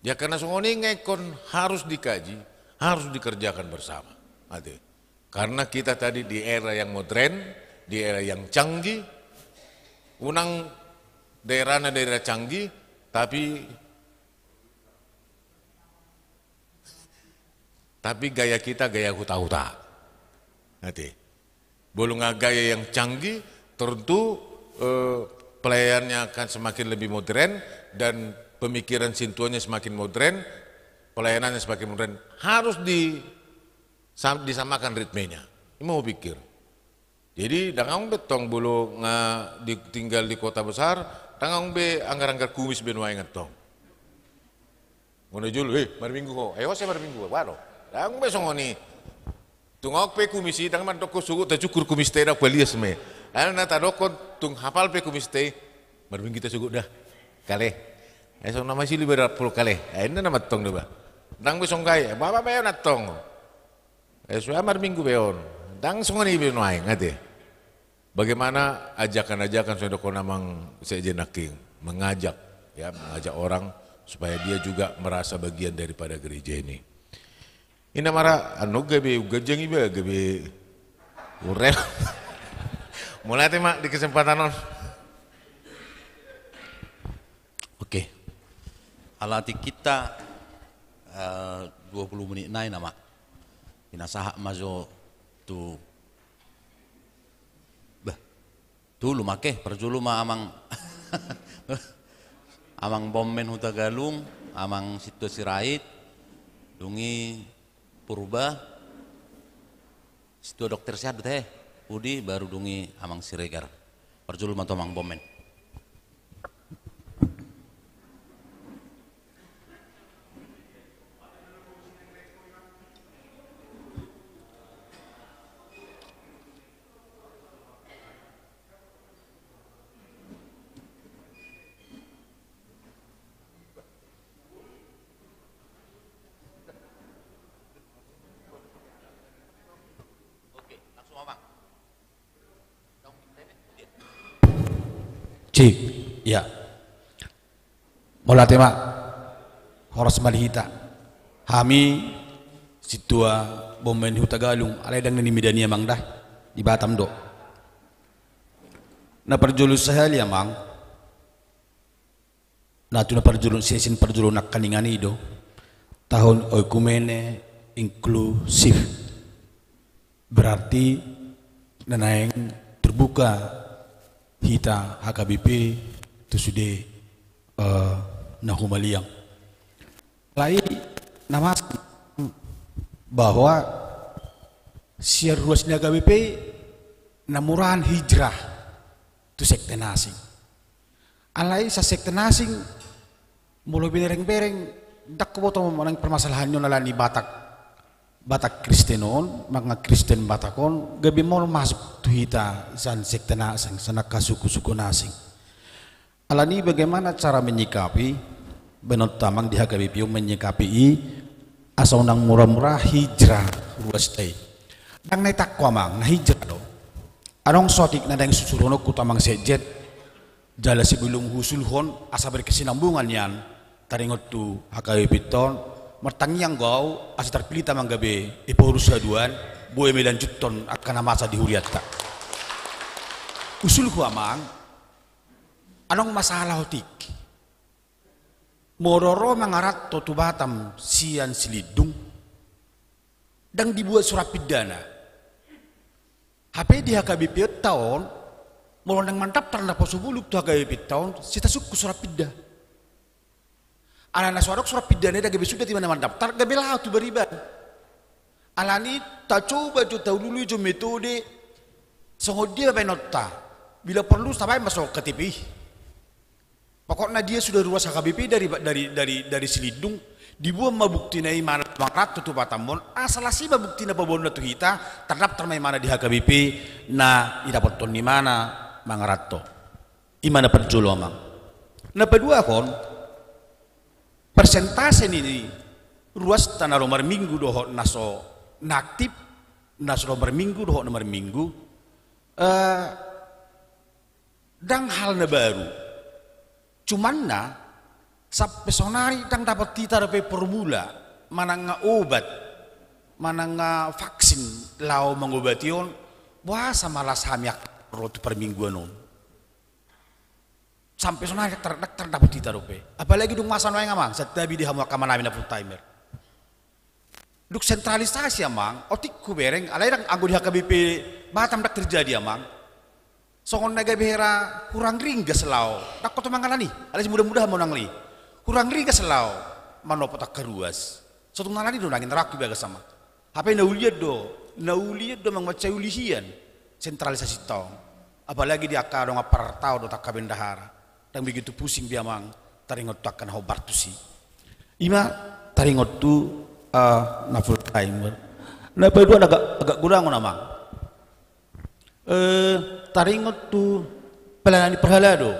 Ya, karena songon i nga ingkon harus dikaji, harus dikerjakan bersama. Ate. Karena kita tadi di era yang modern, di era yang canggih, unang daerahna daerah canggih, tapi, Tapi gaya kita gaya huta-huta. Ngerti? Molo nga gaya yang canggih, tentu, eh, pelayanannya akan semakin lebih modern dan pemikiran sintuannya semakin modern, pelayanannya semakin modern. Harus di-, sam-, disamakan ritmenya. Ima hupikir. Jadi, ndang adong be tong molo nga di, tinggal di kota besar, ndang adong be anggar-anggar kumis be nuaeng tong. Ngana jolo, "Eh, marminggu ho." "Eh, ose marminggu ho." Wah, ndang be songon i. Tung adong pe kumis i, ndang mandokkon sogot, tacukur kumista i, ndang palias ma i. Alana tadokkon tung hapal pe kumista i, "Marminggu tasogot da. Kale." Eh, songon na masili be rapul kale. Eh, inna nama tong do ba. Ndang be songon i, "Baba be on tong." Eh, sude marminggu be on. Ndang songon i be nuaeng, ate. Bagaimana ajakan-ajakan songon na didokkon amang sekjen nangkin, mengajak, ya, mengajak orang supaya dia juga merasa bagian daripada gereja ini. Inna mara, anu gabe uganjang iba, gabe urel. Mauliate ma di kesempatan on. Oke. Ala tingkinta, eh, dua puluh menit nai nama. Pinasahat ma jo tu, bah, tolu ma ke, parjolo ma amang, amang Bommen Hutagalung, amang Sintua Sirait, dung i Purba, Sintua Dokter Sehat do tahe, Budi, baru dung i amang Siregar. Parjolo ma tu amang Bommen. Cik, ya. Mauliate ma. Horas ma di hita. Hami Sintua Bommen Hutagalung, alai ndang na nimidani amang da, di Batam do. Na parjolo sahali amang, na tu na parjolo, sisin parjolo nangkaningan i do, tahun oikumene inklusif. Berarti na naeng terbuka hita H K B P tu sude, eh, na humaliang. Alai na masa bahwa sian ruas ni H K B P na murahan hijrah tu sekte na asing. Alai sian sekte na asing, molo binereng-bereng, ndang huboto manang permasalahan ni on alani Batak, Batak Kristen on, manga Kristen Batak on, gabe maol masuk tu hita sian sekte na asing, sian angka suku-suku na asing. Alani bagaimana cara menyikapi, baenonta amang di H K B P on menyikapi i, asa unang mura-mura hijrah ruasta i. Ndang na itangko amang, na hijrah do. Adong sotik na naeng susuruhononku tu amang sekjen, jala sebelum huusulhon asa berkesinambungan nian, taringot tu H K B P ta on, martangiang do au asa tarpilita amang gabe Ephorus haduan, boi ma ilanjuthon angka na masa di hurianta. Usulhu amang, adong masalah otik. Molo ro mangaranto tu Batam sian Silindung, ndang dibuat surat pindana. Hape di H K B P ta on, molo ndang mandaftar na poso bulung tu H K B P ta on, sai tasungkun surat pinda. Alana so adong surat pindana i, ndang gabe suda di mana mandaftar, gabe laho tu bariban. Alani tacoba jo, taulului jo metode songon dia baenonta. Bila porlu tabaen ma songon K T P i. Pokokna dia sudah ruas H K B P dari, dari, dari, dari Silindung, dibuat ma buktina i mangaranto tu Batam on, asa las i ma buktina paboaonna tu hita, tardaftar ma imana di H K B P na idapothon ni imana mangaranto. Ima na parjolo amang. Na paduahon, persentase ni ruasta na ro marminggu dohot na so, na aktif, na so ro marminggu dohot na marminggu, eh, ndang hal na baru. Cuman na sampe sonari ndang dapot hita dope formula manang obat manang vaksin laho mangobati on, boasa malas hami angka ro tu parmingguan on. Sampe sonari ndang tar-, ndang tardapot hita dope. Apalagi dung masa nuaeng amang, santabi di hamu angka amanami na full timer. Dung sentralisasi, Amang, otik hubereng, alai ndang, anggo di H K B P Batam ndang terjadi, Amang. Songon na gabe hera hurang ringgas laho, ndang oto mangalani, alai simudah-mudahan ma unang i. Hurang ringgas laho manopot angka ruas. Sotung na alani do nangkin rangku bagas, Amang. Hape na ulian do, na ulian do, Amang, mansai uli hian sentralisasi tong. Apalagi di angka dongan parartao dohot angka bendahara. Ndang begitu pusing be, Amang, taringot tu angka na hombar tusi. Ima taringot tu, eh, na full timer. Na paduahon agak, agak godangon, Amang. Eh, taringot tu pelayanan ni parhalado.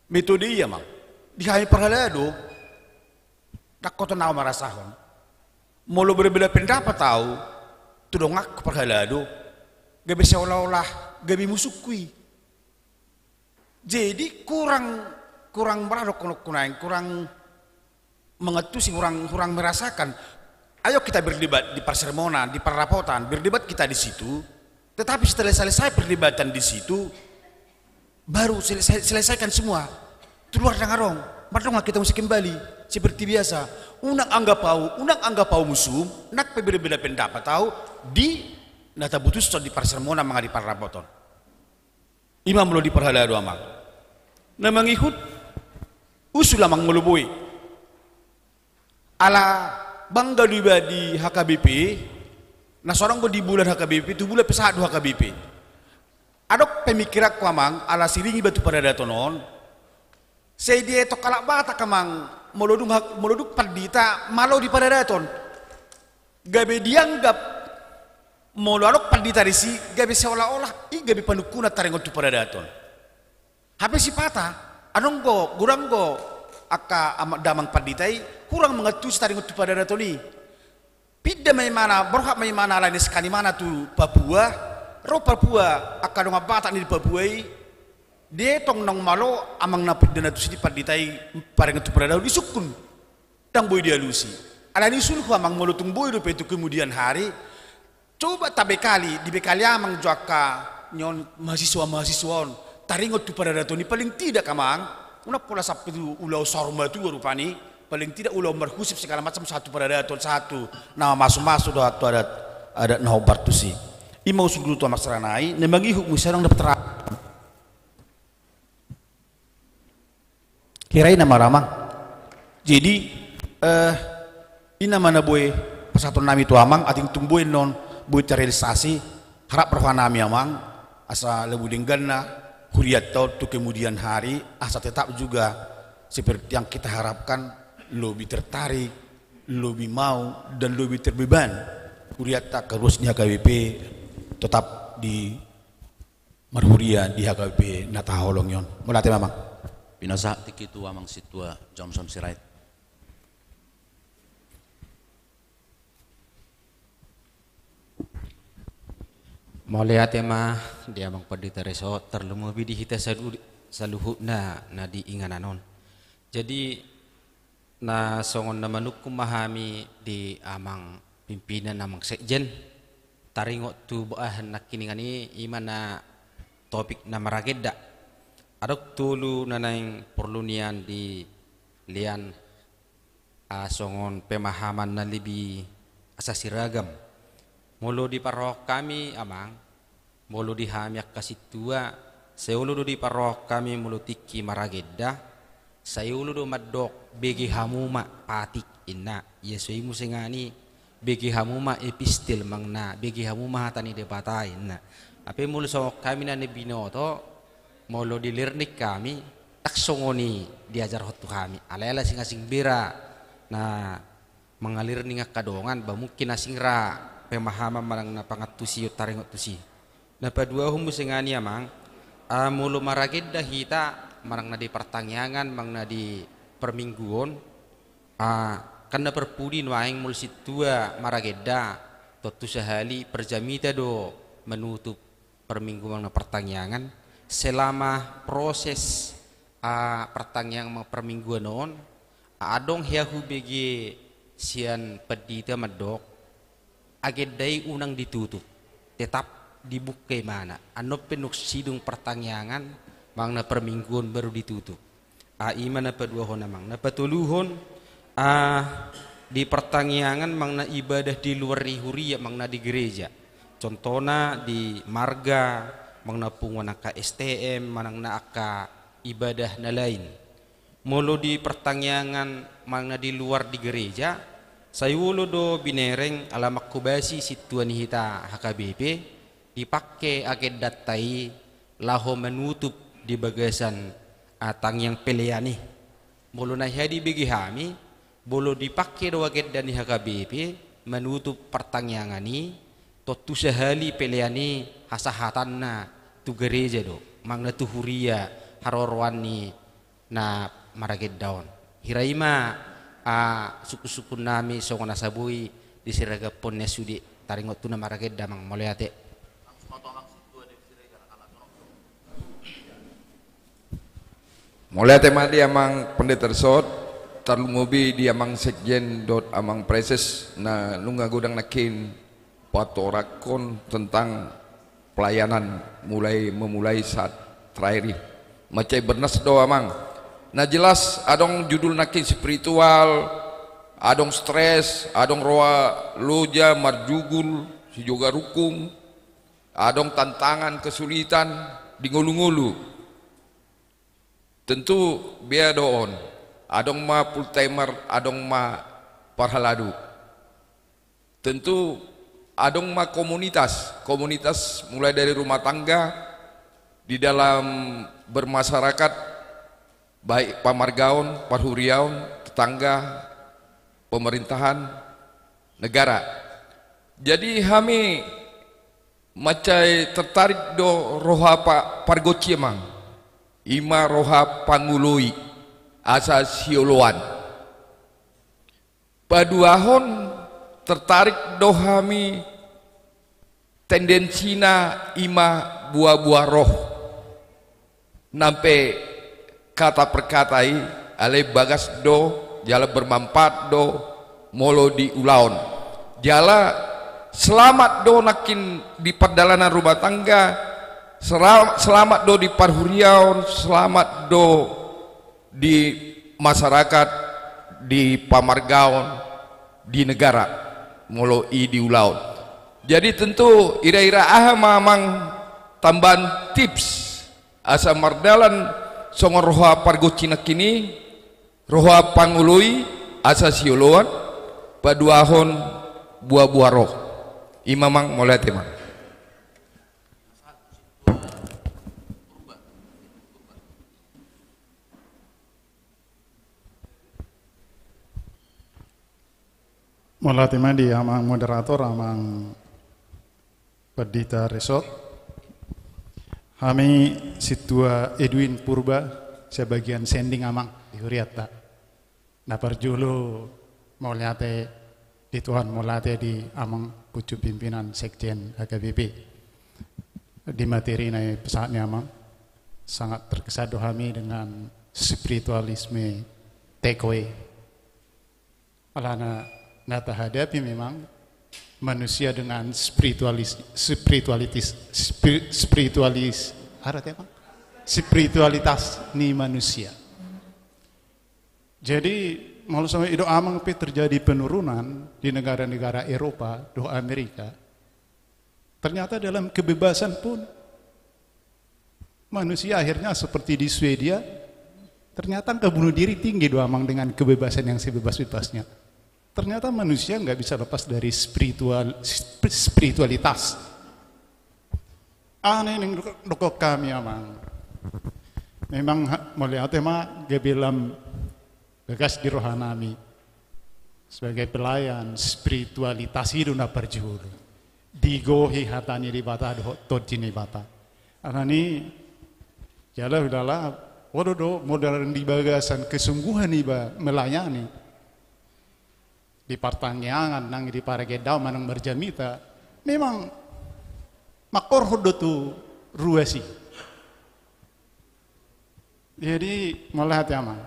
Metode i, Amang. Di hami parhalado, ndang oto na marasahon. Molo berbeda pendapat au tu donganku parhalado, gabe seolah-olah gabe musungku i. Jadi kurang, kurang berado kono kunain, kurang mengantusi, kurang, kurang merasakan. Ayo kita berdebat di parsermonan, di parrapotan, berdebat kita di situ. Tetapi setelah selesai perdebatan di situ, baru selesai, selesaikan semua. Keluar dengan rong, mardongan kita mesti kembali seperti biasa. Unang anggap au, unang anggap au musum, nang pe berbeda pendapat au di na taputushon di parsermonan manang di parrapoton. Ima molo di parhalado, Amang. Na mangihut usul, Amang, molo boi. Ala bangga do iba di H K B P, na so adong do di bulan H K B P, tu bulan pe sahat do H K B P. Adong pemikiranku, Amang, ala siringi batu paradaton on. Sai dietong halak Batak, Amang, molo dung ha-, molo dung pandita malo di paradaton. Gabe dianggap molo adong pandita disi, gabe seolah-olah i gabe panungkunan taringot tu paradaton. Hape sipata, adong do, godang do angka ama-, damang pandita i hurang mangantusi taringot tu paradaton i. Pinda ma imana, borhat ma imana, alani sekali imana tu Papua, ro Papua, angka dongan Batak ni di Papua i, dietong naung malo amang na pinda na tusi di pandita i, paringot tu paradaton i, disungkun. Ndang boi dialusi. Alani i usulhu, Amang, molo tung boi dope tu kemudian hari, coba tabekali, dibekali amang jo angka nion mahasiswa-mahasiswa on taringot tu paradaton i, paling tidak, Amang, unang pola sampe tu ulaon saur matua rupani, paling tidak ulaon marhusip segala macam sahat tu paradaton, sahat tu na mamasu-masu dohot tu adat, adat na hombar tusi. I ma usulhu tu Amang Seranai, na mangihut muse, ndang dapat terang. Hira i nama, Amang. Jadi, eh, i nama na boi pasahaton nami tu Amang, atik tung boi annon boi terrealisasi, harap roha nami, Amang, asa lebur dengganna hurianta on tu kemudian hari, asa tetap juga seperti yang kita harapkan, lebih tertarik, lebih mau, dan lebih terbeban hurianta, angka ruas ni H K B P tetap di marhuria di H K B P na tahaholongi on. Mauliate ma, Amang. Pinasahat tingki tu Amang Sintua Johnson Sirait. Mauliate ma di Amang Pandita Resort, tarlumobi di hita salu-, saluhutna na di inganan on. Jadi, na songon na manungkun ma hami di Amang Pimpinan, Amang Sekjen, taringot tu bahasan nangkiningan i, i ma na topik na maragenda. Adong tolu na naeng porlu nian dilehon, ah, songon pemahaman na lebih asa siragam. Molo diparrohahon hami, Amang, molo di hami angka sintua, sai olo do diparrohahon hami molo tingki maragenda, sai olo do mandok bege hamu ma patik, inna. Ia so i muse ngani, bege hamu ma epistel, manang na bege hamu ma hata ni Debata, inna. Hape molo songon hami na binoto, molo di learning hami, ndang songon i diajarhon tu hami. Alai ala asing-asing be ra na mangalearning angka dongan, ba mungkin asing ra pemahaman manang na pangantusion taringot tusi. Na paduahon muse ngani, Amang, ah, molo maragenda hita manang na di partangiangan manang na di parmingguon, ah, kan na parpudi nuaeng molo sintua maragenda, tontu sahali parjamita do manutup parmingguon manang na partangiangan. Selama proses, ah, partangiangan manang parmingguon on, adong hea hubege sian pandita mandok, agenda i unang ditutup, tetap dibuka imana. Annon pe dung sidung partangiangan manang na parmingguon baru ditutup. Ah, i ma na paduahon, Amang. Na patoluhon, ah, di partangiangan manang na ibadah di luar ni huria manang na di gereja. Contohna di marga, manang na punguan angka S T M, manang na angka ibadah na lain. Molo di partangiangan manang na di luar di gereja, sai olo do binereng ala manghobasi sintua ni hita H K B P, dipangke agendanta i laho manutup di bagasan, ah, tangiang pelean i. Molo na hea dibege hami, molo dipangke do agenda ni H K B P manutup partangiangan i, tontu sahali pelean i hasahatanna tu gereja do, manang na tu huria haroroan ni na maragenda on. Hira i ma, ah, sungkunsungkunnami songon na boi disiragaphon ni sude. Taringot tu na maragenda, Amang, mauliate. Mauliate ma di Amang Pendeta Resort, tarlumobi di Amang Sekjen dohot Amang Praeses na nunga godang nangkin patorangkon tentang pelayanan mulai, memulai saat terakhir i. Mansai bernas do, Amang. Na jelas adong judul nangkin spiritual, adong stres, adong roha loja, marjugul, sijoga rungkung, adong tantangan, kesulitan di ngolungolu. Tentu bea do on. Adong ma full timer, adong ma parhalado. Tentu adong ma komunitas, komunitas mulai dari rumah tangga, di dalam bermasyarakat, baik pamargaon, parhuriaon, tetangga, pemerintahan, negara. Jadi hami mansai tertarik do roha pa-, pargonsi, Amang. I ma roha pangoloi asa sioloan. Paduahon, tertarik do hami tendensina i ma buabua roh. Nang pe kata per kata i, alai bagas do, jala bermanfaat do, molo di ulaon. Jala selamat do nangkin di pardalanan rumah tangga, sera-, selamat do di parhuriaon, selamat do di masyarakat, di pamargaon, di negara, molo i di ulaon. Jadi tentu ira-ira aha ma, Amang, tambahan tips asa mardalan songon roha pargonsi nangkin i, roha pangoloi asa sioloan, paduahon buabua roh. I ma, Amang, mauliate, Amang. Mauliate ma di Amang moderator, Amang Pendeta Resort. Hami sintua Edwin Purba, sebagian sending, Amang, di hurianta. Na parjolo mauliate di Tuhan, mauliate di Amang Pucuk, pimpinan Sekjen H K B P. Di materi na dipasahat ni Amang, sangat terkesan do hami dengan spiritualisme take away. Alana na tahadapi memang manusia dengan spiritualis-, spiritualitis-, spi-, spiritualis-, aha arti, Amang? Spiritualitas ni manusia. Jadi, molo songon i do, Amang, pe terjadi penurunan di negara-negara Eropa dohot Amerika, ternyata dalam kebebasan pun manusia akhirnya seperti di Swedia, ternyata angka bunuh diri tinggi do, Amang, dengan kebebasan yang sebebas-bebasnya. Ternyata manusia nggak bisa lepas dari spiritual, sp-, spiritualitas. Aha na nidok, didok hami, Amang. Memang ha-, mauliate ma gabe lam bagas di rohanami. Sebagai pelayan, spiritualitas i do na parjolo. Digohi hata ni Debata dohot Tondi ni Debata. Alani, jala hulala, olo do modal di bagasan kesungguhan iba melayani. Di partangiangan, nang di paragendao, manang marjamita, memang mangkorhon do tu ruas i. Jadi, mauliate, Amang.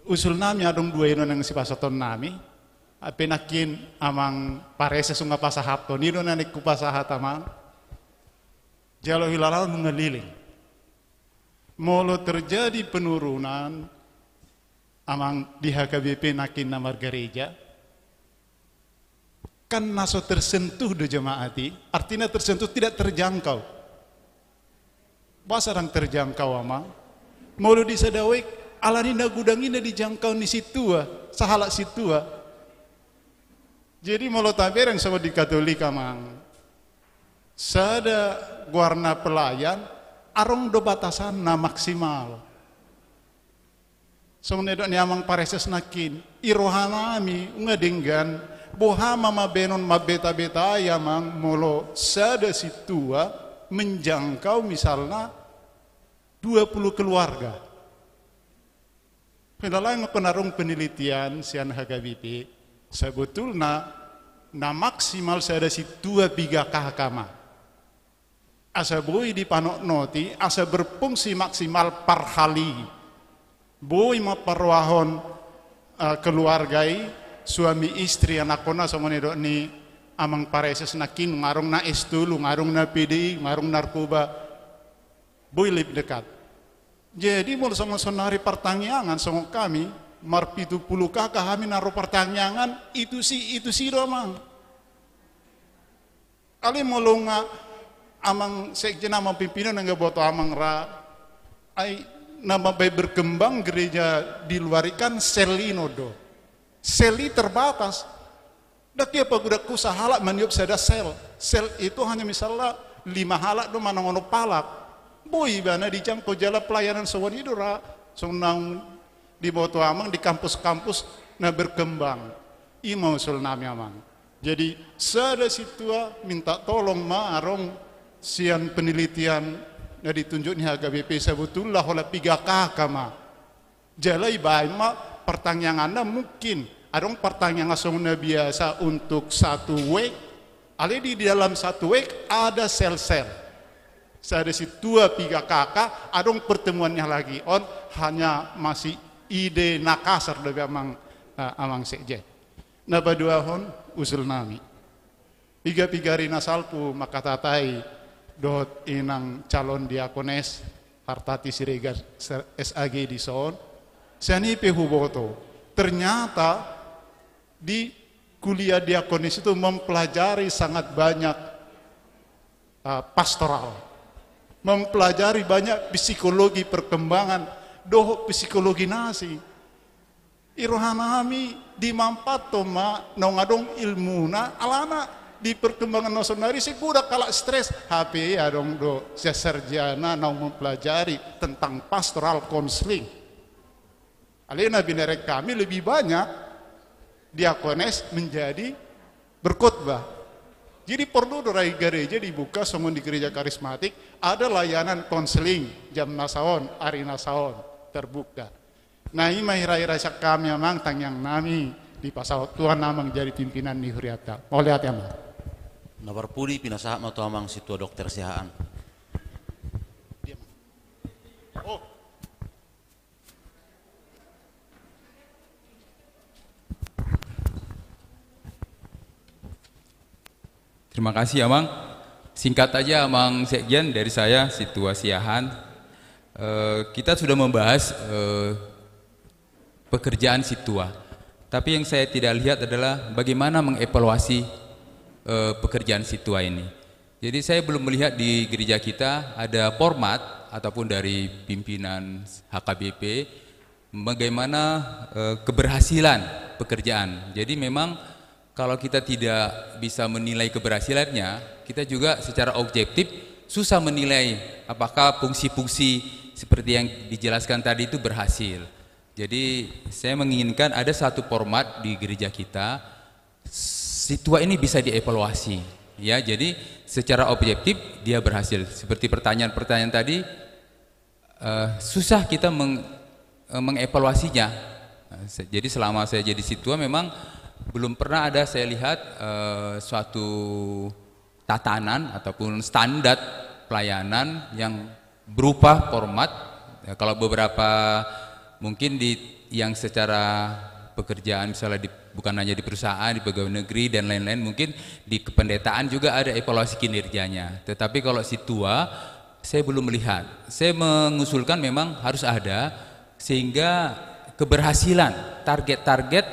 Usulnami adong dua i do nang sipasahatonnami, ai pe nangkin Amang Praeses nunga pasahathon, i do na naeng hupasahat, Amang. Jala hulala nunga leleng. Molo terjadi penurunan, Amang di H K B P nangkin na margareja, kan na so tersentuh do jemaat i, artina tersentuh, tidak terjangkau. Boasa ndang terjangkau, Amang? Molo di sada wijk, alani na godang i na dijangkau ni sintua, sahalak sintua. Jadi molo tabereng songon di Katolik, Amang, sada goarna pelayan, adong do batasanna maksimal. Songon na nidok ni Amang Pareses nangkin, i rohanami nunga denggan, boha ma bahenon mambeta-betai, Amang, molo sada sintua menjangkau misalna dua puluh keluarga. Pala lae anggo na adong penelitian sian H K B P, sebetulna na maksimal sada sintua piga K K ma. Asa boi dipanotnoti, asa berfungsi maksimal parhali. Boi mamparrohahon, eh, keluarga i, suami istri, anakkonna, songon na nidok ni Amang Pareses nangkin, nunga adong na S tolu, nunga adong na P D I, nunga adong narkoba. Boi lebih dekat. Jadi molo songon saonari partangiangan, songon hami, marpitu pulu K K hami na ro partangiangan, itu si, itu si do, Amang. Alai molo nunga Amang Sekjen, Amang Pimpinan, nunga diboto Amang ra, ai na mambahen berkembang gereja di luar i kan sel i do. Sel i terbatas. Ndang ia pagodangku sahalak maniop sada sel. Sel itu hanya misalna lima halak do manang onom halak. Boi ibana dijangkau jala pelayanan songon i do ra, songon naung diboto Amang di kampus-kampus na berkembang. I ma usulnami, Amang. Jadi sada sintua minta tolong ma adong sian penelitian na ditunjuk ni H K B P, sebetulna holan piga K K ma. Jala ibaen ma partangianganna, mungkin adong partangiangan songon na biasa untuk satu wijk, alai di dalam satu wijk ada sel-sel. Sada sintua piga K K, adong pertemuannya lagi. On hanya masih ide na kasar dope, Amang, eh, Amang Sekjen. Na paduahon usulnami. Piga-piga ari na salpu mangkatatai dohot inang calon diakones Hartati Siregar S A G dison. Sian i pe huboto, ternyata di kuliah diakones itu mempelajari sangat banyak, eh, pastoral, mempelajari banyak psikologi perkembangan dohot psikologi na asing. I rohanami dimanfaathon ma naung adong ilmuna, alana di perkembangan na saonari sai godang halak stres, hape adong do sian sarjana naung mempelajari tentang pastoral counseling. Alai na binereng hami lebih banyak diakones menjadi berkhotbah. Jadi porlu do ra i gareja dibuka songon di gereja karismatik, ada layanan counseling jam na saon, ari na saon, terbuka. Na i ma hira-hira sian hami, Amang, tangiangnami, dipasahat Tuhan Amang jadi pimpinan ni hurianta. Mauliate, Amang. Na parpudi pinasahat ma tu Amang Sintua Dokter Siahaan. Oh. Terima kasih, Amang. Singkat aja, Amang Sekjen, dari saya, Sintua Siahaan. Eh, kita sudah membahas, eh, pekerjaan sintua. Tapi yang saya tidak lihat adalah bagaimana mengevaluasi, eh, pekerjaan sintua ini. Jadi saya belum melihat di gereja kita ada format ataupun dari pimpinan H K B P bagaimana, eh, keberhasilan pekerjaan. Jadi memang kalau kita tidak bisa menilai keberhasilannya, kita juga secara objektif susah menilai apakah fungsi-fungsi seperti yang dijelaskan tadi itu berhasil. Jadi saya menginginkan ada satu format di gereja kita, sintua ini bisa dievaluasi. Ya, jadi secara objektif dia berhasil. Seperti pertanyaan-pertanyaan tadi, eh, susah kita meng-, eh, mengevaluasinya. Nah, se-, jadi selama saya jadi sintua memang belum pernah ada saya lihat, eh, suatu tatanan ataupun standar pelayanan yang berupa format. Ya, kalau beberapa mungkin di, yang secara pekerjaan misalnya di, bukan hanya di perusahaan, di pegawai negeri dan lain-lain, mungkin di kependetaan juga ada evaluasi kinerjanya. Tetapi kalau sintua, saya belum melihat. Saya mengusulkan memang harus ada, sehingga keberhasilan, target-target,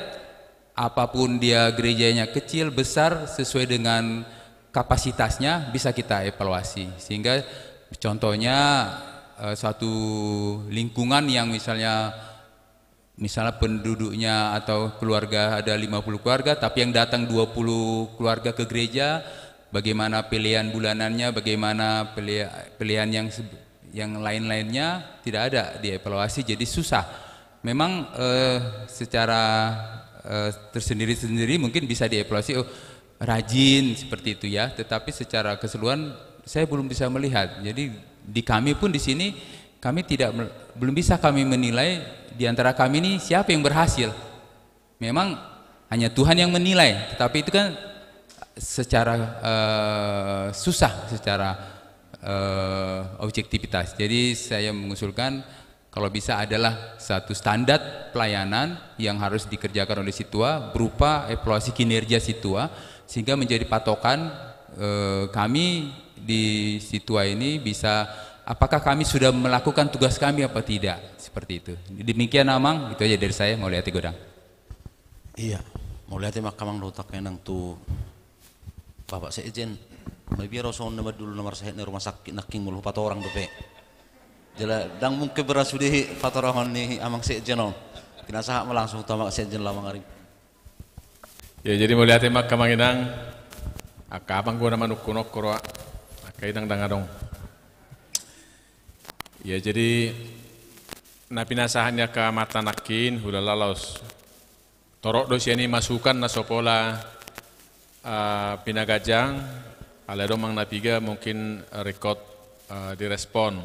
apapun dia gerejanya kecil, besar, sesuai dengan kapasitasnya, bisa kita evaluasi. Sehingga contohnya, eh, satu lingkungan yang misalnya, misalnya penduduknya atau keluarga ada lima puluh keluarga, tapi yang datang dua puluh keluarga ke gereja, bagaimana pelayan bulanannya, bagaimana pela-, pelayan yang se-, yang lain-lainnya, tidak ada dievaluasi, jadi susah. Memang, eh, secara, eh, tersendiri-sendiri mungkin bisa dievaluasi, oh, rajin seperti itu ya, tetapi secara keseluruhan saya belum bisa melihat. Jadi di kami pun di sini, kami tidak mel-, belum bisa kami menilai di antara kami ini siapa yang berhasil. Memang hanya Tuhan yang menilai, tetapi itu kan secara, eh, susah secara, eh, objektivitas. Jadi saya mengusulkan kalau bisa adalah satu standar pelayanan yang harus dikerjakan oleh situa berupa evaluasi kinerja situa, sehingga menjadi patokan, eh, kami di situa ini bisa, apakah kami sudah melakukan tugas kami apa tidak, seperti itu. Demikian, Amang, itu aja dari saya. Mauliate godang. Iya, mauliate ma hamu, Amang, dohot nang tu Bapak Sekjen. Mabiar ho songon na mandulu na marsahit na rumah sakit nangkin, molo hupatorang dope. Jala ndang mungkin berasude patorangon ni Amang Sekjen on. Pinasahat ma langsung tu Amang Sekjen, laho mangarimpu. Ya, jadi mauliate ma hamu, Amang Inang. Angka Amang do na manungkun, nunga ro angka Inang ndang adong. Ya, jadi na pinasahat ni angka amanta nangkin, hulala laos torop do sian i masukan na so pola, eh, pinaganjang, alai adong manang na piga mungkin ringkot, eh, direspon.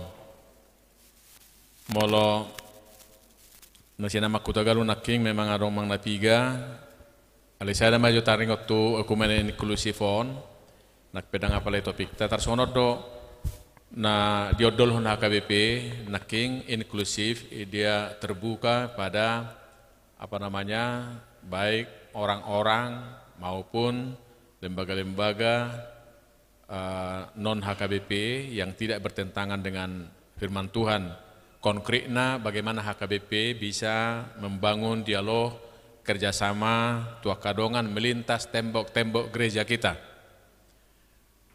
Molo na sian Amang Hutagalung nangkin memang adong manang na piga, alai sada ma jo taringot tu oekumene inklusif on, nang pe ndang apala i topikta, tarsongon on do na diondolhon H K B P nangkin, inklusif, dia terbuka pada, apa namanya, baik orang-orang maupun lembaga-lembaga, eh, non H K B P yang tidak bertentangan dengan firman Tuhan. Konkretna, bagaimana H K B P bisa membangun dialog kerjasama tu angka dongan melintas tembok-tembok gereja kita.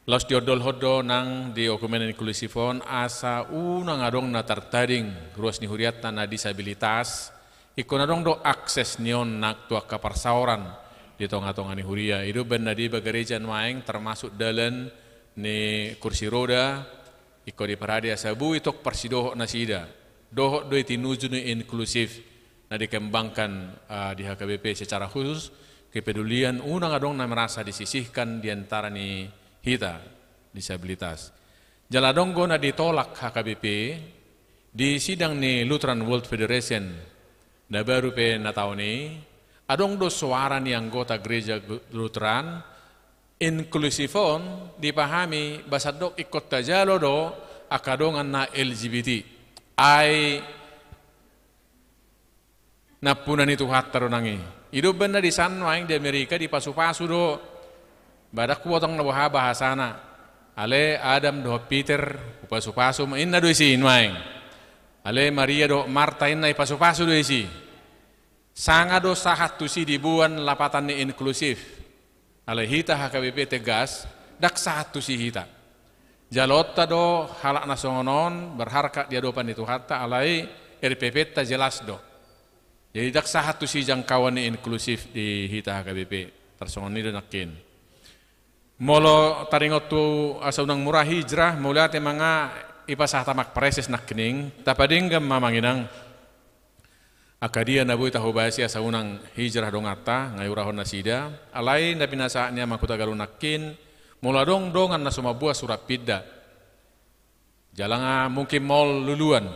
Laos diondolhon do nang di oekumene inklusif on asa unang adong na tartading ruas ni hurianta na disabilitas, ingkon adong do akses ni on nang tu angka parsaoran di tonga-tonga ni huria. I do umbahen na dibaen gareja nuaeng, termasuk dalan ni kursi roda, ingkon diparade asa boi tong parsidohot nasida. Dohot do i tinuju ni inklusif na dikembangkan, ah, di H K B P secara khusus, kepedulian unang adong na merasa disisihkan di antara ni hita disabilitas. Jala adong do na ditolak H K B P di sidang ni Lutheran World Federation na baru pe na taon i, adong do suara ni anggota gereja Lutheran, inklusif on dipahami bahasa dok ingkon tajalo do angka dongan na L G B T. Ai nampuna ni Tuhanta do nang i. I do umbahen na disan nuaeng di Amerika dipasupasu do. Ba ndang huboto na boha bahasana. Ale Adam dohot Peter hupasupasu ma, inna do disi nuaeng. Ale Maria dohot Marta, inna, ipasupasu do disi. Sanga do sahat tusi diboan lapatan ni inklusif. Alai hita H K B P tegas, ndang sahat tusi hita. Jaloonta do halak na songon on berharkat di adopan ni Tuhanta, alai R P P-nta jelas do. Jadi ndang sahat tusi jangkauan ni inklusif di hita H K B P. Tarsongon i do nangkin. Molo taringot tu asa unang mura hijrah, mauliate ma nga ipasahat Amang Praeses nangkining, tapadenggan ma, Amang Inang. Angka dia na boi tahobasi asa unang hijrah donganta, nga iurahon nasida, alai na pinasahat ni Amang Hutagalung nangkin, molo adong dongan na so mamboan surat pinda. Jala nga mungkin maol luluan.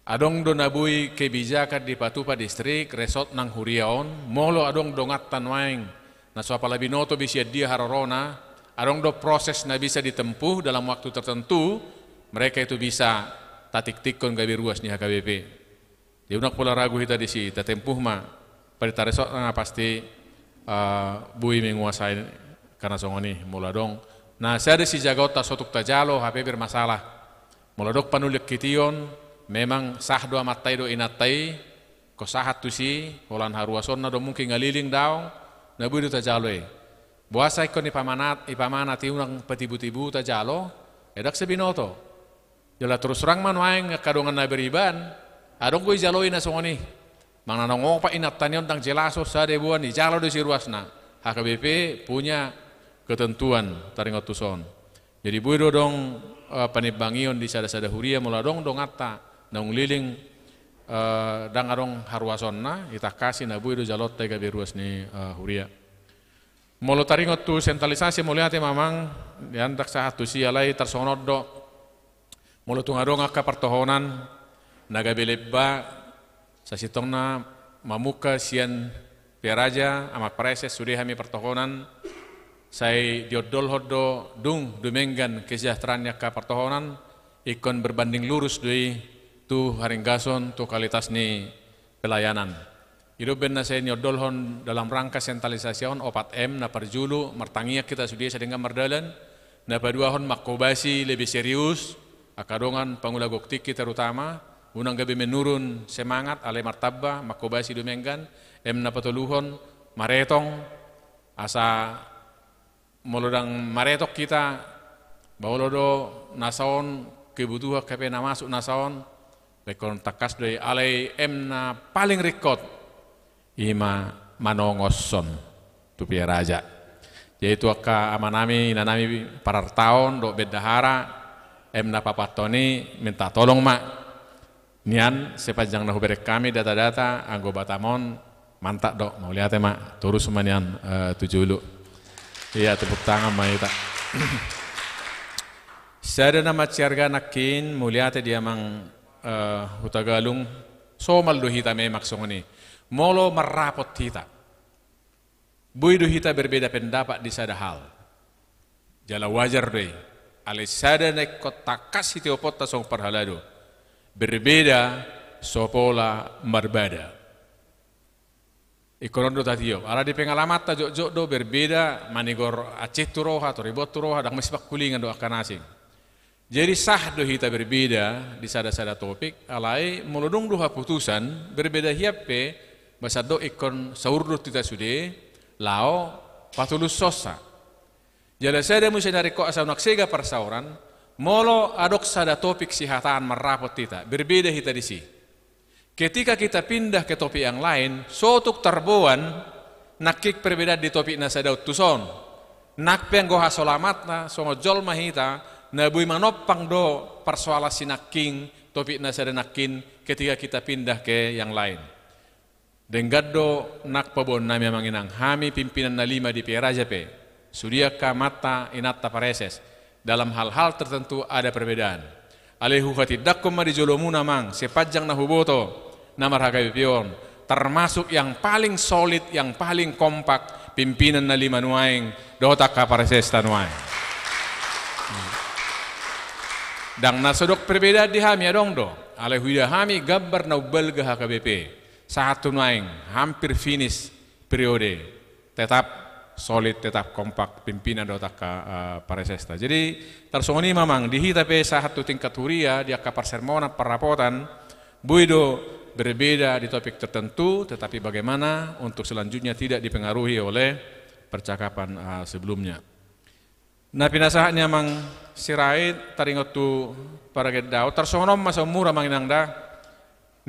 Adong do na boi kebijakan dipatupa distrik, resort nang huria on, molo adong donganta nuaeng na so apala binoto be sian dia harorona, adong do proses na bisa ditempuh dalam waktu tertentu, mereka itu bisa tatiktikkon gabe ruas ni H K B P. Jadi unang pola ragu hita disi, tatempuh ma. Padi taresort nga pasti, eh, boi menguasai angka na songon i molo adong. Na sada sijagaonta so tung tajalo hape bermasalah. Molo adong panulian kition, memang sah do amanta i dohot inanta i, Ingkon sahat tusi, holan haruasonna do mungkin ngaliling daong, na boi do tajalo i. Boasa ingkon ipamanat, ipamanat i unang patibu-tibu tajalo, e ndang sai binoto. Jala torus roham ma nuaeng angka dongan na beriban, adong do ijaloi na songon i. Manang na naung opat inanta ni on ndang jelas on, sada i boan, dijalo do siruasna. H K B P punya ketentuan taringot tu son. Jadi boi do adong, eh, panimbangion di sada-sada huria, molo adong donganta naung liling, eh, ndang adong haruasonna, itangkasi na boi do jalonta i gabe ruas ni, eh, huria. Molo taringot tu sentralisasi, mauliate ma amang, diantak sahat tusi, alai tarsongon on do. Molo tung adong angka partohonan na gabe lemba, sasintongna mamungka sian Pearaja, amang praeses, sude hami partohonan, sai diondolhon do dung dumenggan kesejahteraan ni angka partohonan, ingkon berbanding lurus do i tu haringgason, tu kualitas ni pelayanan. I do umbahen na sai niondolhon dalam rangka sentralisasi on opat M. Na parjolo, martangiang hita sude asa denggan mardalan. Na paduahon, manghobasi lebih serius angka dongan pangula gok tingki terutama, unang gabe menurun semangat, alai martamba, manghobasi dumenggan. M. Na patoluhon, maretong, asa molo ndang maretong hita, bahul do nasa on kebutuhan, hape na masuk nasa on, ingkon tangkas do i. Alai M. Na paling ringkot, i ma manongoshon tu Pearaja. Jadi tu angka amanami, inanami parartaon dohot bendahara, M. Na paopathon i, minta tolong ma nian, sepanjang na hubereng hami data-data, anggo Batam on mantap do, mauliate ma, torus ma nian, eh, tu jolo. Ia, tepuk tangan ma hita. Sada na mansai arga nangkin, mauliate di amang, eh, Hutagalung, somal do hita memang songon i. Molo marrapot hita, boi do hita berbeda pendapat di sada hal. Jala wajar do i. Alai sada na ingkon tangkas hatihophonta songon parhalado: berbeda so pola marbada. Ingkon on do tatiop. Ala di pengalamanta jotjot do, berbeda manigor ancit tu roha, toriboan tu roha, ndang mansai pangkulingan do angka na asing. Jadi sah do hita berbeda di sada-sada topik, alai molo dung do haputusan, berbeda hian pe, masa do ingkon saur do hita sude, laho patulushonsa. Jala sada muse na ringkot asa unang sega parsaoran, molo adong sada topik sihataan marrapot hita, berbeda hita disi. Ketika kita pindah ke topik yang lain, so tung tarboan nangkin perbedaan di topik na sada on tu son. Nang pe anggo hasolamatna songon jolma hita, na boi manompang do parsoalan sinangkin, topik na sada nangkin, ketika kita pindah ke yang lain. Denggan do nang paboaonnami amang inang, hami pimpinan na lima di Pearaja pe, sude angka amanta inanta praeses, dalam hal-hal tertentu ada perbedaan. Alai huhatindangkon ma di jolomuna amang, sepanjang na huboto na mar-H K B P on, termasuk yang paling solid, yang paling kompak, pimpinan na lima nuaeng dohot angka praesesta nuaeng. Ndang na so adong perbedaan di hami, adong do. Alai huida hami gambar na umbalga H K B P sahat tu nuaeng, hampir finish periode, tetap solid, tetap kompak pimpinan dohot angka, eh, praesesta. Jadi tarsongon i ma amang, di hita pe sahat tu tingkat huria, di angka parsermonan, parrapotan, boi do berbeda di topik tertentu, tetapi bagaimana untuk selanjutnya tidak dipengaruhi oleh percakapan, eh, sebelumnya. Na pinasahat ni amang Sirait taringot tu paragenda on, tarsongon on ma, saumur amang inang da,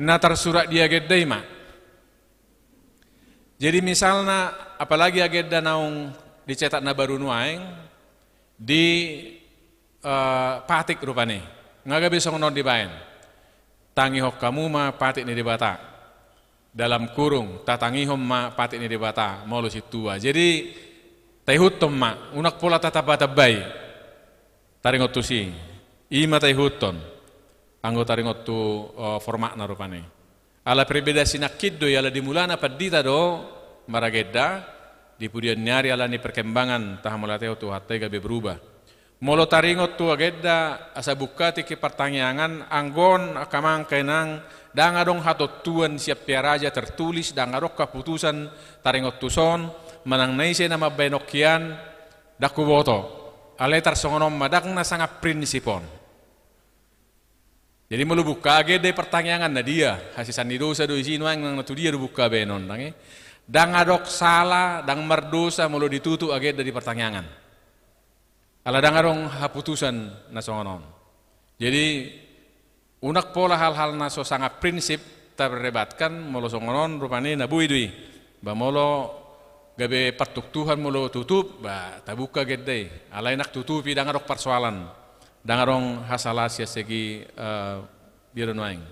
na tarsurat di agenda i ma. Jadi misalna, apalagi agenda naung dicetak na baru nuaeng, di, eh, patik rupani. Nga gabe songon on dibaen: Tangihon hamu ma patik ni Debata. Dalam kurung, tatangihon ma patik ni Debata molo sintua. Jadi taihuthon ma, unang pola tatamba-tambai. Taringot tusi, i ma taihuthon. Anggo taringot tu, eh, formatna rupani. Ala perbedaan sinangkin do i, ala di mulana pandita do maragenda, di pudian ni ari ala ni perkembangan, tahamauliatehon Tuhanta i, gabe berubah. Molo taringot tu agenda asa bungka tingki partangiangan, anggo on angka amang, angka inang, ndang adong hatontuan sian Pearaja tertulis, ndang adong haputusan taringot tu son, manang na ise na mambaen on hian, ndang huboto. Alai tarsongon on ma, ndang na sanga prinsip on. Jadi molo buka agenda i partangiangan, na dia, hasesaan ni dosa do isi nuaeng, nang na tu dia do buka baenon, ndang i. Ndang adong sala, ndang mardosa molo ditutup agenda di partangiangan. Ala ndang adong haputusan na songon on. Jadi unang pola hal-hal na so sanga prinsip taperdebatkan, molo songon on rupani na boi do i. Ba molo gabe partuktuhan molo tutup, ba tabuka agenda i. Alai nang tutup i ndang adong parsoalan. Ndang adong hasalahan sian segi, eh, dia do nuaeng,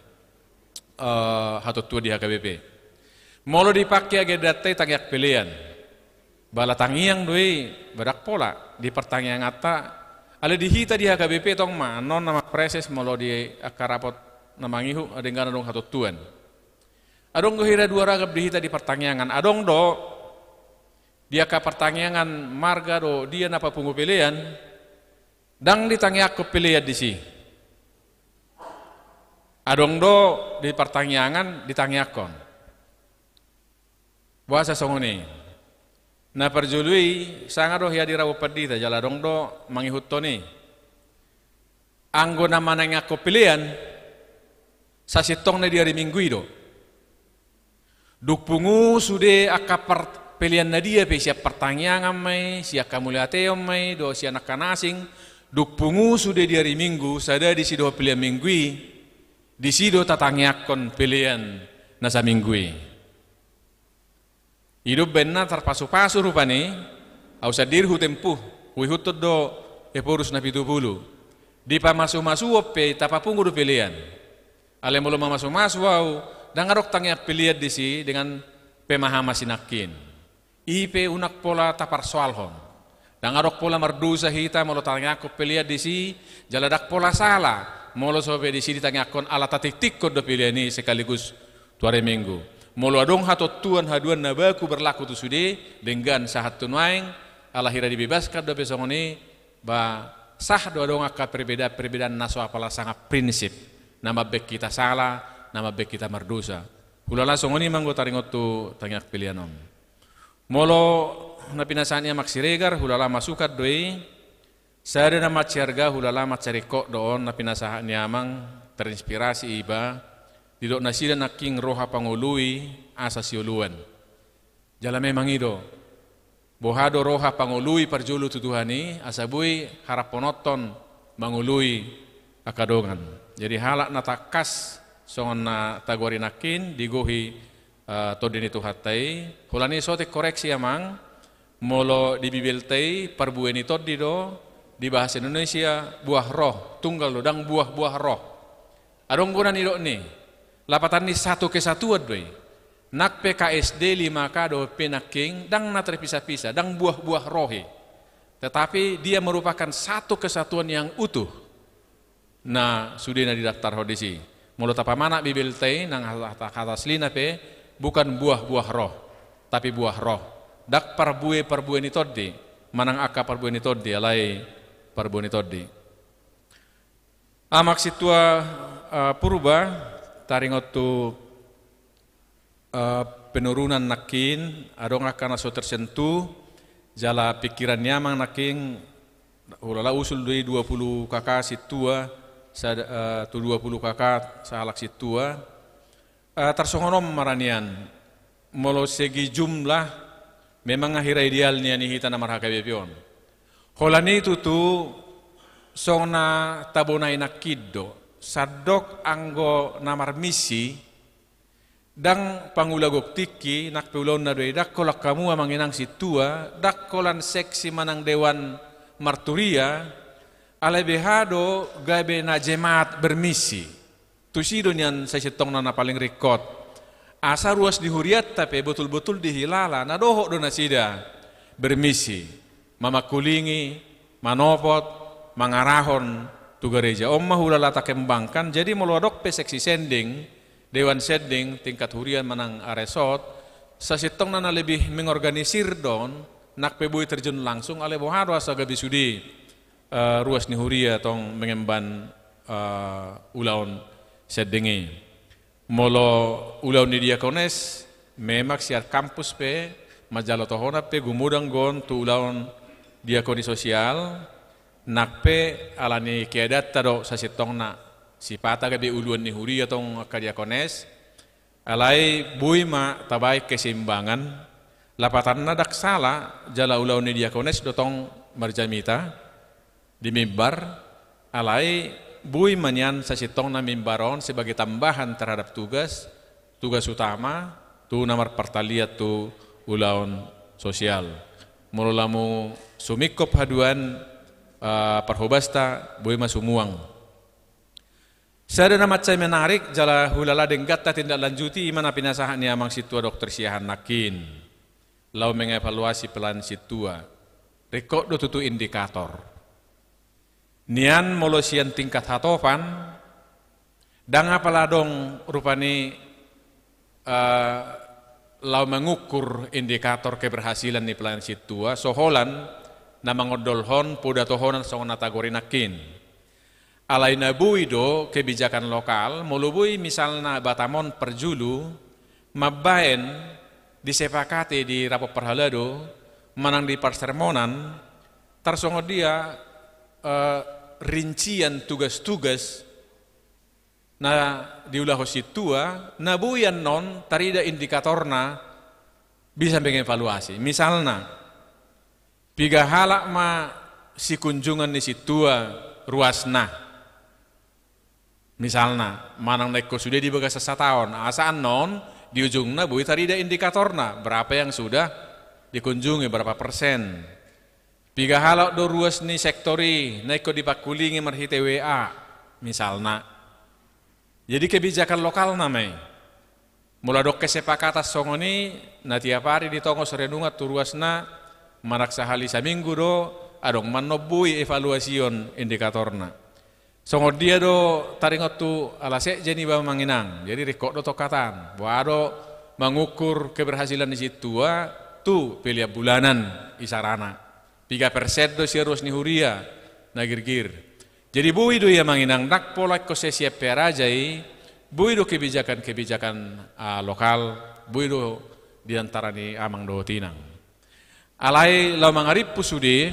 eh, hatontuan di H K B P. Molo dipangke agendanta i tangiang pelean, ba ala tangiang do i, ba ndang pola di partangianganta. Alai di hita di H K B P tong ma annon na mampreses molo di angka rapot na mangihut, denggan adong hatontuan. Adong do hira dua ragam di hita di partangiangan. Adong do di angka partangiangan marga do dia na papungu pelean, ndang ditangiangkon pelean disi. Adong do di partangiangan ditangiangkon. Boasa songon i? Na parjolo i, sanga do hea di rap pandita, jala adong do mangihuthon i. Anggo na manangiangkon pelean, sasintongna di ari Minggu i do. Dung pungu sude angka par-, pelean na dia pe, sian partangiangan ma i, sian hamuliateon ma i, dohot sian angka na asing, dung pungu sude di ari Minggu, sada disi dohot pelean Minggu i, disi do tatangiangkon pelean na saminggu i. I do umbahen na tarpasupasu rupani, au sandiri hutempuh, huihuthon do Ephorus na pitu pulu. Dipamasumasuhon pe tapapungu do pelean. Alai molo mamasumasu au, ndang adong tangiang pelean disi dengan pemahaman si nangkin. I pe unang pola taparsoalhon. Ndang adong pola mardosa hita molo tangiangkon pelean disi, jala ndang pola sala molo so pe disi ditangiangkon, ala tatiktikkon do pelean i sekaligus tu ari Minggu. Molo adong hatontuan haduan na baku berlaku tu sude, denggan, sahat tu nuaeng, ala hira dibebaskan dope songon i, ba sah do adong angka perbedaan-perbedaan na so apala sanga prinsip, na mambahen hita sala, na mambahen hita mardosa. Hulala songon i ma anggo taringot tu tangiang pelean on. Molo na pinasahat ni Amang Siregar, hulala masukan do i, sada na mansai arga, hulala mansai ringkot do on na pinasahat ni Amang, terinspirasi iba, didok nasida nangkin roha pangoloi asa sioloan. Jala memang i do. Boha do roha pangoloi parjolo tu Tuhan i, asa boi haraphonon mangoloi angka dongan. Jadi halak na tangkas songon na tagoari nangkin, digohi eh, Tondi ni Tuhanta i. Hulani so tek koreksi Amang, molo di Bibelta i parbue ni tondi do, di bahasa Indonesia buah roh, tunggal do, ndang buah-buah roh. Adong do na nidok ni, lapatan ni satu kesatuan do i. Nang pe K S D lima K dohot pe nangkin, ndang na terpisah-pisah, ndang buah-buah roh i. Tetapi dia merupakan satu kesatuan yang utuh. Na sude na didaftarhon disi. Molo tapamanat Bibelta i nang hata, hata, hata aslina pe, bukan buah-buah roh, tapi buah roh. Ndang parbue-parbue ni tondi, manang angka parbue ni tondi, alai parbue ni tondi. Amang sintua, eh, Purba, taringot tu eh, penurunan nangkin, adong angka na so tersentuh, jala pikiran ni Amang nangkin, hulala usul do i dua puluh K K sintua, sada, eh, tu dua puluh K K sahalak sintua. Eh, tarsongon on ma ra nian, molo segi jumlah, memang hira ideal nian i hita na mar-H K B P on. Holan i tutu, songon na tabonai nangkin do, sandok anggo na marmisi, ndang pangula gok tingki, nang pe ulaonna do i, ndang holan hamu Amang Inang sintua, ndang holan seksi manang dewan marturia, alai beha do gabe na jemaat bermisi. Tusi do nian sasintongna na paling ringkot. Asa ruas ni hurianta pe botul-botul dihilala, na dohot do nasida bermisi. Mamangkulingi, manopot, mangarahon tu gareja. On ma hulala takembangkan. Jadi molo adong pe seksi sending, dewan sending, tingkat huria manang aresort, sasintongna na lebih mengorganisir do on, nang pe boi terjun langsung, alai boha do asa gabe sude, eh, ruas ni huria tong mengemban, eh, ulaon sending i. Molo ulaon ni diakones, memang sian kampus pe, manjalo tohonan pe gumodang do on tu ulaon diakoni sosial, nang pe ala ni keadaanta do sasintongna, Sipata gabe uluan ni huria tong angka diakones, alai boi ma tabaen keseimbangan, lapatanna ndang sala jala ulaon ni diakones do tong marjamita di mimbar, alai boi ma nian sasintongna mimbar on sebagai tambahan terhadap tugas, tugas utama tu na marpartalian tu ulaon sosial. Molo lamu sumingkop haduan, eh, parhobasta, boi ma sumuang. Sada na mansai menarik jala hulala denggan tatindaklanjuti, i ma na pinasahat ni amang sintua dokter Siahaan nangkin. Laho mengevaluasi pelayanan sintua. Ringkot do tutu indikator. Nian molo sian tingkat hatopan, ndang apala adong rupani, eh, laho mangukur indikator keberhasilan ni pelayanan sintua, so holan na mangondolhon poda tohonan songon na tagoari nangkin. Alai na boi do kebijakan lokal, molo boi misalna Batam on parjolo, mambaen disepakati di rapot parhalado, manang di parsermonan, tarsongon dia, eh, rincian tugas-tugas na diulahon sintua, na boi annon tarida indikatorna bisa mengevaluasi. Misalna, piga halak ma sikunjungan ni sintua ruasna. Misalna, manang na ingkon sude di bagasan sataon, asa annon di ujungna boi tarida indikatorna, berapa yang sudah dikunjungi, berapa persen. Piga halak do ruas ni sektor i na ingkon dipangkulingi marhite W A, misalna. Jadi kebijakan lokalna ma i. Molo adong kesepakatan songon i, na tiap ari ditongos renungan tu ruasna, manang sahali saminggu do, adong ma annon boi evaluasion indikatorna. Songon dia do taringot tu ala sekjen iba amang inang, jadi ringkot do tongkatan. Boha do mangukur keberhasilan ni sintua tu pelean bulanan isarana. Piga persen do sian ruas ni huria na girgir. Jadi boi do i amang inang, ndang pola ingkon sai sian Pearaja i, boi do kebijakan-kebijakan, ah, lokal, boi do di antara ni amang dohot inang. Alai laho mangarimpu sude,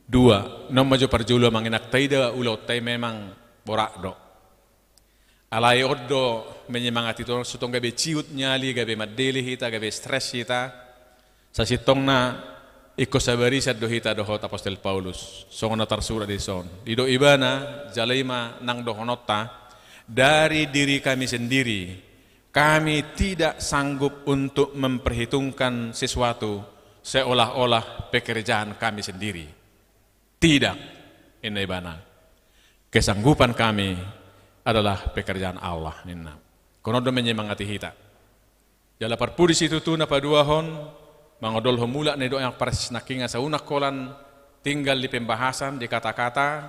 dua, na on ma jo parjolo amang inang, taida ulaonta i memang borat do. Alai on do menyemangati, tong so tong gabe ciut nyali, gabe mandele hita, gabe stres hita. Sasintongna ingkon sabarisan do hita dohot Apostel Paulus. Songon na tarsurat dison. Didok ibana, jala i ma nang dohononta, dari diri kami sendiri, kami tidak sanggup untuk memperhitungkan sesuatu seolah-olah pekerjaan kami sendiri. Tidak, inna ibana. Kesanggupan kami adalah pekerjaan Allah, ninna. Ingkon on do menyemangati hita. Jala parpudi situtu na paduahon, mangondolhon mulak na nidok ni amang parsis nangkin, asa unang holan tinggal di pembahasan, di kata-kata.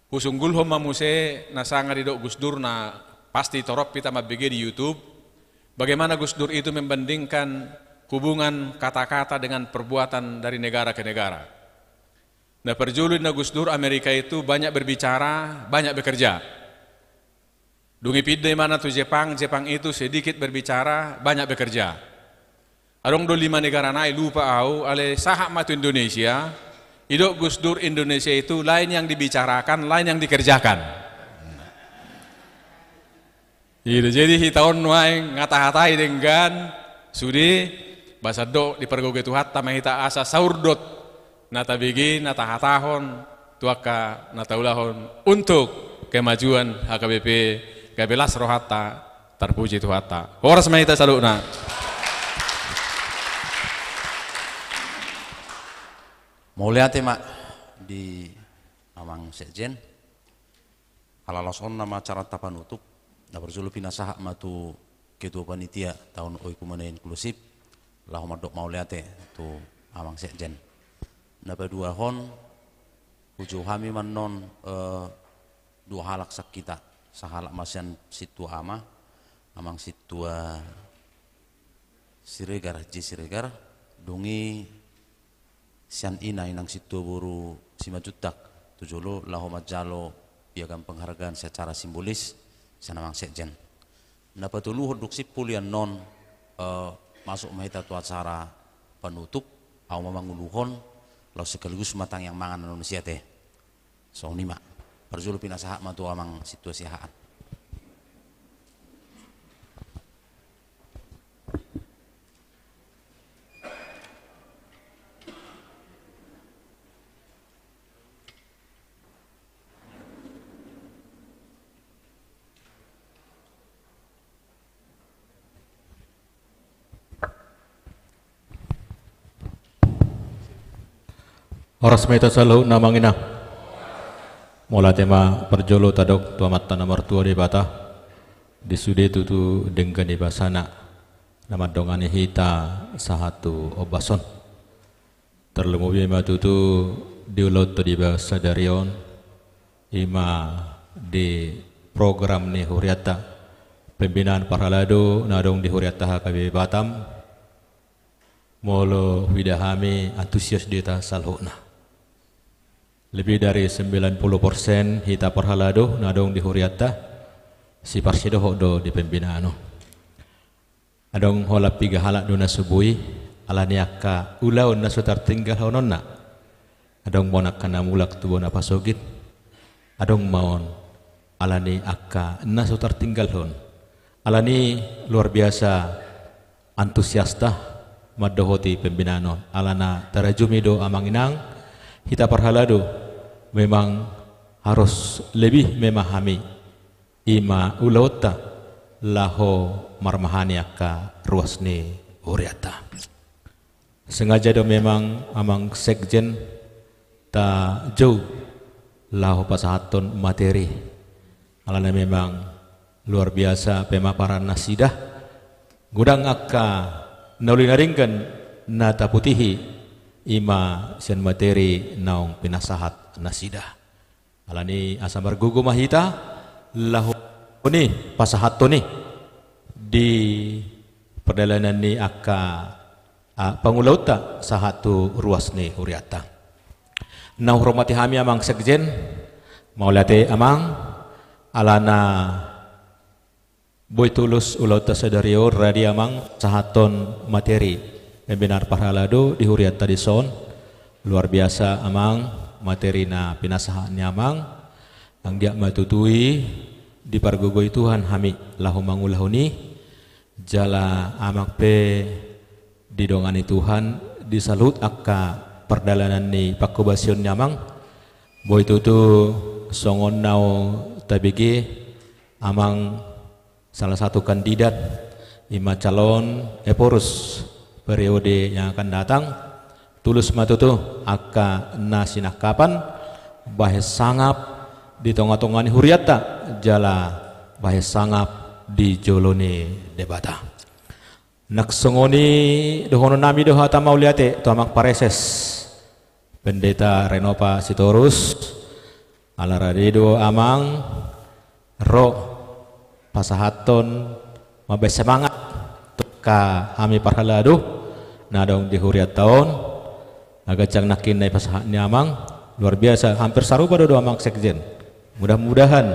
Husunggulhon ma muse na sanga didok Gus Dur na pasti torop hita mambege di YouTube. Bagaimana Gus Dur itu membandingkan hubungan kata-kata dengan perbuatan dari negara ke negara. Na parjolo, ninna Gus Dur, Amerika itu banyak berbicara, banyak bekerja. Dung ipinda ibana tu Jepang, Jepang itu sedikit berbicara, banyak bekerja. Adong do lima negara nai, lupa au, alai sahat ma tu Indonesia, didok Gus Dur, Indonesia itu lain yang dibicarakan, lain yang dikerjakan. Iya, jadi hita on nuaeng hatahata i denggan, sude, basa dok dipargogoi Tuhanta ma hita asa saurdot na tabege, na tahatahon, tu angka na taulahon untuk kemajuan H K B P, gabe las rohanta, tarpuji Tuhanta. Horas ma hita saluhutna. Mauliate ma di amang sekjen. Ala laos on nama acaranta panutup, na parjolo pinasahat ma tu ketua panitia taon oikumene inklusif, laho mandok mauliate tu amang sekjen. Na paduahon, hujou hami ma annon, eh, dua halak sian hita, sahalak ma sian sintua ama, amang sintua Siregar, J Siregar, dung i sian ina, inang sintua boru Simanjuntak, tu jolo laho manjalo piagam penghargaan secara simbolis sian amang sekjen. Na patoluhon dung simpul i annon, eh, masuk ma hita tu acara panutup, au ma manguluhon, laos sekaligus ma tangiang mangan annon siate. Songon i ma. Parjolo pinasahat ma tu amang situasiahaan. Horas ma hita saluhutna amang inang. Mauliate ma parjolo tadok tu Amanta na martua Debata, di sude tutu denggan ni basana na mandongani hita sahat tu ombas on. Tarlumobi ma tutu di ulaonta di bagasan sadari on, ima di program ni hurianta, pembinaan parhalado na adong di hurianta H K B Batam. Molo huida hami antusias do hita saluhutna. Lebih dari sembilan puluh persen hita parhalado na adong di hurianta, siparsidohot do di pembinaan on. Adong holan piga halak do na so boi, ala ni angka ulaon na so tartinggalhononna. Adong ma on angka na mulak tu bona pasogit. Adong ma on ala ni angka na so tartinggalhon. Ala ni luar biasa antusiasta mandohoti pembinaan on. Alana tarajumi do amang inang, hita parhalado memang harus lebih memahami ima ulaonta laho marmahani angka ruas ni hurianta. Sengaja do memang amang sekjen tajou laho pasahathon materi. Alana memang luar biasa pemaparan nasida. Godang angka na uli na denggan na taputihi ima sian materi naung pinasahat nasida. Ala ni asa margogo ma hita laho ni pasahathon i di pardalanan ni angka, a, pangulaonta sahat tu ruas ni hurianta. Na huhormati hami amang sekjen, mauliate amang, alana boi tulus ulaonta sadari on, radi amang pasahathon materi pembinaan parhalado di hurianta dison. Luar biasa amang, materi na pinasahat ni amang. Anggiat ma tutu i dipargogoi Tuhan hami laho mangulahon i. Jala amang pe didongani Tuhan di saluhut angka pardalanan ni panghobasion ni amang. Boi tutu songon naung tabege amang salah satu kandidat, ima calon Ephorus periode yang akan datang. Tulus ma tutu angka na sinangkapan bahen sangap di tonga-tonga ni hurianta jala bahen sangap di jolo ni Debata. Nang songon i dohonon nami do hata mauliate tu amang pareses Pendeta Renopa Sitorus, ala rade do amang ro pasahathon mambahen semangat tu angka hami parhalado na adong di hurianta on. Aganjang nangkin na dipasahat ni amang luar biasa, hampir sarupa do do amang sekjen. Mudah-mudahan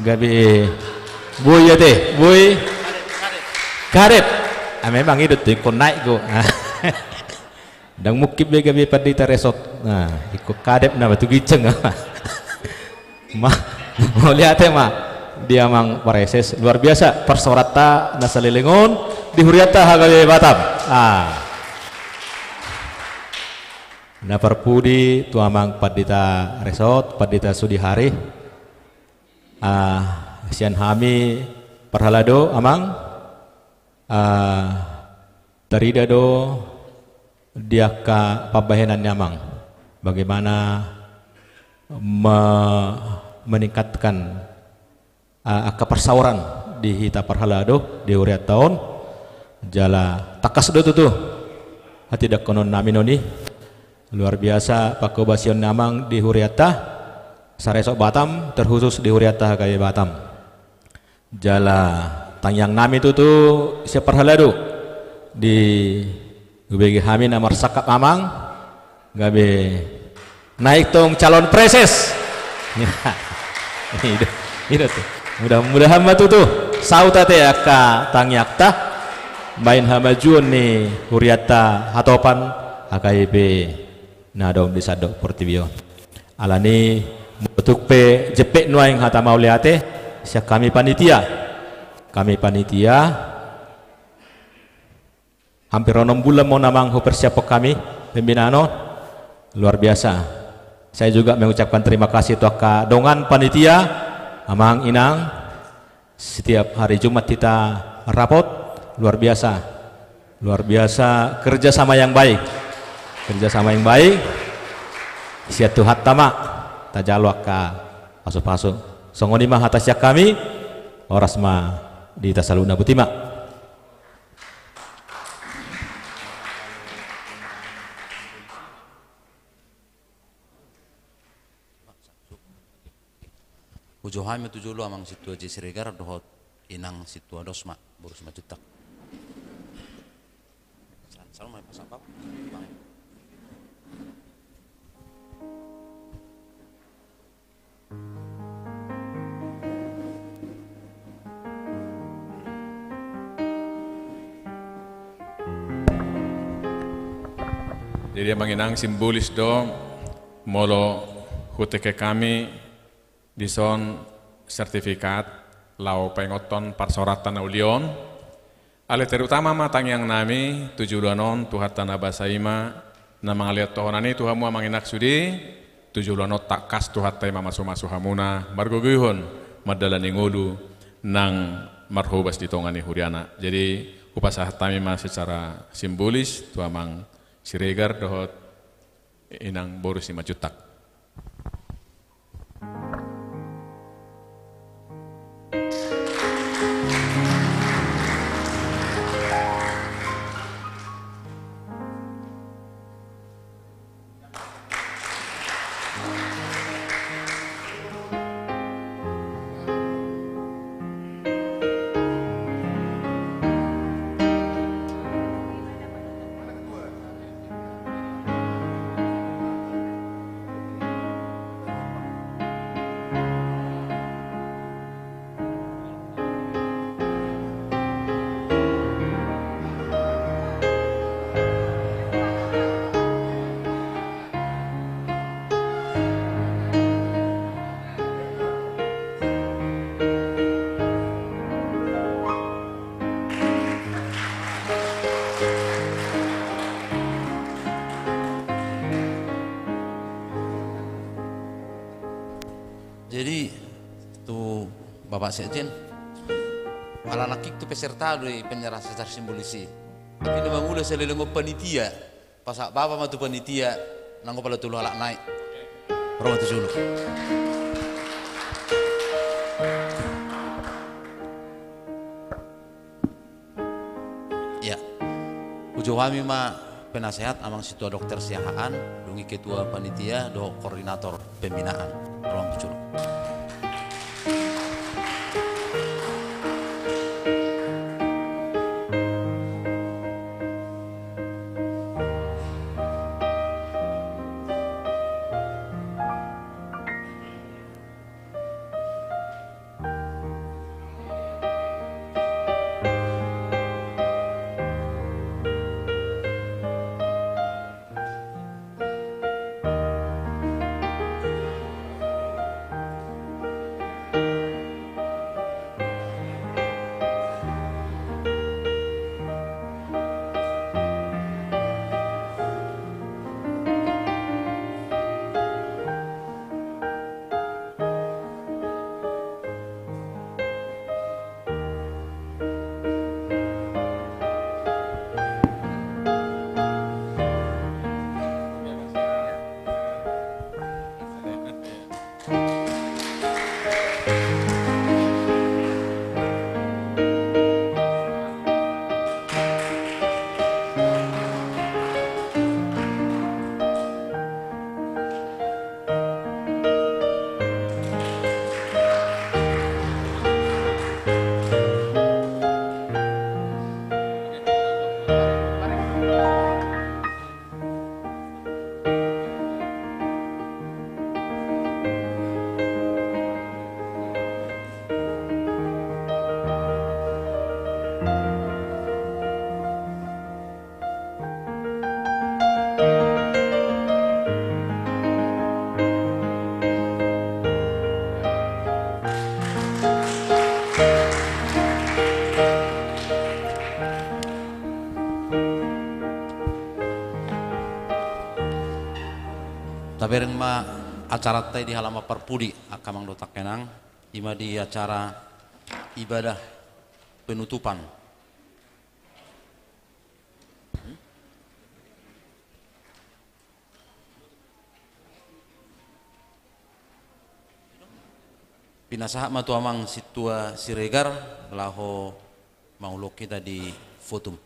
gabe boi ate, boi. Kadep. Ah, memang i do tu ingkon naik go. Ndang mungkin be gabe pandita resort. Nah, ingkon kadep nama tu ginjang. Ma, mauliate ma di amang pareses, luar biasa parsaoranta na saleleng on di hurianta H K B Batam. Ah. Na parpudi tu amang pandita resort, pandita Sudihari. Ah, sian hami parhalado amang, ah, tarida do di angka pambahenan ni amang bagaimana me-, meningkatkan, ah, angka parsaoran di hita parhalado di hurianta on. Jala tangkas do tutu hatindanghonon nami on i. Luar biasa panghobasion ni amang di hurianta saresort Batam, terkhusus di hurianta H K B Batam. Jala tangiang nami tutu sian parhalado di hubege hami na marsangkap amang gabe naik tong calon preses. I do, i do tu. Mudah-mudahan ma tutu saut ate angka tangiangta bahen hamajuon ni hurianta hatopan H K B P na adong di sandok portibi on. Alani Molo tung pe jempek nuaeng hata mauliate sian hami panitia. Hami panitia hampir onom bulan ma on amang hupersiaphon hami pembinaan on. Luar biasa. Saya juga mengucapkan terima kasih tu angka dongan panitia, amang inang. Setiap hari Jumat hita rapot, luar biasa. Luar biasa kerjasama yang baik. Kerjasama yang baik. Sian Tuhanta ma tajalo angka pasupasu. Songon i ma hata sian hami, horas ma di hita saluhutna, botima. Hujou hami ma tu jolo amang sintua J. Siregar dohot inang sintua Dosma boru Simanjuntak. Sal-, salma pasak bab. Jadi amang inang, simbolis do molo huteke hami dison sertifikat laho paingothon parsaoranta na uli on. Alai terutama ma tangiang nami tu joloan on, Tuhanta na basa i ma na mangalehon tohonan i tu hamu amang inang sude. Tu joloan on tangkas Tuhanta i mamasumasu hamuna margogoihon mandalani ngolu nang marhobas di tonga ni huriana. Jadi hupasahat hami ma secara simbolis tu amang Siregar dohot inang boru Simanjuntak. Jadi tu Bapak Sekjen, ala nangkin tu peserta do i penyerahan secara simbolis i. Tapi na mangula saleleng on panitia. Pasahat baba ma tu panitia, nang opat tolu halak nai. Ro ma tu jolo. Ya. Hujou hami ma penasehat amang sintua Dokter Siahaan, dung i ketua panitia dohot koordinator pembinaan. Ro ma tu jolo. Bereng ma acaranta i di halaman parpudi, angka amang dohot angka inang, i ma di acara ibadah penutupan. Pinasahat ma tu amang sintua Siregar laho mangulahon hita di votum.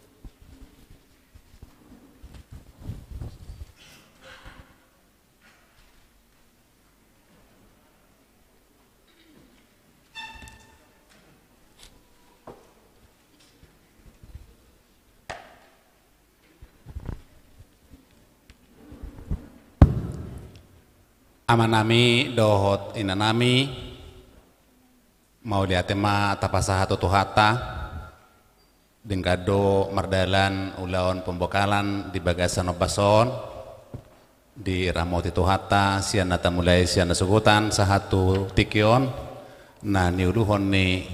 Amanami dohot inanami, mauliate ma tapasahat tu Tuhanta. Denggan do mardalan ulaon pembekalan di bagasan ombas on, diramoti Tuhanta sian na tamulai sian na sogot sahat tu tingki on, na niuluhon ni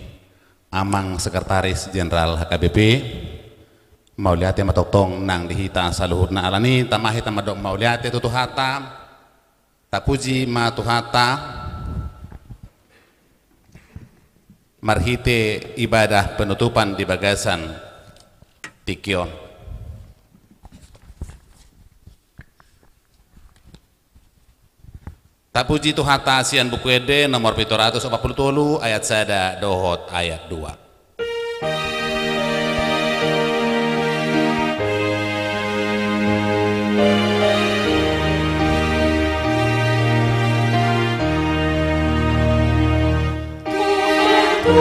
Amang Sekretaris Jenderal H K B P. Mauliate ma tongtong nang di hita saluhutna. Alani i tama hita mandok mauliate tu Tuhanta. Tapuji ma Tuhanta marhite ibadah penutupan di bagasan tingki on. Tapuji Tuhanta sian Buku Ende nomor pitu ratus opat pulu tolu ayat sada dohot ayat dua. Tu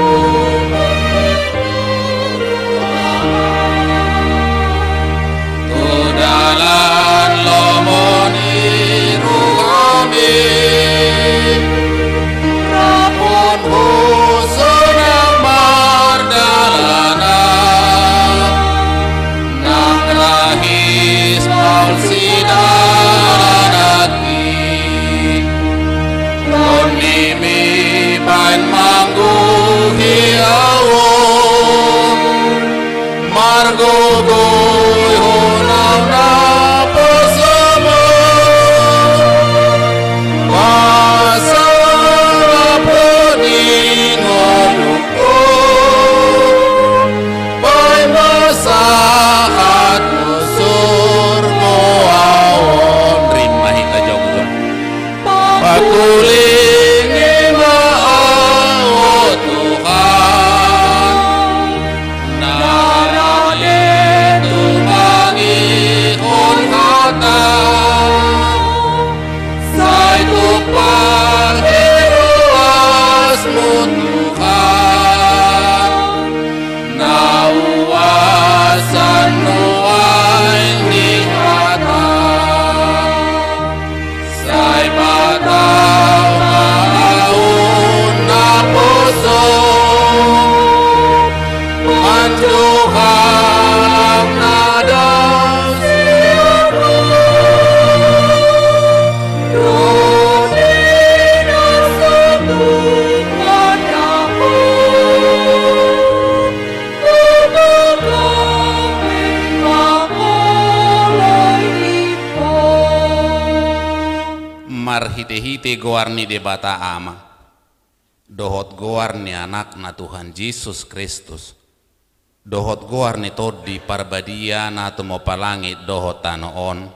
dalan lomo ni rohami, rampunhu sonang mardalanan, nang rahis maol sidalananki. Tondimi baen manggohi ahu on, margogoihon ahu naposomu. Pasangaphon i ngolungku, baen ma sahat tu surgo ahu on. Rima hita jongjong. Pangkulingi ma ahu, o Tuhan, na rade tumangihon hataM, sai tumpak di ruasMu, Tuhan, na huasan nuaeng ni hataM. Sai patau ma ahu naposo, manjou halak na dao sian Ho, dohot di na so tung mandapot. Marhitehite goar ni Debata Ama, dohot goar ni Anakna Tuhan Jesus Kristus, dohot goar ni Tondi Parbadia na tumompa langit dohot tano on.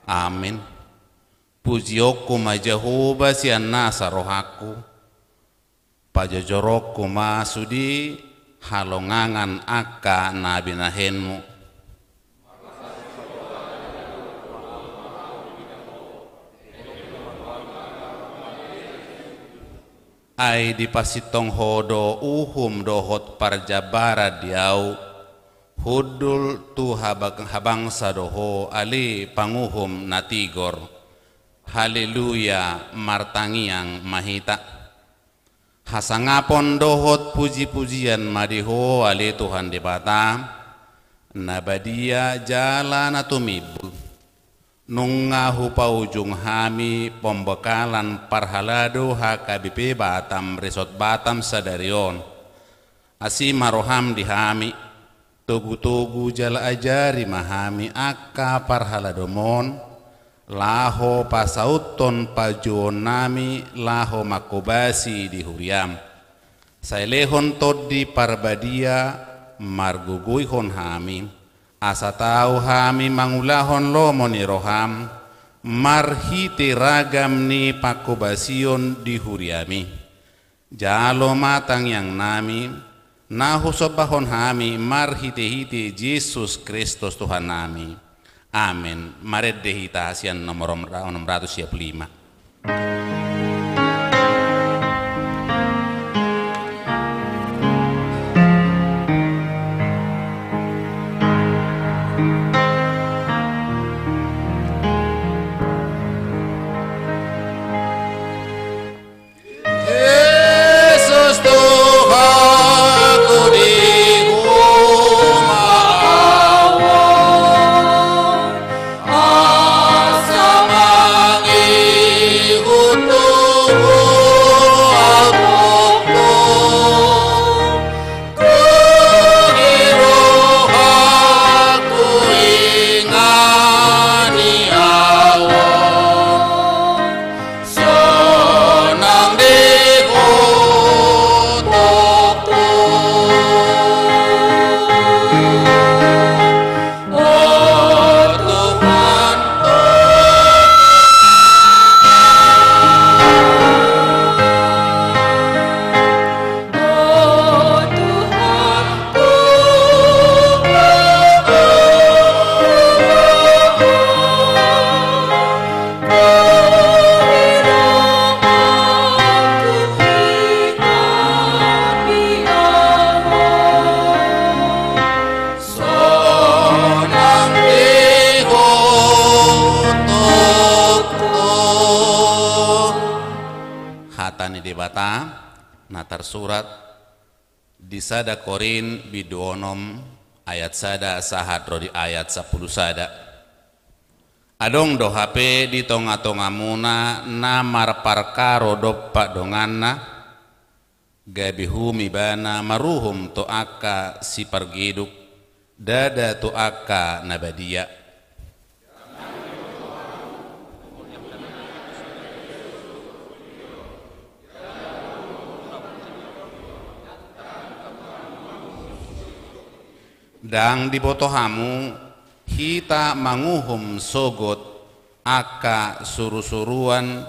Amin. Pujionku ma Jahowa sian nasa rohangku, pajojoronku ma sude halongangan angka na binahenMu. Ai diparsintong Ho do uhum dohot parjambaran di ahu, hundul tu habang-, habangsa do Ho ale panguhum na tigor. Haleluya, martangiang ma hita. Hasangapon dohot pujipujian ma di Ho ale Tuhan Debata, na badia jala na tumimbul. Nunga hupaujung hami pembekalan parhalado H K B P Batam Resort Batam sadari on. Asi ma rohaM di hami, togutogu jala ajari ma hami angka parhaladoM on, laho pasauthon pajouonnami laho manghobasi di huriam. Sai lehon Tondi Parbadia margogoihon hami, asa tau hami mangulahon lomo ni roham, marhite ragam ni panghobasion di huriami. Jalo ma tangiangnami, na husombahon hami marhite-hite Jesus Kristus Tuhannami. Amen. Marende hita sian nomor onom ratus sia puluh lima. Jesus Tuhanku di humaon, asa mangihut tu huakuku, tu rohaku ingani au. Sonang do hotopku, o Tuhan. Hata ni Debata na tarsurat di sada Korint bindu onom ayat sada sahat ro di ayat sampulu sada. Adong do hape di tonga-tongamuna na marparkaro dompak donganna, gabe hum ibana maruhum tu angka sipargeduk, ndada tu angka na badia. Ndang diboto hamu hita manguhum sogot angka surusuruan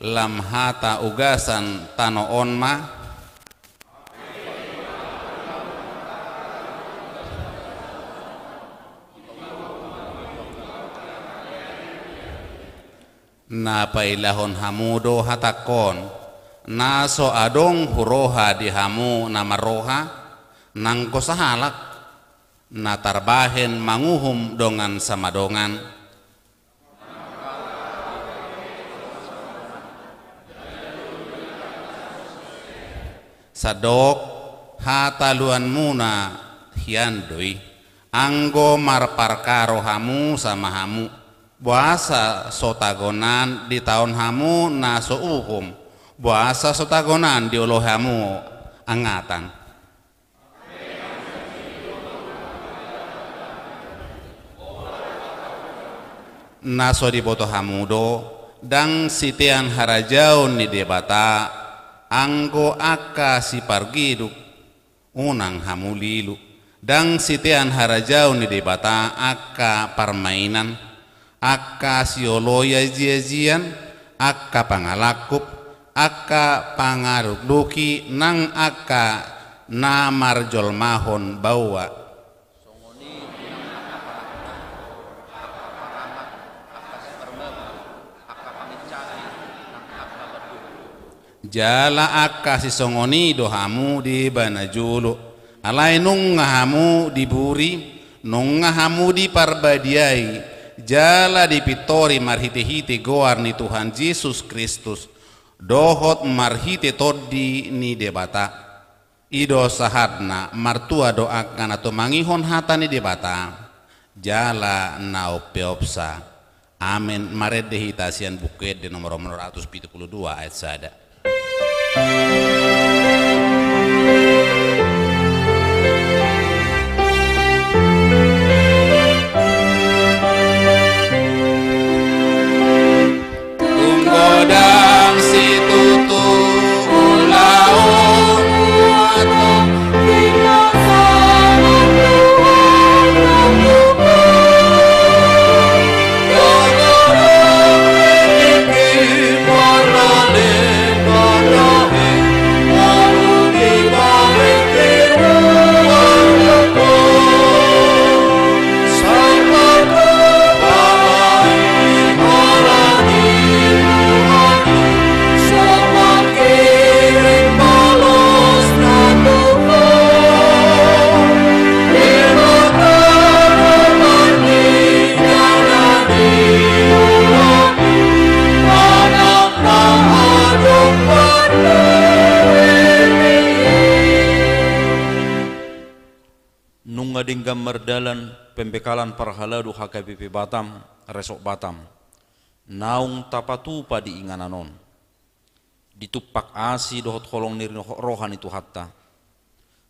lam hata ugasan tano on ma? Na pailahon hamu do hatangkon, na so adong huroha di hamu na marroha, nanggo sahalak, na tarbahen manguhum dongan samadongan. Sandok hataluanmuna hian do i, anggo marparkaro hamu sama hamu, boasa so tagonan ditaon hamu na so uhum, boasa so tagonan dioloi hamu angatan. Na so diboto hamu do, ndang sitean harajaon ni Debata anggo angka sipargeduk, unang hamu lilu. Ndang sitean harajaon ni Debata angka parmainan, angka sioloi ajiajian, angka pangalangkup, angka pangalukluki nang angka na marjolmahon baoa. Songon i nang angka paramat, angka siparmago, angka pangincahi, nang angka panduhul. Jala angka sisongon i do hamu di ibana jolo. Alai nunga hamu diburi, nunga hamu diparbadiai, jala dipintori marhitehite goar ni Tuhan Jesus Kristus, dohot marhite Tondi ni Debata. I do sahatna, martua do angka na tumangihon hata ni Debata, jala na umpeopsa. Amen. Marende hita sian Buku Ende nomor onom ratus pitu pulu dua ayat sada. Nunga denggan mardalan pembekalan parhalado H K B P Batam, Resort Batam, naung tapatupa di inganan on. Ditumpak asi dohot holong ni roha ni Tuhanta.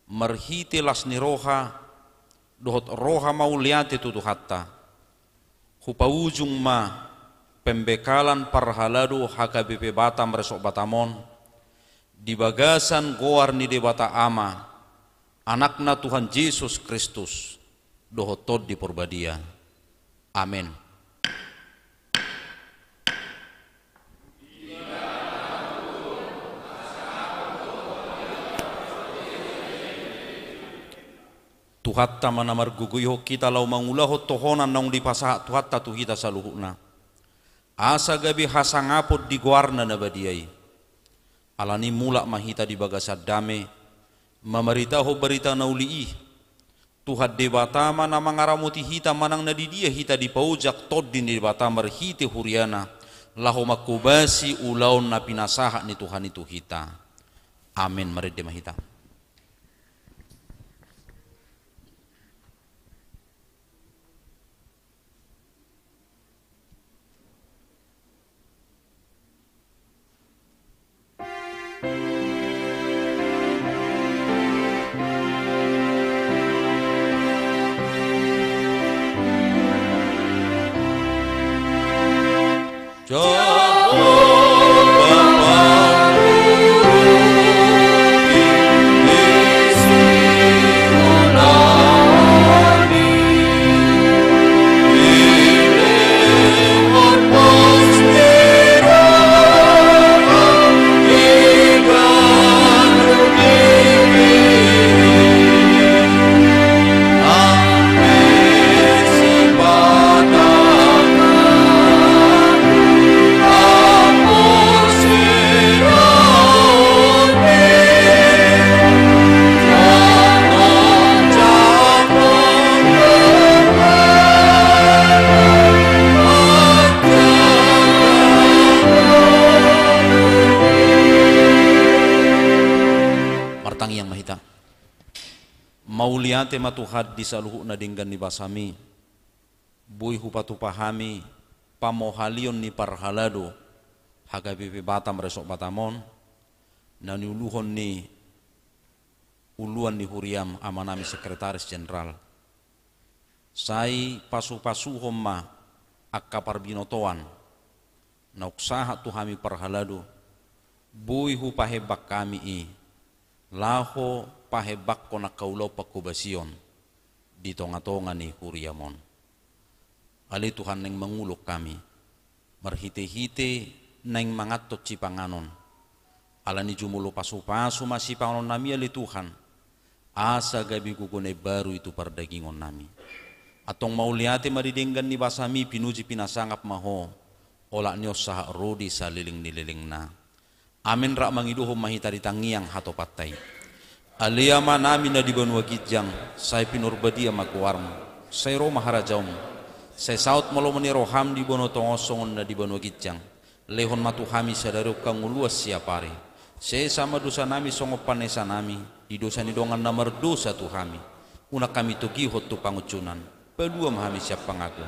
Marhite las ni roha dohot roha mauliate tu Tuhanta, hupaujung ma pembekalan parhalado H K B P Batam Resort Batam on di bagasan goar ni Debata Ama, Anakna Tuhan Jesus Kristus, dohot Tondi Porbadia. Amen. Tuhanta ma na margogoihon hita laho mangulahon tohonan naung dipasahat Tuhanta tu hita saluhutna, asa gabe hasangapon di goarna na badia i. Alani mulak ma hita di bagasan dame, mamaritahon barita na uli i. Tuhan Debata ma na mangaramoti hita manang na di dia hita dipaojak Tondi ni Debata marhite huriana, laho manghobasi ulaon na pinasahat ni Tuhan i tu hita. Amen. Marende ma hita. Martangiang ma hita. Mauliate ma Tuhan di saluhut na denggan ni basaMi. Boi hupatupa hami pamohalion ni parhalado H K B P Batam Resort Batam on, na niuluhon ni uluan ni huriaM, amanami Sekretaris Jenderal. Sai pasupasuhon ma angka parbinotoan naung sahat tu hami parhalado, boi hupahembang hami i, laho pahembanghon angka ulaon panghobasion di tongatonga ni huriaM on. Ale Tuhan, naeng mangulon hami marhitehite naeng manganhon sipanganon. Alani i jumolo pasupasu ma sipanganonnami, ale Tuhan, asa gabe gogo na imbaru i tu pardagingonnami. Antong mauliate ma di denggan ni basaMi, pinuji pinasangap ma Ho, olat ni on sahat ro di saleleng ni lelengna. Amen. Rap mangidohon ma hita di tangiang hatopanta i. Ale Amanami na di banua ginjang, sai pinarbadia ma goarMu, sai ro ma harajaonMu, sai saut ma lomo ni rohaM di banua tonga on songon na di banua ginjang. Lehon ma tu hami sadari on hangoluan siapari. Sesa ma dosanami songon panesanami di dosa ni dongan na mardosa tu hami. Unang hami togihon tu pangunjunan. Palua ma hami sian pangago.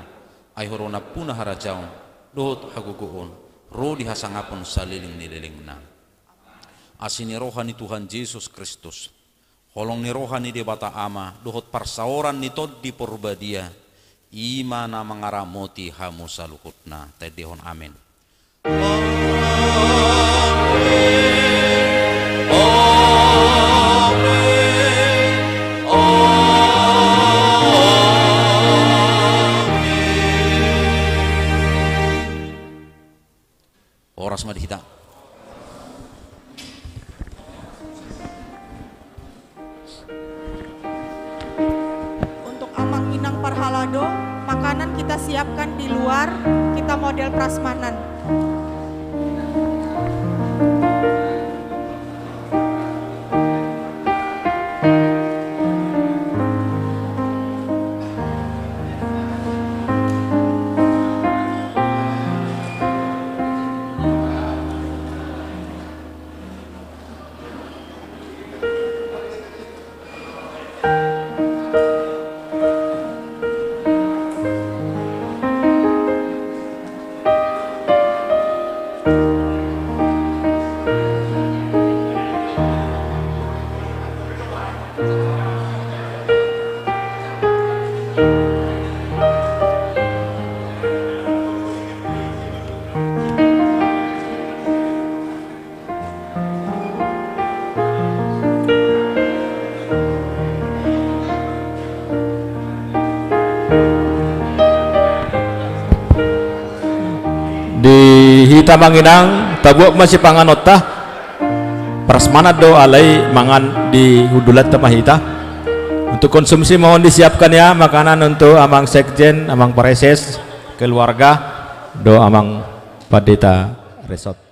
Ai Ho do nampuna harajaon dohot hagogoon ro di hasangapon saleleng ni lelengna. Asi ni roha ni Tuhan Jesus Kristus, holong ni roha ni Debata Ama dohot parsaoran ni Tondi Porbadia, i ma na mangaramoti hamu saluhutna. Taendehon amen. Horas ma di hita. Untuk amang inang parhalado, makanan kita siapkan di luar, kita model prasmanan. Di hita amang inang, tabuat ma sipanganonta. Prasmanan do alai mangan di hundulanta ma hita. Untuk konsumsi mohon disiapkan ya makanan untuk amang sekjen, amang praeses, keluarga, do amang pandita resort.